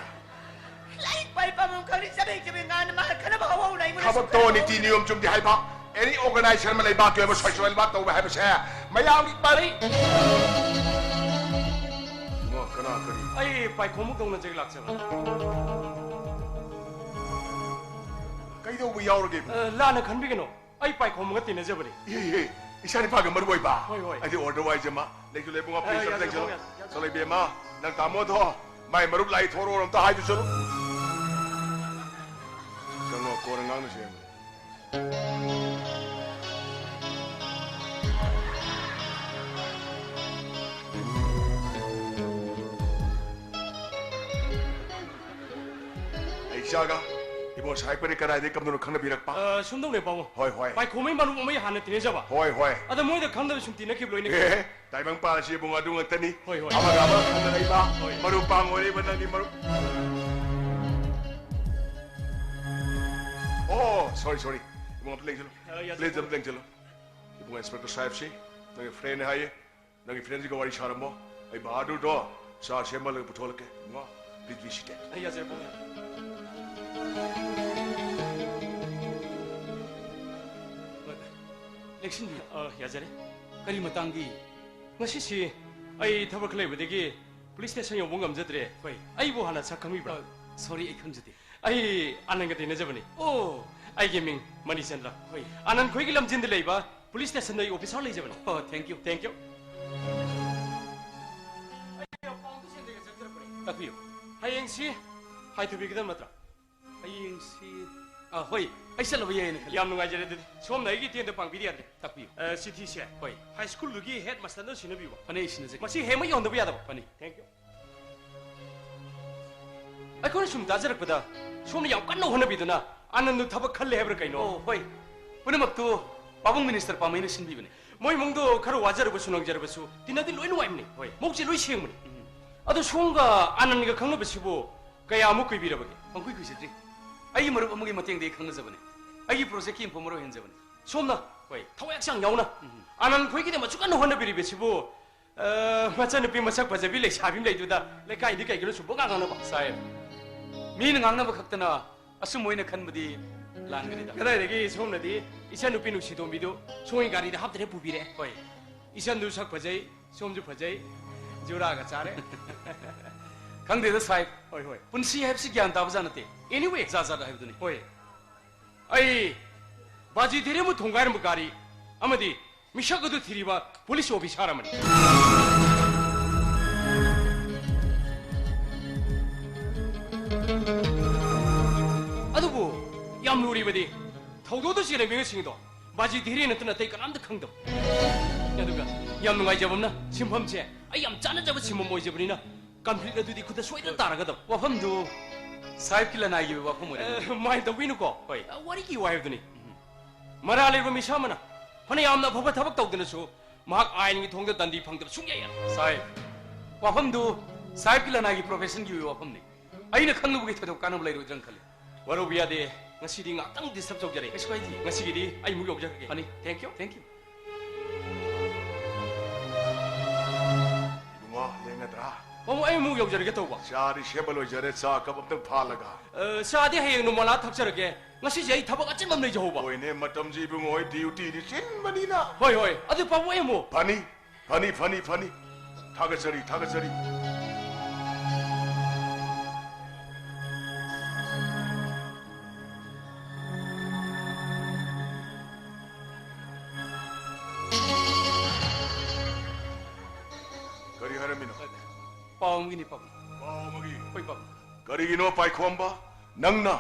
ꯂꯥꯏꯔꯤꯛ ꯄꯥꯏ ꯄꯥꯕꯨꯡ ꯈꯪꯗꯦ, ꯆꯕꯦꯡ ꯆꯕꯦꯡ ꯉꯥꯡꯅ ꯃꯥꯅ ꯈꯟꯅꯕ ꯍꯧꯍꯧꯅ ꯑꯩꯉꯣꯟꯗ ꯊꯕꯛꯇꯣ ꯁꯨꯛꯈꯟꯅꯕ ꯅꯤꯇꯤ ꯍꯧꯍꯧꯗꯦ꯫ ꯅꯤꯌꯣꯝ ꯆꯨꯝꯗꯦ ꯍꯥꯏꯕ꯫ ꯑꯦꯅꯤ ꯑꯣꯔꯒꯅꯥꯏꯖꯦꯁꯟ ꯑꯃ ꯂꯩꯕꯥꯛꯀꯤ ꯑꯣꯏꯕ ꯁꯣꯏꯁꯣꯏ ꯂꯩꯕꯥꯛ ꯇꯧꯕ ꯍꯥꯏꯕꯁꯦ ꯃꯌꯥꯝꯒꯤ ꯄꯥꯔꯤ꯫ ꯏꯃꯥ, ꯀꯅꯥ ꯀꯔꯤ? ꯑꯩ ꯄꯥꯏꯈꯣꯝꯕ ꯀꯧꯅꯖꯒꯦ ꯂꯥꯛꯆꯕꯅꯤ꯫ ꯀꯩꯗꯧꯕ ꯌꯥꯎꯔꯒꯦ ꯏꯕꯨꯡ? ꯑ, ꯂꯥꯟꯅ ꯈꯟꯕꯤꯒꯅꯨ꯫ ꯑꯩ ꯄꯥꯏꯈꯣꯝꯕꯒ ꯇꯤꯟꯅꯖꯕꯅꯤ꯫ ꯏꯍꯦ, ꯏꯍꯦ, ꯏꯆꯥ ꯅꯤꯄꯥꯒ ꯃꯔꯨ ꯑꯣꯏꯕ꯫ ꯍꯣꯏ, ꯍꯣꯏ꯫ ꯑꯗꯨ ꯑꯣꯏꯔꯗꯤ ꯋꯥꯏꯖꯃ꯫ ꯂꯩꯁꯨ ꯂꯩꯕꯨꯡ ꯑ, ꯑꯐꯩ ꯌꯥꯖꯔꯦ, ꯆꯠꯂ ꯂꯩꯁꯨ꯫ ꯌꯥꯖꯔꯦ, ꯌꯥꯖꯔꯦ꯫ ꯆꯠꯂꯣ ꯏꯕꯦꯝꯃ, ꯅꯪ ꯇꯥꯃꯣꯗꯣ ꯃꯥꯏ ꯃꯔꯨꯞ ꯂꯥꯛꯏ ꯊꯣꯔꯛꯑꯣ ꯑꯝꯇ ꯍꯥꯏꯗꯨ ꯆꯠꯂꯨ꯫ ꯆꯪꯉꯣ, ꯀꯣꯟꯅ ꯉꯥꯡꯅꯁꯦ꯫ ꯑꯩ ꯏꯆꯥꯒ ꯏꯕꯣ ꯁꯥꯏ ꯄꯔꯦ ꯀꯗꯥꯏꯗꯒꯤ ꯀꯝꯗꯧꯅ ꯈꯪꯅꯕꯤꯔꯛꯄ? ꯑ, ꯁꯨꯝꯗꯧꯅꯦ ꯄꯥꯕꯨꯡ꯫ ꯍꯣꯏ, ꯍꯣꯏ꯫ ꯄꯥꯏꯈꯣꯝꯕꯩ ꯃꯔꯨꯞ ꯑꯃ ꯍꯥꯟꯅ ꯇꯤꯟꯅꯖꯕ꯫ ꯍꯣꯏ, ꯍꯣꯏ꯫ ꯑꯗ ꯃꯣꯏꯗ ꯈꯪꯗꯕ ꯁꯨꯝ ꯇꯤꯟꯅꯈꯤꯕ ꯂꯣꯏꯅ꯫ ꯑꯦ, ꯇꯥꯏꯕꯪ ꯄꯥꯜꯂꯁꯤ ꯏꯕꯨꯡ ꯑꯗꯨ ꯉꯥꯛꯇꯅꯤ꯫ ꯍꯣꯏ, ꯍꯣꯏ꯫ ꯑꯃꯒ ꯑꯃꯒ ꯈꯪꯅꯔꯛꯏꯕ, ꯍꯣꯏ꯫ ꯃꯔꯨꯞ ꯄꯥꯡ ꯑꯣꯏꯔꯛꯏꯕ ꯅꯪꯒꯤ ꯃꯔꯨꯞ꯫ ꯑꯣ, sorry, sorry꯫ ꯏꯕꯨꯡ ꯑꯝꯇ ꯂꯦꯡꯁꯤꯜꯂꯨ꯫ ꯑ, ꯌꯥꯖꯔꯦ꯫ Please, ꯑꯝꯇ ꯂꯦꯡꯁꯤꯜꯂꯨ꯫ ꯏꯕꯨꯡ ꯏꯟꯁꯄꯦꯛꯇꯔ ꯁꯥꯍꯦꯕꯁꯤ ꯅꯪꯒꯤ ꯐ꯭ꯔꯦꯟꯅꯦ ꯍꯥꯏꯌꯦ꯫ ꯅꯪꯒꯤ ꯐ꯭ꯔꯦꯟꯁꯤꯒ ꯋꯥꯔꯤ ꯁꯥꯔꯝꯃꯣ꯫ ꯑꯩ ꯕꯍꯥꯗꯨꯔꯗꯣ ꯆꯥ ꯁꯦꯝꯍꯜꯂꯒ ꯄꯨꯊꯣꯛꯍꯜꯂꯛꯀꯦ꯫ ꯏꯕꯨꯡꯉꯣ, please be seated꯫ ꯑꯩ ꯌꯥꯖꯔꯦ, ꯄꯥꯕꯨꯡ꯫ ꯂꯦꯡꯁꯤꯟꯕꯤꯌꯨ꯫ ꯑ, ꯌꯥꯖꯔꯦ꯫ ꯀꯔꯤ ꯃꯇꯥꯡꯒꯤ? ꯉꯁꯤꯁꯤ ꯑꯩ ꯊꯕꯛ ꯈꯔ ꯂꯩꯕꯗꯒꯤ ꯄꯨꯂꯤꯁ ꯁ꯭ꯇꯦꯁꯟ ꯌꯧꯕ ꯉꯝꯖꯗ꯭ꯔꯦ꯫ ꯍꯣꯏ꯫ ꯑꯩꯕꯨ ꯍꯥꯟꯅ ꯁꯛ ꯈꯪꯕꯤꯕ꯭ꯔꯥ? ꯑ, sorry, ꯑꯩ ꯈꯪꯖꯗꯦ꯫ ꯑꯩ ꯑꯥꯅꯟꯒ ꯇꯤꯟꯅꯖꯕꯅꯤ꯫ ꯑꯣ꯫ ꯑꯩꯒꯤ ꯃꯤꯡ ꯃꯅꯤꯆꯟꯗ꯭ꯔ꯫ ꯍꯣꯏ꯫ ꯑꯥꯅꯟ ꯈꯣꯏꯒꯤ ꯂꯝꯖꯤꯟꯗ ꯂꯩꯕ ꯄꯨꯂꯤꯁ ꯁ꯭ꯇꯦꯁꯟꯗ ꯑꯩ ꯑꯣꯐꯤꯁꯥꯔ ꯂꯩꯖꯕꯅꯤ꯫ ꯑꯣ, thank you꯫ Thank you꯫ ꯇꯥꯛꯄꯤꯌꯨ꯫ ꯍꯌꯦꯡꯁꯤ ꯍꯥꯏꯊꯕꯤꯒꯗꯕ ꯅꯠꯇ꯭ꯔꯥ? ꯍꯌꯦꯡꯁꯤ, ꯑ, ꯍꯣꯏ, ꯑꯩ ꯆꯠꯂꯕ ꯌꯥꯏꯅ ꯈꯜꯂꯤ꯫ ꯌꯥꯝ ꯅꯨꯡꯉꯥꯏꯖꯔꯦ꯫ ꯑꯗꯨꯗꯤ ꯁꯣꯝꯅ ꯑꯩꯒꯤ ꯏꯇꯦꯡꯗ ꯄꯥꯡꯕꯤꯗ ꯌꯥꯗ꯭ꯔꯦ꯫ ꯇꯥꯛꯄꯤꯌꯨ꯫ ꯑ, ꯆꯤꯊꯤꯁꯦ, ꯍꯣꯏ꯫ ꯍꯥꯏ ꯁ꯭ꯀꯨꯜꯗꯨꯒꯤ ꯍꯦꯗ ꯃꯥꯁꯇꯔꯗ ꯁꯤꯟꯅꯕꯤꯌꯨꯕ꯫ ꯐꯅꯤ, ꯑꯩ ꯁꯤꯟꯅꯖꯒꯦ꯫ ꯃꯁꯤ ꯍꯦꯛꯃꯛ ꯌꯧꯍꯟꯗꯕ ꯌꯥꯗꯕ꯫ ꯐꯅꯤ꯫ Thank you꯫ ꯑꯩꯈꯣꯏꯅ ꯁꯨꯝ ꯇꯥꯖꯔꯛꯄꯗ, ꯁꯣꯝꯅ ꯌꯥꯝ ꯀꯟꯅ ꯍꯣꯠꯅꯕꯤꯗꯨꯅ ꯑꯥꯅꯟꯗꯗꯨ ꯊꯕꯛ ꯈꯜꯂꯦ ꯍꯥꯏꯕ꯭ꯔꯥ ꯀꯩꯅꯣ? ꯑꯣ, ꯍꯣꯏ꯫ ꯄꯨꯝꯅꯃꯛꯇꯨ ꯄꯥꯕꯨꯡ ꯃꯤꯅꯤꯁꯇꯔ ꯄꯥꯝꯃꯩꯅ ꯁꯤꯟꯕꯤꯕꯅꯤ꯫ ꯃꯣꯏ ꯏꯃꯨꯡꯗꯣ ꯈꯔ ꯋꯥꯖꯔꯒꯁꯨ ꯅꯪꯖꯔꯕꯁꯨ ꯇꯤꯟꯅꯗꯤ ꯂꯣꯏ ꯅꯨꯡꯉꯥꯏꯕꯅꯤ꯫ ꯍꯣꯏ꯫ ꯃꯕꯨꯛꯁꯦ ꯂꯣꯏ ꯁꯦꯡꯕꯅꯤ꯫ ꯎꯝ꯫ ꯑꯗꯣ ꯁꯣꯝꯒ ꯑꯥꯅꯟꯒ ꯈꯪꯅꯕꯁꯤꯕꯨ ꯀꯌꯥꯃꯨꯛ ꯀꯨꯏꯕꯤꯔꯕꯒꯦ? ꯄꯪꯀꯨꯏ ꯀꯨꯏꯖꯗ꯭ꯔꯤ꯫ ꯑꯩꯒꯤ ꯃꯔꯨꯞ ꯑꯃꯒꯤ ꯃꯇꯦꯡꯗꯒꯤ ꯈꯪꯅꯖꯕꯅꯤ꯫ ꯑꯩꯒꯤ ꯄ꯭ꯔꯣꯖꯦꯛꯀꯤ ꯏꯟꯐꯣꯔꯃꯔ ꯑꯣꯏꯍꯟꯖꯕꯅꯤ꯫ ꯁꯣꯝꯅ? ꯍꯣꯏ꯫ ꯊꯋꯥꯏ ꯍꯛꯆꯥꯡ ꯌꯥꯎꯅ ꯎꯝ꯫ ꯑꯥꯅꯟ ꯈꯣꯏꯒꯤꯗꯃꯛ ꯑꯁꯨꯛ ꯀꯟꯅ ꯍꯣꯠꯅꯕꯤꯔꯤꯕꯁꯤꯕꯨ, ꯑ, ꯃꯆꯟꯅꯨꯄꯤ ꯃꯁꯛ ꯐꯖꯕꯤ ꯂꯩꯁꯥꯕꯤ ꯑꯃ ꯂꯩꯗꯨꯗ ꯂꯩꯀꯥꯏꯗꯤ ꯀꯩꯒꯤꯅꯣ ꯁꯨꯝ ꯄꯉꯥꯡ ꯉꯥꯡꯅꯕ? ꯁꯥꯍꯦꯕ, ꯃꯤꯅ ꯉꯥꯡꯅꯕ ꯈꯛꯇꯅ ꯑꯆꯨꯝꯕ ꯑꯣꯏꯅ ꯈꯟꯕꯗꯤ ꯂꯥꯟꯒꯅꯤꯗ꯫ ꯀꯗꯥꯏꯗꯒꯤ ꯁꯣꯝꯅꯗꯤ ꯏꯆꯟꯅꯨꯄꯤ ꯅꯨꯡꯁꯤꯇꯣꯝꯕꯤꯗꯨ ꯁꯣꯝꯒꯤ ꯒꯥꯔꯤꯗ ꯍꯥꯞꯇꯅ ꯄꯨꯕꯤꯔꯛꯑꯦ꯫ ꯍꯣꯏ꯫ ꯏꯆꯟꯗꯨ ꯁꯛ ꯐꯖꯩ, ꯁꯣꯝꯁꯨ ꯐꯖꯩ, ꯖꯨꯔꯥꯒ ꯆꯥꯔꯦ꯫ ꯈꯪꯗꯦꯗ ꯁꯥꯍꯦꯕ꯫ ꯍꯣꯏ, ꯍꯣꯏ꯫ ꯄꯨꯟꯁꯤ ꯍꯥꯏꯕꯁꯤ ꯒ꯭ꯌꯥꯟ ꯇꯥꯕ ꯖꯥꯠ ꯅꯠꯇꯦ꯫ Anyway꯫ ꯖꯥꯠ ꯖꯥꯠ ꯍꯥꯏꯕꯗꯨꯅꯤ꯫ ꯍꯣꯏ꯫ ꯑꯩ ꯕꯥꯖꯤ ꯙꯤꯔꯦꯟꯕꯨ ꯊꯣꯡꯒꯥꯏꯔꯝꯕ ꯒꯥꯔꯤ ꯑꯃꯗꯤ ꯃꯤꯁꯛ ꯑꯗꯨ ꯊꯤꯔꯤꯕ ꯄꯨꯂꯤꯁ ꯑꯣꯐꯤꯁꯥꯔ ꯑꯃꯅꯤ꯫ ꯑꯗꯨꯕꯨ ꯌꯥꯝ ꯂꯨꯔꯤꯕꯗꯤ ꯊꯧꯗꯣꯛꯇ ꯆꯦꯜꯂꯤꯕ ꯃꯤꯑꯣꯏꯁꯤꯡꯗꯣ ꯕꯥꯖꯤ ꯙꯤꯔꯦꯟ ꯅꯠꯇꯅ ꯑꯇꯩ ꯀꯅꯥꯝꯇ ꯈꯪꯗꯕ꯫ ꯑꯗꯨꯒ ꯌꯥꯝ ꯅꯨꯡꯉꯥꯏꯖꯕ ꯑꯃꯅ, ꯁꯤꯟꯐꯝꯁꯦ ꯑꯩ ꯌꯥꯝ ꯆꯥꯟꯅꯖꯕ ꯁꯤꯟꯐꯝ ꯑꯣꯏꯖꯕꯅꯤꯅ, ꯀꯟꯐ꯭ꯂꯤꯛ ꯑꯗꯨꯗꯤ ꯈꯨꯠꯇ ꯁꯣꯏꯗꯅ ꯇꯥꯔꯒꯗꯕ꯫ ꯋꯥꯐꯝꯗꯨ ꯁꯥꯍꯦꯕꯀꯤ ꯂꯅꯥꯏꯒꯤ ꯑꯣꯏꯕ ꯋꯥꯐꯝ ꯑꯣꯏꯔꯦ꯫ ꯑꯦ, ꯃꯥꯏ ꯇꯧꯕꯤꯅꯨꯀꯣ꯫ ꯍꯣꯏ꯫ ꯑ, ꯋꯥꯔꯤꯒꯤ ꯋꯥ ꯍꯥꯏꯕꯗꯨꯅꯤ꯫ ꯃꯔꯥꯜ ꯂꯩꯔꯕ ꯃꯤꯁꯛ ꯑꯃꯅ ꯐꯅ ꯌꯥꯝꯅ ꯑꯐꯕ ꯊꯕꯛ ꯇꯧꯗꯨꯅꯁꯨ ꯃꯍꯥꯛ ꯑꯥꯏꯟꯒꯤ ꯊꯣꯡꯗ ꯗꯟꯗꯤ ꯐꯪꯗꯕ ꯁꯨꯡꯌꯥ ꯌꯥꯔꯣꯏ꯫ ꯁꯥꯍꯦꯕ, ꯋꯥꯐꯝꯗꯨ ꯁꯥꯍꯦꯕꯀꯤ ꯂꯅꯥꯏꯒꯤ ꯄ꯭ꯔꯣꯐꯦꯁꯟꯒꯤ ꯑꯣꯏꯕ ꯋꯥꯐꯝꯅꯤ꯫ ꯑꯩꯅ ꯈꯪꯂꯨꯕꯒꯤ ꯊꯣꯏꯗꯣꯛ ꯀꯥꯟꯅꯕ ꯂꯩꯔꯣꯏꯗ꯭ꯔꯅ ꯈꯜꯂꯤ꯫ ꯋꯥꯔꯧꯕ ꯌꯥꯗꯦ, ꯉꯁꯤꯗꯤ ꯉꯥꯛꯇꯪ ꯗꯤꯁꯇꯔꯕ ꯇꯧꯖꯔꯦ꯫ ꯀꯩꯁꯨ ꯀꯥꯏꯗꯦ꯫ ꯉꯁꯤꯒꯤꯗꯤ ꯑꯩ ꯑꯃꯨꯛ ꯌꯧꯖꯔꯒꯦ꯫ ꯐꯅꯤ꯫ Thank you꯫ Thank you꯫ ꯏꯕꯨꯡꯉꯣ, ꯂꯦꯡꯒꯗ꯭ꯔꯥ? ꯄꯥꯕꯨꯡ, ꯑꯩ ꯑꯃꯨꯛ ꯌꯧꯖꯔꯒꯦ ꯇꯧꯕ꯫ ꯆꯥꯗꯤ ꯁꯦꯝꯕ ꯂꯣꯏꯖꯔꯦ, ꯆꯥ ꯀꯞ ꯑꯝꯇꯪ ꯐꯥꯜꯂꯒ꯫ ꯑ, ꯆꯥꯗꯤ ꯍꯌꯦꯡ ꯅꯣꯡꯃꯂꯥ ꯊꯛꯆꯔꯒꯦ, ꯉꯁꯤꯁꯦ ꯑꯩ ꯊꯕꯛ ꯑꯆꯤꯟꯕ ꯑꯃ ꯂꯩꯖꯍꯧꯕ꯫ ꯍꯣꯏꯅꯦ, ꯃꯇꯝꯁꯤ ꯏꯕꯨꯡꯉꯣ, ꯍꯣꯏ ꯗ꯭ꯌꯨꯇꯤꯗꯤ ꯆꯤꯟꯕꯅꯤꯅ꯫ ꯍꯣꯏ, ꯍꯣꯏ, ꯑꯗꯨ ꯄꯥꯕꯨꯡ, ꯑꯩ ꯑꯃꯨꯛ꯫ ꯐꯅꯤ, ꯐꯅꯤ, ꯐꯅꯤ, ꯐꯅꯤ꯫ ꯊꯥꯒꯠꯆꯔꯤ, ꯊꯥꯒꯠꯆꯔꯤ꯫ ꯀꯔꯤ ꯍꯥꯏꯔꯝꯃꯤꯅꯣ? ꯄꯥꯕꯨꯡꯒꯤꯅꯤ, ꯄꯥꯕꯨꯡ꯫ ꯍꯣꯏ, ꯄꯥꯕꯨꯡ꯫ ꯀꯔꯤꯒꯤꯅꯣ ꯄꯥꯏꯈꯣꯝꯕ, ꯅꯪꯅ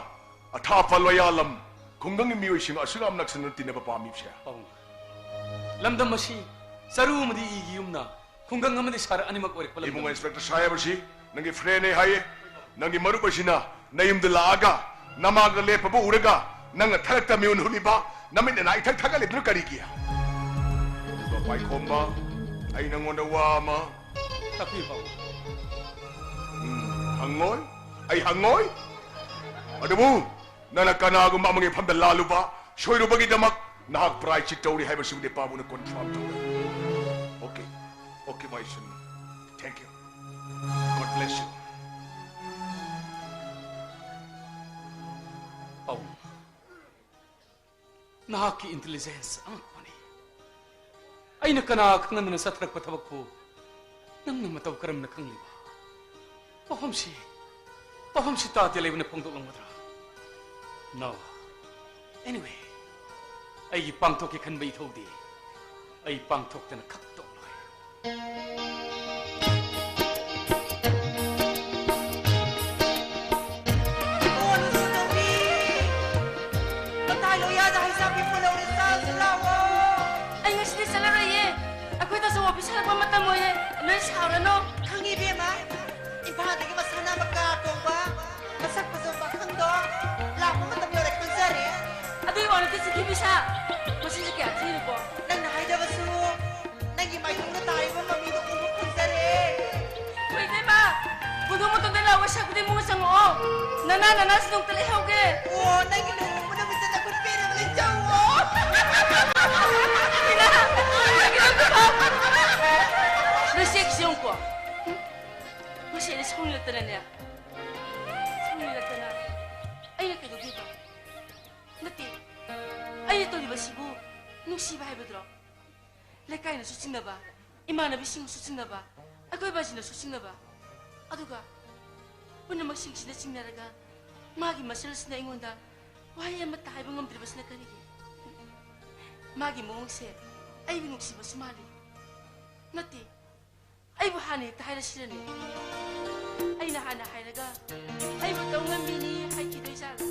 ꯑꯊꯥꯞꯄ ꯂꯣꯌꯥꯂꯝ ꯈꯨꯡꯒꯪꯒꯤ ꯃꯤꯑꯣꯏꯁꯤꯡ ꯑꯁꯨꯛ ꯌꯥꯝ ꯅꯛꯁꯟꯅ ꯇꯤꯟꯅꯕ ꯄꯥꯝꯃꯤꯕꯁꯦ? ꯄꯥꯕꯨꯡ, ꯂꯝꯗꯝ ꯑꯁꯤ ꯆꯔꯨ ꯑꯃꯗꯤ ꯏꯒꯤ ꯌꯨꯝꯅ, ꯈꯨꯡꯒꯪ ꯑꯃꯗꯤ ꯁꯍꯔ ꯑꯅꯤꯃꯛ ꯑꯣꯏꯔꯛꯄ ꯂꯝꯗꯝ꯫ ꯏꯕꯨꯡꯉꯣ ꯏꯟꯁꯄꯦꯛꯇꯔ ꯁꯥꯍꯦꯕ ꯑꯁꯤ ꯅꯪꯒꯤ ꯐ꯭ꯔꯦꯟꯅꯦ ꯍꯥꯏꯌꯦ꯫ ꯅꯪꯒꯤ ꯃꯔꯨꯞ ꯑꯁꯤꯅ ꯅꯌꯨꯝꯗ ꯂꯥꯛꯑꯒ ꯅꯃꯥꯡꯗ ꯂꯦꯞꯄꯕꯨ ꯎꯔꯒ ꯅꯪꯅ ꯊꯔꯛꯇ ꯃꯤꯍꯨꯟ ꯍꯨꯠꯂꯤꯕ, ꯅꯃꯤꯠ ꯅꯅꯥ ꯏꯊꯛ ꯊꯛꯀꯠꯂꯤꯗꯨꯅ ꯀꯔꯤꯒꯤ? ꯑꯗꯨꯒ ꯄꯥꯏꯈꯣꯝꯕ, ꯑꯩ ꯅꯪꯉꯣꯟꯗ ꯋꯥ ꯑꯃ ꯇꯥꯛꯄꯤꯌꯨ, ꯄꯥꯕꯨꯡ꯫ ꯎꯝ, ꯍꯪꯉꯣꯏ? ꯑꯩ ꯍꯪꯉꯣꯏ? ꯑꯗꯨꯕꯨ ꯅꯪꯅ ꯀꯅꯥꯒꯨꯝꯕ ꯑꯃꯒꯤ ꯃꯐꯝꯗ ꯂꯥꯜꯂꯨꯕ, ꯁꯣꯏꯔꯨꯕꯒꯤꯗꯃꯛ ꯅꯍꯥꯛ ꯄ꯭ꯔꯥꯏꯆꯤꯠ ꯇꯧꯔꯤ ꯍꯥꯏꯕꯁꯤꯕꯨꯗꯤ ꯄꯥꯕꯨꯡꯅ ꯀꯣꯟꯐꯥꯔꯝ ꯇꯧꯔꯦ꯫ Okay, okay, my sun. Thank you. God bless you. ꯄꯥꯕꯨꯡ, ꯅꯍꯥꯛꯀꯤ ꯏꯟꯇꯦꯂꯤꯖꯦꯟꯁ ꯑꯉꯛꯄꯅꯤ꯫ ꯑꯩꯅ ꯀꯅꯥ ꯈꯪꯅꯗꯅ ꯆꯠꯊꯔꯛꯄ ꯊꯕꯛꯄꯨ ꯅꯪꯅ ꯃꯇꯧ ꯀꯔꯝꯅ ꯈꯪꯂꯤꯕ? ꯋꯥꯐꯝꯁꯤ, ꯋꯥꯐꯝꯁꯤ ꯇꯥ ꯇꯦꯜꯍꯩꯕꯅ ꯐꯣꯡꯗꯣꯛꯂꯝꯒꯗ꯭ꯔꯥ? No. Anyway, ꯑꯩꯒꯤ ꯄꯥꯡꯊꯣꯛꯀꯦ ꯈꯟꯕ ꯏꯊꯧꯗꯤ ꯑꯩ ꯄꯥꯡꯊꯣꯛꯇꯅ ꯈꯛ ꯇꯣꯛꯂꯣꯏ꯫ ꯑꯣ, ꯅꯨꯡꯁꯤꯇꯣꯝꯕꯤ! ꯃꯇꯥꯏ ꯂꯣꯌꯥꯗ ꯍꯩꯖꯥꯕꯤ ꯄꯨꯜꯍꯧꯔꯦ, ꯆꯥꯁꯤ ꯂꯥꯛꯑꯣ꯫ ꯑꯩ ꯉꯁꯤꯗꯤ ꯆꯠꯂꯔꯣꯏꯌꯦ꯫ ꯑꯩꯈꯣꯏꯗꯁꯨ ꯑꯣꯐꯤꯁ ꯍꯜꯂꯛꯄ ꯃꯇꯝ ꯑꯣꯏꯔꯦ꯫ ꯂꯣꯏ ꯁꯥꯎꯔꯅꯨ꯫ ꯈꯪꯉꯤ, ꯏꯕꯦꯝꯃ꯫ ꯏꯝꯐꯥꯜꯗꯒꯤ ꯃꯁꯥꯟꯅꯕ ꯀꯥꯔ ꯇꯣꯡꯕ ꯃꯁꯛ ꯐꯖꯕ ꯄꯥꯈꯪꯗꯣ ꯂꯥꯛꯄ ꯃꯇꯝ ꯌꯧꯔꯦ ꯈꯪꯖꯔꯦ꯫ ꯑꯗꯨꯒꯤ ꯋꯥ ꯅꯠꯇꯦ, ꯆꯤꯊꯤ ꯄꯤꯁꯥ꯫ ꯃꯁꯤꯁꯦ ꯀꯌꯥ ꯊꯤꯔꯤꯕꯣ? ꯅꯪꯅ ꯍꯥꯏꯖꯕꯁꯨ, ꯅꯪꯒꯤ ꯃꯥꯏꯗꯨꯅ ꯇꯥꯔꯤꯕ ꯃꯃꯤꯗꯣ ꯎꯕ ꯐꯪꯖꯔꯦ꯫ ꯍꯣꯏ, ꯏꯕꯦꯝꯃ, ꯄꯨꯗꯣ ꯃꯇꯣꯟꯗ ꯂꯥꯛꯑꯣ, ꯁꯛꯄꯗꯤ ꯏꯃꯨꯡꯗ ꯆꯪꯉꯛꯑꯣ꯫ ꯅꯅꯥ, ꯅꯅꯥꯁꯨ ꯅꯣꯡꯇ ꯂꯩꯍꯧꯒꯦ꯫ ꯑꯣ, ꯅꯪꯒꯤ ꯂꯨꯍꯣꯡꯕ ꯅꯨꯃꯤꯠꯇ ꯅꯈꯨꯠ ꯄꯦꯟꯅ ꯂꯩꯖꯧꯑꯣ꯫ ꯏꯃꯥ, ꯅꯪꯒꯤ ꯂꯨꯍꯣꯡꯕ ꯅꯣꯏ ꯆꯦꯛꯁꯤ ꯌꯦꯡꯉꯨꯀꯣ꯫ ꯉꯁꯤ ꯑꯩꯅ ꯁꯥꯎꯅꯤꯡꯂꯛꯇꯅꯅꯦ꯫ ꯁꯥꯎꯅꯤꯡꯂꯛꯇꯅ ꯑꯩꯅ ꯀꯩꯗꯧꯗꯣꯏꯕ? ꯅꯠꯇꯦ, ꯑꯩꯅ ꯇꯧꯔꯤꯕꯁꯤꯕꯨ ꯅꯨꯡꯁꯤꯕ ꯍꯥꯏꯕꯗꯨꯔꯣ? ꯂꯩꯀꯥꯏꯅꯁꯨ ꯆꯤꯡꯅꯕ, ꯏꯃꯥꯟꯅꯕꯤꯁꯤꯡꯅꯁꯨ ꯆꯤꯡꯅꯕ, ꯑꯀꯣꯏꯕꯁꯤꯡꯅꯁꯨ ꯆꯤꯡꯅꯕ, ꯑꯗꯨꯒ ꯄꯨꯝꯅꯃꯛꯁꯤꯡꯁꯤꯅ ꯆꯤꯡꯅꯔꯒ ꯃꯥꯒꯤ ꯃꯆꯜꯁꯤꯅ ꯑꯩꯉꯣꯟꯗ ꯋꯥꯍꯩ ꯑꯃꯠꯇ ꯍꯥꯏꯕ ꯉꯝꯗ꯭ꯔꯤꯕꯁꯤꯅ ꯀꯔꯤꯒꯤ? ꯃꯥꯒꯤ ꯃꯑꯣꯡꯁꯦ ꯑꯩꯕꯨ ꯅꯨꯡꯁꯤꯕꯁꯨ ꯃꯥꯜꯂꯤ꯫ ꯅꯠꯇꯦ, ꯑꯩꯕꯨ ꯍꯥꯟꯅ ꯍꯦꯛꯇ ꯍꯥꯏꯔꯁꯤꯔꯅꯦ? ꯑꯩꯅ ꯍꯥꯟꯅ ꯍꯥꯏꯔꯒ ꯑꯩꯕꯨ ꯇꯧ ꯉꯝꯕꯤꯅꯤ ꯍꯥꯏꯈꯤꯗꯣꯏꯖꯥꯠꯂꯣ?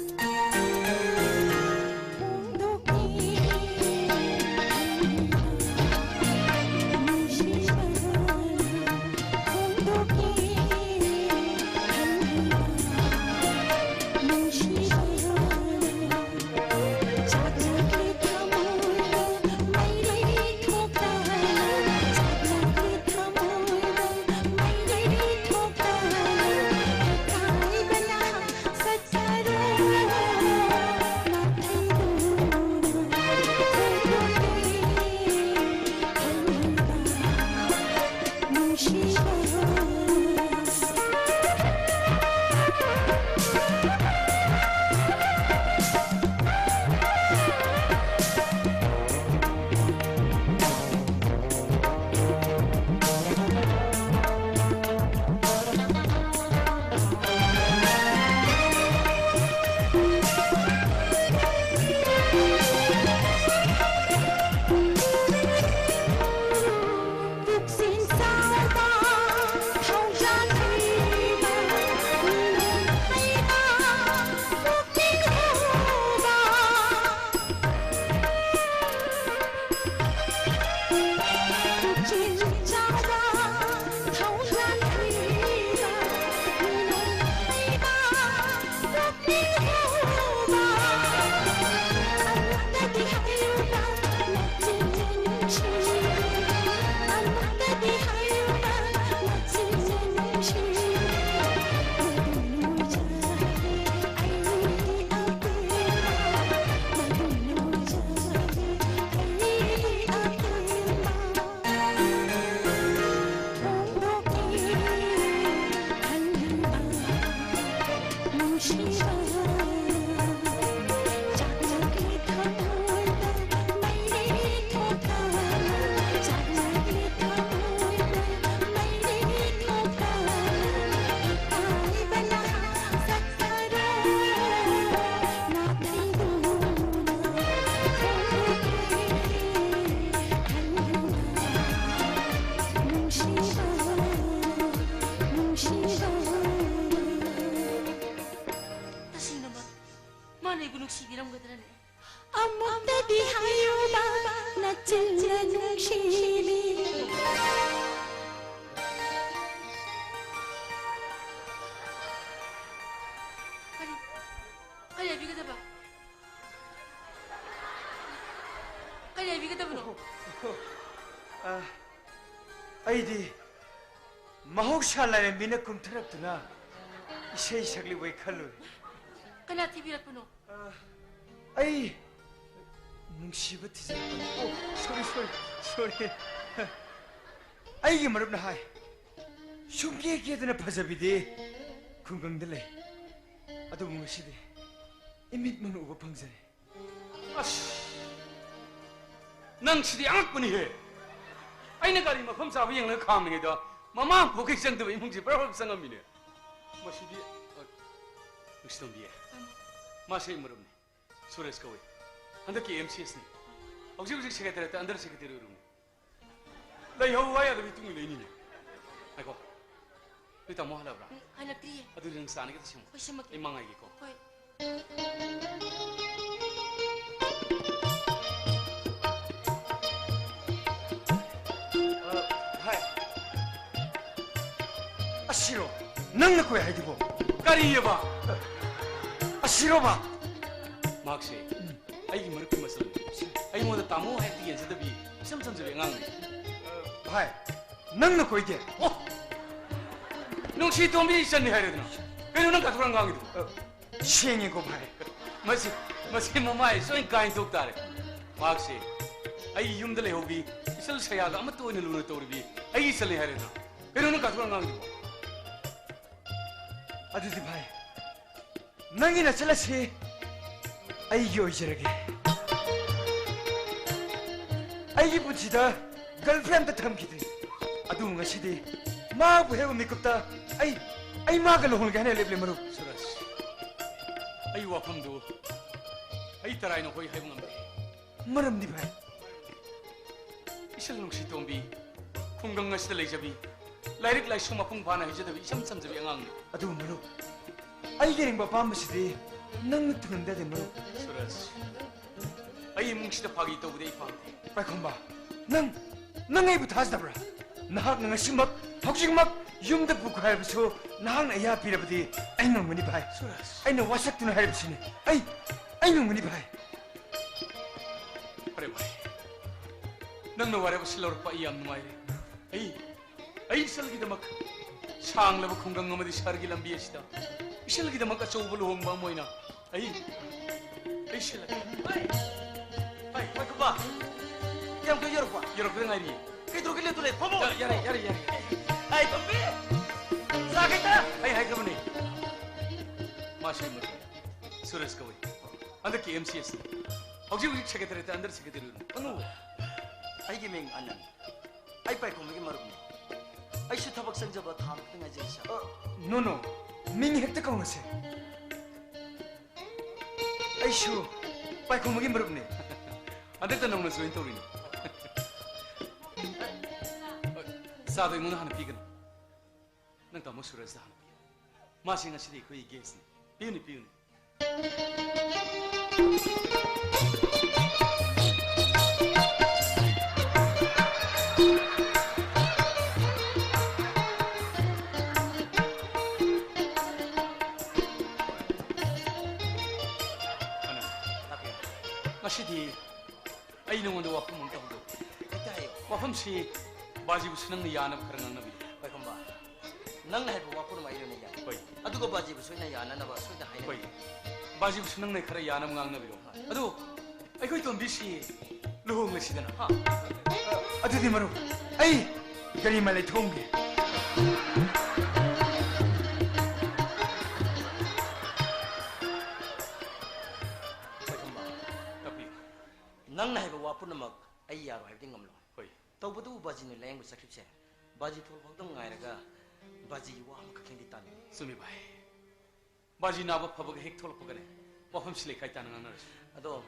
ꯆꯤꯟꯅ ꯅꯨꯡꯁꯤꯅꯤ꯫ ꯀꯔꯤ, ꯀꯔꯤ ꯍꯥꯏꯕꯤꯒꯗꯕ? ꯀꯔꯤ ꯍꯥꯏꯕꯤꯒꯗꯕꯅꯣ? ꯑ, ꯑꯩꯗꯤ ꯃꯍꯧꯁꯥ ꯂꯥꯏꯔꯦꯝꯕꯤꯅ ꯀꯨꯝꯊꯔꯛꯇꯨꯅ ꯏꯁꯩ ꯁꯛꯂꯤꯕꯣꯏ ꯈꯜꯂꯨꯔꯦ꯫ ꯀꯅꯥ ꯊꯤꯕꯤꯔꯛꯄꯅꯣ? ꯑ, ꯑꯩ ꯅꯨꯡꯁꯤꯕ ꯊꯤꯖꯤꯜꯂꯛꯄꯅꯤ꯫ ꯑꯣ, sorry, sorry, sorry꯫ ꯑꯩꯒꯤ ꯃꯔꯨꯞꯅ ꯍꯥꯏ, ꯁꯨꯝ ꯀꯦ ꯀꯦꯗꯅ ꯐꯖꯕꯤꯗꯤ ꯈꯨꯡꯒꯪꯗ ꯂꯩ꯫ ꯑꯗꯨꯕꯨ ꯉꯁꯤꯗꯤ ꯏꯃꯤꯠꯃꯛꯅ ꯎꯕ ꯐꯪꯖꯔꯦ꯫ ꯑꯁ! ꯅꯪ ꯁꯤꯗꯤ ꯑꯉꯛꯄꯅꯤꯍꯦ! ꯑꯩꯅ ꯒꯥꯔꯤ ꯃꯐꯝ ꯆꯥꯕ ꯌꯦꯡꯂꯒ ꯈꯥꯝꯂꯤꯉꯩꯗ ꯃꯃꯥ ꯄꯣꯛꯀꯩ ꯆꯪꯗꯕ ꯏꯃꯨꯡꯁꯦ ꯄꯨꯔꯥ ꯆꯪꯉꯝꯃꯤꯅꯦ꯫ ꯃꯁꯤꯗꯤ, ꯑ, ꯅꯨꯡꯁꯤꯇꯣꯝꯕꯤ, ꯃꯥꯁꯦ ꯑꯩ ꯃꯔꯨꯞꯅꯤ꯫ ꯁꯨꯔꯦꯁ ꯀꯧꯏ꯫ ꯍꯟꯗꯛꯀꯤ ꯑꯦꯝ ꯁꯤ ꯑꯦꯁꯅꯤ꯫ ꯍꯧꯖꯤꯛ ꯍꯧꯖꯤꯛ ꯁꯦꯀ꯭ꯔꯦꯇꯔꯤꯌꯦꯠꯇ ꯑꯟꯗꯔ ꯁꯦꯀ꯭ꯔꯦꯇꯔꯤ ꯑꯣꯏꯔꯨꯕꯅꯤ꯫ ꯂꯩꯍꯧ ꯍꯥꯏ ꯌꯥꯗꯕ ꯏꯇꯨꯡ ꯏꯜꯂꯛꯏꯅꯤꯅꯦ꯫ ꯉꯥꯏꯈꯣ꯫ ꯅꯣꯏ ꯇꯥꯃꯣ ꯍꯜꯂꯛꯑꯕ꯭ꯔꯥ? ꯎꯝ, ꯍꯜꯂꯛꯇ꯭ꯔꯤꯌꯦ꯫ ꯑꯗꯨꯗꯤ ꯅꯪ ꯆꯥꯅꯤ ꯈꯤꯇ ꯁꯦꯝꯃꯣ꯫ ꯍꯣꯏ, ꯁꯦꯝꯃꯛꯀꯦ꯫ ꯑꯩ ꯃꯥ ꯉꯥꯏꯒꯦꯀꯣ꯫ ꯍꯣꯏ꯫ ꯑ, ꯚꯥꯏ꯫ ꯑꯁꯤꯔꯣ? ꯅꯪꯅ ꯀꯣꯏ ꯍꯥꯏꯗꯨꯕꯣ? ꯀꯔꯤꯑꯕ? ꯑꯁꯤꯔꯣꯕ? ꯃꯍꯥꯛꯁꯦ ꯑꯩꯒꯤ ꯃꯔꯨꯞꯀꯤ ꯃꯆꯜꯅꯤ꯫ ꯑꯩꯉꯣꯟꯗ ꯇꯥꯃꯣ ꯍꯥꯏꯕꯗꯤ ꯌꯦꯡꯖꯗꯕꯤ ꯏꯆꯝ ꯆꯝꯖꯕꯤ ꯑꯉꯥꯡꯅꯤ꯫ ꯚꯥꯏ, ꯅꯪꯅ ꯀꯣꯏꯗꯦ? ꯑꯣ! ꯅꯨꯡꯁꯤꯇꯣꯝꯕꯤ ꯏꯆꯟꯅꯤ ꯍꯥꯏꯔꯦꯗꯅ꯫ ꯀꯩꯅꯣ ꯅꯪ ꯀꯥꯊꯣꯛꯔ ꯉꯥꯡꯉꯤꯗꯨꯕꯣ? ꯑ, ꯁꯦꯡꯉꯦꯀꯣ ꯚꯥꯏ꯫ ꯃꯁꯤ, ꯃꯁꯤ ꯃꯃꯥꯏ ꯁꯣꯏꯅ ꯀꯥꯏꯟꯊꯣꯛ ꯇꯥꯔꯦ꯫ ꯃꯍꯥꯛꯁꯦ ꯑꯩ ꯌꯨꯝꯗ ꯂꯩꯍꯧꯕꯤ, ꯏꯆꯜ ꯁꯌꯥꯒ ꯑꯃꯠꯇ ꯑꯣꯏꯅ ꯂꯨꯅ ꯇꯧꯔꯤꯕꯤ ꯑꯩꯒꯤ ꯏꯆꯜꯅꯤ ꯍꯥꯏꯔꯦꯗꯅ꯫ ꯀꯩꯅꯣ ꯅꯪ ꯀꯥꯊꯣꯛꯔ ꯉꯥꯡꯉꯤꯗꯨꯕꯣ? ꯑꯗꯨꯗꯤ ꯚꯥꯏ, ꯅꯪꯒꯤ ꯅꯆꯜ ꯑꯁꯤ ꯑꯩꯒꯤ ꯑꯣꯏꯖꯔꯒꯦ꯫ ꯑꯩꯒꯤ ꯄꯨꯟꯁꯤꯗ ꯒꯔꯜꯐ꯭ꯔꯦꯟ ꯑꯝꯇ ꯊꯝꯈꯤꯗ꯭ꯔꯤ꯫ ꯑꯗꯨꯕꯨ ꯉꯁꯤꯗꯤ ꯃꯥꯕꯨ ꯍꯦꯛ ꯎꯕ ꯃꯤꯀꯨꯞꯇ ꯑꯩ, ꯑꯩ ꯃꯥꯒ ꯂꯨꯍꯣꯡꯂꯒꯦ ꯍꯥꯏꯅ ꯂꯦꯞꯂꯦ, ꯃꯔꯨꯞ꯫ ꯁꯨꯔꯖ, ꯑꯩ ꯋꯥꯐꯝꯗꯨ ꯑꯩ ꯇꯔꯥꯏꯅ ꯍꯣꯏ ꯍꯥꯏꯕ ꯉꯝꯗꯦ꯫ ꯃꯔꯝꯗꯤ, ꯚꯥꯏ? ꯏꯆꯜ ꯅꯨꯡꯁꯤꯇꯣꯝꯕꯤ, ꯈꯨꯡꯒꯪ ꯑꯁꯤꯗ ꯂꯩꯖꯕꯤ, ꯂꯥꯏꯔꯤꯛ ꯂꯥꯏꯁꯨ ꯃꯄꯨꯡ ꯐꯥꯅ ꯍꯩꯖꯗꯕꯤ, ꯏꯆꯝ ꯆꯝꯖꯕꯤ ꯑꯉꯥꯡꯅꯤ꯫ ꯑꯗꯨꯕꯨ, ꯃꯔꯨꯞ, ꯑꯩꯒꯤ ꯑꯔꯦꯝꯕ ꯑꯄꯥꯝꯕꯁꯤꯗꯤ ꯅꯪꯅ ꯊꯨꯡꯍꯟꯗ ꯌꯥꯗꯦ, ꯃꯔꯨꯞ꯫ ꯁꯨꯔꯖ, ꯑꯩ ꯏꯃꯨꯡꯁꯤꯗ ꯐꯥꯒꯤ ꯇꯧꯕꯗꯤ ꯑꯩ ꯄꯥꯝꯗꯦ꯫ ꯄꯥꯏꯈꯣꯝꯕ, ꯅꯪ, ꯅꯪ ꯑꯩꯕꯨ ꯊꯥꯖꯗꯕ꯭ꯔꯥ? ꯅꯍꯥꯛꯅ ꯉꯁꯤꯃꯛ, ꯍꯧꯖꯤꯛꯃꯛ ꯌꯨꯝꯗ ꯄꯨꯈꯣ ꯍꯥꯏꯔꯕꯁꯨ ꯅꯍꯥꯛꯅ ꯑꯌꯥ ꯄꯤꯔꯕꯗꯤ ꯑꯩ ꯉꯝꯒꯅꯤ ꯚꯥꯏ꯫ ꯁꯨꯔꯖ꯫ ꯑꯩꯅ ꯋꯥꯁꯛꯇꯨꯅ ꯍꯥꯏꯔꯤꯕꯁꯤꯅꯤ꯫ ꯑꯩ, ꯑꯩ ꯉꯝꯒꯅꯤ ꯚꯥꯏ꯫ ꯐꯔꯦ ꯚꯥꯏ, ꯅꯪꯅ ꯋꯥꯔꯦꯞ ꯑꯁꯤ ꯂꯧꯔꯛꯄ ꯑꯩ ꯌꯥꯝ ꯅꯨꯡꯉꯥꯏꯔꯦ꯫ ꯑꯩ, ꯑꯩ ꯏꯆꯜꯒꯤꯗꯃꯛ ꯁꯥꯡꯂꯕ ꯈꯨꯡꯒꯪ ꯑꯃꯗꯤ ꯁꯍꯔꯒꯤ ꯂꯝꯕꯤ ꯑꯁꯤꯗ ꯏꯆꯜꯒꯤꯗꯃꯛ ꯑꯆꯧꯕ ꯂꯨꯍꯣꯡꯕ ꯑꯃ ꯑꯣꯏꯅ ꯑꯩ, ꯑꯩ ꯁꯤꯜꯂꯒꯦ꯫ ꯍꯣꯏ꯫ ꯍꯣꯏ, ꯍꯣꯏ, ꯈꯨꯄꯥ꯫ ꯀꯌꯥꯝ ꯀꯨꯏ ꯌꯧꯔꯛꯄ? ꯌꯧꯔꯛꯄꯗ ꯉꯥꯏꯔꯤꯌꯦ꯫ ꯀꯩꯗꯧꯔꯒꯦ? ꯂꯦꯞꯇꯨ ꯂꯩ꯫ ꯐꯝꯃꯣ꯫ ꯌꯥꯔꯦ, ꯌꯥꯔꯦ, ꯌꯥꯔꯦ, ꯌꯥꯔꯦ꯫ ꯑꯩ ꯐꯝꯃꯤ꯫ ꯆꯥ ꯈꯤꯇ꯫ ꯑꯩ ꯍꯥꯏꯈ꯭ꯔꯕꯅꯦ꯫ ꯃꯥ ꯁꯤ ꯃꯇꯝ ꯁꯨꯔꯖ ꯀꯧꯏ꯫ ꯍꯟꯗꯛꯀꯤ ꯑꯦꯝ ꯁꯤ ꯑꯦꯁ ꯅꯤ꯫ ꯍꯧꯖꯤꯛ ꯍꯧꯖꯤꯛ ꯁꯦꯀ꯭ꯔꯦꯇꯔꯤꯌꯦꯠꯇ ꯑꯟꯗꯔ ꯁꯦꯀ꯭ꯔꯦꯇꯔꯤ ꯑꯣꯏꯅ꯫ ꯈꯪꯉꯨ꯫ ꯑꯩꯒꯤ ꯃꯤꯡ ꯑꯅꯟ꯫ ꯑꯩ ꯄꯥꯏꯈꯣꯝꯕꯒꯤ ꯃꯔꯨꯞꯅꯤ꯫ ꯑꯩꯁꯨ ꯊꯕꯛ ꯆꯪꯖꯕ ꯊꯥ ꯑꯃꯈꯛꯇ ꯉꯥꯏꯖꯩ, ꯁꯥꯔ꯫ ꯑ, no, no. ꯃꯤꯡ ꯍꯦꯛꯇ ꯀꯧꯅꯁꯦ꯫ ꯑꯩꯁꯨ ꯄꯥꯏꯈꯣꯝꯕꯒꯤ ꯃꯔꯨꯞꯅꯤ꯫ ꯍꯟꯗꯛꯇ ꯅꯧꯅ join ꯇꯧꯔꯤꯅꯤ꯫ ꯆꯥꯗꯣ ꯑꯩꯉꯣꯟꯗ ꯍꯥꯟꯅ ꯄꯤꯒꯅꯨ꯫ ꯅꯪ ꯇꯥꯃꯣ ꯁꯨꯔꯖꯇ ꯍꯥꯟꯅ ꯄꯤꯌꯨ꯫ ꯃꯥꯁꯦ ꯉꯁꯤꯗꯤ ꯑꯩꯈꯣꯏꯒꯤ guest ꯅꯤ꯫ ꯄꯤꯌꯨꯅꯦ, ꯄꯤꯌꯨꯅꯦ꯫ ꯑꯅꯟ, ꯉꯁꯤꯗꯤ ꯑꯩ ꯅꯉꯣꯟꯗ ꯋꯥꯐꯝ ꯑꯃꯇ ꯍꯧꯗꯣꯛꯀꯦ꯫ ꯍꯦꯛꯇ ꯍꯥꯏꯌꯨ꯫ ꯋꯥꯐꯝꯁꯤ ꯕꯥꯖꯤꯕꯨꯁꯨ ꯅꯪꯅ ꯌꯥꯅꯕ ꯈꯔ ꯉꯥꯡꯅꯕꯤꯌꯨ꯫ ꯄꯥꯏꯈꯣꯝꯕ, ꯅꯪꯅ ꯍꯥꯏꯕ ꯋꯥ ꯄꯨꯝꯅꯃꯛ ꯑꯩ ꯂꯣꯏꯅ ꯌꯥꯏ꯫ ꯍꯣꯏ꯫ ꯑꯗꯨꯒ ꯕꯥꯖꯤꯕꯨꯁꯨ ꯑꯩꯅ ꯌꯥꯅꯅꯕ ꯁꯣꯏꯗꯅ ꯍꯥꯏꯅꯕꯤꯒꯦ꯫ ꯍꯣꯏ꯫ ꯕꯥꯖꯤꯕꯨꯁꯨ ꯅꯪꯅ ꯈꯔ ꯌꯥꯅꯕ ꯉꯥꯡꯅꯕꯤꯔꯣ꯫ ꯍꯣꯏ꯫ ꯑꯗꯨ ꯑꯩꯈꯣꯏ ꯇꯣꯝꯕꯤꯁꯤ ꯂꯨꯍꯣꯡꯂꯁꯤꯗꯅ꯫ ꯍꯥ? ꯑꯗꯨꯗꯤ ꯃꯔꯨꯞ, ꯑꯩ ꯒꯥꯔꯤ ꯃꯥ ꯂꯩꯊꯣꯛꯑꯝꯒꯦ꯫ ꯄꯥꯏꯈꯣꯝꯕ, ꯇꯥꯛꯄꯤꯌꯨ꯫ ꯅꯪꯅ ꯍꯥꯏꯕ ꯋꯥ ꯄꯨꯝꯅꯃꯛ ꯑꯩ ꯌꯥꯔꯣꯏ ꯍꯥꯏꯕꯗꯤ ꯉꯝꯂꯣꯏ꯫ ꯍꯣꯏ꯫ ꯇꯧꯕꯇꯕꯨ ꯕꯥꯖꯤꯅ ꯂꯥꯌꯦꯡꯕ ꯆꯠꯈꯤꯕꯁꯦ, ꯕꯥꯖꯤ ꯊꯣꯛꯂꯛꯄ ꯈꯛꯇꯪ ꯉꯥꯏꯔꯒ ꯕꯥꯖꯤꯒꯤ ꯋꯥ ꯑꯃꯈꯛꯇꯪꯗꯤ ꯇꯥꯅꯤꯡꯉꯤ꯫ ꯆꯨꯝꯃꯤ ꯚꯥꯏ꯫ ꯕꯥꯖꯤ ꯅꯥꯕ ꯐꯕꯒ ꯍꯦꯛ ꯊꯣꯛꯂꯛꯄꯒꯅꯦ ꯋꯥꯐꯝꯁꯤ ꯂꯩꯈꯥꯏ ꯇꯥꯅ ꯉꯥꯡꯅꯔꯁꯤ꯫ ꯑꯗꯣ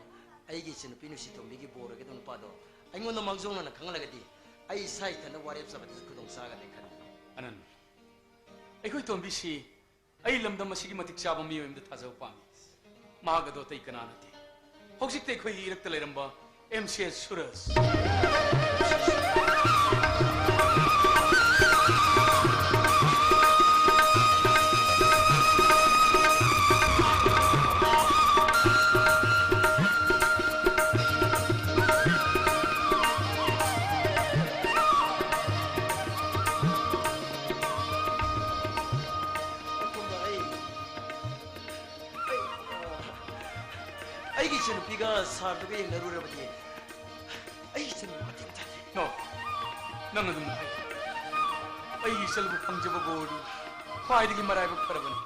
ꯑꯩꯒꯤ ꯏꯆꯟꯅꯨꯄꯤ ꯅꯨꯡꯁꯤ ꯇꯣꯝꯕꯤꯒꯤ ꯕꯣꯔ ꯑꯣꯏꯒꯗꯕ ꯅꯨꯄꯥꯗꯣ ꯑꯩꯉꯣꯟꯗ ꯃꯥꯡꯖꯧꯅꯅ ꯈꯪꯍꯜꯂꯒꯗꯤ ꯑꯩ ꯏꯁꯥ ꯏꯊꯟꯗ ꯋꯥꯔꯦꯞ ꯆꯠꯄꯗꯁꯨ ꯈꯨꯗꯣꯡ ꯆꯥꯒꯗ꯭ꯔꯦ ꯈꯟꯕ꯫ ꯑꯅꯟ, ꯑꯩꯈꯣꯏ ꯇꯣꯝꯕꯤꯁꯤ ꯑꯩ ꯂꯝꯗꯝ ꯑꯁꯤꯒꯤ ꯃꯇꯤꯛ ꯆꯥꯕ ꯃꯤꯑꯣꯏ ꯑꯃꯗ ꯊꯥꯖꯕ ꯄꯥꯝꯃꯤ꯫ ꯃꯍꯥꯛ ꯑꯗꯣ ꯑꯇꯩ ꯀꯅꯥ ꯅꯠꯇꯦ꯫ ꯍꯧꯖꯤꯛꯇ ꯑꯩꯈꯣꯏꯒꯤ ꯏꯔꯛꯇ ꯂꯩꯔꯝꯕ ꯑꯦꯝ ꯁꯤ ꯑꯦꯁ ꯁꯨꯔꯖ꯫ ꯑꯩ, ꯑꯩ, ꯑ, ꯑꯩꯒꯤ ꯏꯆꯟꯅꯨꯄꯤꯒ ꯁꯥꯔꯗꯨꯒ ꯌꯦꯡꯅꯔꯨꯔꯕꯗꯤ ꯑꯩꯒꯤ ꯏꯆꯟꯅꯨꯄꯤ ꯃꯇꯤꯛ ꯆꯥꯗꯦ꯫ ꯅꯣ, ꯅꯪ ꯑꯗꯨꯝ ꯍꯥꯏ꯫ ꯑꯩꯒꯤ ꯏꯆꯜꯕꯨ ꯐꯪꯖꯕꯕꯨ ꯑꯣꯏꯔꯗꯤ ꯈ꯭ꯋꯥꯏꯗꯒꯤ ꯃꯔꯥꯏꯕꯛ ꯐꯔꯕꯅꯤ꯫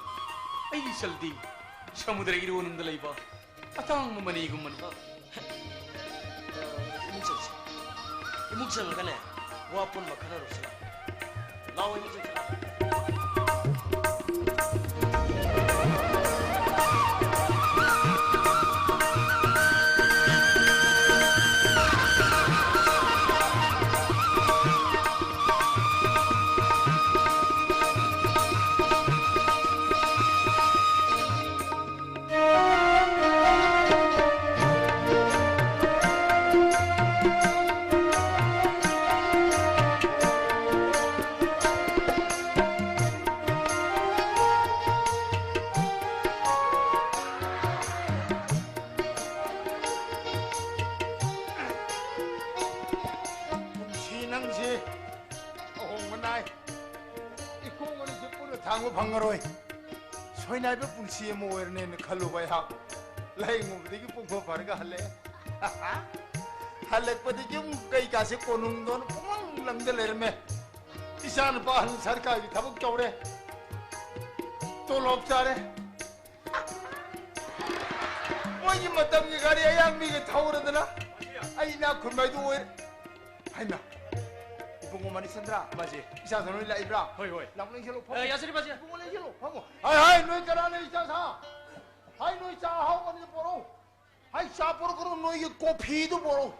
ꯑꯩꯒꯤ ꯏꯆꯜꯗꯤ ꯁꯃꯨꯗ꯭ꯔ ꯏꯔꯣꯟꯅꯨꯡꯗ ꯂꯩꯕ ꯑꯇꯥꯡꯕ ꯃꯅꯤꯒꯨꯝꯕꯅꯤ꯫ ꯏꯃꯨꯡ ꯆꯪꯁꯤ꯫ ꯏꯃꯨꯡ ꯆꯪꯉꯒꯅꯦ, ꯋꯥ ꯄꯨꯝꯕ ꯈꯟꯅꯔꯨꯁꯤ ꯂꯥꯎ꯫ ꯂꯥꯎ, ꯏꯃꯨꯡ ꯆꯪꯁꯤ ꯂꯥꯎ꯫ ꯄꯨꯟꯁꯤ ꯅꯪꯁꯤ ꯑꯍꯣꯡꯕ ꯅꯥꯏ꯫ ꯏꯈꯣꯡ ꯑꯅꯤꯁꯤ ꯄꯨꯟꯅ ꯊꯥꯡꯕ ꯐꯪꯉꯔꯣꯏ꯫ ꯁꯣꯏꯅꯥꯏꯕ ꯄꯨꯟꯁꯤ ꯑꯃ ꯑꯣꯏꯔꯅꯦꯅ ꯈꯜꯂꯨꯕ ꯑꯩꯍꯥꯛ ꯂꯥꯏꯌꯦꯡꯉꯨꯕꯗꯒꯤ ꯄꯨꯡꯐ ꯐꯔꯒ ꯍꯜꯂꯛꯑꯦ꯫ ꯍꯜꯂꯛꯄꯗꯒꯤ ꯑꯃꯨꯛ ꯀꯩꯀꯥꯁꯦ ꯀꯣꯅꯨꯡꯗꯣꯟ ꯄꯨꯡꯂꯪ ꯂꯪꯗ ꯂꯩꯔꯝꯃꯦ꯫ ꯏꯆꯥꯅꯨꯄꯥ ꯑꯍꯟ ꯁꯔꯀꯥꯔꯒꯤ ꯊꯕꯛ ꯇꯧꯔꯦ, ꯇꯣꯂꯣꯞ ꯆꯥꯔꯦ꯫ ꯃꯣꯏꯒꯤ ꯃꯇꯝꯒꯤ ꯒꯥꯔꯤ ꯑꯌꯥꯡꯕꯤꯒ ꯊꯧꯔꯗꯅ ꯑꯩ ꯏꯅꯥꯛ ꯈꯨꯟꯕ ꯍꯥꯏꯗꯨ ꯑꯣꯏꯔꯦ꯫ ꯍꯩꯃꯥ! ꯏꯕꯨꯡꯉꯣ ꯃꯅꯤꯆꯟꯗ꯭ꯔ, ꯃꯥꯁꯦ꯫ ꯏꯆꯥ ꯁꯅꯣꯏ ꯂꯥꯛꯏꯕ꯭ꯔꯥ? ꯍꯣꯏ, ꯍꯣꯏ꯫ ꯂꯥꯛꯑꯣ, ꯂꯦꯡꯁꯤꯜꯂꯣ, ꯐꯝꯃꯣ꯫ ꯑꯦ, ꯌꯥꯖꯔꯤ, ꯕꯥꯖꯤ꯫ ꯏꯕꯨꯡꯉꯣ, ꯂꯦꯡꯁꯤꯜꯂꯣ, ꯐꯝꯃꯣ꯫ ꯍꯥꯏ, ꯍꯥꯏ, ꯅꯣꯏ ꯀꯅꯥꯅ ꯏꯆꯥ ꯁꯥ? ꯍꯥꯏ, ꯅꯣꯏ ꯆꯥ ꯑꯍꯥꯎꯕ ꯑꯝꯇ ꯄꯣꯔꯛꯎ꯫ ꯍꯥꯏ, ꯆꯥ ꯄꯣꯔꯛꯀꯅꯨ, ꯅꯣꯏꯒꯤ ꯀꯣꯐꯤꯗꯨ ꯄꯣꯔꯛꯎ꯫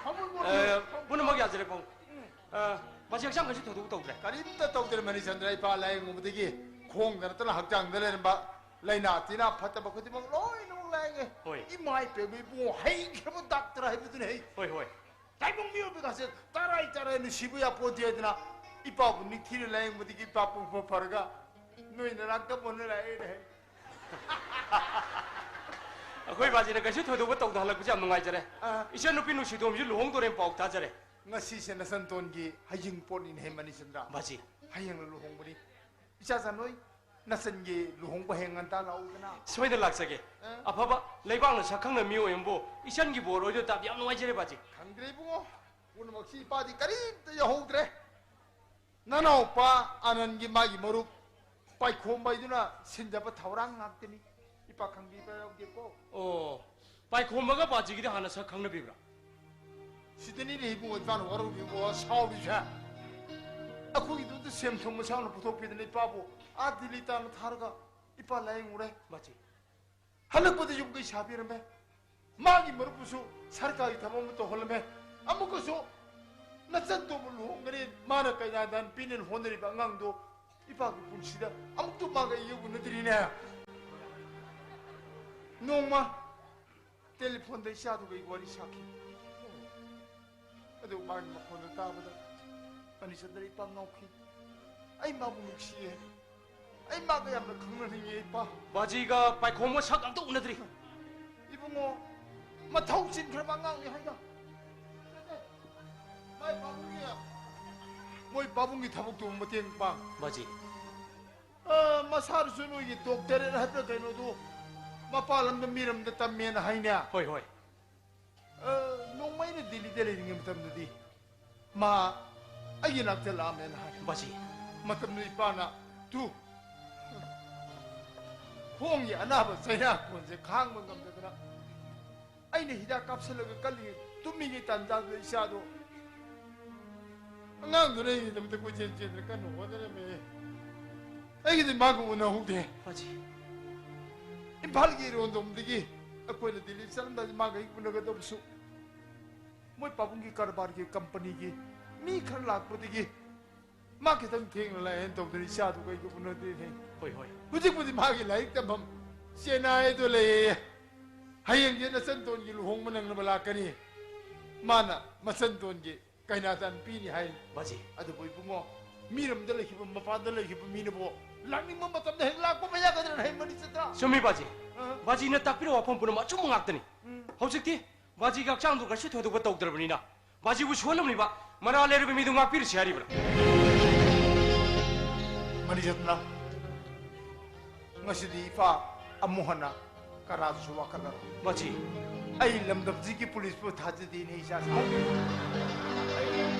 ꯐꯝꯃꯣ, ꯐꯝꯃꯣ, ꯑꯦ, ꯐꯝꯃꯣ꯫ ꯄꯨꯝꯅꯃꯛ ꯌꯥꯖꯔꯦ, ꯄꯥꯕꯨꯡ꯫ ꯎꯝ꯫ ꯑ, ꯃꯥꯁꯦ ꯍꯛꯆꯥꯡ ꯀꯩꯁꯨ ꯊꯧꯗꯣꯛ ꯇꯧꯗ꯭ꯔꯦ꯫ ꯀꯔꯤꯝꯇ ꯇꯧꯗ꯭ꯔꯦ, ꯃꯅꯤꯆꯟꯗ꯭ꯔ꯫ ꯏꯄꯥ ꯂꯥꯌꯦꯡꯉꯨꯕꯗꯒꯤ ꯈꯣꯡꯗ ꯅꯠꯇꯅ ꯍꯛꯆꯥꯡꯗ ꯂꯩꯔꯝꯕ ꯂꯥꯏꯅꯥ ꯇꯤꯟꯅꯥ ꯐꯠꯇꯕ ꯈꯨꯗꯤꯡꯃꯛ ꯂꯣꯏꯅꯃꯛ ꯂꯥꯛꯑꯦ꯫ ꯍꯣꯏ꯫ ꯏꯃꯥ ꯏꯄꯦꯝꯃ ꯏꯕꯨꯡꯉꯣ, ꯍꯩꯈ꯭ꯔꯕ ꯗꯥꯛꯇꯔ ꯍꯥꯏꯕꯗꯨꯅꯤ ꯍꯩ꯫ ꯍꯣꯏ, ꯍꯣꯏ꯫ ꯇꯥꯏꯕꯪ ꯃꯤꯑꯣꯏꯕꯒꯁꯦ ꯇꯔꯥꯏ ꯇꯔꯥꯏꯅ ꯁꯤꯕ ꯌꯥꯄꯣꯟꯇꯦ ꯍꯥꯏꯗꯅ ꯏꯄꯥꯕꯨ ꯅꯤꯡꯊꯤꯅ ꯂꯥꯌꯦꯡꯕꯗꯒꯤ ꯏꯄꯥ ꯄꯨꯡꯐ ꯐꯔꯒ ꯅꯣꯏ ꯅꯅꯥꯛꯇ ꯃꯣꯟꯅ ꯂꯥꯛꯑꯦꯅꯦ ꯍꯩ꯫ ꯑꯩꯈꯣꯏ ꯕꯥꯖꯤꯅ ꯀꯩꯁꯨ ꯊꯣꯏꯗꯣꯛꯄ ꯇꯧꯗ ꯍꯜꯂꯛꯄꯁꯦ ꯌꯥꯝ ꯅꯨꯡꯉꯥꯏꯖꯔꯦ꯫ ꯑꯥ꯫ ꯏꯆꯟ ꯅꯨꯄꯤ ꯅꯨꯡꯁꯤꯇꯣꯝꯁꯨ ꯂꯨꯍꯣꯡꯗꯣꯔꯦꯅ ꯄꯥꯎ ꯇꯥꯖꯔꯦ꯫ ꯉꯁꯤꯁꯦ ꯅꯆꯟꯇꯣꯟꯒꯤ ꯍꯌꯤꯡ ꯄꯣꯠꯅꯤꯅꯦ ꯍꯩ ꯃꯅꯤꯆꯟꯗ꯭ꯔ꯫ ꯕꯥꯖꯤ꯫ ꯍꯌꯦꯡꯅ ꯂꯨꯍꯣꯡꯕꯅꯤ꯫ ꯏꯆꯥ ꯆꯥꯅꯣꯏ, ꯅꯆꯟꯒꯤ ꯂꯨꯍꯣꯡꯕ ꯍꯌꯦꯡ ꯉꯟꯇꯥ ꯂꯥꯛꯎꯗꯅ꯫ ꯁꯣꯏꯗꯅ ꯂꯥꯛꯆꯒꯦ꯫ ꯑꯦ? ꯑꯐꯕ ꯂꯩꯕꯥꯛꯅ ꯁꯛꯈꯪꯅ ꯃꯤꯑꯣꯏ ꯑꯃꯕꯨ ꯏꯆꯟꯒꯤ ꯕꯣꯔ ꯑꯣꯏꯗꯣꯏ ꯇꯥꯕ ꯌꯥꯝ ꯅꯨꯡꯉꯥꯏꯖꯔꯦ ꯕꯥꯖꯤ꯫ ꯈꯪꯗ꯭ꯔꯦ ꯏꯕꯨꯡꯉꯣ, ꯄꯨꯝꯅꯃꯛꯁꯤ ꯏꯄꯥꯗꯤ ꯀꯔꯤꯝꯇ ꯌꯥꯎꯍꯧꯗ꯭ꯔꯦ꯫ ꯅꯅꯥꯎꯄꯥ ꯑꯥꯅꯟꯒꯤ ꯃꯥꯒꯤ ꯃꯔꯨꯞ ꯄꯥꯏꯈꯣꯝꯕ ꯍꯥꯏꯗꯨꯅ ꯁꯤꯟꯖꯕ ꯊꯧꯔꯥꯡ ꯉꯥꯛꯇꯅꯤ꯫ ꯏꯄꯥ ꯈꯪꯕꯤꯕ ꯌꯥꯎꯗꯦꯀꯣ꯫ ꯑꯣ, ꯄꯥꯏꯈꯣꯝꯕꯒ ꯕꯥꯖꯤꯒꯤꯗꯤ ꯍꯥꯟꯅ ꯁꯛ ꯈꯪꯅꯕꯤꯕ꯭ꯔꯥ? ꯁꯤꯗꯅꯤꯅꯦ ꯏꯕꯨꯡꯉꯣ ꯏꯄꯥꯅ ꯋꯥꯔꯧꯔꯤꯕꯣ, ꯁꯥꯎꯔꯤꯁꯦ꯫ ꯑꯩꯈꯣꯏꯒꯤꯗꯨꯗ ꯁꯦꯝ ꯊꯨꯝ ꯃꯁꯥꯅ ꯄꯨꯊꯣꯛꯄꯤꯗꯅ ꯏꯄꯥꯕꯨ ꯑꯥ ꯗꯤꯜꯂꯤ ꯇꯥꯅ ꯊꯥꯔꯒ ꯏꯄꯥ ꯂꯥꯌꯦꯡꯉꯨꯔꯦ꯫ ꯕꯥꯖꯤ꯫ ꯍꯜꯂꯛꯄꯗ ꯌꯨꯝ ꯀꯩ ꯁꯥꯕꯤꯔꯝꯃꯦ꯫ ꯃꯥꯒꯤ ꯃꯔꯨꯞꯄꯨꯁꯨ ꯁꯔꯀꯥꯔꯒꯤ ꯊꯕꯛ ꯑꯃ ꯇꯧꯍꯜꯂꯝꯃꯦ꯫ ꯑꯃꯨꯛꯀꯁꯨ ꯅꯆꯟꯇꯣꯕꯨ ꯂꯨꯍꯣꯡꯒꯅꯤ, ꯃꯥꯅ ꯀꯩꯅꯥꯗꯥꯟ ꯄꯤꯅꯦꯅ ꯍꯣꯠꯅꯔꯤꯕ ꯑꯉꯥꯡꯗꯣ ꯏꯄꯥꯒꯤ ꯄꯨꯟꯁꯤꯗ ꯑꯃꯨꯛꯇ ꯃꯥꯒ ꯑꯩꯒ ꯎꯅꯗ꯭ꯔꯤꯅꯦ꯫ ꯅꯣꯡꯃ ꯇꯦꯂꯤꯐꯣꯟꯗ ꯏꯆꯥꯗꯨꯒ ꯑꯩ ꯋꯥꯔꯤ ꯁꯥꯈꯤ꯫ ꯑꯗꯨ ꯃꯥꯒꯤ ꯃꯈꯣꯟꯗꯣ ꯇꯥꯕꯗ ꯃꯅꯤꯆꯟꯗ꯭ꯔ ꯏꯄꯥ ꯉꯥꯎꯈꯤ꯫ ꯑꯩ ꯃꯥꯕꯨ ꯅꯨꯡꯁꯤꯌꯦ꯫ ꯑꯩ ꯃꯥꯒ ꯌꯥꯝꯅ ꯈꯪꯅꯅꯤꯡꯉꯦ ꯏꯄꯥ꯫ ꯕꯥꯖꯤꯒ ꯄꯥꯏꯈꯣꯝꯕ ꯁꯛ ꯑꯝꯇ ꯎꯅꯗ꯭ꯔꯤ꯫ ꯏꯕꯨꯡꯉꯣ, ꯃꯊꯧ ꯆꯤꯟꯈ꯭ꯔꯕ ꯑꯉꯥꯡꯅꯤ ꯍꯥꯏꯗ꯫ ꯃꯥꯏ ꯄꯥꯕꯨꯡꯒꯤ, ꯃꯣꯏ ꯄꯥꯕꯨꯡꯒꯤ ꯊꯕꯛꯇꯨ ꯃꯇꯦꯡ ꯄꯥꯡ꯫ ꯕꯥꯖꯤ꯫ ꯑ, ꯃꯁꯥꯗꯨꯁꯨ ꯅꯣꯏꯒꯤ doctorate ꯍꯥꯏꯕ꯭ꯔꯥ ꯀꯩꯅꯣꯗꯨ ꯃꯄꯥꯟ ꯂꯝꯗ ꯃꯤꯔꯝꯗ ꯇꯝꯃꯦꯅ ꯍꯥꯏꯅꯦ꯫ ꯍꯣꯏ, ꯍꯣꯏ꯫ ꯑ, ꯅꯣꯡꯃ ꯑꯩꯅ ꯗꯤꯜꯂꯤꯗ ꯂꯩꯔꯤꯉꯩ ꯃꯇꯝꯗꯗꯤ ꯃꯥ ꯑꯩꯒꯤ ꯅꯥꯛꯇ ꯂꯥꯛꯑꯝꯃꯦꯅ ꯍꯥꯏ꯫ ꯕꯥꯖꯤ꯫ ꯃꯇꯝꯗꯨ ꯏꯄꯥꯅ ꯇꯨ ꯈꯣꯡꯒꯤ ꯑꯅꯥꯕ ꯆꯩꯅꯥ ꯀꯣꯟꯁꯦ ꯈꯥꯡꯕ ꯉꯝꯗꯗꯅ ꯑꯩꯅ ꯍꯤꯗꯥꯛ ꯀꯥꯞꯁꯤꯜꯂꯒ ꯀꯜꯂꯤꯉꯩ ꯇꯨꯝꯃꯤꯉꯩ ꯇꯥꯟꯖꯥꯗꯨꯗ ꯏꯆꯥꯗꯣ ꯑꯉꯥꯡꯗꯨꯅ ꯑꯩꯒꯤꯗꯃꯛꯇ ꯀꯣꯏꯆꯦꯟ ꯆꯦꯟꯗꯅ ꯀꯟꯅ ꯍꯣꯠꯅꯔꯝꯃꯦ꯫ ꯑꯩꯒꯤꯗꯤ ꯃꯥꯒ ꯎꯅꯍꯧꯗꯦ꯫ ꯕꯥꯖꯤ꯫ ꯏꯝꯐꯥꯜꯒꯤ ꯏꯔꯣꯟꯗꯣꯝꯗꯒꯤ ꯑꯩꯈꯣꯏꯅ ꯗꯤꯜꯂꯤ ꯆꯠꯂꯝꯗꯥꯏꯗ ꯃꯥꯒ ꯑꯩ ꯎꯅꯒꯗꯕꯁꯨ ꯃꯣꯏ ꯄꯥꯕꯨꯡꯒꯤ ꯀꯔꯕꯥꯔꯒꯤ ꯀꯝꯄꯅꯤꯒꯤ ꯃꯤ ꯈꯔ ꯂꯥꯛꯄꯗꯒꯤ ꯃꯥ ꯈꯤꯇꯪ ꯊꯦꯡꯅ ꯂꯥꯛꯑꯦꯅ ꯇꯧꯗꯅ ꯏꯆꯥꯗꯨ ꯀꯩꯗꯧꯕꯅꯣꯗꯤ ꯊꯦꯡ꯫ ꯍꯣꯏ, ꯍꯣꯏ꯫ ꯍꯧꯖꯤꯛꯄꯨꯗꯤ ꯃꯥꯒꯤ ꯂꯥꯏꯔꯤꯛ ꯇꯝꯐꯝ ꯆꯦꯟꯅꯥꯏꯗꯣ ꯂꯩꯌꯦ꯫ ꯍꯌꯦꯡꯁꯦ ꯅꯆꯟꯇꯣꯟꯒꯤ ꯂꯨꯍꯣꯡꯕ ꯅꯪꯅꯕ ꯂꯥꯛꯀꯅꯤ꯫ ꯃꯥꯅ ꯃꯆꯟꯇꯣꯟꯒꯤ ꯀꯩꯅꯥꯗꯥꯟ ꯄꯤꯅꯤ ꯍꯥꯏ꯫ ꯕꯥꯖꯤ꯫ ꯑꯗꯨꯕꯨ ꯏꯕꯨꯡꯉꯣ, ꯃꯤꯔꯝꯗ ꯂꯩꯈꯤꯕ, ꯃꯄꯥꯟꯗ ꯂꯩꯈꯤꯕ ꯃꯤꯅꯕꯨ ꯂꯥꯛꯅꯤꯡꯕ ꯃꯇꯝꯗ ꯍꯦꯛ ꯂꯥꯛꯄ ꯌꯥꯒꯗ꯭ꯔꯅ ꯍꯥꯏ ꯃꯅꯤ ꯆꯠꯇ꯭ꯔꯥ? ꯆꯨꯝꯃꯤ ꯕꯥꯖꯤ꯫ ꯑ? ꯕꯥꯖꯤꯅ ꯇꯥꯛꯄꯤꯔꯤꯕ ꯋꯥꯐꯝ ꯄꯨꯝꯅꯃꯛ ꯑꯆꯨꯝꯕ ꯉꯥꯛꯇꯅꯤ꯫ ꯎꯝ꯫ ꯍꯧꯖꯤꯛꯇꯤ ꯕꯥꯖꯤꯒꯤ ꯍꯛꯆꯥꯡꯗꯨ ꯀꯩꯁꯨ ꯊꯣꯏꯗꯣꯛꯄ ꯇꯧꯗ꯭ꯔꯕꯅꯤꯅ ꯕꯥꯖꯤꯕꯨ ꯁꯣꯜꯂꯝꯂꯤꯕ ꯃꯔꯥꯜ ꯂꯩꯔꯕ ꯃꯤꯗꯨ ꯉꯥꯛꯄꯤꯔꯁꯤ ꯍꯥꯏꯔꯤꯕ꯭ꯔꯥ? ꯃꯅꯤ ꯆꯠꯇ꯭ꯔꯥ? ꯉꯁꯤꯗꯤ ꯏꯄꯥ ꯑꯃꯨꯛ ꯍꯟꯅ ꯀꯅꯥꯗꯁꯨ ꯋꯥꯀꯠꯂꯔꯣꯏ꯫ ꯕꯥꯖꯤ꯫ ꯑꯩ ꯂꯝꯗꯝꯁꯤꯒꯤ ꯄꯨꯂꯤꯁꯄꯨ ꯊꯥꯖꯗꯦꯅꯦ, ꯏꯆꯥꯁꯤꯡ꯫ ꯑꯩ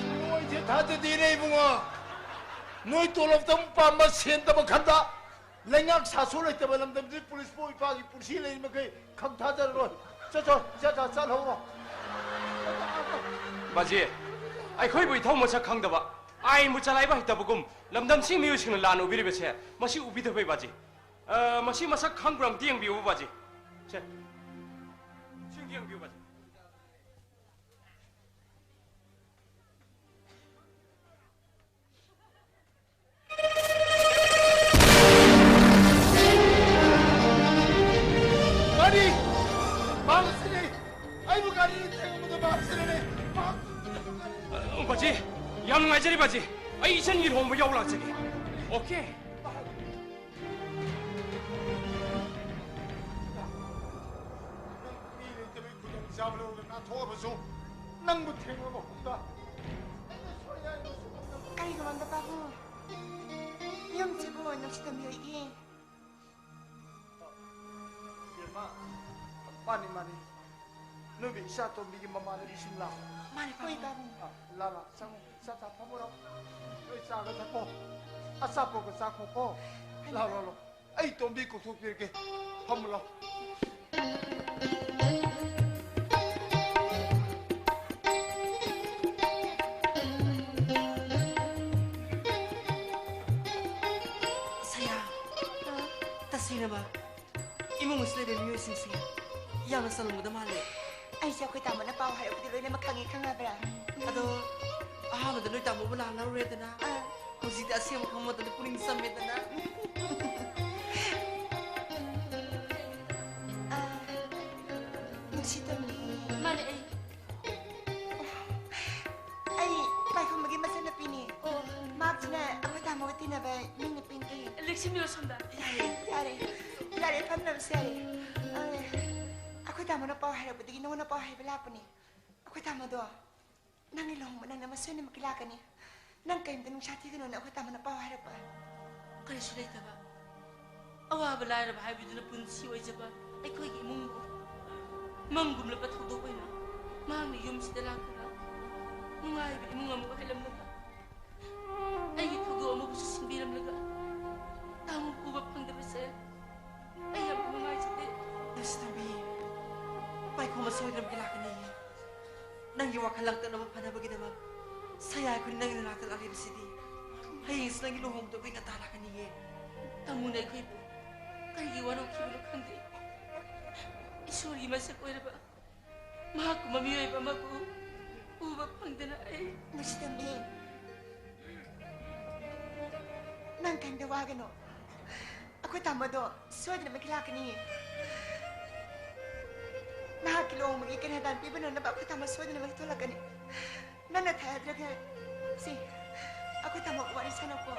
ꯅꯣꯏꯁꯦ ꯊꯥꯖꯗꯦꯅꯦ, ꯏꯕꯨꯡꯉꯣ꯫ ꯅꯣꯏ ꯇꯣꯂꯣꯞꯇ ꯄꯥꯝꯕ ꯁꯦꯟꯗꯕ ꯈꯟꯗ ꯂꯩꯉꯥꯛ ꯁꯥꯁꯨ ꯂꯩꯇꯕ ꯂꯝꯗꯝꯁꯤ ꯄꯨꯂꯤꯁꯄꯨ ꯏꯄꯥꯒꯤ ꯄꯨꯟꯁꯤ ꯂꯩꯔꯤ ꯃꯈꯩ ꯈꯪ ꯊꯥꯖꯔꯔꯣꯏ꯫ ꯆꯠ, ꯆꯠ, ꯆꯠ, ꯆꯠ, ꯆꯠꯍꯧꯔꯣ꯫ ꯕꯥꯖꯤ, ꯑꯩꯈꯣꯏꯕꯨ ꯏꯊꯧ ꯃꯁꯛ ꯈꯪꯗꯕ, ꯑꯥꯏꯟꯕꯨ ꯆꯂꯥꯏꯕ ꯍꯩꯇꯕꯒꯨꯝ ꯂꯝꯗꯝꯁꯤ ꯃꯤꯑꯣꯏꯁꯤꯡꯅ ꯂꯥꯟꯅ ꯎꯕꯤꯔꯤꯕꯁꯦ ꯃꯁꯤ ꯎꯕꯤꯗꯕꯩ ꯕꯥꯖꯤ꯫ ꯑ, ꯃꯁꯤ ꯃꯁꯛ ꯈꯪꯕ꯭ꯔꯥ ꯑꯝꯇ ꯌꯦꯡꯕꯤꯌꯨ ꯕꯥꯖꯤ꯫ ꯁꯦ, ꯁꯤꯝꯇ ꯌꯦꯡꯕꯤꯌꯨ ꯕꯥꯖꯤ꯫ ꯒꯥꯔꯤ! ꯃꯍꯥꯛ ꯑꯁꯤꯅꯤ! ꯑꯩꯕꯨ ꯒꯥꯔꯤꯅ ꯊꯦꯡꯕꯗ ꯃꯍꯥꯛ ꯑꯁꯤꯅꯅꯤ! ꯃꯍꯥꯛ ꯑ, ꯕꯥꯖꯤ, ꯌꯥꯝ ꯅꯨꯡꯉꯥꯏꯖꯔꯦ ꯕꯥꯖꯤ꯫ ꯑꯩ ꯏꯆꯟꯒꯤ ꯂꯨꯍꯣꯡꯕ ꯌꯥꯎ ꯂꯥꯛꯆꯒꯦ꯫ ꯑꯣꯀꯦ? ꯅꯪ ꯃꯤ ꯂꯩꯇꯕꯒꯤ ꯈꯨꯗꯣꯡꯆꯥꯕ ꯂꯧꯔꯒ ꯅꯥꯟꯊꯣꯛꯑꯕꯁꯨ ꯅꯪꯕꯨ ꯊꯦꯡꯂꯕ ꯃꯐꯝꯗ ꯑꯩꯅ ꯁꯣꯏ ꯍꯥꯏꯕꯁꯨ ꯉꯝꯗꯕ ꯀꯔꯤꯒꯨꯝꯕ ꯑꯝꯗ ꯄꯥꯕꯨꯡ, ꯌꯨꯝꯁꯤꯕꯨ ꯅꯨꯡꯁꯤꯠꯇ ꯃꯤꯑꯣꯏ ꯏꯍꯦ꯫ ꯏꯕꯦꯝꯃ, ꯃꯥꯅꯤ, ꯃꯥꯅꯤ꯫ ꯅꯣꯏꯒꯤ ꯏꯆꯥ ꯇꯣꯝꯕꯤꯒꯤ ꯃꯃꯥꯟꯅꯕꯤꯁꯤꯡ ꯂꯥꯛꯑꯣ꯫ ꯃꯥꯅꯤ, ꯍꯣꯏ, ꯄꯥꯕꯨꯡ꯫ ꯄꯥꯕꯨꯡ꯫ ꯑ, ꯂꯥ, ꯂꯥ, ꯆꯪꯉꯣ꯫ ꯆꯥ ꯆꯥ ꯐꯝꯃꯨꯔꯣ꯫ ꯅꯣꯏ ꯆꯥꯒ ꯊꯛꯄꯣ꯫ ꯑꯆꯥꯄꯣꯠꯀ ꯆꯥꯈꯣꯀꯣ꯫ ꯍꯣꯏ, ꯂꯥꯎ, ꯂꯥꯎ, ꯂꯥꯎ꯫ ꯑꯩ ꯇꯣꯝꯕꯤ ꯀꯧꯊꯣꯛꯄꯤꯔꯒꯦ꯫ ꯐꯝꯃꯨ ꯂꯥꯎ꯫ ꯁꯌꯥ, ꯇꯁꯦꯡꯅꯃꯛ ꯏꯃꯨꯡ ꯑꯁꯤꯗ ꯂꯩꯕ ꯃꯤꯑꯣꯏꯁꯤꯡꯁꯦ ꯌꯥꯝꯅ ꯆꯜꯂꯝꯒꯗ ꯃꯥꯜꯂꯦ꯫ ꯑꯩꯁꯦ ꯑꯩꯈꯣꯏ ꯇꯥꯃꯣꯅ ꯄꯥꯎ ꯍꯥꯏꯔꯛꯄꯗꯤ ꯂꯣꯏꯅꯃꯛ ꯈꯪꯉꯦ, ꯈꯪꯉꯕ꯭ꯔꯥ? ꯑꯗꯣ ꯑꯍꯥꯟꯕꯗ ꯅꯣꯏ ꯇꯥꯃꯣꯕꯨ ꯂꯥꯛꯅꯔꯨꯔꯦꯗꯅ꯫ ꯑꯥ꯫ ꯍꯧꯖꯤꯛꯇꯤ ꯑꯁꯦꯡꯕ ꯈꯪꯕ ꯃꯇꯝꯗ ꯄꯨꯛꯅꯤꯡ ꯆꯝꯃꯦꯗꯅ꯫ ꯑ, ꯅꯨꯡꯁꯤꯇꯣꯝꯕꯤ꯫ ꯃꯥꯅꯦ, ꯑꯩ꯫ ꯑꯩ ꯄꯥꯏꯈꯣꯝꯕꯒꯤ ꯃꯆꯟꯅꯨꯄꯤꯅꯤ꯫ ꯑꯣ꯫ ꯃꯍꯥꯛꯁꯤꯅ ꯑꯩꯈꯣꯏ ꯇꯥꯃꯣꯒ ꯇꯤꯟꯅꯕ ꯃꯤꯡ ꯅꯨꯄꯤꯅꯤ꯫ ꯂꯦꯛꯁꯤꯟꯕꯤꯔꯣ ꯁꯣꯝꯗ꯫ ꯌꯥꯔꯦ, ꯌꯥꯔꯦ꯫ ꯌꯥꯔꯦ, ꯐꯝꯅꯕꯁꯦ ꯌꯥꯔꯦ꯫ ꯑ, ꯑꯩꯈꯣꯏ ꯇꯥꯃꯣꯅ ꯄꯥꯎ ꯍꯥꯏꯔꯛꯄꯗꯒꯤ ꯅꯉꯣꯟꯗ ꯄꯥꯎ ꯍꯥꯏꯕ ꯂꯥꯛꯄꯅꯤ꯫ ꯑꯩꯈꯣꯏ ꯇꯥꯃꯣꯗꯣ ꯅꯪꯒꯤ ꯂꯨꯍꯣꯡꯕ ꯅꯪꯅ ꯃꯁꯣꯏꯅꯃꯛꯀꯤ ꯂꯥꯛꯀꯅꯤ꯫ ꯅꯪ ꯀꯔꯤꯝꯇ ꯅꯨꯡꯁꯥ ꯊꯤꯒꯅꯣꯅ ꯑꯩꯈꯣꯏ ꯇꯥꯃꯣꯅ ꯄꯥꯎ ꯍꯥꯏꯔꯛꯄ꯫ ꯀꯔꯤꯁꯨ ꯂꯩꯇꯕ, ꯑꯋꯥꯕ ꯂꯥꯏꯔꯕ ꯍꯥꯏꯕꯗꯨꯅ ꯄꯨꯟꯁꯤ ꯑꯣꯏꯖꯕ ꯑꯩꯈꯣꯏꯒꯤ ꯏꯃꯨꯡꯕꯨ ꯃꯪꯒꯨꯝꯂꯕ ꯊꯧꯗꯣꯛ ꯑꯣꯏꯅ ꯃꯍꯥꯛꯅ ꯌꯨꯝꯁꯤꯗ ꯂꯥꯛꯇꯨꯅ ꯅꯨꯡꯉꯥꯏꯕ ꯏꯃꯨꯡ ꯑꯃ ꯑꯣꯏꯍꯜꯂꯝꯂꯒ ꯑꯩꯒꯤ ꯊꯧꯗꯣꯛ ꯑꯃꯕꯨꯁꯨ ꯁꯤꯟꯕꯤꯔꯝꯂꯒ ꯇꯥꯃꯣꯕꯨ ꯎꯕ ꯐꯪꯗꯕꯁꯦ ꯑꯩ ꯌꯥꯝ ꯅꯨꯡꯉꯥꯏꯖꯗꯦ꯫ ꯂꯩꯁꯤꯇꯣꯝꯕꯤ, ꯄꯥꯏꯈꯣꯝꯕ ꯁꯣꯏꯗꯅꯃꯛꯀꯤ ꯂꯥꯛꯀꯅꯤꯌꯦ꯫ ꯅꯪꯒꯤ ꯋꯥꯈꯜ ꯂꯥꯡꯇꯛꯅꯕ ꯐꯅꯕꯒꯤꯗꯃꯛ ꯁꯌꯥ ꯑꯩꯈꯣꯏꯅ ꯅꯪꯒꯤ ꯅꯅꯥꯛꯇ ꯂꯥꯛꯂꯤꯕꯁꯤꯗꯤ ꯍꯌꯦꯡꯁꯤ ꯅꯪꯒꯤ ꯂꯨꯍꯣꯡꯕꯗꯣ ꯑꯩꯈꯣꯏ ꯉꯟꯇꯥ ꯂꯥꯛꯀꯅꯤꯌꯦ꯫ ꯇꯥꯃꯣꯅ ꯑꯩꯈꯣꯏꯕꯨ ꯀꯔꯤꯒꯤ ꯋꯥꯔꯧꯈꯤꯕꯅꯣ ꯈꯪꯗꯦ꯫ ꯏꯁꯣꯔꯒꯤ ꯃꯁꯛ ꯑꯣꯏꯔꯕ ꯃꯍꯥꯛꯀꯨꯝꯕ ꯃꯤꯑꯣꯏꯕ ꯑꯃꯕꯨ ꯎꯕ ꯐꯪꯗꯅ ꯑꯩ ꯂꯩꯁꯤꯇꯣꯝꯕꯤ, ꯅꯪ ꯀꯔꯤꯝꯇ ꯋꯥꯒꯅꯨ꯫ ꯑꯩꯈꯣꯏ ꯇꯥꯃꯣꯗꯣ ꯁꯣꯏꯗꯅꯃꯛꯀꯤ ꯂꯥꯛꯀꯅꯤ꯫ ꯅꯍꯥꯛꯀꯤ ꯂꯨꯍꯣꯡꯕꯒꯤ ꯀꯩꯅꯥꯗꯥꯟ ꯄꯤꯕ ꯅꯪꯅꯕ ꯑꯩꯈꯣꯏ ꯇꯥꯃꯣ ꯁꯣꯏꯗꯅꯃꯛꯀꯤ ꯊꯣꯛꯂꯛꯀꯅꯤ꯫ ꯅꯪꯅ ꯊꯥꯖꯗ꯭ꯔꯒ ꯁꯤ ꯑꯩꯈꯣꯏ ꯇꯥꯃꯣꯒ ꯋꯥꯔꯤ ꯁꯥꯟꯅꯧꯀꯣ꯫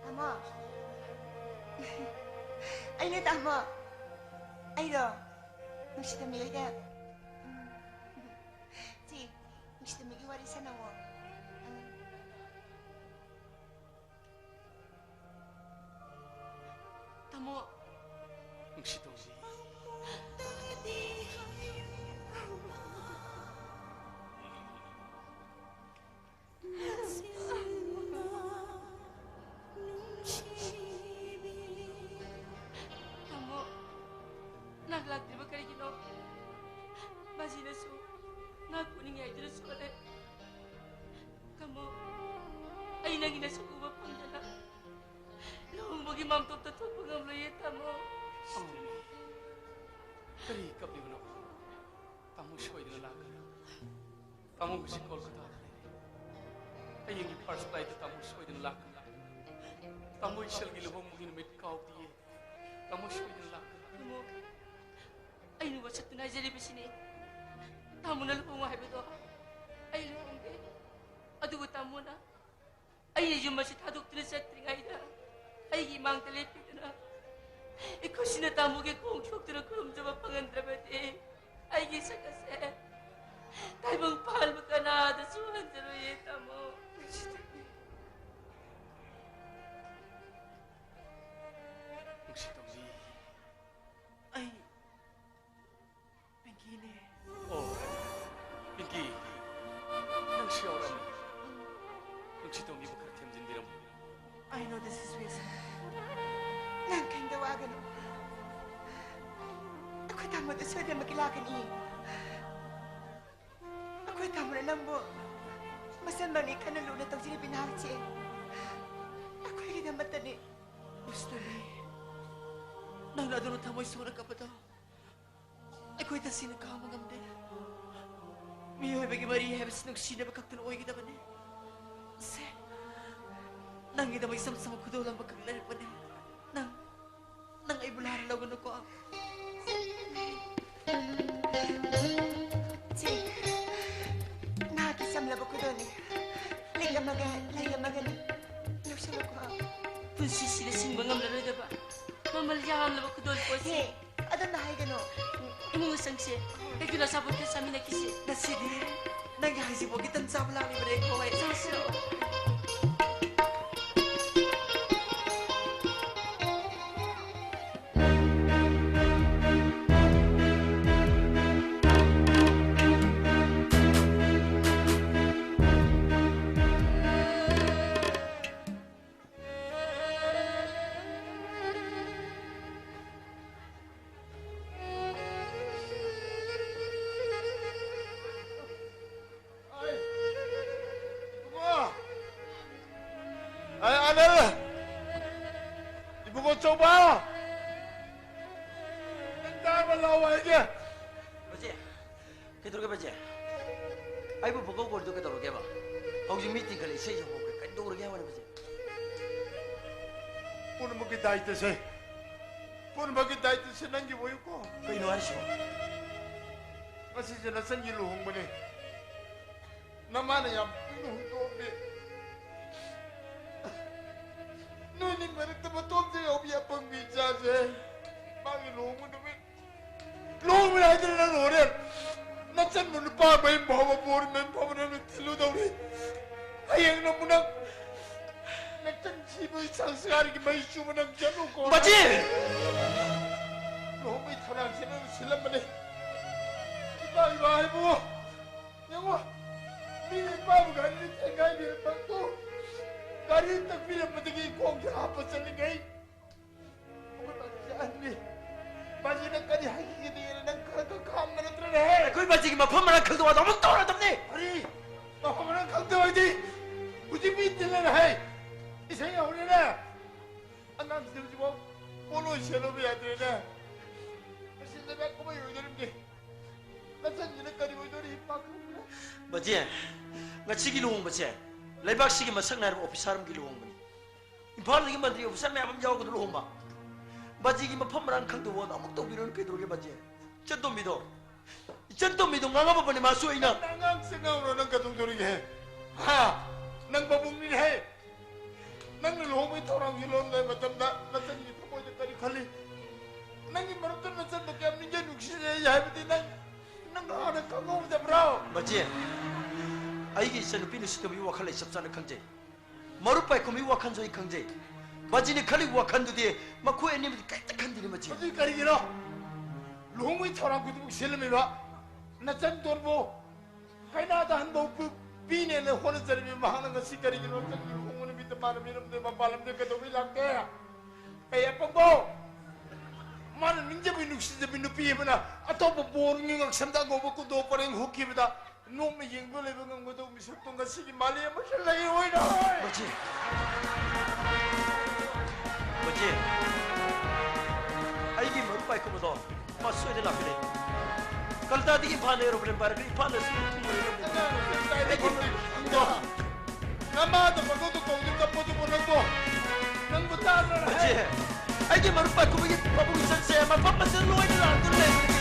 ꯇꯥꯃꯣ꯫ ꯑꯩꯅꯦ ꯇꯥꯃꯣ꯫ ꯑꯩꯗꯣ ꯅꯨꯡꯁꯤꯇꯣꯝꯕꯤ ꯍꯣꯏꯗ, ꯎꯝ, ꯁꯤ ꯅꯨꯡꯁꯤꯇꯣꯝꯕꯤꯒꯤ ꯋꯥꯔꯤ ꯁꯥꯟꯅꯧꯋꯣ꯫ ꯎꯝ꯫ ꯇꯥꯃꯣ꯫ ꯅꯨꯡꯁꯤꯇꯣꯝꯕꯤ꯫ ꯇꯥꯃꯣ, ꯅꯪ ꯂꯥꯛꯇ꯭ꯔꯤꯕ ꯀꯔꯤꯒꯤꯅꯣ? ꯃꯁꯤꯅꯁꯨ ꯉꯥ ꯄꯨꯅꯤꯡꯉꯦ ꯍꯥꯏꯗꯨꯅ ꯁꯣꯜꯂꯦ꯫ ꯇꯥꯃꯣ, ꯑꯩ ꯅꯪꯒꯤ ꯅꯁꯛ ꯎꯕ ꯐꯪꯗꯅ ꯂꯨꯍꯣꯡꯕ ꯒꯤ ꯃꯥꯡꯇꯣꯞꯇ ꯊꯣꯛꯄ ꯉꯝꯂꯣꯏꯌꯦ, ꯇꯥꯃꯣ꯫ ꯑꯃꯨꯅꯤ, ꯀꯔꯤ ꯀꯞꯂꯤꯕꯅꯣ? ꯇꯥꯃꯣ ꯁꯣꯏꯗꯅ ꯂꯥꯛꯀꯅꯤ꯫ ꯇꯥꯃꯣ ꯍꯧꯖꯤꯛ ꯀꯣꯜꯀꯇꯥꯗ ꯂꯩꯔꯦ꯫ ꯍꯌꯦꯡꯒꯤ ꯐꯥꯔꯁ ꯐ꯭ꯂꯥꯏꯠꯇ ꯇꯥꯃꯣ ꯁꯣꯏꯗꯅ ꯂꯥꯛꯀꯅꯤ꯫ ꯇꯥꯃꯣ ꯏꯁꯜꯒꯤ ꯂꯨꯍꯣꯡꯕꯒꯤ ꯅꯨꯃꯤꯠ ꯀꯥꯎꯗꯤꯌꯦ꯫ ꯇꯥꯃꯣ ꯁꯣꯏꯗꯅ ꯂꯥꯛꯀꯅꯤ꯫ ꯇꯥꯃꯣ, ꯑꯩꯅ ꯋꯥꯁꯛꯇꯨꯅ ꯍꯥꯏꯖꯔꯤꯕꯁꯤꯅꯤ꯫ ꯇꯥꯃꯣꯅ ꯂꯨꯍꯣꯡꯉꯨ ꯍꯥꯏꯕꯗꯣ ꯑꯩ ꯂꯨꯍꯣꯡꯒꯦ꯫ ꯑꯗꯨꯕꯨ ꯇꯥꯃꯣꯅ ꯑꯩꯅ ꯌꯨꯝ ꯑꯁꯤ ꯊꯥꯗꯣꯛꯇꯨꯅ ꯆꯠꯇ꯭ꯔꯤꯉꯩꯗ ꯑꯩꯒꯤ ꯏꯃꯥꯡꯗ ꯂꯦꯞꯄꯤꯗꯨꯅ ꯏꯈꯨꯠꯁꯤꯅ ꯇꯥꯃꯣꯒꯤ ꯈꯣꯡ ꯁꯣꯛꯇꯨꯅ ꯈꯨꯔꯨꯝꯖꯕ ꯐꯪꯍꯟꯗ꯭ꯔꯕꯗꯤ ꯑꯩꯒꯤ ꯁꯛ ꯑꯁꯦ ꯇꯥꯏꯕꯪ ꯄꯥꯟꯕ ꯀꯅꯥꯗꯁꯨ ꯍꯟꯖꯔꯣꯏꯌꯦ, ꯇꯥꯃꯣ꯫ ꯅꯨꯡꯁꯤꯇꯣꯝꯕꯤ, ꯑꯩ ꯄꯤꯡꯀꯤꯅꯦ꯫ ꯑꯣ, ꯄꯤꯡꯀꯤ, ꯅꯪꯁꯨ ꯌꯥꯎꯔꯝꯃꯤ꯫ ꯅꯨꯡꯁꯤꯇꯣꯝꯕꯤꯕꯨ ꯈꯔ ꯊꯦꯝꯖꯤꯟꯕꯤꯔꯝꯃꯨ꯫ I know this is Wilson. ꯅꯪ ꯀꯩꯝꯇ ꯋꯥꯒꯅꯨ꯫ ꯑꯩꯈꯣꯏ ꯇꯥꯃꯣꯗ ꯁꯣꯏꯗꯅꯃꯛꯀꯤ ꯂꯥꯛꯀꯅꯤ꯫ ꯑꯩꯈꯣꯏ ꯇꯥꯃꯣꯅ ꯅꯪꯕꯨ ꯃꯆꯟꯕꯅꯤ ꯈꯟꯅ ꯂꯨꯅ ꯇꯧꯖꯔꯤꯕꯤ ꯅꯍꯥꯛꯁꯦ ꯑꯩꯈꯣꯏꯒꯤꯗꯃꯛꯇꯅꯤ꯫ ꯃꯨꯁꯇꯨꯅꯤ, ꯅꯪꯅ ꯑꯗꯨꯅ ꯊꯃꯣꯏ ꯁꯣꯛꯅ ꯀꯞꯄꯗꯣ ꯑꯩꯈꯣꯏ ꯇꯁꯦꯡꯅ ꯈꯥꯡꯕ ꯉꯝꯗꯦ꯫ ꯃꯤꯑꯣꯏꯕꯒꯤ ꯃꯔꯤ ꯍꯥꯏꯕꯁꯤ ꯅꯨꯡꯁꯤꯅꯕ ꯈꯛꯇꯅ ꯑꯣꯏꯒꯗꯕꯅꯤ꯫ ꯁꯦ, ꯅꯪꯒꯤꯗꯃꯛ ꯏꯆꯝ ꯆꯝꯕ ꯈꯨꯗꯣꯜ ꯑꯃꯈꯛ ꯂꯩꯔꯛꯄꯅꯦ꯫ ꯅꯪ, ꯅꯪ ꯑꯩꯕꯨ ꯂꯥꯟꯅ ꯂꯧꯒꯅꯨꯀꯣ꯫ ꯆꯦ, ꯅꯍꯥꯛꯀꯤ ꯆꯝꯂꯕ ꯈꯨꯗꯣꯜꯅꯤ꯫ ꯂꯤꯛ ꯑꯃꯒ ꯂꯩ ꯑꯃꯒꯅꯤ꯫ ꯂꯧꯁꯤꯜꯂꯨꯀꯣ꯫ ꯄꯨꯟꯁꯤꯁꯤꯗ ꯁꯤꯡꯕ ꯉꯝꯂꯔꯣꯏꯗꯕ ꯃꯃꯜ ꯌꯥꯝꯂꯕ ꯈꯨꯗꯣꯜ ꯄꯣꯠꯁꯤ꯫ ꯍꯦ, ꯑꯗꯨꯝꯅ ꯍꯥꯏꯒꯅꯨ꯫ ꯏꯃꯨꯡ ꯆꯪꯁꯦ꯫ ꯀꯩꯒꯤꯅꯣ ꯑꯆꯥꯄꯣꯠ ꯈꯔ ꯆꯥꯃꯤꯟꯅꯈꯤꯁꯦ꯫ ꯉꯁꯤꯗꯤ ꯅꯪꯒꯤ ꯍꯩꯖꯤꯡꯄꯣꯠꯀꯤ ꯇꯟ ꯆꯥꯕ ꯂꯥꯛꯂꯤꯕꯅꯦ, ꯍꯣꯏ꯫ ꯆꯥꯁꯤꯔꯣ? ꯏꯕꯨꯡꯉꯣ ꯆꯧꯕ! ꯅꯪ ꯇꯥꯔꯕ? ꯂꯥꯎ ꯍꯥꯏꯒꯦ꯫ ꯕꯥꯖꯤ, ꯀꯩꯗꯧꯔꯒꯦ ꯕꯥꯖꯤ? ꯑꯩꯕꯨ ꯄꯨꯀꯧ ꯀꯧꯔꯤꯗꯣ ꯀꯩꯗꯧꯔꯒꯦꯕ? ꯍꯧꯖꯤꯛ ꯃꯤ ꯇꯤꯟꯈꯠꯂꯦ, ꯏꯁꯩꯁꯨ ꯍꯧꯈ꯭ꯔꯦ, ꯀꯩꯗꯧꯔꯒꯦ ꯍꯥꯏꯕꯅꯦ ꯕꯥꯖꯤ? ꯄꯨꯝꯅꯃꯛꯀꯤ ꯗꯥꯏꯇꯁꯦ, ꯄꯨꯝꯅꯃꯛꯀꯤ ꯗꯥꯏꯇꯁꯦ ꯅꯪꯒꯤ ꯑꯣꯏꯌꯨꯀꯣ꯫ ꯀꯩꯅꯣ ꯍꯥꯏꯁꯤꯕꯣ? ꯉꯁꯤꯁꯦ ꯅꯆꯟꯒꯤ ꯂꯨꯍꯣꯡꯕꯅꯦ꯫ ꯅꯃꯥꯅ ꯌꯥꯝ ꯄꯤꯛꯅ ꯍꯨꯟꯗꯣꯛꯑꯝꯃꯦ꯫ ꯅꯣꯏꯅꯤ ꯃꯔꯛꯇ ꯃꯇꯣꯝꯇ ꯌꯥꯎꯕꯤ ꯑꯄꯪꯕꯤ ꯏꯆꯥꯁꯦ꯫ ꯃꯥꯒꯤ ꯂꯨꯍꯣꯡꯕ ꯅꯨꯃꯤꯠ, ꯂꯨꯍꯣꯡꯕ ꯍꯥꯏꯗꯅ ꯅꯪ ꯍꯣꯔꯦꯟ ꯅꯆꯟꯕꯨ ꯅꯨꯄꯥ ꯃꯌꯨꯝ ꯐꯥꯎꯕ, ꯕꯣꯔ ꯃꯌꯨꯝ ꯐꯥꯎꯕ ꯅꯪꯅ ꯊꯤꯜꯂꯨꯗꯧꯔꯤ꯫ ꯍꯌꯦꯡ ꯅꯪꯕꯨ ꯅꯪ ꯅꯆꯟ ꯊꯤꯕꯒꯤ ꯁꯪꯁꯥꯔꯒꯤ ꯃꯩ ꯆꯨꯕ ꯅꯪ ꯆꯠꯂꯨꯀꯣ꯫ ꯕꯥꯖꯤ! ꯂꯨꯍꯣꯡꯕꯒꯤ ꯊꯧꯔꯥꯡꯁꯦ ꯅꯪꯅ ꯁꯤꯜꯂꯝꯕꯅꯤ꯫ ꯏꯄꯥ, ꯏꯃꯥ ꯍꯥꯏꯕꯨ ꯌꯦꯡꯉꯣ, ꯃꯤ ꯏꯄꯥꯕꯨ ꯒꯥꯔꯤꯗ ꯊꯦꯡꯒꯥꯏꯕꯤꯔꯝꯕꯗꯨ, ꯒꯥꯔꯤ ꯇꯛꯄꯤꯔꯝꯕꯗꯒꯤ ꯈꯣꯡꯁꯦ ꯍꯥꯞꯄ ꯆꯠꯂꯤꯉꯩ ꯑꯩꯈꯣꯏ ꯕꯥꯖꯤꯁꯦ ꯑꯍꯟꯅꯤ꯫ ꯕꯥꯖꯤꯅ ꯀꯔꯤ ꯍꯥꯏꯈꯤꯒꯦꯗꯤ ꯅꯪ ꯈꯔ ꯈꯔ ꯈꯪꯕ ꯅꯠꯇ꯭ꯔꯅꯦꯍꯦ? ꯑꯩꯈꯣꯏ ꯕꯥꯖꯤꯒꯤ ꯃꯐꯝ ꯃꯔꯥꯡ ꯈꯪꯗꯕ ꯋꯥꯗꯣ ꯑꯃꯨꯛ ꯇꯧꯔꯗꯕꯅꯤ꯫ ꯀꯔꯤ? ꯃꯐꯝ ꯃꯔꯥꯡ ꯈꯪꯗꯕ ꯍꯥꯏꯗꯤ ꯍꯧꯖꯤꯛ ꯃꯤ ꯇꯤꯜꯂꯦꯅꯦꯍꯦ꯫ ꯏꯁꯩ ꯍꯧꯔꯦꯅꯦ꯫ ꯑꯉꯥꯡꯁꯤꯡ ꯍꯧꯖꯤꯛꯐꯥꯎ ꯄꯣꯠꯂꯣꯏ ꯁꯦꯠꯂꯨꯕ ꯌꯥꯗ꯭ꯔꯦꯅꯦ꯫ ꯃꯁꯤ ꯂꯩꯕꯥꯛ ꯀꯨꯝꯍꯩ ꯑꯣꯏꯗꯣꯔꯤꯕꯅꯤ꯫ ꯅꯆꯟꯁꯤꯅ ꯀꯔꯤ ꯑꯣꯏꯗꯣꯔꯤ ꯄꯥꯈꯪꯅ? ꯕꯥꯖꯤ, ꯉꯁꯤꯒꯤ ꯂꯨꯍꯣꯡꯕꯁꯦ ꯂꯩꯕꯥꯛꯁꯤꯒꯤ ꯃꯁꯛ ꯅꯥꯏꯔꯕ ꯑꯣꯐꯤꯁꯥꯔ ꯑꯃꯒꯤ ꯂꯨꯍꯣꯡꯕꯅꯤ꯫ ꯏꯝꯐꯥꯜꯗꯒꯤ ꯃꯟꯇ꯭ꯔꯤ ꯑꯣꯐꯤꯁꯥꯔ ꯃꯌꯥꯝ ꯑꯃ ꯌꯥꯎꯔꯒ ꯂꯨꯍꯣꯡꯕ꯫ ꯕꯥꯖꯤꯒꯤ ꯃꯐꯝ ꯃꯔꯥꯡ ꯈꯪꯗꯕ ꯋꯥꯗꯣ ꯑꯃꯨꯛ ꯇꯧꯕꯤꯔꯣꯅꯨ, ꯀꯩꯗꯧꯔꯒꯦ ꯕꯥꯖꯤ? ꯏꯆꯟꯇꯣꯝꯕꯤꯗꯣ, ꯏꯆꯟꯇꯣꯝꯕꯤꯗꯣ ꯉꯥꯡꯉꯝꯃꯕꯅꯤ ꯃꯥꯁꯨ ꯑꯩꯅ꯫ ꯅꯪ ꯑꯉꯥꯡꯁꯦ ꯉꯥꯡꯉꯨꯔꯣ, ꯅꯪ ꯀꯩꯗꯧꯗꯣꯔꯤꯒꯦ? ꯍꯥ? ꯅꯪ ꯃꯕꯨꯡꯅꯤꯅꯦꯍꯦ꯫ ꯅꯪꯅ ꯂꯨꯍꯣꯡꯕꯒꯤ ꯊꯧꯔꯥꯡꯁꯤ ꯂꯣꯟꯕ ꯃꯇꯝꯗ ꯅꯆꯟꯒꯤ ꯊꯃꯣꯏꯗ ꯀꯔꯤ ꯈꯜꯂꯤ? ꯅꯪꯒꯤ ꯃꯔꯛꯇ ꯅꯆꯟꯗ ꯀꯌꯥꯝ ꯅꯤꯡꯖꯩ ꯅꯨꯡꯁꯤꯖꯩ ꯍꯥꯏꯕꯗꯤ ꯅꯪ, ꯅꯪ ꯍꯥꯟꯅ ꯈꯪꯍꯧꯗꯕ꯭ꯔꯣ? ꯕꯥꯖꯤ, ꯑꯩꯒꯤ ꯏꯆꯟꯅꯨꯄꯤ ꯅꯨꯡꯁꯤꯠꯇꯣꯝꯕꯤꯒꯤ ꯋꯥꯈꯜ ꯑꯩ ꯆꯞ ꯆꯥꯅ ꯈꯪꯖꯩ꯫ ꯃꯔꯨꯞ ꯄꯥꯏꯈꯣꯝꯕꯒꯤ ꯋꯥꯈꯜꯁꯨ ꯑꯩ ꯈꯪꯖꯩ꯫ ꯕꯥꯖꯤꯅ ꯈꯜꯂꯤꯕ ꯋꯥꯈꯜꯗꯨꯗꯤ ꯃꯈꯣꯏ ꯑꯅꯤꯃꯛꯇꯤ ꯀꯔꯤꯝꯇ ꯈꯟꯗꯦꯅꯦ ꯕꯥꯖꯤ꯫ ꯑꯗꯨꯗꯤ ꯀꯔꯤꯒꯤꯅꯣ ꯂꯨꯍꯣꯡꯕꯒꯤ ꯊꯧꯔꯥꯡ ꯈꯨꯗꯤꯡꯃꯛ ꯁꯤꯜꯂꯝꯃꯤꯕ ꯅꯆꯟ ꯇꯣꯟꯕꯨ ꯀꯩꯅꯥꯗ ꯍꯟꯕ ꯄꯤ-, ꯄꯤꯅꯦꯅ ꯍꯣꯠꯅꯖꯔꯤꯕ ꯃꯍꯥꯛꯅ ꯉꯁꯤ ꯀꯔꯤꯒꯤꯅꯣ ꯅꯆꯟꯒꯤ ꯂꯨꯍꯣꯡꯕ ꯅꯨꯃꯤꯠꯇ ꯃꯥꯅ ꯃꯤꯔꯝꯗ ꯃꯄꯥꯟ ꯂꯝꯗ ꯀꯩꯗꯧꯕꯩ ꯂꯥꯛꯇꯦ? ꯑꯩ ꯑꯄꯪꯕꯣ! ꯃꯥꯅ ꯅꯤꯡꯖꯕꯤ ꯅꯨꯡꯁꯤꯖꯕꯤ ꯅꯨꯄꯤ ꯑꯃꯅ ꯑꯇꯣꯞꯄ ꯕꯣꯔꯒꯤ ꯉꯛꯁꯝꯗ ꯑꯉꯧꯕ ꯀꯨꯟꯗꯣ ꯄꯔꯦꯡ ꯍꯨꯛꯈꯤꯕꯗ ꯅꯣꯛꯅ ꯌꯦꯡꯕ ꯂꯩꯕ ꯉꯝꯒꯗꯧꯕ ꯃꯤꯁꯛꯇꯣ ꯉꯁꯤꯒꯤ ꯃꯥꯂꯦꯝ ꯑꯁꯤꯗ ꯂꯩꯔꯣꯏꯗ꯫ ꯕꯥꯖꯤ! ꯕꯥꯖꯤ! ꯑꯩꯒꯤ ꯃꯔꯨꯞ ꯄꯥꯏꯈꯨꯝꯕꯗꯣ ꯃꯥ ꯁꯣꯏꯗꯅ ꯂꯥꯛꯀꯅꯤ꯫ ꯀꯜꯀꯇꯥꯗꯒꯤ ꯏꯝꯐꯥꯜꯗ aeroplane ꯄꯥꯏꯔꯛꯀꯅꯤ, ꯏꯝꯐꯥꯜꯗ ꯁꯤ ꯅꯃꯥꯗ ꯃꯗꯨꯗꯣ ꯀꯧꯗꯨ ꯆꯠꯄꯗꯨꯕꯨ ꯅꯪꯕꯣ? ꯅꯪꯕꯨ ꯇꯥꯗ꯭ꯔꯣ? ꯑꯩꯒꯤ ꯃꯔꯨꯞ ꯄꯥꯏꯈꯨꯝꯕꯒꯤ ꯄꯥꯕꯨꯡ ꯆꯠꯁꯦ, ꯃꯐꯝ ꯑꯁꯤꯗ ꯂꯣꯏꯅ ꯂꯥꯛꯇꯨꯅ ꯂꯩꯕꯅꯤ꯫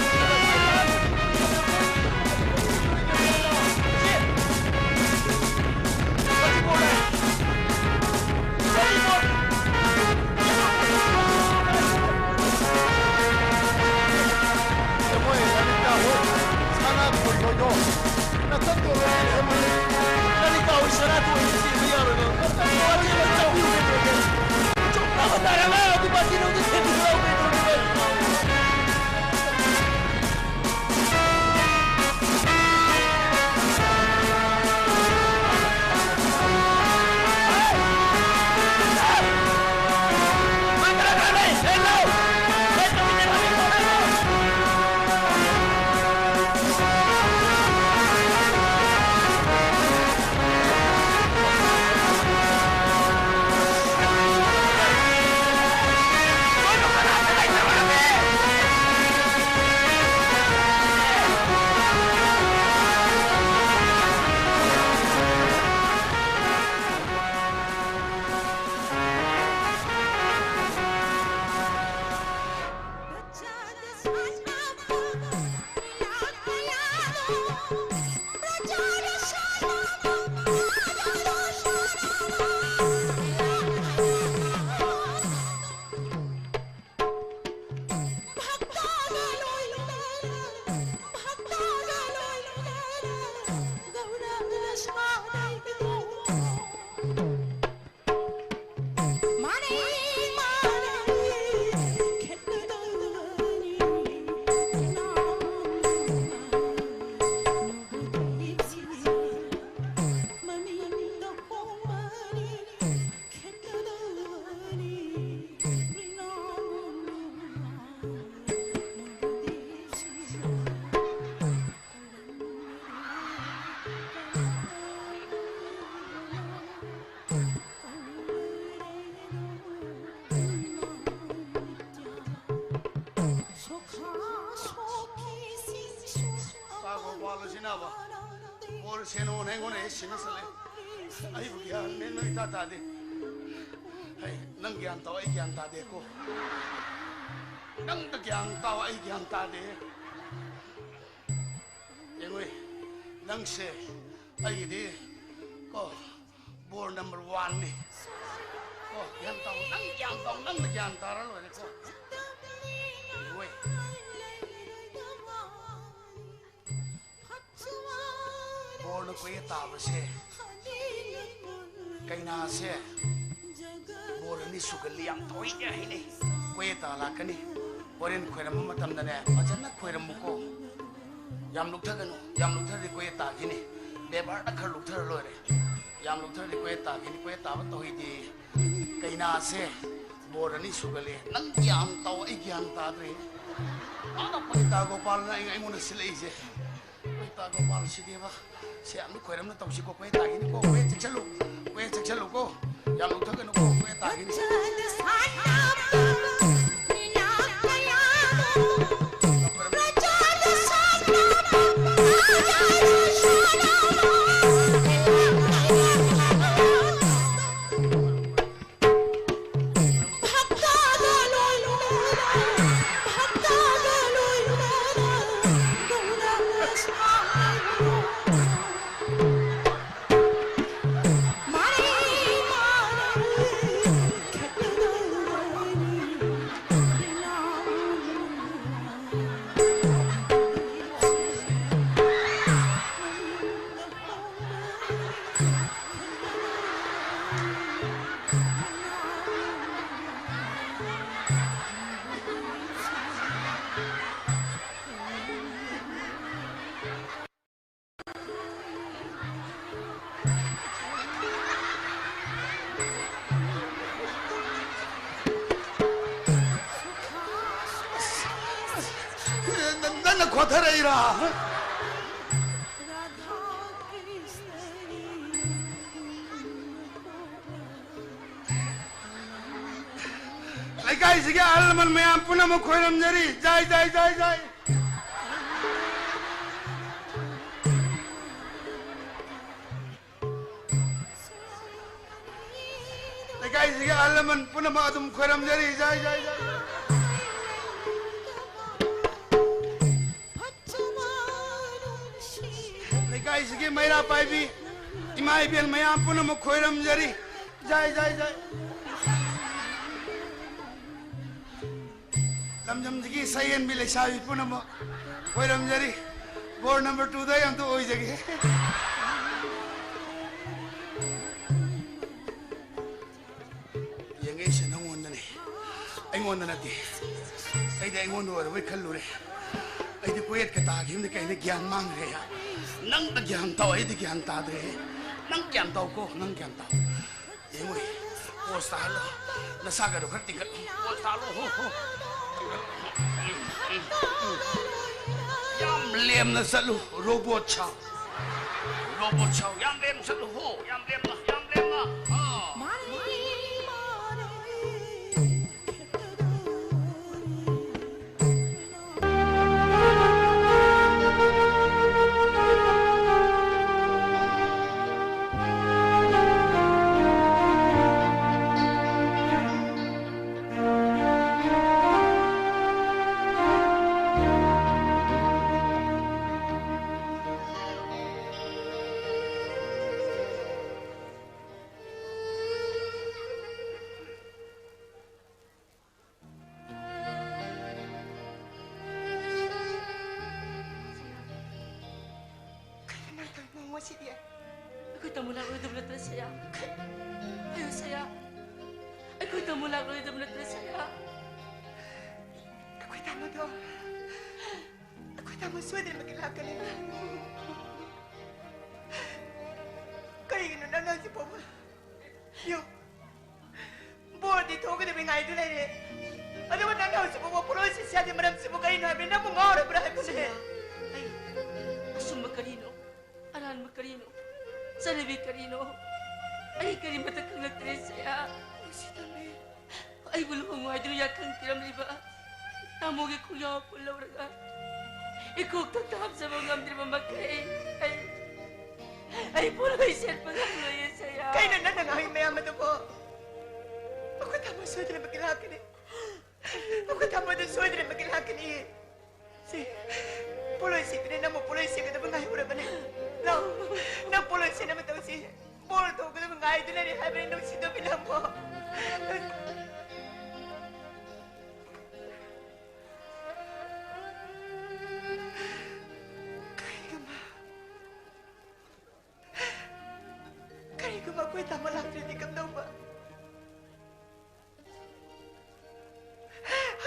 ꯁꯤꯟꯅꯕ꯫ ꯕꯣꯔ ꯁꯦꯟꯅꯧꯅ ꯑꯩꯉꯣꯟꯗ ꯍꯦꯛ ꯁꯤꯟꯅꯁꯜꯂꯦ꯫ ꯑꯩꯕꯨ ꯒ꯭ꯌꯥꯟ ꯃꯦꯟ ꯑꯃ ꯏꯇꯥ ꯇꯥꯗꯦ꯫ ꯍꯩ, ꯅꯪ ꯒ꯭ꯌꯥꯟ ꯇꯥꯎ, ꯑꯩ ꯒ꯭ꯌꯥꯟ ꯇꯥꯗꯦꯀꯣ꯫ ꯅꯪꯗ ꯒ꯭ꯌꯥꯟ ꯇꯥꯎ, ꯑꯩ ꯒ꯭ꯌꯥꯟ ꯇꯥꯗꯦ꯫ ꯌꯦꯡꯉꯨꯏ, ꯅꯪꯁꯦ ꯑꯩꯒꯤꯗꯤ ꯀꯣ, ꯕꯣꯔ ꯅꯝꯕꯔ ꯋꯥꯟꯅꯤ꯫ ꯀꯣ, ꯒ꯭ꯌꯥꯟ ꯇꯥꯎ, ꯅꯪ ꯒ꯭ꯌꯥꯟ ꯇꯥꯎ, ꯅꯪꯅ ꯒ꯭ꯌꯥꯟ ꯇꯥꯔ ꯂꯣꯏꯔꯦꯀꯣ꯫ ꯌꯦꯡꯉꯨꯏ꯫ ꯕꯣꯔꯅ ꯀꯣꯏꯌꯦ ꯇꯥꯕꯁꯦ, ꯀꯩꯅꯥꯁꯦ ꯕꯣꯔ ꯑꯅꯤ ꯁꯨꯒꯜꯂꯤ ꯌꯥꯝ ꯇꯣꯏꯅ ꯍꯥꯏꯅꯩ꯫ ꯀꯣꯏꯌꯦ ꯇꯥ ꯂꯥꯛꯀꯅꯤ꯫ ꯍꯣꯔꯦꯟ ꯈꯣꯏꯔꯝꯕ ꯃꯇꯝꯗꯅꯦ, ꯐꯖꯅ ꯈꯣꯏꯔꯝꯃꯨꯀꯣ꯫ ꯌꯥꯝ ꯂꯨꯞꯊꯒꯅꯨ, ꯌꯥꯝ ꯂꯨꯞꯊꯔꯗꯤ ꯀꯣꯏꯌꯦ ꯇꯥꯈꯤꯅꯤ꯫ ꯕꯦꯕꯥꯔꯗ ꯈꯔ ꯂꯨꯞꯊꯔ ꯂꯣꯏꯔꯦ꯫ ꯌꯥꯝ ꯂꯨꯞꯊꯔꯗꯤ ꯀꯣꯏꯌꯦ ꯇꯥꯈꯤꯅꯤ, ꯀꯣꯏꯌꯦ ꯇꯥꯕ ꯇꯧꯍꯩꯗꯦ꯫ ꯀꯩꯅꯥꯁꯦ ꯕꯣꯔ ꯑꯅꯤ ꯁꯨꯒꯜꯂꯦ꯫ ꯅꯪ ꯒ꯭ꯌꯥꯟ ꯇꯧ, ꯑꯩ ꯒ꯭ꯌꯥꯟ ꯇꯥꯗ꯭ꯔꯦ꯫ ꯃꯥꯅ ꯄꯟꯗꯤꯇꯥ ꯒꯣꯄꯥꯜꯅ ꯑꯩ-, ꯑꯩꯉꯣꯟꯗ ꯁꯤꯜꯂꯛꯏꯁꯦ꯫ ꯄꯟꯗꯤꯇꯥ ꯒꯣꯄꯥꯜ ꯁꯤꯗꯦꯕ꯫ ꯁꯦ, ꯑꯃꯨꯛ ꯈꯣꯏꯔꯝꯅ ꯇꯧꯁꯤꯀꯣ, ꯀꯣꯏꯌꯦ ꯇꯥꯈꯤꯅꯤꯀꯣ, ꯀꯣꯏꯌꯦ ꯆꯦꯛꯁꯜꯂꯨ, ꯀꯣꯏꯌꯦ ꯆꯦꯛꯁꯜꯂꯨꯀꯣ꯫ ꯌꯥꯝ ꯂꯨꯞꯊꯒꯅꯨꯀꯣ, ꯀꯣꯏꯌꯦ ꯇꯥꯈꯤꯅꯤ꯫ ꯅꯪꯅ ꯈꯣꯊꯔꯛꯏꯔꯥ? ꯂꯩꯀꯥꯏꯁꯤꯒꯤ ꯑꯍꯜ ꯂꯃꯟ ꯃꯌꯥꯝ ꯄꯨꯝꯅꯃꯛ ꯈꯣꯏꯔꯝꯖꯔꯤ꯫ ꯖꯥꯏ, ꯖꯥꯏ, ꯖꯥꯏ, ꯖꯥꯏ꯫ ꯑꯩꯁꯤꯒꯤ ꯑꯍꯜ ꯂꯃꯟ ꯄꯨꯝꯅꯃꯛ ꯑꯗꯨꯝ ꯈꯣꯏꯔꯝꯖꯔꯤ꯫ ꯖꯥꯏ, ꯖꯥꯏ, ꯖꯥꯏ꯫ ꯂꯩꯀꯥꯏꯁꯤꯒꯤ ꯃꯩꯔꯥ ꯄꯥꯏꯕꯤ ꯏꯃꯥ ꯏꯕꯦꯜ ꯃꯌꯥꯝ ꯄꯨꯝꯅꯃꯛ ꯈꯣꯏꯔꯝꯖꯔꯤ꯫ ꯖꯥꯏ, ꯖꯥꯏ, ꯖꯥꯏ꯫ ꯂꯝꯗꯝꯁꯤꯒꯤ ꯁꯛꯍꯦꯟꯕꯤ ꯂꯩꯁꯥꯕꯤ ꯄꯨꯝꯅꯃꯛ ꯈꯣꯏꯔꯝꯖꯔꯤ꯫ ꯕꯣꯔ ꯅꯝꯕꯔ ꯇꯨꯗ ꯑꯩ ꯑꯝꯇ ꯑꯣꯏꯖꯒꯦ꯫ ꯌꯦꯡꯉꯛꯏꯁꯦ ꯅꯪꯉꯣꯟꯗꯅꯦ, ꯑꯩꯉꯣꯟꯗ ꯅꯠꯇꯦ꯫ ꯑꯩꯗꯤ ꯑꯩꯉꯣꯟꯗ ꯑꯣꯏꯔꯕꯣꯏ ꯈꯜꯂꯨꯔꯦ꯫ ꯑꯩꯗꯤ ꯀꯣꯌꯦꯠꯀ ꯇꯥꯈꯤꯕꯅꯤ ꯀꯩꯅꯣ, ꯒ꯭ꯌꯥꯟ ꯃꯥꯡꯈ꯭ꯔꯦ꯫ ꯅꯪꯅ ꯒ꯭ꯌꯥꯟ ꯇꯥꯎ, ꯑꯩꯗꯤ ꯒ꯭ꯌꯥꯟ ꯇꯥꯗ꯭ꯔꯦ꯫ ꯅꯪ ꯒ꯭ꯌꯥꯟ ꯇꯥꯎꯀꯣ, ꯅꯪ ꯒ꯭ꯌꯥꯟ ꯇꯥꯎ꯫ ꯌꯦꯡꯉꯣ, ꯄꯣꯁ ꯇꯥꯍꯜꯂꯣ꯫ ꯅꯁꯥꯒꯗꯣ ꯈꯔ ꯇꯤꯡꯈꯠꯂꯣ꯫ ꯄꯣꯁ ꯇꯥꯍꯜꯂꯣ꯫ ꯍꯣ, ꯍꯣ꯫ ꯌꯥꯝ ꯂꯦꯝꯅ ꯆꯠꯂꯨ, ꯔꯣꯕꯣꯠ ꯁꯥꯎ꯫ ꯔꯣꯕꯣꯠ ꯁꯥꯎ꯫ ꯌꯥꯝ ꯂꯦꯝꯅ ꯆꯠꯂꯨ꯫ ꯍꯣ, ꯌꯥꯝ ꯂꯦꯝꯅ, ꯌꯥꯝ ꯂꯦꯝꯅ꯫ ꯑꯥ꯫ ꯀꯩꯅꯣ ꯅꯪ ꯇꯧꯔꯤꯕ ꯃꯑꯣꯡꯁꯤꯗꯤ? ꯑꯩꯈꯣꯏ ꯇꯥꯃꯣ ꯂꯥꯛꯂꯣꯏꯗꯕ ꯅꯠꯇ꯭ꯔ, ꯁꯌꯥ? ꯀꯩꯅꯣ, ꯁꯌꯥ? ꯑꯩꯈꯣꯏ ꯇꯥꯃꯣ ꯂꯥꯛꯂꯣꯏꯗꯕ ꯅꯠꯇ꯭ꯔ, ꯁꯌꯥ? ꯑꯩꯈꯣꯏ ꯇꯥꯃꯣꯗꯣ, ꯑꯩꯈꯣꯏ ꯇꯥꯃꯣ ꯁꯣꯏꯗꯅꯃꯛꯀꯤ ꯂꯥꯛꯀꯅꯤ꯫ ꯀꯔꯤꯒꯤꯅꯣ ꯅꯪꯅ ꯍꯧꯖꯤꯛ ꯐꯥꯎꯕ? ꯌꯣ꯫ ꯕꯣꯔꯗꯤ ꯊꯣꯛꯀꯗꯕꯤ ꯉꯥꯏꯗꯨ ꯂꯩꯔꯦ꯫ ꯑꯗꯨꯒ ꯅꯪꯅ ꯍꯧꯖꯤꯛ ꯐꯥꯎꯕ ꯄꯣꯠꯂꯣꯏ ꯁꯤꯁꯤ ꯌꯥꯗꯦ ꯃꯔꯝꯁꯤꯕꯨ ꯀꯔꯤꯅꯣ ꯍꯥꯏꯕꯅꯤ? ꯅꯪꯕꯨ ꯉꯥꯎꯔꯕ꯭ꯔꯥ ꯍꯥꯏꯕꯅꯦ? ꯁꯌꯥ, ꯑꯩ ꯑꯆꯨꯝꯕ ꯀꯔꯤꯅꯣ, ꯑꯔꯥꯟꯕ ꯀꯔꯤꯅꯣ, ꯆꯠꯅꯕꯤ ꯀꯔꯤꯅꯣ, ꯑꯩ ꯀꯔꯤꯃꯠꯇ ꯈꯪꯂꯛꯇ꯭ꯔꯦ, ꯁꯌꯥ꯫ ꯅꯨꯡꯁꯤꯇꯝꯕꯤ꯫ ꯑꯩꯕꯨ ꯂꯨꯍꯣꯡꯉꯨ ꯍꯥꯏꯗꯨꯅ ꯌꯥꯈꯪ ꯄꯤꯔꯝꯂꯤꯕ ꯇꯥꯃꯣꯒꯤ ꯈꯣꯡꯌꯥꯎ ꯄꯨꯜꯂꯧꯔꯒ ꯏꯀꯣꯛꯇ ꯍꯥꯞꯆꯕ ꯉꯝꯗ꯭ꯔꯤꯕ ꯃꯈꯩ ꯑꯩ, ꯑꯩ ꯄꯣꯠꯂꯣꯏ ꯁꯦꯠꯄ ꯉꯝꯂꯣꯏꯌꯦ, ꯁꯌꯥ꯫ ꯀꯩꯅꯣ ꯅꯪꯅ ꯉꯥꯡꯉꯤ ꯃꯌꯥꯝ ꯑꯗꯨꯕꯣ? ꯇꯥꯃꯣ ꯁꯣꯏꯗꯅꯃꯛꯀꯤ ꯂꯥꯛꯀꯅꯤ꯫ ꯑꯩꯈꯣꯏ ꯇꯥꯃꯣꯗ ꯁꯣꯏꯗꯅꯃꯛꯀꯤ ꯂꯥꯛꯀꯅꯤ꯫ ꯁꯤ ꯄꯣꯠꯂꯣꯏ ꯁꯦꯠꯇꯅ ꯅꯪꯕꯨ ꯄꯣꯠꯂꯣꯏ ꯁꯦꯠꯀꯗꯕ ꯉꯥꯏꯍꯧꯔꯕꯅꯦ꯫ ꯂꯥꯛꯑꯣ, ꯅꯪ ꯄꯣꯠꯂꯣꯏ ꯁꯦꯠꯅꯕ ꯇꯧꯁꯤ꯫ ꯕꯣꯔ ꯇꯧꯒꯗꯕ ꯉꯥꯏꯗꯨꯅꯅꯦ ꯍꯥꯏꯕꯅꯤ ꯅꯨꯡꯁꯤꯗꯕꯤ ꯅꯪꯕꯨ꯫ ꯀꯔꯤꯒꯨꯝꯕ, ꯀꯔꯤꯒꯨꯝꯕ ꯑꯩꯈꯣꯏ ꯇꯥꯃꯣ ꯂꯥꯛꯇ꯭ꯔꯗꯤ ꯀꯝꯗꯧꯕ?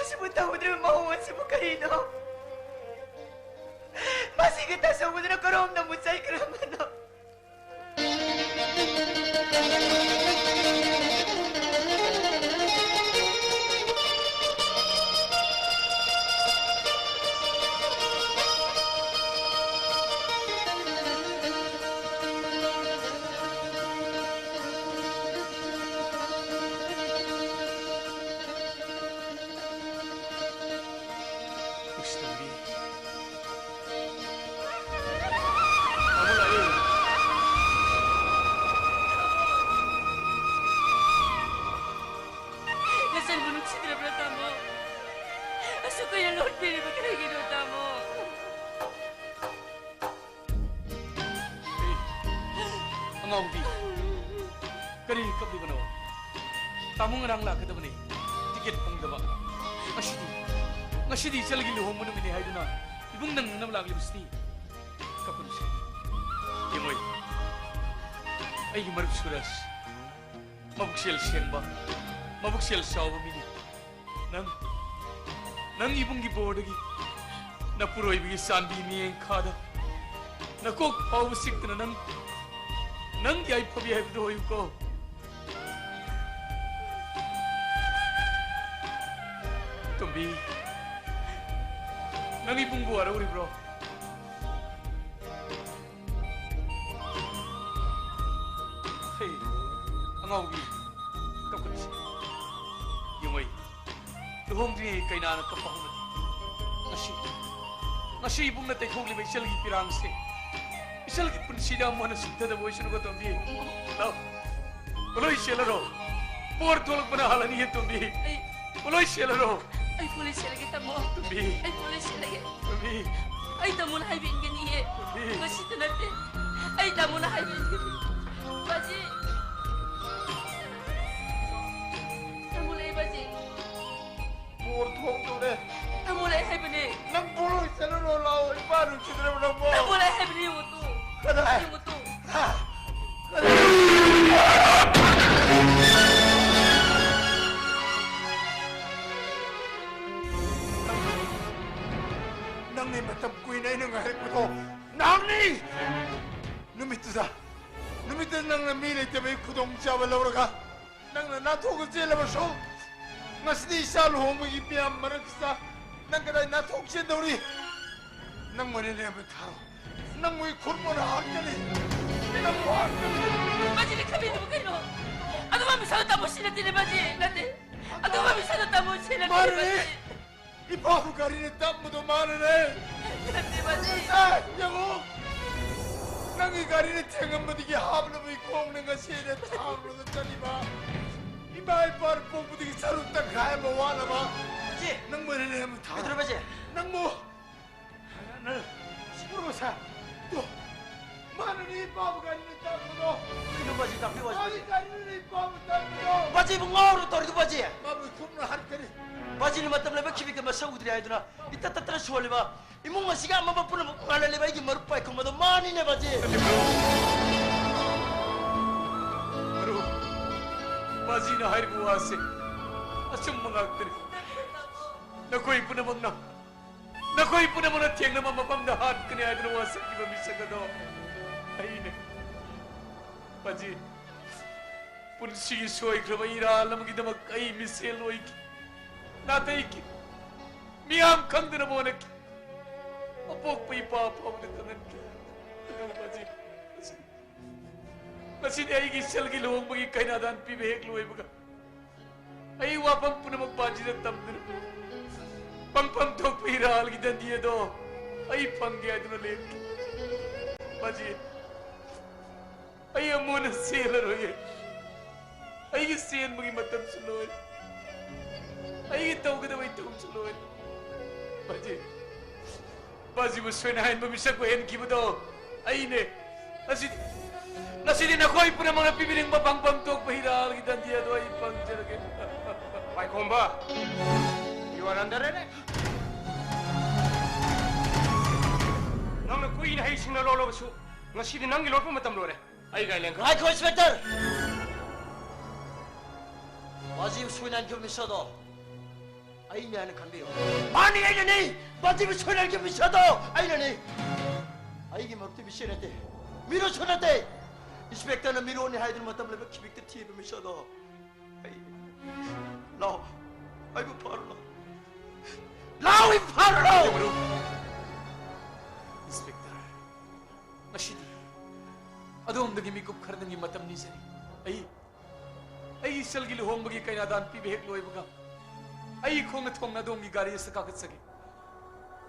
ꯑꯁꯤꯕꯨ ꯇꯧꯗ꯭ꯔꯤꯕ ꯃꯑꯣꯡ ꯑꯁꯤꯕꯨ ꯀꯔꯤꯅꯣ? ꯃꯁꯤꯒꯤ ꯇꯥꯆꯧꯕꯗꯨꯅ ꯀꯔꯣꯝꯗ ꯑꯃꯨꯛ ꯆꯠꯈ꯭ꯔꯕꯅꯣ? ꯏꯁ, ꯇꯣꯝꯕꯤ꯫ ꯇꯥꯃꯣ ꯂꯥꯛꯑꯦ꯫ ꯅꯆꯟꯕꯨ ꯅꯨꯡꯁꯤꯗ꯭ꯔꯕ꯭ꯔꯥ, ꯇꯥꯃꯣ? ꯑꯁꯨꯛ ꯀꯨꯏꯅ ꯂꯣꯠꯄꯤꯔꯤꯕ ꯀꯔꯤꯒꯤꯅꯣ, ꯇꯥꯃꯣ? ꯑꯦ, ꯑꯉꯥꯎꯕꯤ, ꯀꯔꯤ ꯀꯞꯂꯤꯕꯅꯣ? ꯇꯥꯃꯣ ꯉꯔꯥꯡ ꯂꯥꯛꯀꯗꯕꯅꯦ, ꯇꯤꯀꯦꯠ ꯐꯪꯗꯕ꯫ ꯉꯁꯤꯗꯤ, ꯉꯁꯤꯗꯤ ꯏꯆꯜꯒꯤ ꯂꯨꯍꯣꯡꯕ ꯅꯨꯃꯤꯠꯅꯦ ꯍꯥꯏꯗꯨꯅ ꯏꯕꯨꯡ ꯅꯪꯅꯅꯕ ꯂꯥꯛꯂꯤꯕꯁꯤꯗꯤ꯫ ꯀꯞꯀꯅꯨꯁꯦ꯫ ꯌꯦꯡꯉꯣꯏ, ꯑꯩꯒꯤ ꯃꯔꯨꯞ ꯁꯨꯔꯖ, ꯃꯕꯨꯛꯆꯦꯜ ꯁꯦꯡꯕ, ꯃꯕꯨꯛꯆꯦꯜ ꯆꯥꯎꯕ ꯃꯤꯅꯤ꯫ ꯅꯪ, ꯅꯪ ꯏꯕꯨꯡꯒꯤ ꯕꯣꯔꯗꯒꯤ ꯅꯄꯨꯔꯣꯏꯕꯒꯤ ꯆꯥꯟꯕꯤ ꯃꯤꯠꯌꯦꯡ ꯈꯥꯗ ꯅꯀꯣꯛ ꯐꯥꯎꯕ ꯆꯤꯛꯇꯅ ꯅꯪ, ꯅꯪ ꯌꯥꯏꯐꯕꯤ ꯍꯥꯏꯕꯗꯨ ꯑꯣꯏꯌꯨꯀꯣ꯫ ꯇꯣꯝꯕꯤ, ꯅꯪ ꯏꯕꯨꯡꯕꯨ ꯋꯥꯔꯧꯔꯤꯕ꯭ꯔꯣ? ꯍꯦ, ꯑꯉꯥꯎꯕꯤ, ꯀꯞꯀꯅꯨꯁꯦ꯫ ꯌꯦꯡꯉꯣꯏ, ꯂꯨꯍꯣꯡꯗ꯭ꯔꯤꯉꯩ ꯀꯩꯅꯥꯅ ꯀꯞꯄ ꯍꯧꯅꯗꯦ꯫ ꯉꯁꯤ, ꯉꯁꯤ ꯏꯕꯨꯡꯅ ꯇꯩꯊꯣꯛꯂꯤꯕ ꯏꯆꯜꯒꯤ ꯄꯤꯔꯥꯡꯁꯦ ꯏꯆꯜꯒꯤ ꯄꯨꯟꯁꯤꯗ ꯑꯃꯨꯛ ꯍꯟꯅ ꯁꯤꯊꯗꯕ ꯑꯣꯏꯁꯅꯨꯀꯣ, ꯇꯣꯝꯕꯤ꯫ ꯂꯥꯎ, ꯄꯣꯠꯂꯣꯏ ꯆꯦꯜꯂꯔꯣ꯫ ꯕꯣꯔ ꯊꯣꯛꯂꯛꯄꯅ ꯍꯥꯜꯂꯅꯤꯌꯦ, ꯇꯣꯝꯕꯤ꯫ ꯑꯩ ꯄꯣꯠꯂꯣꯏ ꯁꯦꯠꯂꯔꯣ꯫ ꯑꯩ ꯄꯣꯠꯂꯣꯏ ꯁꯦꯠꯂꯒꯦ, ꯇꯥꯃꯣ꯫ ꯇꯣꯝꯕꯤ꯫ ꯑꯩ ꯄꯣꯠꯂꯣꯏ ꯁꯦꯠꯂꯒꯦ꯫ ꯇꯣꯝꯕꯤ꯫ ꯑꯩ ꯇꯥꯃꯣꯅ ꯍꯥꯏꯕ ꯏꯟꯒꯅꯤꯌꯦ꯫ ꯇꯣꯝꯕꯤ꯫ ꯉꯁꯤꯇ ꯅꯠꯇꯦ꯫ ꯑꯩ ꯇꯥꯃꯣꯅ ꯍꯥꯏꯕ ꯏꯟꯒꯅꯤ꯫ ꯕꯥꯖꯤ꯫ ꯇꯥꯃꯣ ꯂꯩ, ꯕꯥꯖꯤ꯫ ꯕꯣꯔ ꯊꯣꯛꯇꯧꯔꯦ꯫ ꯇꯥꯃꯣ ꯂꯩ ꯍꯥꯏꯕꯅꯦ꯫ ꯅꯪ ꯄꯣꯠꯂꯣꯏ ꯆꯠꯂꯨꯔꯣ ꯂꯥꯛꯑꯣ, ꯏꯄꯥ ꯅꯨꯡꯁꯤꯗ꯭ꯔꯕ ꯅꯪꯕꯣ? ꯇꯥꯃꯣ ꯂꯩ ꯍꯥꯏꯕꯅꯦ, ꯌꯦꯡꯉꯨ ꯇꯨ꯫ ꯀꯗꯥꯏ? ꯌꯦꯡꯉꯨ ꯇꯨ꯫ ꯍꯥ? ꯀꯗꯥꯏ? ꯅꯪꯅꯤ ꯃꯇꯝ ꯀꯨꯏꯅ ꯑꯩꯅ ꯉꯥꯏꯔꯛꯄꯗꯣ꯫ ꯅꯍꯥꯛꯅꯤ! ꯅꯨꯃꯤꯠꯇꯨꯗ, ꯅꯨꯃꯤꯠꯇꯨꯗ ꯅꯪꯅ ꯃꯤ ꯂꯩꯇꯕꯒꯤ ꯈꯨꯗꯣꯡꯆꯥꯕ ꯂꯧꯔꯒ ꯅꯪꯅ ꯅꯥꯟꯊꯣꯛꯑꯒ ꯆꯦꯜꯂꯕꯁꯨ, ꯉꯁꯤꯗꯤ ꯏꯆꯥ ꯂꯨꯍꯣꯡꯕꯒꯤ ꯃꯤꯌꯥꯝ ꯃꯔꯛꯁꯤꯗ ꯅꯪ ꯀꯗꯥꯏ ꯅꯥꯟꯊꯣꯛ ꯆꯦꯟꯗꯧꯔꯤ? ꯅꯪ ꯑꯣꯏꯅ ꯂꯦꯝꯕ ꯊꯥꯔꯣ꯫ ꯅꯪꯕꯨ ꯏꯈꯨꯠ ꯃꯣꯠꯅ ꯍꯥꯠꯀꯅꯤ꯫ ꯅꯪꯕꯨ ꯍꯥꯠꯀꯅꯤ꯫ ꯃꯁꯤꯗꯤ ꯈꯪꯕꯤꯗꯕ ꯀꯩꯅꯣ? ꯑꯗꯨꯒ ꯃꯤꯁꯥꯗ ꯇꯝꯃꯨ ꯁꯤ ꯅꯠꯇꯦꯅꯦ, ꯃꯁꯤ ꯅꯠꯇꯦ꯫ ꯑꯗꯨꯒ ꯃꯤꯁꯥꯗ ꯇꯝꯃꯨ ꯁꯤ ꯅꯠꯇꯦꯅꯦ, ꯃꯥꯅꯅꯦ꯫ ꯃꯁꯤ꯫ ꯏꯄꯥꯕꯨ ꯒꯥꯔꯤꯅ ꯇꯝꯕꯗꯣ ꯃꯥꯅꯅꯦ꯫ ꯅꯠꯇꯦ, ꯃꯁꯤ꯫ ꯑꯦ, ꯌꯦꯡꯉꯣ꯫ ꯅꯪꯒꯤ ꯒꯥꯔꯤꯅ ꯊꯦꯡꯉꯝꯕꯗꯒꯤ ꯍꯥꯞꯂꯕ ꯏꯈꯣꯡꯅ ꯉꯁꯤ ꯑꯩꯅ ꯊꯥꯡꯂꯒ ꯆꯠꯂꯤꯕ꯫ ꯏꯃꯥ ꯏꯄꯥꯅ ꯄꯣꯛꯄꯗꯒꯤ ꯁꯔꯨꯛ ꯇꯪꯈꯥꯏ ꯑꯃ ꯋꯥꯠꯂꯕ꯫ ꯃꯁꯤ꯫ ꯅꯪꯕꯨ ꯑꯩꯅ ꯂꯦꯝꯕ ꯊꯥꯔꯣ꯫ ꯀꯩꯗꯧꯔꯕ, ꯃꯁꯤ? ꯅꯪꯕꯨ ꯅꯪ ꯁꯤꯕꯨ ꯃꯁꯥ꯫ ꯇꯣ, ꯃꯥꯅꯅꯦ ꯏꯄꯥꯕꯨ ꯒꯥꯔꯤꯅ ꯇꯥꯛꯄꯗꯣ꯫ ꯀꯩꯅꯣ ꯕꯥꯖꯤ, ꯇꯥꯛꯄꯤꯌꯨ, ꯕꯥꯖꯤ꯫ ꯃꯥꯒꯤ ꯒꯥꯔꯤꯅꯅꯦ ꯏꯄꯥꯕꯨ ꯇꯥꯛꯄꯗꯣ꯫ ꯕꯥꯖꯤꯕꯨ ꯉꯥꯎꯔꯣ ꯇꯧꯔꯤꯗꯨ, ꯕꯥꯖꯤ? ꯃꯥꯕꯨ ꯏꯈꯨꯝꯅ ꯍꯥꯠꯀꯅꯤ꯫ ꯕꯥꯖꯤꯅ ꯃꯇꯝ ꯂꯩꯕ ꯈꯤꯕꯤꯛꯇ ꯃꯁꯛ ꯎꯗ꯭ꯔꯦ ꯍꯥꯏꯗꯨꯅ ꯏꯇꯠ ꯇꯠꯇꯅ ꯁꯣꯜꯂꯤꯕ ꯏꯃꯨꯡ ꯑꯁꯤꯒꯤ ꯑꯃꯝꯕ ꯄꯨꯝꯅꯃꯛ ꯉꯥꯜꯍꯜꯂꯤꯕ ꯑꯩꯒꯤ ꯃꯔꯨꯞ ꯄꯥꯏꯈꯣꯝꯕꯗꯣ ꯃꯥꯅꯤꯅꯦ, ꯕꯥꯖꯤ꯫ ꯃꯔꯨꯞ, ꯕꯥꯖꯤꯅ ꯍꯥꯏꯔꯤꯕ ꯋꯥꯁꯦ ꯑꯆꯨꯝꯕ ꯉꯥꯛꯇꯅꯤ꯫ ꯅꯈꯣꯏ ꯄꯨꯝꯅꯃꯛꯅ ꯅꯈꯣꯏ ꯄꯨꯝꯅꯃꯛꯅ ꯊꯦꯡꯅꯕ ꯃꯐꯝꯗ ꯍꯥꯠꯀꯅꯤ ꯍꯥꯏꯗꯨꯅ ꯋꯥꯁꯛꯈꯤꯕ ꯃꯤꯁꯛ ꯑꯗꯣ ꯑꯩꯅꯦ꯫ ꯕꯥꯖꯤ, ꯄꯨꯟꯁꯤꯒꯤ ꯁꯣꯏꯈ꯭ꯔꯕ ꯏꯔꯥꯜ ꯑꯃꯒꯤꯗꯃꯛ ꯑꯩ ꯃꯤꯁꯦꯜ ꯑꯣꯏꯈꯤ, ꯅꯥꯊꯩꯈꯤ, ꯃꯤꯌꯥꯝ ꯈꯪꯗꯅꯕ ꯍꯣꯠꯅꯈꯤ, ꯑꯄꯣꯛꯄ ꯏꯄꯥ ꯐꯥꯎꯕꯗ ꯈꯪꯍꯟꯈꯤ꯫ ꯑꯗꯨꯕꯨ ꯕꯥꯖꯤ, ꯉꯁꯤꯗꯤ ꯑꯩꯒꯤ ꯏꯆꯜꯒꯤ ꯂꯨꯍꯣꯡꯕꯒꯤ ꯀꯩꯅꯥꯗꯥꯟ ꯄꯤꯕ ꯍꯦꯛ ꯂꯣꯏꯕꯒ ꯑꯩ ꯋꯥꯐꯝ ꯄꯨꯝꯅꯃꯛ ꯕꯥꯖꯤꯗ ꯇꯝꯗꯨꯅ ꯄꯪꯐꯝ ꯊꯣꯛꯄ ꯏꯔꯥꯜꯒꯤ ꯗꯟꯗꯤ ꯑꯗꯣ ꯑꯩ ꯐꯪꯒꯦ ꯍꯥꯏꯗꯨꯅ ꯂꯦꯞꯈꯤ꯫ ꯕꯥꯖꯤ, ꯑꯩ ꯑꯃꯨꯛ ꯍꯟꯅ ꯆꯦꯜꯂꯔꯣꯏꯒꯦ꯫ ꯑꯩꯒꯤ ꯆꯦꯟꯕꯒꯤ ꯃꯇꯝꯁꯨ ꯂꯣꯏ꯫ ꯑꯩꯒꯤ ꯇꯧꯒꯗꯕ ꯏꯊꯧꯁꯨ ꯂꯣꯏ꯫ ꯕꯥꯖꯤ, ꯕꯥꯖꯤꯕꯨ ꯁꯣꯏꯅꯥꯏꯍꯟꯕ ꯃꯤꯁꯛ ꯑꯣꯏꯍꯟꯈꯤꯕꯗꯣ ꯑꯩꯅꯦ꯫ ꯉꯁꯤꯗꯤ, ꯉꯁꯤꯗꯤ ꯅꯈꯣꯏ ꯄꯨꯝꯅꯃꯛꯅ ꯄꯤꯕꯤꯅꯤꯡꯕ ꯄꯥꯡꯐꯝ ꯊꯣꯛꯄ ꯍꯤꯔꯥꯒꯤ ꯗꯟꯗꯤ ꯑꯗꯨ ꯑꯩ ꯄꯥꯡꯖꯔꯒꯦ꯫ ꯄꯥꯏꯈꯣꯝꯕ, you are under arrest. ꯅꯪꯅ ꯀꯨꯏꯅ ꯍꯩꯁꯤꯡꯅ ꯂꯣꯜꯂꯕꯁꯨ, ꯉꯁꯤꯗꯤ ꯅꯪꯒꯤ ꯂꯣꯠꯄ ꯃꯇꯝ ꯂꯣꯏꯔꯦ꯫ ꯑꯩ ꯒꯥꯔꯤ ꯂꯦꯡꯈ꯭ꯔꯦ꯫ ꯉꯥꯏꯈꯣ, ꯏꯟꯁꯄꯦꯛꯇꯔ! ꯕꯥꯖꯤꯕꯨ ꯁꯣꯏꯅꯥꯏꯍꯟꯈꯤꯕ ꯃꯤꯁꯛ ꯑꯗꯣ ꯑꯩꯅꯦ ꯍꯥꯏꯅ ꯈꯟꯕꯤꯌꯨ꯫ ꯃꯥꯅꯤ, ꯑꯩꯅꯅꯤ! ꯕꯥꯖꯤꯕꯨ ꯁꯣꯏꯅꯥꯏꯍꯟꯈꯤꯕ ꯃꯤꯁꯛ ꯑꯗꯣ ꯑꯩꯅꯅꯤ! ꯑꯩꯒꯤ ꯃꯔꯨꯞꯇꯤ ꯃꯤꯁꯛ ꯅꯠꯇꯦ, ꯃꯤꯔꯣꯠꯁꯨ ꯅꯠꯇꯦ! ꯏꯟꯁꯄꯦꯛꯇꯔꯅ ꯃꯤꯔꯣꯠꯅꯤ ꯍꯥꯏꯗꯨꯅ ꯃꯇꯝ ꯂꯩꯕ ꯈꯤꯕꯤꯛꯇ ꯊꯤꯕ ꯃꯤꯁꯛ ꯑꯗꯣ ꯑꯩ꯫ ꯂꯥꯛꯑꯣ, ꯑꯩꯕꯨ ꯐꯥꯔꯨ ꯂꯥꯛꯑꯣ꯫ ꯂꯥꯛꯑꯣ, ꯑꯩꯕꯨ ꯐꯥꯔꯨ ꯂꯥꯛꯑꯣ! ꯃꯔꯨꯞ, ꯏꯟꯁꯄꯦꯛꯇꯔ, ꯉꯁꯤꯗꯤ ꯑꯗꯣꯝꯗꯒꯤ ꯃꯤꯀꯨꯞ ꯈꯔꯗꯪꯒꯤ ꯃꯇꯝ ꯅꯤꯖꯔꯤ꯫ ꯑꯩ, ꯑꯩꯒꯤ ꯏꯆꯜꯒꯤ ꯂꯨꯍꯣꯡꯕꯒꯤ ꯀꯩꯅꯥꯗꯥꯟ ꯄꯤꯕ ꯍꯦꯛ ꯂꯣꯏꯕꯒ, ꯑꯩ ꯈꯣꯡꯅ ꯊꯣꯡꯅ ꯑꯗꯣꯝꯒꯤ ꯒꯥꯔꯤ ꯑꯁꯤꯗ ꯀꯥꯈꯠꯆꯒꯦ꯫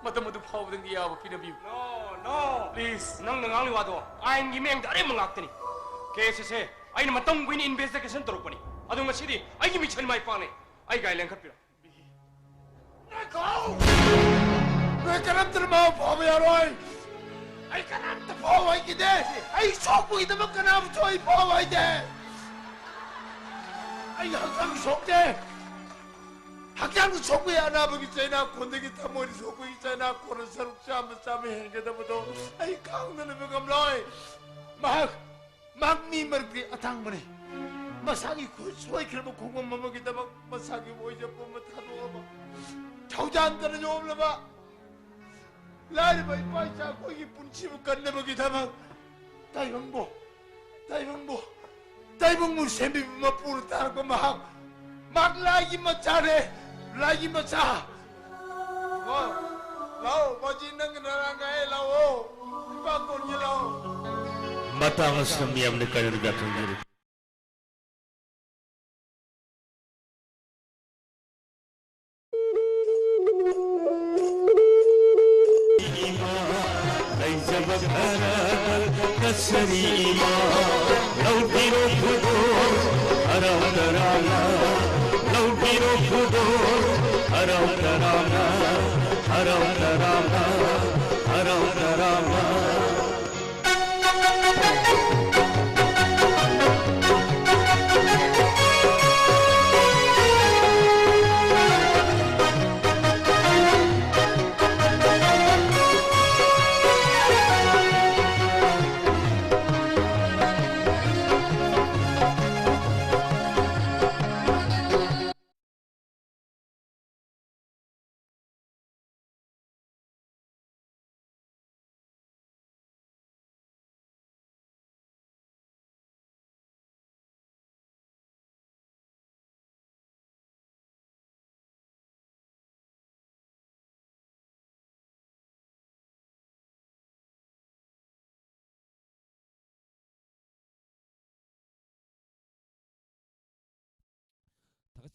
ꯃꯇꯝ ꯑꯗꯨ ꯐꯥꯎꯕꯗꯪꯒꯤ ꯌꯥꯕ ꯄꯤꯅꯕꯤꯌꯨ꯫ No, no. Please. ꯅꯪꯅ ꯉꯥꯡꯂꯤ ꯋꯥꯗꯣ ꯑꯥꯏꯟꯒꯤ ꯃꯤꯠꯌꯦꯡꯗ ꯑꯔꯦꯝꯕ ꯉꯥꯛꯇꯅꯤ꯫ ꯀꯦꯁ ꯑꯁꯦ ꯑꯩꯅ ꯃꯇꯝ ꯀꯨꯏꯅ ꯏꯟꯚꯦꯁꯇꯤꯒꯦꯁꯟ ꯇꯧꯔꯛꯄꯅꯤ, ꯑꯗꯣ ꯉꯁꯤꯗꯤ ꯑꯩꯒꯤ ꯃꯤꯁꯟ ꯃꯥꯏ ꯄꯥꯛꯂꯦ꯫ ꯑꯩ ꯒꯥꯔꯤ ꯂꯦꯡꯈꯠꯄꯤꯔꯣ꯫ ꯉꯥꯏꯈꯣ! ꯅꯣꯏ ꯀꯅꯥꯝꯇꯅ ꯃꯥꯕꯨ ꯐꯥꯕ ꯌꯥꯔꯣꯏ꯫ ꯑꯩ ꯀꯅꯥꯝꯇ ꯐꯥꯎ ꯍꯥꯏꯈꯤꯗꯦ꯫ ꯑꯩ ꯁꯣꯛꯄꯒꯤꯗꯃꯛ ꯀꯅꯥꯕꯨꯁꯨ ꯑꯩ ꯐꯥꯎ ꯍꯥꯏꯗꯦ꯫ ꯑꯩ ꯍꯛꯆꯥꯡ ꯁꯣꯛꯇꯦ꯫ ꯍꯛꯆꯥꯡꯗ ꯁꯣꯛꯄꯒꯤ ꯑꯅꯥꯕꯒꯤ ꯆꯩꯅꯥ ꯀꯣꯟꯗꯒꯤ ꯊꯃꯣꯏꯗ ꯁꯣꯛꯄꯒꯤ ꯆꯩꯅꯥ ꯀꯣꯟꯅ ꯁꯔꯨꯛ ꯆꯥꯝꯃ ꯆꯥꯝꯃ ꯍꯦꯟꯒꯗꯕꯗꯣ ꯑꯩ ꯈꯥꯡꯗꯅꯕ ꯉꯝꯂꯣꯏ꯫ ꯃꯍꯥꯛ ꯃꯍꯥꯛ ꯃꯤ ꯃꯔꯛꯇꯒꯤ ꯑꯇꯥꯡꯕꯅꯤ꯫ ꯃꯁꯥꯒꯤ ꯈꯨꯠ ꯁꯣꯏꯈ꯭ꯔꯕ ꯈꯣꯡꯐꯝ ꯑꯃꯒꯤꯗꯃꯛ ꯃꯁꯥꯒꯤ ꯑꯣꯏꯖꯕ ꯄꯨꯝꯕ ꯊꯥꯗꯣꯛꯑꯕ ꯊꯧꯖꯥꯟ ꯀꯟꯅ ꯌꯣꯝꯂꯕ ꯂꯥꯏꯔꯕ ꯏꯄꯥ ꯏꯆꯥ ꯑꯩꯈꯣꯏꯒꯤ ꯄꯨꯟꯁꯤꯕꯨ ꯀꯟꯅꯕꯒꯤꯗꯃꯛ ꯇꯥꯏꯕꯪꯕꯨ, ꯇꯥꯏꯕꯪꯕꯨ, ꯇꯥꯏꯕꯪꯕꯨ ꯁꯦꯝꯕꯤꯕ ꯃꯄꯨꯅ ꯇꯥꯔꯛꯄ ꯃꯍꯥꯛ, ꯃꯍꯥꯛ ꯂꯥꯏꯒꯤ ꯃꯆꯥꯅꯦ, ꯂꯥꯏꯒꯤ ꯃꯆꯥ꯫ ꯂꯥꯛꯑꯣ, ꯂꯥꯛꯑꯣ, ꯕꯥꯖꯤ, ꯅꯪꯒꯤ ꯅꯔꯥꯡꯒ ꯑꯩ ꯂꯥꯛꯑꯣ, ꯏꯄꯥ ꯀꯣꯟꯒꯤ ꯂꯥꯛꯑꯣ꯫ ꯃꯇꯥꯡ ꯑꯁꯤꯗ ꯃꯤꯌꯥꯝꯅ ꯀꯥꯏꯅꯔꯒ ꯊꯝꯖꯔꯤ꯫ ꯏꯃꯥ, ꯂꯩꯖꯕ ꯈꯔ ꯀꯠꯆꯔꯤ ꯏꯃꯥ, ꯂꯧꯕꯤꯔꯣ ꯈꯨꯗꯣꯜ꯫ ꯍꯔꯥꯎ ꯇꯔꯥꯝꯅ ꯂꯧꯕꯤꯔꯣ ꯈꯨꯗꯣꯜ, ꯍꯔꯥꯎ ꯇꯔꯥꯝꯅ, ꯍꯔꯥꯎ ꯇꯔꯥꯝꯅ, ꯍꯔꯥꯎ ꯇꯔꯥꯝꯅ꯫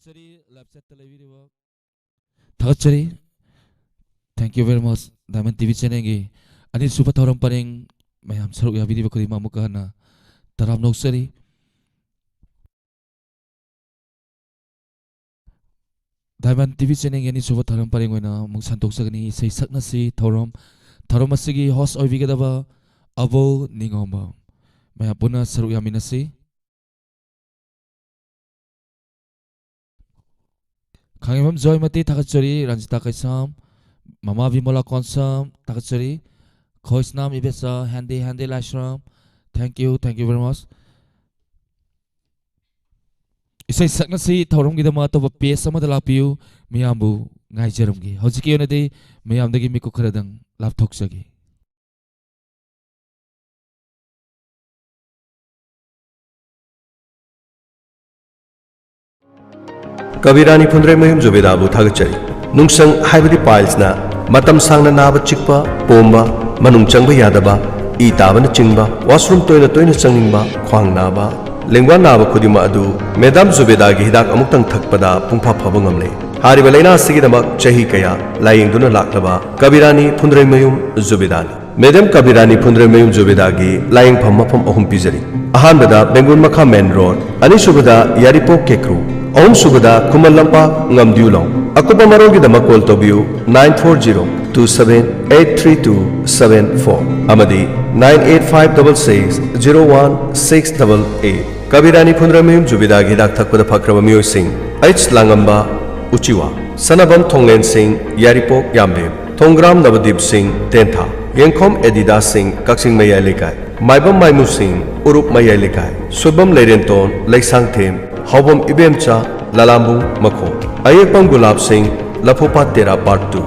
ꯊꯥꯒꯠꯆꯔꯤ, live chat ꯇ ꯂꯩꯕꯤꯔꯤꯕ꯫ ꯊꯥꯒꯠꯆꯔꯤ꯫ Thank you very much, Diamond T V channel ꯒꯤ ꯑꯅꯤꯁꯨꯕ ꯊꯧꯔꯝ ꯄꯔꯦꯡ ꯃꯌꯥꯝ ꯁꯔꯨꯛ ꯌꯥꯕꯤꯔꯤꯕ ꯈꯨꯗꯤꯡꯃꯛ ꯑꯃꯨꯛꯀ ꯍꯟꯅ ꯇꯔꯥꯝꯅ ꯑꯣꯛꯆꯔꯤ꯫ Diamond ꯇꯤ ꯚꯤ channel ꯒꯤ ꯑꯅꯤꯁꯨꯕ ꯊꯧꯔꯝ ꯄꯔꯦꯡ ꯑꯣꯏꯅ ꯑꯃꯨꯛ ꯁꯟꯗꯣꯛꯆꯒꯅꯤ꯫ ꯏꯁꯩ ꯁꯛꯅꯁꯤ ꯊꯧꯔꯝ, ꯊꯧꯔꯝ ꯑꯁꯤꯒꯤ host ꯑꯣꯏꯕꯤꯒꯗꯕ ꯑꯕꯣ ꯅꯤꯉꯣꯝꯕꯝ꯫ ꯃꯌꯥꯝ ꯄꯨꯟꯅ ꯁꯔꯨꯛ ꯌꯥꯃꯤꯟꯅꯁꯤ꯫ ꯈꯥꯉꯦꯝꯕꯝ ꯖꯣꯏꯃꯇꯤ ꯊꯥꯒꯠꯆꯔꯤ, ꯔꯟꯖꯤꯇꯥ ꯀꯩꯁꯥꯝ, ꯃꯃꯥ ꯕꯤꯃꯣꯂꯥ ꯀꯣꯟꯁꯝ ꯊꯥꯒꯠꯆꯔꯤ, ꯈꯣꯏꯁꯅꯥꯝ ꯏꯕꯦꯆꯥ, ꯍꯦꯟꯗꯦ ꯍꯦꯟꯗꯦ ꯂꯥꯏꯁ꯭ꯔꯝ, thank you, thank you very much꯫ ꯏꯁꯩ ꯁꯛꯅꯁꯤ ꯊꯧꯔꯝꯒꯤꯗꯃꯛ ꯑꯇꯣꯞꯄ page ꯑꯃꯗ ꯂꯥꯛꯄꯤꯌꯨ, ꯃꯤꯌꯥꯝꯕꯨ ꯉꯥꯏꯖꯔꯝꯒꯦ꯫ ꯍꯧꯖꯤꯛꯀꯤ ꯑꯣꯏꯅꯗꯤ ꯃꯤꯌꯥꯝꯗꯒꯤ ꯃꯤꯀꯨꯞ ꯈꯔꯗꯪ ꯂꯥꯞꯊꯣꯛꯆꯒꯦ꯫ ꯀꯕꯤꯔꯥꯅꯤ ꯐꯨꯟꯗ꯭ꯔꯩꯃꯌꯨꯝ ꯖꯨꯕꯦꯗꯥꯕꯨ ꯊꯥꯒꯠꯆꯔꯤ꯫ ꯅꯨꯡꯁꯪ ꯍꯥꯏꯕꯗꯤ piles ꯅ ꯃꯇꯝ ꯁꯥꯡꯅ ꯅꯥꯕ ꯆꯤꯛꯄ, ꯄꯣꯝꯕ, ꯃꯅꯨꯡ ꯆꯪꯕ ꯌꯥꯗꯕ, ꯏ ꯇꯥꯕꯅꯆꯤꯡꯕ, washroom ꯇꯣꯏꯅ ꯇꯣꯏꯅ ꯆꯪꯅꯤꯡꯕ, ꯈ꯭ꯋꯥꯡ ꯅꯥꯕ, ꯂꯦꯡꯕꯥꯟ ꯅꯥꯕ ꯈꯨꯗꯤꯡꯃꯛ ꯑꯗꯨ ꯃꯦꯗꯥꯝ ꯖꯨꯕꯦꯗꯥꯒꯤ ꯍꯤꯗꯥꯛ ꯑꯃꯨꯛꯇꯪ ꯊꯛꯄꯗ ꯄꯨꯡꯐꯥ ꯐꯕ ꯉꯝꯂꯦ꯫ ꯍꯥꯏꯔꯤꯕ ꯂꯥꯏꯅꯥ ꯑꯁꯤꯒꯤꯗꯃꯛ ꯆꯍꯤ ꯀꯌꯥ ꯂꯥꯌꯦꯡꯗꯨꯅ ꯂꯥꯛꯂꯕ ꯀꯕꯤꯔꯥꯅꯤ ꯐꯨꯟꯗ꯭ꯔꯩꯃꯌꯨꯝ ꯖꯨꯕꯦꯗꯥꯅꯤ꯫ ꯃꯦꯗꯝ ꯀꯕꯤꯔꯥꯅꯤ ꯐꯨꯟꯗ꯭ꯔꯩꯃꯌꯨꯝ ꯖꯨꯕꯦꯗꯥꯒꯤ ꯂꯥꯌꯦꯡꯐꯝ ꯃꯐꯝ ꯑꯍꯨꯝ ꯄꯤꯖꯔꯤ꯫ ꯑꯍꯥꯟꯕꯗ ꯕꯦꯡꯒꯨꯟ ꯃꯈꯥ ꯃꯦꯟ ꯔꯣꯗ, ꯑꯅꯤꯁꯨꯕꯗ ꯌꯥꯏꯔꯤꯄꯣꯛ ꯀꯦꯀ꯭ꯔꯨ, ꯑꯍꯨꯝꯁꯨꯕꯗ ꯈꯨꯃꯟ ꯂꯝꯄꯥꯛ ꯉꯝꯗꯤꯌꯨ ꯂꯣꯡ꯫ ꯑꯀꯨꯞꯄ ꯃꯔꯣꯜꯒꯤꯗꯃꯛ ꯀꯣꯜ ꯇꯧꯕꯤꯌꯨ nine four zero two seven eight three two seven four ꯑꯃꯗꯤ nine eight five double six zero one six double eight꯫ ꯀꯕꯤꯔꯥꯅꯤ ꯐꯨꯟꯗ꯭ꯔꯩꯃꯌꯨꯝ ꯖꯨꯕꯦꯗꯥꯒꯤ ꯍꯤꯗꯥꯛ ꯊꯛꯄꯗ ꯐꯈ꯭ꯔꯕ ꯃꯤꯑꯣꯏꯁꯤꯡ: ꯑꯩꯆ ꯂꯥꯡꯉꯝꯕ, ꯎꯆꯤꯋꯥ, ꯁꯅꯥꯕꯝ ꯊꯣꯡꯂꯦꯟ ꯁꯤꯡ, ꯌꯥꯏꯔꯤꯄꯣꯛ ꯌꯥꯝꯕꯦꯝ, ꯊꯣꯡꯒ꯭ꯔꯥꯝ ꯅꯕꯗꯤꯞ ꯁꯤꯡ, ꯇꯦꯟꯊꯥ, ꯌꯦꯡꯈꯣꯝ ꯑꯦꯗꯤꯗꯥꯁ ꯁꯤꯡ, ꯀꯛꯆꯤꯡ ꯃꯌꯥꯏ ꯂꯩꯀꯥꯏ, ꯃꯥꯏꯕꯝ ꯃꯥꯏꯃꯨ ꯁꯤꯡ, ꯎꯔꯨꯞ ꯃꯌꯥꯏ ꯂꯩꯀꯥꯏ, ꯁꯣꯏꯕꯝ ꯂꯩꯔꯦꯟꯇꯣꯟ, ꯂꯩꯁꯥꯡꯊꯦꯝ, ꯍꯥꯎꯕꯝ ꯏꯕꯦꯝꯆꯥ, ꯂꯂꯥꯝꯕꯨꯡ ꯃꯈꯣꯡ, ꯑꯌꯦꯛꯄꯝ ꯒꯨꯂꯥꯞ ꯁꯤꯡ, ꯂꯐꯨꯄꯥꯠ ꯇꯦꯔꯥ ꯄꯥꯔꯠ ꯇꯨ,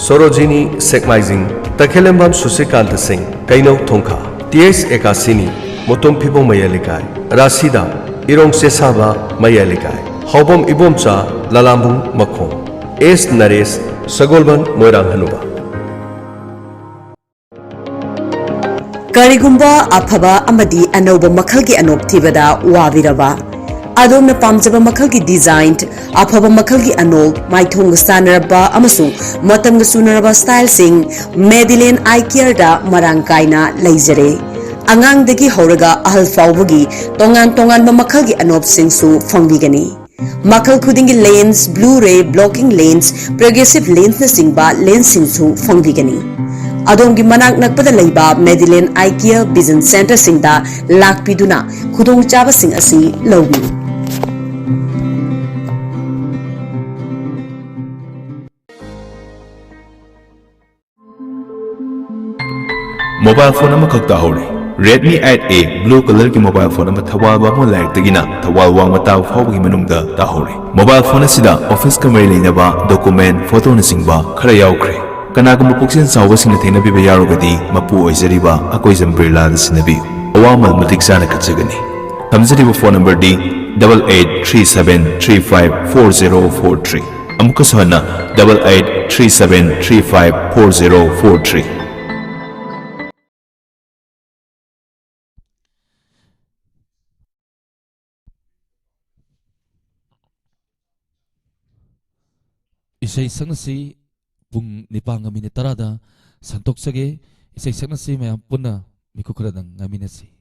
ꯁꯣꯔꯣꯖꯤꯅꯤ ꯁꯦꯛꯃꯥꯏꯖꯤꯡ, ꯇꯈꯦꯂꯦꯝꯕꯝ ꯁꯨꯁꯤꯀꯥꯟꯇ ꯁꯤꯡ, ꯀꯩꯅꯧ ꯊꯣꯡꯈꯥ, ꯇꯤ ꯑꯩꯆ ꯑꯦꯀꯥꯁꯤꯅꯤ, ꯃꯨꯇꯨꯝ ꯐꯤꯕꯣꯡ ꯃꯌꯥꯏ ꯂꯩꯀꯥꯏ, ꯔꯥꯁꯤꯗꯥ, ꯏꯔꯣꯡ ꯆꯦꯁꯥꯕ ꯃꯌꯥꯏ ꯂꯩꯀꯥꯏ, ꯍꯥꯎꯕꯝ ꯏꯕꯣꯝꯆꯥ, ꯂꯂꯥꯝꯕꯨꯡ ꯃꯈꯣꯡ, ꯑꯦꯁ ꯅꯔꯦꯁ, ꯁꯒꯣꯜꯕꯟ ꯃꯣꯏꯔꯥꯡ ꯍꯅꯨꯕ꯫ ꯀꯔꯤꯒꯨꯝꯕ ꯑꯐꯕ ꯑꯃꯗꯤ ꯑꯅꯧꯕ ꯃꯈꯜꯒꯤ ꯑꯅꯣꯞ ꯊꯤꯕꯗ ꯋꯥꯕꯤꯔꯕ? ꯑꯗꯣꯝꯅ ꯄꯥꯝꯖꯕ ꯃꯈꯜꯒꯤ ꯗꯤꯖꯥꯏꯟ, ꯑꯐꯕ ꯃꯈꯜꯒꯤ ꯑꯅꯣꯞ, ꯃꯥꯏꯊꯣꯡꯒ ꯆꯥꯟꯅꯔꯕ ꯑꯃꯁꯨꯡ ꯃꯇꯝꯒ ꯆꯨꯅꯔꯕ ꯁ꯭ꯇꯥꯏꯜꯁꯤꯡ Madeline Eye Careꯗ ꯃꯔꯥꯡ ꯀꯥꯏꯅ ꯂꯩꯖꯔꯦ꯫ ꯑꯉꯥꯡꯗꯒꯤ ꯍꯧꯔꯒ ꯑꯍꯜ ꯐꯥꯎꯕꯒꯤ ꯇꯣꯉꯥꯟ ꯇꯣꯉꯥꯟꯕ ꯃꯈꯜꯒꯤ ꯑꯅꯣꯞꯁꯤꯡꯁꯨ ꯐꯪꯕꯤꯒꯅꯤ꯫ ꯃꯈꯜ ꯈꯨꯗꯤꯡꯒꯤ ꯂꯦꯟꯁ, ꯕ꯭ꯂꯨ ꯔꯦ ꯕ꯭ꯂꯣꯀꯤꯡ ꯂꯦꯟꯁ, ꯄ꯭ꯔꯣꯒ꯭ꯔꯦꯁꯤꯚ ꯂꯦꯟꯁꯅꯆꯤꯡꯕ ꯂꯦꯟꯁꯁꯤꯡꯁꯨ ꯐꯪꯕꯤꯒꯅꯤ꯫ ꯑꯗꯣꯝꯒꯤ ꯃꯅꯥꯛ ꯅꯛꯄꯗ ꯂꯩꯕ Madeline Eye Care Vision Centreꯁꯤꯡꯗ ꯂꯥꯛꯄꯤꯗꯨꯅ ꯈꯨꯗꯣꯡꯆꯥꯕꯁꯤꯡ ꯑꯁꯤ ꯂꯧꯕꯤꯌꯨ꯫ ꯃꯣꯕꯥꯏꯜ ꯐꯣꯟ ꯑꯃꯈꯛ ꯇꯥꯍꯧꯔꯦ꯫ Redmi eight A blue colourꯒꯤ ꯃꯣꯕꯥꯏꯜ ꯐꯣꯟ ꯑꯃ ꯊꯧꯕꯥꯜ ꯕꯥꯃꯣꯟ ꯂꯥꯏꯔꯛꯇꯒꯤꯅ ꯊꯧꯕꯥꯜ ꯋꯥꯡꯃ ꯇꯥꯕ ꯐꯥꯎꯕꯒꯤ ꯃꯅꯨꯡꯗ ꯇꯥꯍꯧꯔꯦ꯫ ꯃꯣꯕꯥꯏꯜ ꯐꯣꯟ ꯑꯁꯤꯗ ꯑꯣꯐꯤꯁꯀ ꯃꯔꯤ ꯂꯩꯅꯕ ꯗꯣꯀꯨꯃꯦꯟ, ꯐꯣꯇꯣꯅꯆꯤꯡꯕ ꯈꯔ ꯌꯥꯎꯈ꯭ꯔꯦ꯫ ꯀꯅꯥꯒꯨꯝꯕ ꯄꯨꯛꯆꯦꯜ ꯆꯥꯎꯕꯁꯤꯡꯅ ꯊꯦꯡꯅꯕꯤꯕ ꯌꯥꯎꯔꯒꯗꯤ ꯃꯄꯨ ꯑꯣꯏꯖꯔꯤꯕ ꯑꯀꯣꯏꯖꯝ ꯕꯤꯔꯂꯥꯗ ꯁꯤꯟꯅꯕꯤꯌꯨ꯫ ꯑꯋꯥꯃꯜ ꯃꯇꯤꯛ ꯆꯥꯅ ꯀꯠꯆꯒꯅꯤ꯫ ꯊꯝꯖꯔꯤꯕ phone ꯅꯝꯕꯔꯗꯤ double eight three seven three five four zero four three꯫ ꯑꯃꯨꯛꯀꯁꯨ ꯍꯟꯅ double eight three seven three five four zero four three꯫ ꯏꯁꯩ ꯁꯛꯅꯁꯤ꯫ ꯄꯨꯡ ꯅꯤꯄꯥꯟꯒ ꯃꯤꯅꯤꯠ ꯇꯔꯥꯗ ꯁꯟꯗꯣꯛꯆꯒꯦ꯫ ꯏꯁꯩ ꯁꯛꯅꯁꯤ, ꯃꯌꯥꯝ ꯄꯨꯟꯅ ꯃꯤꯀꯨꯞ ꯈꯔꯗꯪ ꯉꯥꯏꯃꯤꯟꯅꯁꯤ꯫